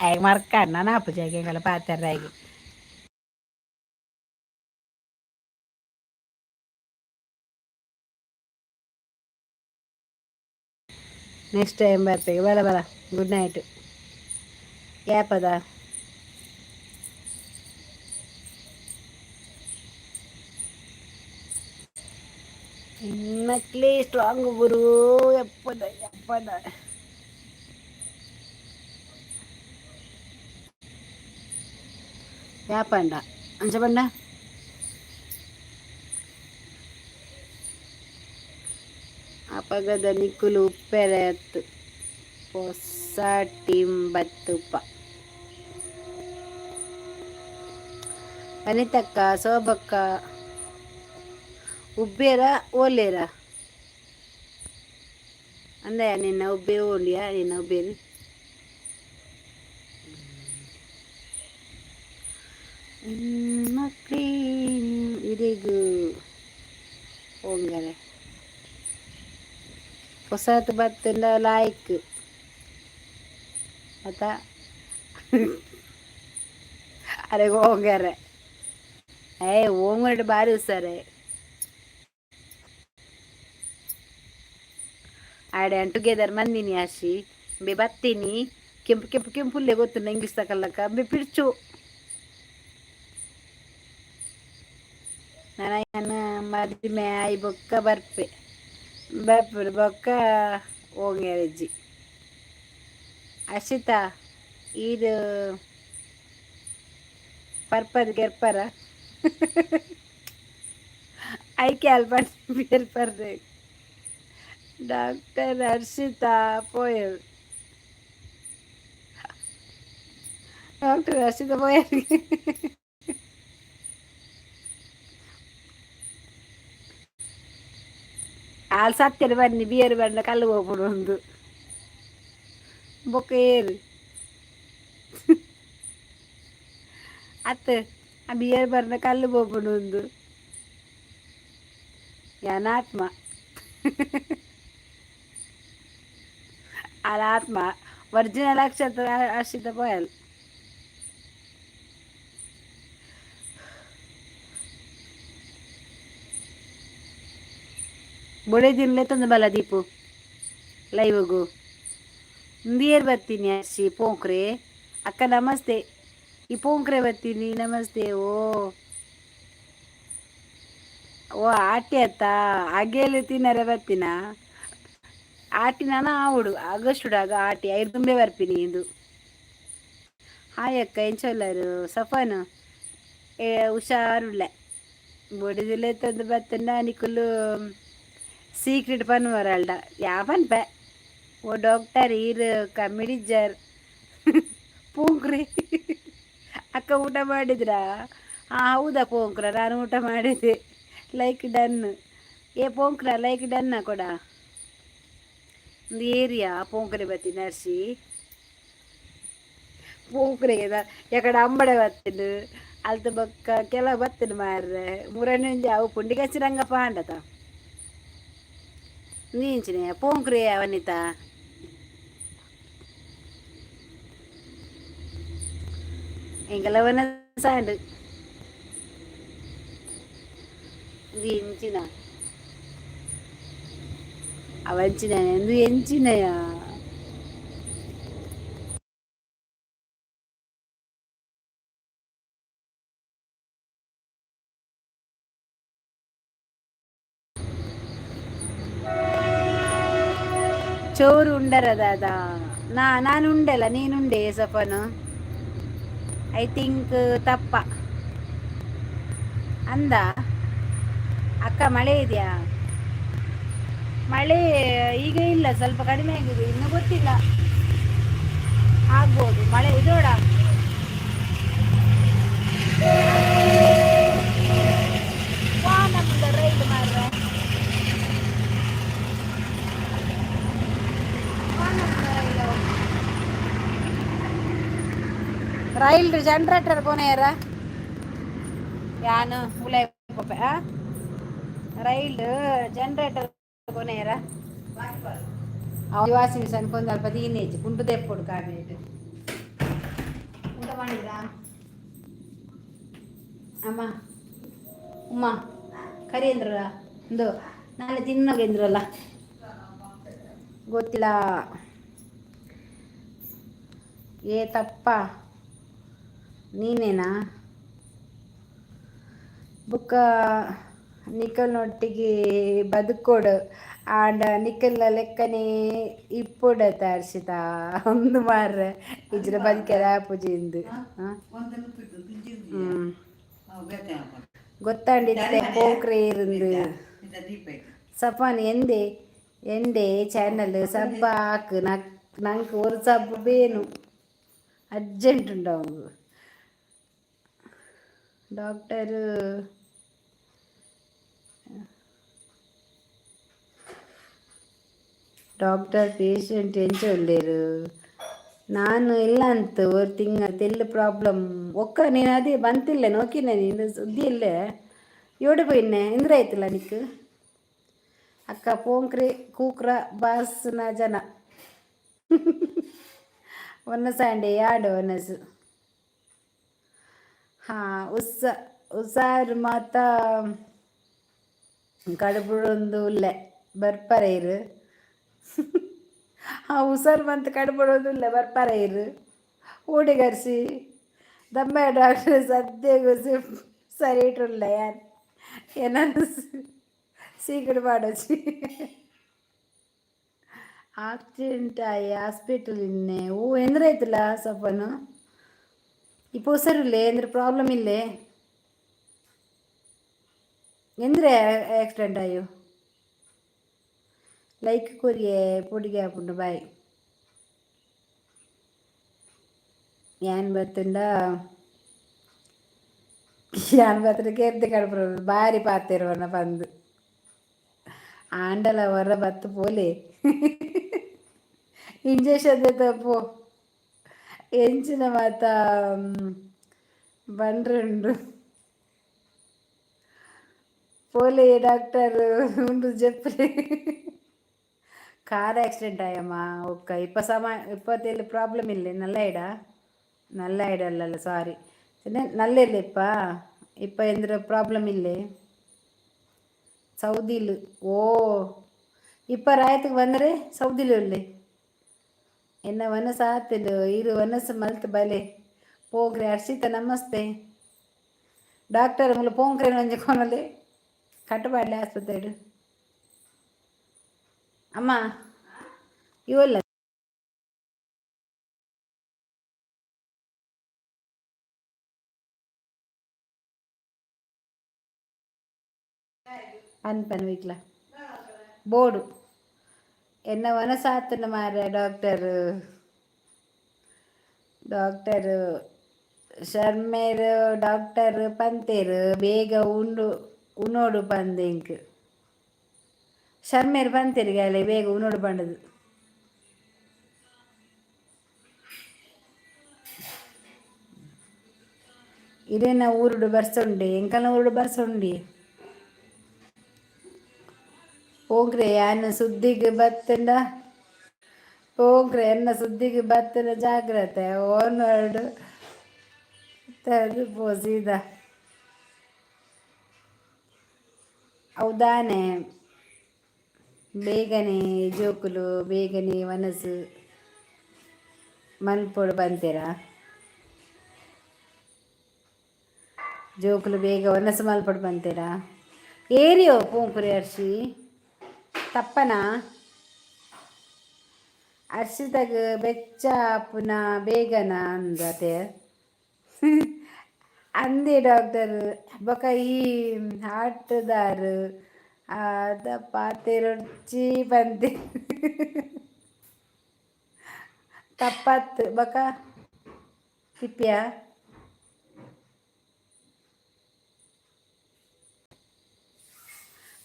ಆಯ್ ಮರ್ಕಣ್ಣ ನಾಪು ಜಾಗೆಗಳ ಪಾತೆರ್ರಾಗಿ. ನೆಕ್ಸ್ಟ್ ಟೈಮ್ ಬರ್ಪೆಗೆ ಬಲ ಬಲ ಗುಡ್ ನೈಟ್ ಯಾಪದ. ಹೆಣ್ಮಕ್ಳೇ ಸ್ಟ್ರಾಂಗ್ ಗುರು ಎಪ್ಪದ ಎಪ್ಪದ. ಯಾಪಂಡ ಅಂಚ ಪಂಡ ಅಪಗದ ನಿಕುಲು ಉಪ್ಪೆರೆತ್ ಪೊಸ ಟೀಮ್ ಬತ್ತುಪ. ವನಿತಕ್ಕ ಶೋಭಕ್ಕ ಉಬ್ಬೇರ ಓಲೇರ ಅಂದಯ ನಿನ್ನ ಉಬ್ಬೇರು ಓಂಡಿಯಾ ನಿನ್ನ ಉಬ್ಬೇರು. ಹೆಣ್ಮಕ್ಳೇ ಇರೆಗ್ ಓಂಗರೆ ಪೊಸತ್ ಬತ್ತುಂಡ ಲಾಯ್ಕ್ ಅತ ಅರೆ ಓಂಗರೆ ಏ ಓಂಗರೆ ಬಾರಿ ಉಸಾರೆ ಆಡೆ ಟುಗೆದರ್ ಮಂದಿನಿ ಆಶಿ ಬೆ ಬತ್ತೀನಿ ಕೆಂಪು ಕೆಂಪು ಕೆಂಪುಲ್ಲೆ ಗೊತ್ತುಂಡ ಇಂಗ್ಲೀಷ್ ತಕಲ್ಲಕ್ಕ ಬೆ ಪಿರ್ಚು ನಾನು ಮದಿಮೆ ಆಯಿ ಬೊಕ್ಕ ಬರ್ಪೆ ಬರ್ಪುಡು ಬೊಕ್ಕ ಓಂಗೆರೆಜ್ಜಿ. ಅಶಿತಾ ಈರ್ ಪರ್ಪದ ಕೆರ್ಪರ ಐಕೆ ಅಲ್ಪ ಬಿಯರ್ ಪರ್ದೆ. ಡಾಕ್ಟರ್ ಹರ್ಷಿತಾ ಪೋಯಲ್. ಡಾಕ್ಟರ್ ಹರ್ಷಿತಾ ಪೋಯಲ್. ಆಲ್ ಸತ್ಯದ ಬನ್ನಿ, ಬಿಯರ್ ಬಣ್ಣ ಕಲ್ಲು ಹೋಗ್ಬಿಡು ಒಂದು ಬೊಕ್ಕ ಏರು ಅತ್ ಆ ಬಿಯರ್ ಬರ್ನ ಕಲ್ಲು ಪೋಪುಂಡು ಒಂದು ಯಾನಾತ್ಮ ಆಲ ಆತ್ಮ ಒರಿಜಿನಲ್ ಅಕ್ಷತ ಹರ್ಷಿತ ಪೋಯಲ್. ಬೊಡೆ ತಿನ್ಲೆ ತಂದು ಬಲ ದೀಪು ಲೈವ್ಗು ಇಂದಿಯರ್ ಬರ್ತೀನಿ. ಹರ್ಷಿ ಪೋಂಕ್ರೆ ಅಕ್ಕ ನಮಸ್ತೆ. ಈ ಪೋಂಕ್ರೆ ಬರ್ತೀನಿ, ನಮಸ್ತೆ. ಓ ಓ ಆಟಿ ಅತ್ತ ಅಗೇಲು ತಿನ್ನರೆ ಬರ್ತೀನ. ಆಟಿ ನಾನು ಆವುಡು ಆಗಸ್ಟ್ ಆಗ ಆಟಿ ಐದು ತುಂಬೆ ಬರ್ತೀನಿ ಇದು. ಹಾಯ್ ಅಕ್ಕ, ಎಂಚೊಲ್ಲರು? ಸಫಾನು ಏ ಹುಷಾರುಳ್ಳೆ. ಬೊಡಿದಿಲ್ಲ ತಂದು ಬತ್ತಂಡ ನಿಕುಲು ಸೀಕ್ರೆಟ್ ಪನ್ವರಲ್ಡ ಯಾ ಪನ್ಪೆ. ಓ ಡಾಕ್ಟರ್ ಈರ್ ಕಮ್ಮಿಡಿಜ್ಜರ್. ಪೂಂಕ್ರಿ ಅಕ್ಕ ಊಟ ಮಾಡಿದ್ರಾ? ಹಾಂ, ಹೌದಾ ಪೋಂಕ್ರ, ನಾನು ಊಟ ಮಾಡಿದೆ. ಲೈಕ್ ಡನ್ ಏ ಪೋಂಕ್ರ, ಲೈಕ್ ಡನ್ನ ಕೊಡ. ಒಂದು ಏರಿಯಾ ಪೋಂಕ್ರೆ ಬತ್ತಿ ನರ್ಸಿ ಪೋಂಕ್ರೆಗೆ ಎಕಡೆ ಅಂಬಡೆ ಬತ್ತಿನ ಅಲ್ತ ಬೊಕ್ಕ ಕೆಲವು ಬತ್ತಿನ ಮಾರ್ರೆ ಮೂರನೇ ಅವು ಪುಂಡಿ ಕಚ್ಚಿರಂಗಪ್ಪ ಅಂಡತ ನೀಂಚಿನ ಪೋಂಕ್ರೆ ವನಿತಾ. ಎಂಕಲವನ ಸಾಂಡ್ ಎಂಚಿನ ಅವಂಚಿನ ಎಂದು ಎಂಚಿನಯ. ಚೋರು ಉಂಡರ ದಾದಾ? ನಾನು ಉಂಡೆಲ್ಲ, ನೀನುಂಡೆ ಸಫನು? I think ತಪ್ಪ ಅಂದ. ಅಕ್ಕ ಮಳೆ ಇದೆಯಾ? ಮಳೆ ಈಗ ಇಲ್ಲ, ಸ್ವಲ್ಪ ಕಡಿಮೆ ಆಗಿದೆ. ಇನ್ನು ಗೊತ್ತಿಲ್ಲ, ಆಗ್ಬೋದು ಮಳೆ. ಇದೋಡ ವಾ ನಮ್ದು ರೈಲ್ ಮಾರ್ರೆ. ವಾ ನಮ್ದು ರೈಲು. ರೈಲ್ ಜನರೇಟರ್ ಕೊನೆಯರ ಯಾನು ಉಲೈ ಪೋಪೆ. ಆ ರೈಲ್ ಜನರೇಟರ್ ಕೊನೆಯರ ವಾಷಿಂಗ್ ಮಿಷನ್ ಕೊಂದು ಅಲ್ಪ ದೀನೇಜ್ ಕುಂಟು ದೆಪ್ಪೊಡು ಕಾಬೇಟ್. ಊಟ ಮಾಡಿದ್ರಾ ಅಮ್ಮ? ಉಮ್ಮ ಕರಿಯಂದ್ರಲ್ಲ ಒಂದು ನಾಳೆ ತಿನ್ನೋಗೇಂದ್ರಲ್ಲ, ಗೊತ್ತಿಲ್ಲ. ಏ ತಪ್ಪ ನೀನೇನಾ? ಬುಕ್ಕ ನಿಕಲ್ನೊಟ್ಟಿಗೆ ಬದುಕೋಡು ಆಂಡ ನಿಕಲ್ನ ಲೆಕ್ಕನೆ ಇಪ್ಪೊಡತ ಹರ್ಷಿತಾ ಒಂದು ಮಾರ್ರೆ ಇಜ್ರ ಬದುಕೆರ ಪೂಜೆಂದು. ಹ್ಞೂ ಗೊತ್ತಾಂಡಿತ್ತೆ ಪೋಕ್ರೆ ಇருந்து. ಸಫಾನ್ ಎಂದೆ ಎಂಡೆ ಚಾನಲ್ ಸಬ್ಬ ಹಾಕು. ನಕ್ ನಂಗೆ ஒரு ಸಬ್ಬು ಬೇನು, ಅರ್ಜೆಂಟ್ ಉಂಡು ಅವಂಗು. ಡಾಕ್ಟರು ಡಾಕ್ಟರ್ ಪೇಷಂಟ್ ಎಂಚ ಉಲ್ಲೇರು? ನಾನು ಇಲ್ಲ ಅಂತ ஒரு ತಿಂಗ ತೆಲ್ಲು ಪ್ರಾಬ್ಲಮ್. ಒಕ್ಕ ನೀನು ಅದೇ ಬಂತಿಲ್ಲ ನೋಕಿನ ನೀನು ಸುದ್ದಿ ಇಲ್ಲ ಯೋಡೆ ಪೋಯಿನ್ನೆ ಇಂದ್ರ ಆಯ್ತಲ್ಲ ನಿಕ್. ಅಕ್ಕ ಪೋಂಕ್ರೆ ಕೂಕ್ರ ಬಾಸ್ನ ಜನ ಒನ್ನಸಾಂಡೆ ಯಾಡು ಒನಸು. ಹಾಂ, ಉಸ್ಸ ಉಸಾರು ಮಾತ ಕಡ್ಬುಡೊಂದು ಉಲ್ಲೆ ಬರ್ಪರೆ ಇರು. ಆ ಹುಷಾರು ಮಂತ್ ಕಡ್ಬಡೋದಿಲ್ಲ ಬರ್ಪರೆ ಇರು. ಓಡಿಗರ್ಸಿ ದಮ್ಮ ಡಾಕ್ಟರ್ ಸದ್ಯಗೂ ಸರಿ ಇಟ್ಟುಲ್ಲ ಯಾರು ಏನಾದ್ರು ಸೀಗಡಿ ಮಾಡೋಚಿ. ಆಕ್ಸಿಡೆಂಟ್ ಆಯಿ ಹಾಸ್ಪಿಟಲ್ ಇನ್ನೆ. ಓ ಎಂದ್ರಾಯ್ತಲ್ಲ ಸಫನು? ಇಪ್ಪ ಹುಷಾರಿಲ್ಲೆ ಅಂದ್ರೆ ಪ್ರಾಬ್ಲಮ್ ಇಲ್ಲೇ ಎಂದ್ರೆ ಆಕ್ಸಿಡೆಂಟ್ ಆಯು? ಲೈಕ್ ಕೊರಿಯೆ ಪೊಡಿಗೆ ಆಪುಂಡು. ಬಾಯ್. ಯಾನ್ ಬತ್ತುಂಡ, ಯಾನ್ ಬತ್ತುಂಡ ಕೆರ್ದೆ ಕಡಪುರ ಬಾರಿ ಪಾತೆರ್ವನ ಪಂದು ಆಂಡಲ ಹೊರ ಬತ್ತು ಪೋಲೆ. ಇಂಜೆಕ್ಷನ್ ಪೋ ಎಂಚಿನ ಮಾತ ಬಂಡ್ರುಂಡು ಪೋಲೆ ಡಾಕ್ಟರ್ ಉಂಡು ಜೆಪ್ರೆ. ಕಾರ್ ಆಕ್ಸಿಡೆಂಟ್ ಆಯಮ್ಮ ಒಕ್ಕ ಇಪ್ಪ ಸಮ ಇಪ್ಪತ್ತೇಳು ಪ್ರಾಬ್ಲಮ್ ಇಲ್ಲ. ನಲ್ಲ ಇಡ ನಲ್ಲ ಇಡಲ್ಲ, ಸಾರಿ, ನಲ್ಲ ಇಲ್ಲ. ಇಪ್ಪ ಇಪ್ಪ ಎಂದ್ರೆ ಪ್ರಾಬ್ಲಮ್ ಇಲ್ಲೇ ಸೌದಿಲ್. ಓ, ಇಪ್ಪ ರಾಯತಿಗೆ ಬಂದರೆ ಸೌದಿಲ್ ಉಲ್ಲೆ. ಎನ್ನ ವನಸ ಆತಿಲ್ ಇರು ವನಸು ಮಲ್ತ್ ಬಲೆ ಪೋಗ್ರೆ. ಹರ್ಷಿತ ನಮಸ್ತೆ. ಡಾಕ್ಟರ್ ಮೂಲು ಪೋಂಕ್ರೆ ಒಂಜಿ ಕೊನಲೆ ಕಟ್ಟಬಾಡ್ಲೆ ಆಸ್ಪತ್ರೆಡ್. ಅಮ್ಮ ಇವಲ್ಲ ಅನ್ಪನ್ ವೀಕ್ಲ ಬೋರ್ಡು. ಎನ್ನ ವನಸಾತನ ಮಾರೆ. ಡಾಕ್ಟರ್ ಡಾಕ್ಟರ್ ಶರ್ಮೇರ್ ಡಾಕ್ಟರ್ ಪಂತೇರು ಬೇಗ ಉಂಡು ಉನೋಡು ಪಂದ್ ಇಂಕ್. ಶರ್ಮೇರ್ ಪಂತೇರು ಗಾಲೆ ಬೇಗ ಉನೋಡು ಪಂಡದು. ಇದೇನ ಊರುಡು ಬರ್ಸೊಂಡೆ? ಎಂಕಲ್ನ ಊರುಡು ಬರ್ಸೊಂಡಿ. ಪೋಗ್ರೆ ಯಾನ್ ಸುದ್ದಿಗ್ ಬತ್ತಂಡ, ಪೋಗ್ರೆ ಎನ್ನ ಸುದ್ದಿಗೆ ಬತ್ತಂಡ ಜಾಗ್ರತೆ ಓನರ್ಡ್ ತದು ಪೋ ಸೀದಾ. ಹೌದಾನೆ? ಬೇಗನೆ ಜೋಕುಲು ಬೇಗನೆ ವನಸು ಮನ್ಪೊಡು ಪಂತೆರಾ? ಜೋಕುಲು ಬೇಗ ವನಸು ಮಲ್ಪೊಡು ಪಂತೆರಾ? ಏರಿಯೋ ಪೋಂಕುರಿ ಅರ್ಶಿ ತಪ್ಪನ ಅರ್ಶಿತಗ್ ಬೆಚ್ಚ ಪುನ ಬೇಗನ ಅಂದತೆ ಅಂದೆ ಡಾಕ್ಟರ್. ಬೊಕ ಈ ಆಟದಾರ್ ಅದ ಪಾತೆರೊಡ್ಚಿ ಪಂತೆ ತಪ್ಪತ್ತು. ಬೊಕ ತಿಪ್ಪಿಯ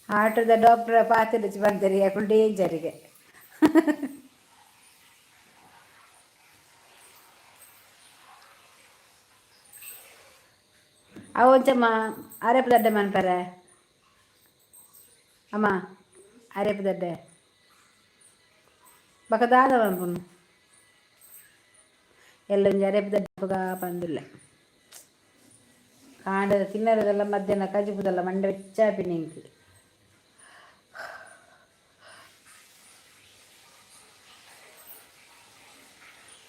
ಆಟೋದ ಡಾಕ್ಟರ್ ಪಾತೆರೊಡ್ಚಿ ಪಂತೆರ್ ಅಕುಲು ಡೇಂಜರಿಗೆ. ಅವು ಒಂಚಮ್ಮ ಅರೆಪು ದಡ್ಡೆ ಮನ್ಪರೆ. ಅಮ್ಮ, ಅರೆಪು ದಡ್ಡೆ ಬೊಕ ದಾದ ಮನ್ಪುನು? ಎಲ್ಲೊಂಜಿ ಅರೆಪು ದಡ್ಡೆ ಪಂದುಲ್ಲೆ. ಕಾಂಡೆ ತಿನ್ನರದಲ್ಲ, ಮಧ್ಯಾಹ್ನ ಕಜಿಪುದಲ್ಲ ಮಂಡೆ ಬೆಚ್ಚಾಪಿನ ಎಂಕ್.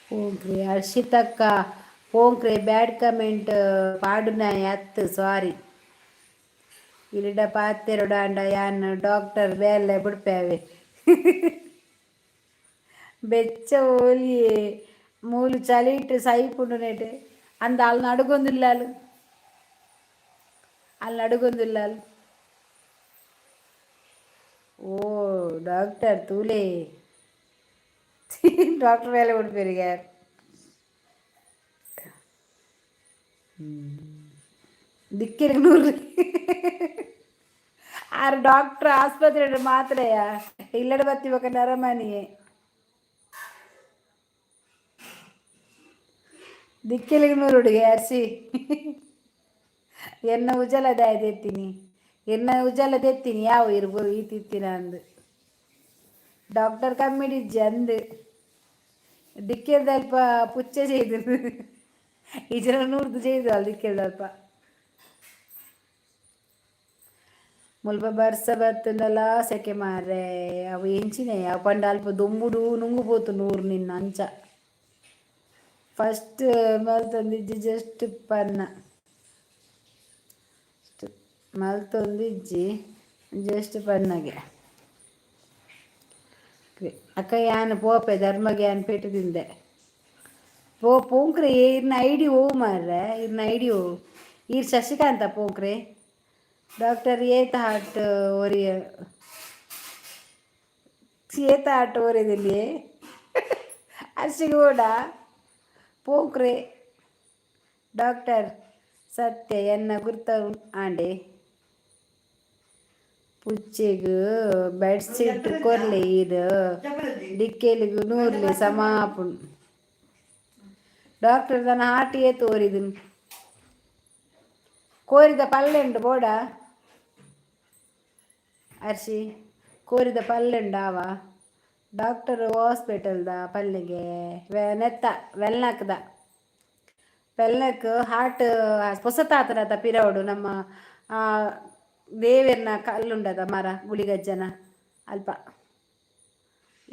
ಪೋಂಕ್ರಿ ಹರ್ಷಿತಕ್ಕ, ಪೋಂಕ್ರೆ ಬ್ಯಾಡ್ ಕಮೆಂಟ್ ಪಾಡುನಾಯೆ ಅತ್ತ್, ಸಾರಿ. ಇಲ್ಲಿಡ ಪಾತೆರೊಡಾಂಡ ಯಾನ್ ಡಾಕ್ಟರ್ ಬೇಲೆ ಬುಡ್ಪೇವೆ. ಬೆಚ್ಚ ಓಲಿಯೇ ಮೂಲು ಚಳಿಟ್ ಸೈಪುಂಡು ನೆಟ್ ಅಂದ ಅಲ್ ನಡುಗೊಂದಿಲ್ಲಾಲು, ಅಲ್ಲಿ ನಡುಗೊಂದಿಲ್ಲಾಲು. ಓ ಡಾಕ್ಟರ್ ತೂಲೆ, ಡಾಕ್ಟರ್ ಬೇಲೆ ಬುಡ್ಪೆರಿಗೆ. ದಿಕ್ಕಿರಿಗೆ ನೂರು ಆರು ಡಾಕ್ಟ್ರ್ ಆಸ್ಪತ್ರೆ ಮಾತ್ರೆಯ ಇಲ್ಲಡೆ ಬತ್ತಿ ಬೊಕ ನರಮನಿಯೇ ದಿಕ್ಕೆಲಿಗೆ ನೂರು ಹುಡುಗಿ ಅರ್ಸಿ. ಎನ್ನ ಉಜಲ ದಾಯ ದೆತ್ತೀನಿ, ಎನ್ನ ಉಜಲ ದೆತ್ತೀನಿ ಯಾವ ಇರ್ಬೋದು ಈತಿತ್ತಿನ ಅಂದು. ಡಾಕ್ಟರ್ ಕಮ್ಮಿಡಿಜ್ಜಿ ಅಂದು ದಿಕ್ಕೆಲ್ದಲ್ಪ ಪುಚ್ಚೆ ചെയ്ದು ಈ ಜನ ನೂರ್ದು ചെയ്തു ಅಲ್ಲ ದಿಕ್ಕೆಲ್ದಲ್ಪ. ಮುಲ್ಪ ಬರ್ಸ ಬತ್ತುಂಡಲ ಸೆಕೆ ಮಾರ್ರೆ. ಅವು ಎಂಚಿನೆ ಅವು ಪಂಡ ಅಲ್ಪ ದೊಂಬುಡು ನುಂಗು ಪೋತು ನೂರು ನಿನ್ನ ಅಂಚ. ಫಸ್ಟ್ ಮಲ್ತೊಂದಿಜ್ಜಿ ಜಸ್ಟ್ ಪನ್ನ ಮಲ್ತೊಂದಿಜ್ಜಿ ಜಸ್ಟ್ ಪನ್ನಗೆ. ಅಕ್ಕ ಯಾನ್ ಪೋಪೆ ಧರ್ಮಗೆ, ಯಾನ್ ಪೆಟ್ಟು ತಿಂದೆ. ಪೋ ಪೋಂಕ್ರೆ, ಇರ್ನ ಐಡಿ ಓ ಮಾರ್ರೆ, ಇರ್ನ ಐಡಿ ಓ. ಈರ್ ಶಶಿಕಾಂತ ಪೋಂಕ್ರೆ. ಡಾಕ್ಟರ್ ಏತ ಹಾಟ್ ಓರಿಯ, ಏತ ಹಾಟ್ ಓರಿದಲ್ಲಿ ಅರ್ಶಿಗೌಡ ಪೋಂಕ್ರೆ. ಡಾಕ್ಟರ್ ಸತ್ಯ ಎನ್ನ ಗುರ್ತ ಆಂಡೆ. ಪುಚ್ಚೆಗ್ ಬೆಡ್ಶೀಟ್ ಕೊರ್ಲೆ ಈರ್, ಡಿಕ್ಕೆಲಿಗ್ ನೂರ್ಲೆ ಸಮಾಪುಂಡು. ಡಾಕ್ಟರ್ ತನ್ನ ಹಾರ್ಟ್ ಏತ್ ಓರಿದನ್? ಕೋರಿದ ಪಲ್ಲೆಂಡು ಬೋಡ ಅರ್ಶಿ, ಕೋರಿದ ಪಲ್ಲೆಂಡಾವ? ಡಾಕ್ಟರ್ ಹಾಸ್ಪಿಟಲ್ದ ಪಲ್ಲಿಗೆ ನೆತ್ತ ವೆಲ್ನಾಕ್ದ ವೆಲ್ನಾಕ್ ಹಾರ್ಟ್ ಪೊಸತಾತನ ಪಿರವಡು ನಮ್ಮ ದೇವೆರ್ನ ಕಲ್ಲುಂಡದ ಮರ ಗುಳಿಗಜ್ಜನ ಅಲ್ಪ.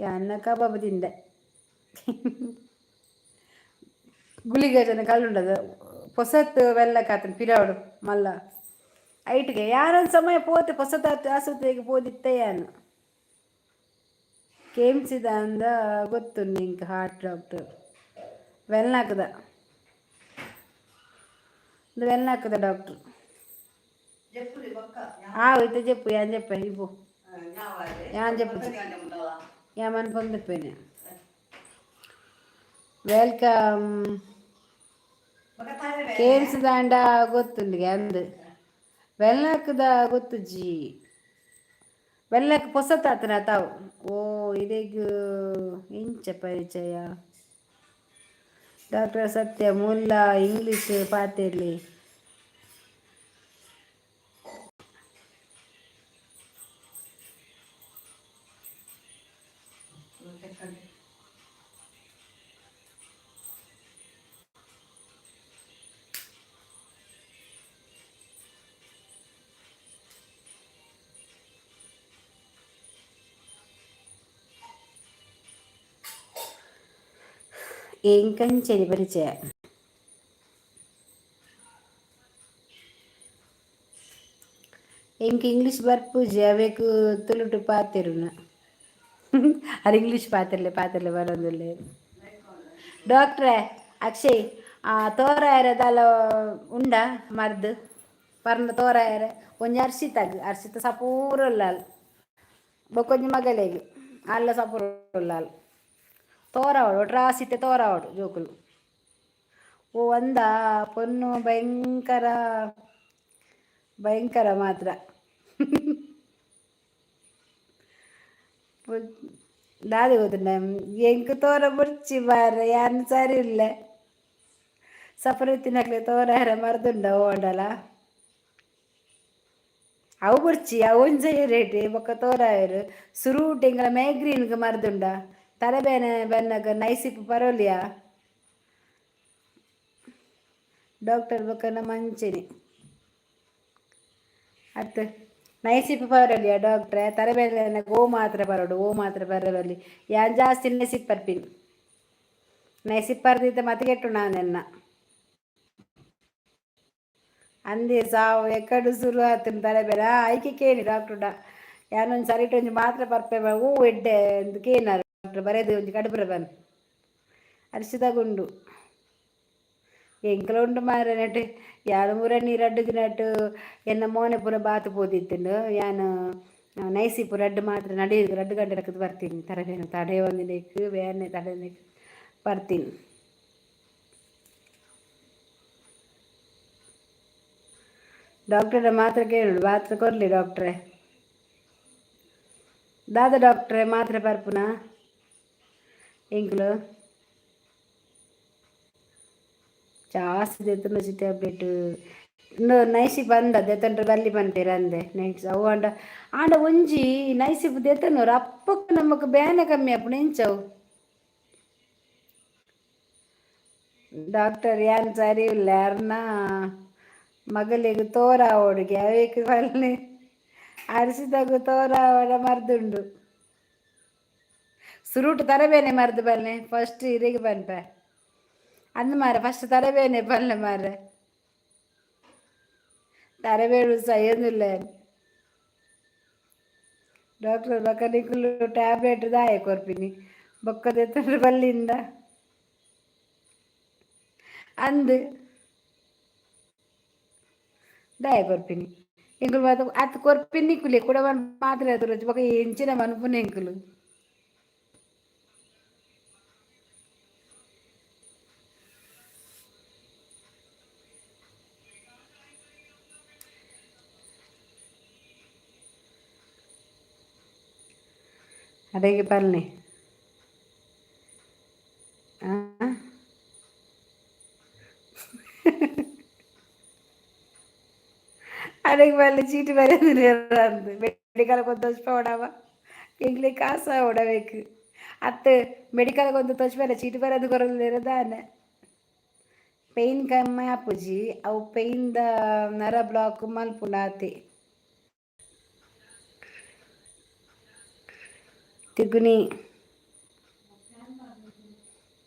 ಯಾನ್ನ ಕಬಾಬ್ ತಿಂದೆ. ಗುಳಿಗಜ್ಜನ ಕಲ್ಲುಂಡದ ಪೊಸತ್ ವೆಲ್ಲಕಾತನ ಪಿರವಡು ಮಲ್ಲ ಐಟ್ಗೆ. ಯಾರೊಂದು ಸಮಯ ಪೋತೆ ಪೊಸತಾತ್ ಆಸ್ಪತ್ರೆಗೆ ಪೋದಿತ್ತೆ ಯಾನು. ಕೆಮ್ಸಿದ ಅಂದ ಗೊತ್ತು ನಿಂಗೆ. ಹಾರ್ಟ್ ಡಾಕ್ಟರ್ ವೆಲ್ನಾಕದ, ಇದು ವೆಲ್ನಾಕದ ಡಾಕ್ಟರ್. ಆ ಇತ್ತೆ ಜೆಪ್ಪು, ಯಾನ್ ಜೆಪ್ಪೆ ಇಬ್ಬು, ಯಾನ್ ಜೆಪ್ಪು, ಯಾಮನ್ ಪಂದಿಪ್ಪೇನೆ. Welcome. ಕೇಮ್ಸ್ದಾಂಡ ಗೊತ್ತುಂಡಿಗೆ ಅಂದ್ ವೆಲ್ನಾಕದ ಗೊತ್ತುಜ್ಜಿ. ವೆಲ್ಲಕ್ ಪೊಸತಾತನ ತಾವು. ಓ, ಇರೆಗ್ ಇಂಚ ಪರಿಚಯ? ಡಾಕ್ಟರ್ ಸತ್ಯ ಮುಲ್ಲ ಇಂಗ್ಲೀಷ್ ಪಾತೆರ್ಲಿ. ಎಂಕಂಚನೆ ಪರಿಚಯ? ಎಂಕ್ ಇಂಗ್ಲೀಷ್ ಬರ್ಪುಜಿ, ಅವೇಕ್ ತುಳುಟು ಪಾತೆರುನ. ಅರ್ ಇಂಗ್ಲೀಷ್ ಪಾತೆರ್ಲೆ ಪಾತೆರ್ಲೆ ಬರೋದಿಲ್ಲ. ಡಾಕ್ಟ್ರೇ ಅಕ್ಷಯ್, ತೋರಾಯರ ದಾಲ ಉಂಡ ಮರ್ದ್ ಪರ್ನ ತೋರಾಯರೆ? ಒಂಜಿ ಅರ್ಶಿತಾಗ್, ಅರ್ಶಿತ ಸಪೂರ ಉಲ್ಲಾಲ್. ಬೊಕ್ಕೊಂಜಿ ಮಗಲೆಗ್, ಅಲ್ಲ ಸಪೂರ ಉಲ್ಲಾಲ್. ತೋರಾವಡು ಒಟ್ರಾಸಿತ್ತೆ ತೋರಾವಡು ಜೋಕುಲು. ಓ ಒಂದ ಪೊನ್ನು ಭಯಂಕರ ಭಯಂಕರ ಮಾತ್ರ. ದಾದೆ ಗೊತ್ತುಂಡ? ಎಂಕ್ ತೋರ ಬೊರ್ಚಿ ಬಾರೆ, ಯಾನ್ ಸರಿ ಇಲ್ಲ. ಸಫರ್ ತಿನ್ನಕ್ಲೆ ತೋರ ಮರ್ದುಂಡ ಓಂಡಲ? ಅವು ಬೊರ್ಚಿ, ಅವು ಒಂಜೆ ರೇಟ್ ಬೊಕ್ಕ ತೋರಾಯರು. ಸುರೂಟ್ ಎಂಕಲ ಮೈಗ್ರೀನ್ಗ್ ಮರ್ದುಂಡ? ತಲೆಬೇನೆ ಬೆನ್ನಗ ನೈಸಿಪ್ ಪರೋಲಿಯಾ ಡಾಕ್ಟರ್? ಬೊಕ್ಕ ನಮ್ಮ ಅಂಚೆನೆ ಅತ್, ನೈಸಿಪ್ ಪರೋಲಿಯಾ ಡಾಕ್ಟ್ರೆ? ತಲೆಬೇನೆ ಓ ಮಾತ್ರ ಬರೋಡು, ಓ ಮಾತ್ರ ಬರಬಲ್ಲಿ. ಯಾನ್ ಜಾಸ್ತಿ ನೈಸಿಪ್ ಪರ್ಪಿನಿ. ನೈಸಿಪ್ ಪರ್ದಿತ್ತ ಮತ್ತೆ ಕೆಟ್ಟು ನಾನೆನ್ನ ಅಂದೆ ಸಾವು ಎಕ್ಕಡು ಶುರು ಆತನ ತಲೆಬೇನೆ. ಐಕೆ ಕೇಳಿ ಡಾಕ್ಟರ್ಡ, ಯಾನೊಂದು ಸರಿಟ್ ಒಂಜಿ ಮಾತ್ರ ಪರ್ಪೆ, ಓ ಎಡ್ಡೆ ಅಂದ್ ಕೇನಾರು. ಡಾಕ್ಟರ್ ಬರೆದು ಒಂಜಿ ಕಡುಪುರ ಬನ್. ಅರಿಶಿದ ಗುಂಡು ಎಂಕಲ ಉಂಡು ಮಾರ್ರೆ. ನೆಟ್ ಯಾನ್ ಮುರನಿ ರಡ್ಡ್ ದಿನಟ್ ಎನ್ನ ಮೋನೆ ಪೂರ ಬಾತ್ ಪೋದಿತ್ತುಂಡು. ಯಾನ್ ನೈಸಿಪ್ಪು ರಡ್ಡ್ ಮಾತ್ರ ನಡಿ 2 ಗಂಟೆ ಲಕ್ಕದ್ ಬರ್ತೀನಿ. ತರಬೇನೆ ತಡೆಯೊಂದಿನೇಕ್ ಬೇನೆ ತಡೆಯೊಂದಿನೇಕ್ ಬರ್ತೀನಿ. ಡಾಕ್ಟರ್ ಮಾತ್ರ ಕೇಳು, ಮಾತ್ರ ಕೊರ್ಲಿ ಡಾಕ್ಟ್ರೆ. ದಾದ ಡಾಕ್ಟ್ರೆ ಮಾತ್ರೆ ಪರ್ಪುನ ಎಂಕುಲು? ಜಾಸ್ತಿ ದೆತ್ತೊಂಜಿ ಟ್ಯಾಬ್ಲೆಟ್ ಉಂದು ನೈಸಿಪ್ ಅಂದ ದೆತ್ತೊಂಡ್ರೆ ಬಲ್ಲಿ ಪನ್ಪೆರ್ ಅಂದೆ. ನೈಸ್ ಅವು ಆಂಡ ಆಂಡ ಒಂಜಿ ನೈಸಿಪ್ ದೆತ್ತೊನೊರು ಅಪ್ಪಕ್ಕೆ ನಮಕ್ ಬೇನೆ ಕಮ್ಮಿ ಆಪುಂಡು. ಎಂಚವು ಡಾಕ್ಟರ್? ಯಾನ್ ಸರಿ ಇಲ್ಲ. ಅರ್ನ ಮಗಲಿಗೆ ತೋರಾವೊಡುಗೆ ಅವೇಕ್ ಪಲ್ಲೆ. ಅರಿಶಿತಗು ತೋರಾವಡ ಮರ್ದುಂಡು? ಸುರುಟು ತರಬೇನೆ ಮರ್ದು ಬಲ್ಲೆ ಫಸ್ಟ್ ಇರೆಗ್ ಪನ್ಪೆ ಅಂದ್ ಮಾರೆ. ಫಸ್ಟ್ ತರಬೇನೆ ಪಲ್ಲೆ ಮಾರ್ರೆ. ತರಬೇಡು ಸಯ್ಯೊಂದುಲ್ಲೆ ಡಾಕ್ಟರ್. ಬೊಕ ನಿಕುಲು ಟ್ಯಾಬ್ಲೆಟ್ ದಾಯೆ ಕೊರ್ಪಿನಿ? ಬೊಕ್ಕ ದೆತ್ತೊಂಡ್ರೆ ಬಲ್ಲಿಂದ. ಅಂದ್ ದಾಯ ಕೊರ್ಪಿನಿ ಎಂಕುಲು ಮಾತ ಅತ್ ಕೊರ್ಪಿನಿ ನಿಕುಲೆ ಕುಡ ಮಾತ್ರೆ ತೂರೊಚ್ಚಿ ಬೊಕ ಎಂಚಿನ ಮನ್ಪುನೆ ಎಂಕುಲು. ಅಡೆಗೆ ಪಲ್ನೆ. ಆ, ಅಡೆಗೆ ಬಲ್ಲೆ, ಚೀಟಿ ಬರೆಯಂದು ಮೆಡಿಕಲ್ ಕೊಂದು ತೋಚ್ಪವಡವ, ಎಂಕ್ಲೆ ಕಾಸ ಆವಡಬೇಕು ಅತ್ತು. ಮೆಡಿಕಲ್ ಕೊಂದು ತೋಚ್ಪರ ಚೀಟಿ ಬರೆದು ಕೊರೊಂದುಲ್ಲೆರ್ ದಾನೆ? ಪೈನ್ ಕಮ್ಮಿ ಆಪುಜಿ, ಅವು ಪೈನ್ದ ನರ ಬ್ಲಾಕ್ ಮಲ್ಪುಂಡು ಆತೆ. ತಿಗುನಿ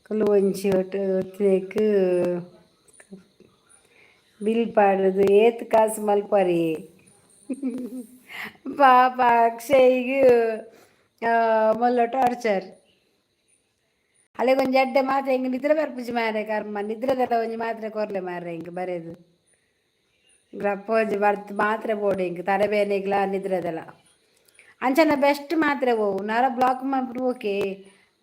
ಕುಲು ಒಂಜಿ ಒಟ್ಟು ಒತ್ತಿನೆಕ್ ಬಿಲ್ ಪಾಡುದು ಏತ್ ಕಾಸು ಮಲ್ಪರಿ ಪಾಪ. ಅಕ್ಷಯ್ಗ್ ಮೊಲ್ಲ ಟಾರ್ಚರ್. ಅಲೆಗ್ ಒಂಜಿ ಎಡ್ಡೆ ಮಾತ್ರೆ. ಎಂಕ್ ನಿದ್ರೆ ಬರ್ಪುಜಿ ಮಾರ್ರೆ, ಕರ್ಮ. ನಿದ್ರೆದಲ್ಲ ಒಂಜಿ ಮಾತ್ರೆ ಕೊರ್ಲೆ ಮಾರ್ರೆ ಎಂಕ್ ಬರೆದು. ಗ್ರಪ್ಪ ಒಂಜಿ ಬರ್ತ್ ಮಾತ್ರೆ ಬೋಡು ಎಂಕ್, ತಲೆಬೇನೆಗ್ಲಾ ನಿದ್ರೆದಲ್ಲ. ಅಂಚನೆ ಬೆಸ್ಟ್ ಮಾತ್ರೆ ಓವು? ನರ ಬ್ಲಾಕ್ ಮಲ್ಪುನು ಓಕೆ,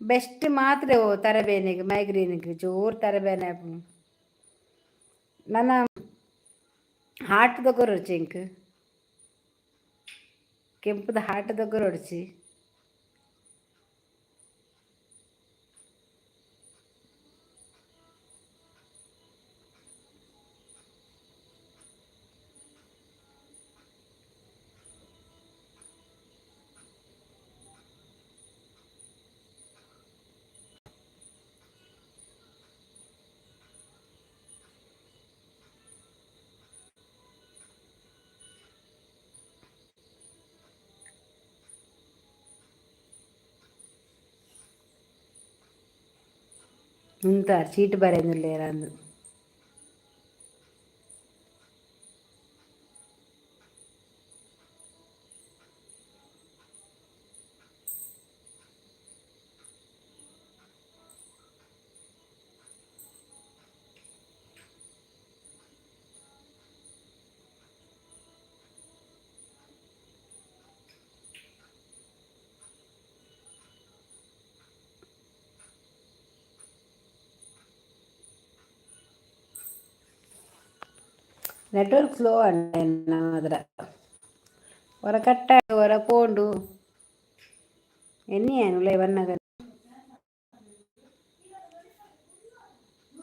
ಬೆಸ್ಟ್ ಮಾತ್ರೆ ಓವು ತಲೆಬೇನೆಗ್, ಮೈಗ್ರೇನ್ಗ್? ಜೋರು ತಲೆಬೇನೆ ಆಪುಂಡು ನನ. ಹಾರ್ಟ್ದ ಕೊರೊಡ್ಚಿ ಎಂಕ್, ಕೆಂಪುದ ಹಾರ್ಟ್ದ ಕೊರೊಡ್ಚಿ. ಉಂತಾರ್ ಚೀಟ್ ಬರೆಯೊಂದುಲ್ಲೆರ್ ಅಂದು. ನೆಟ್ವರ್ಕ್ ಸ್ಲೋ ಅಂಡ ಮಾತ್ರ. ಒರ ಕಟ್ಟ, ಒರ ಪೋಂಡು. ಎನ್ನಿ ಉಲೈ ಬನ್ನಗ.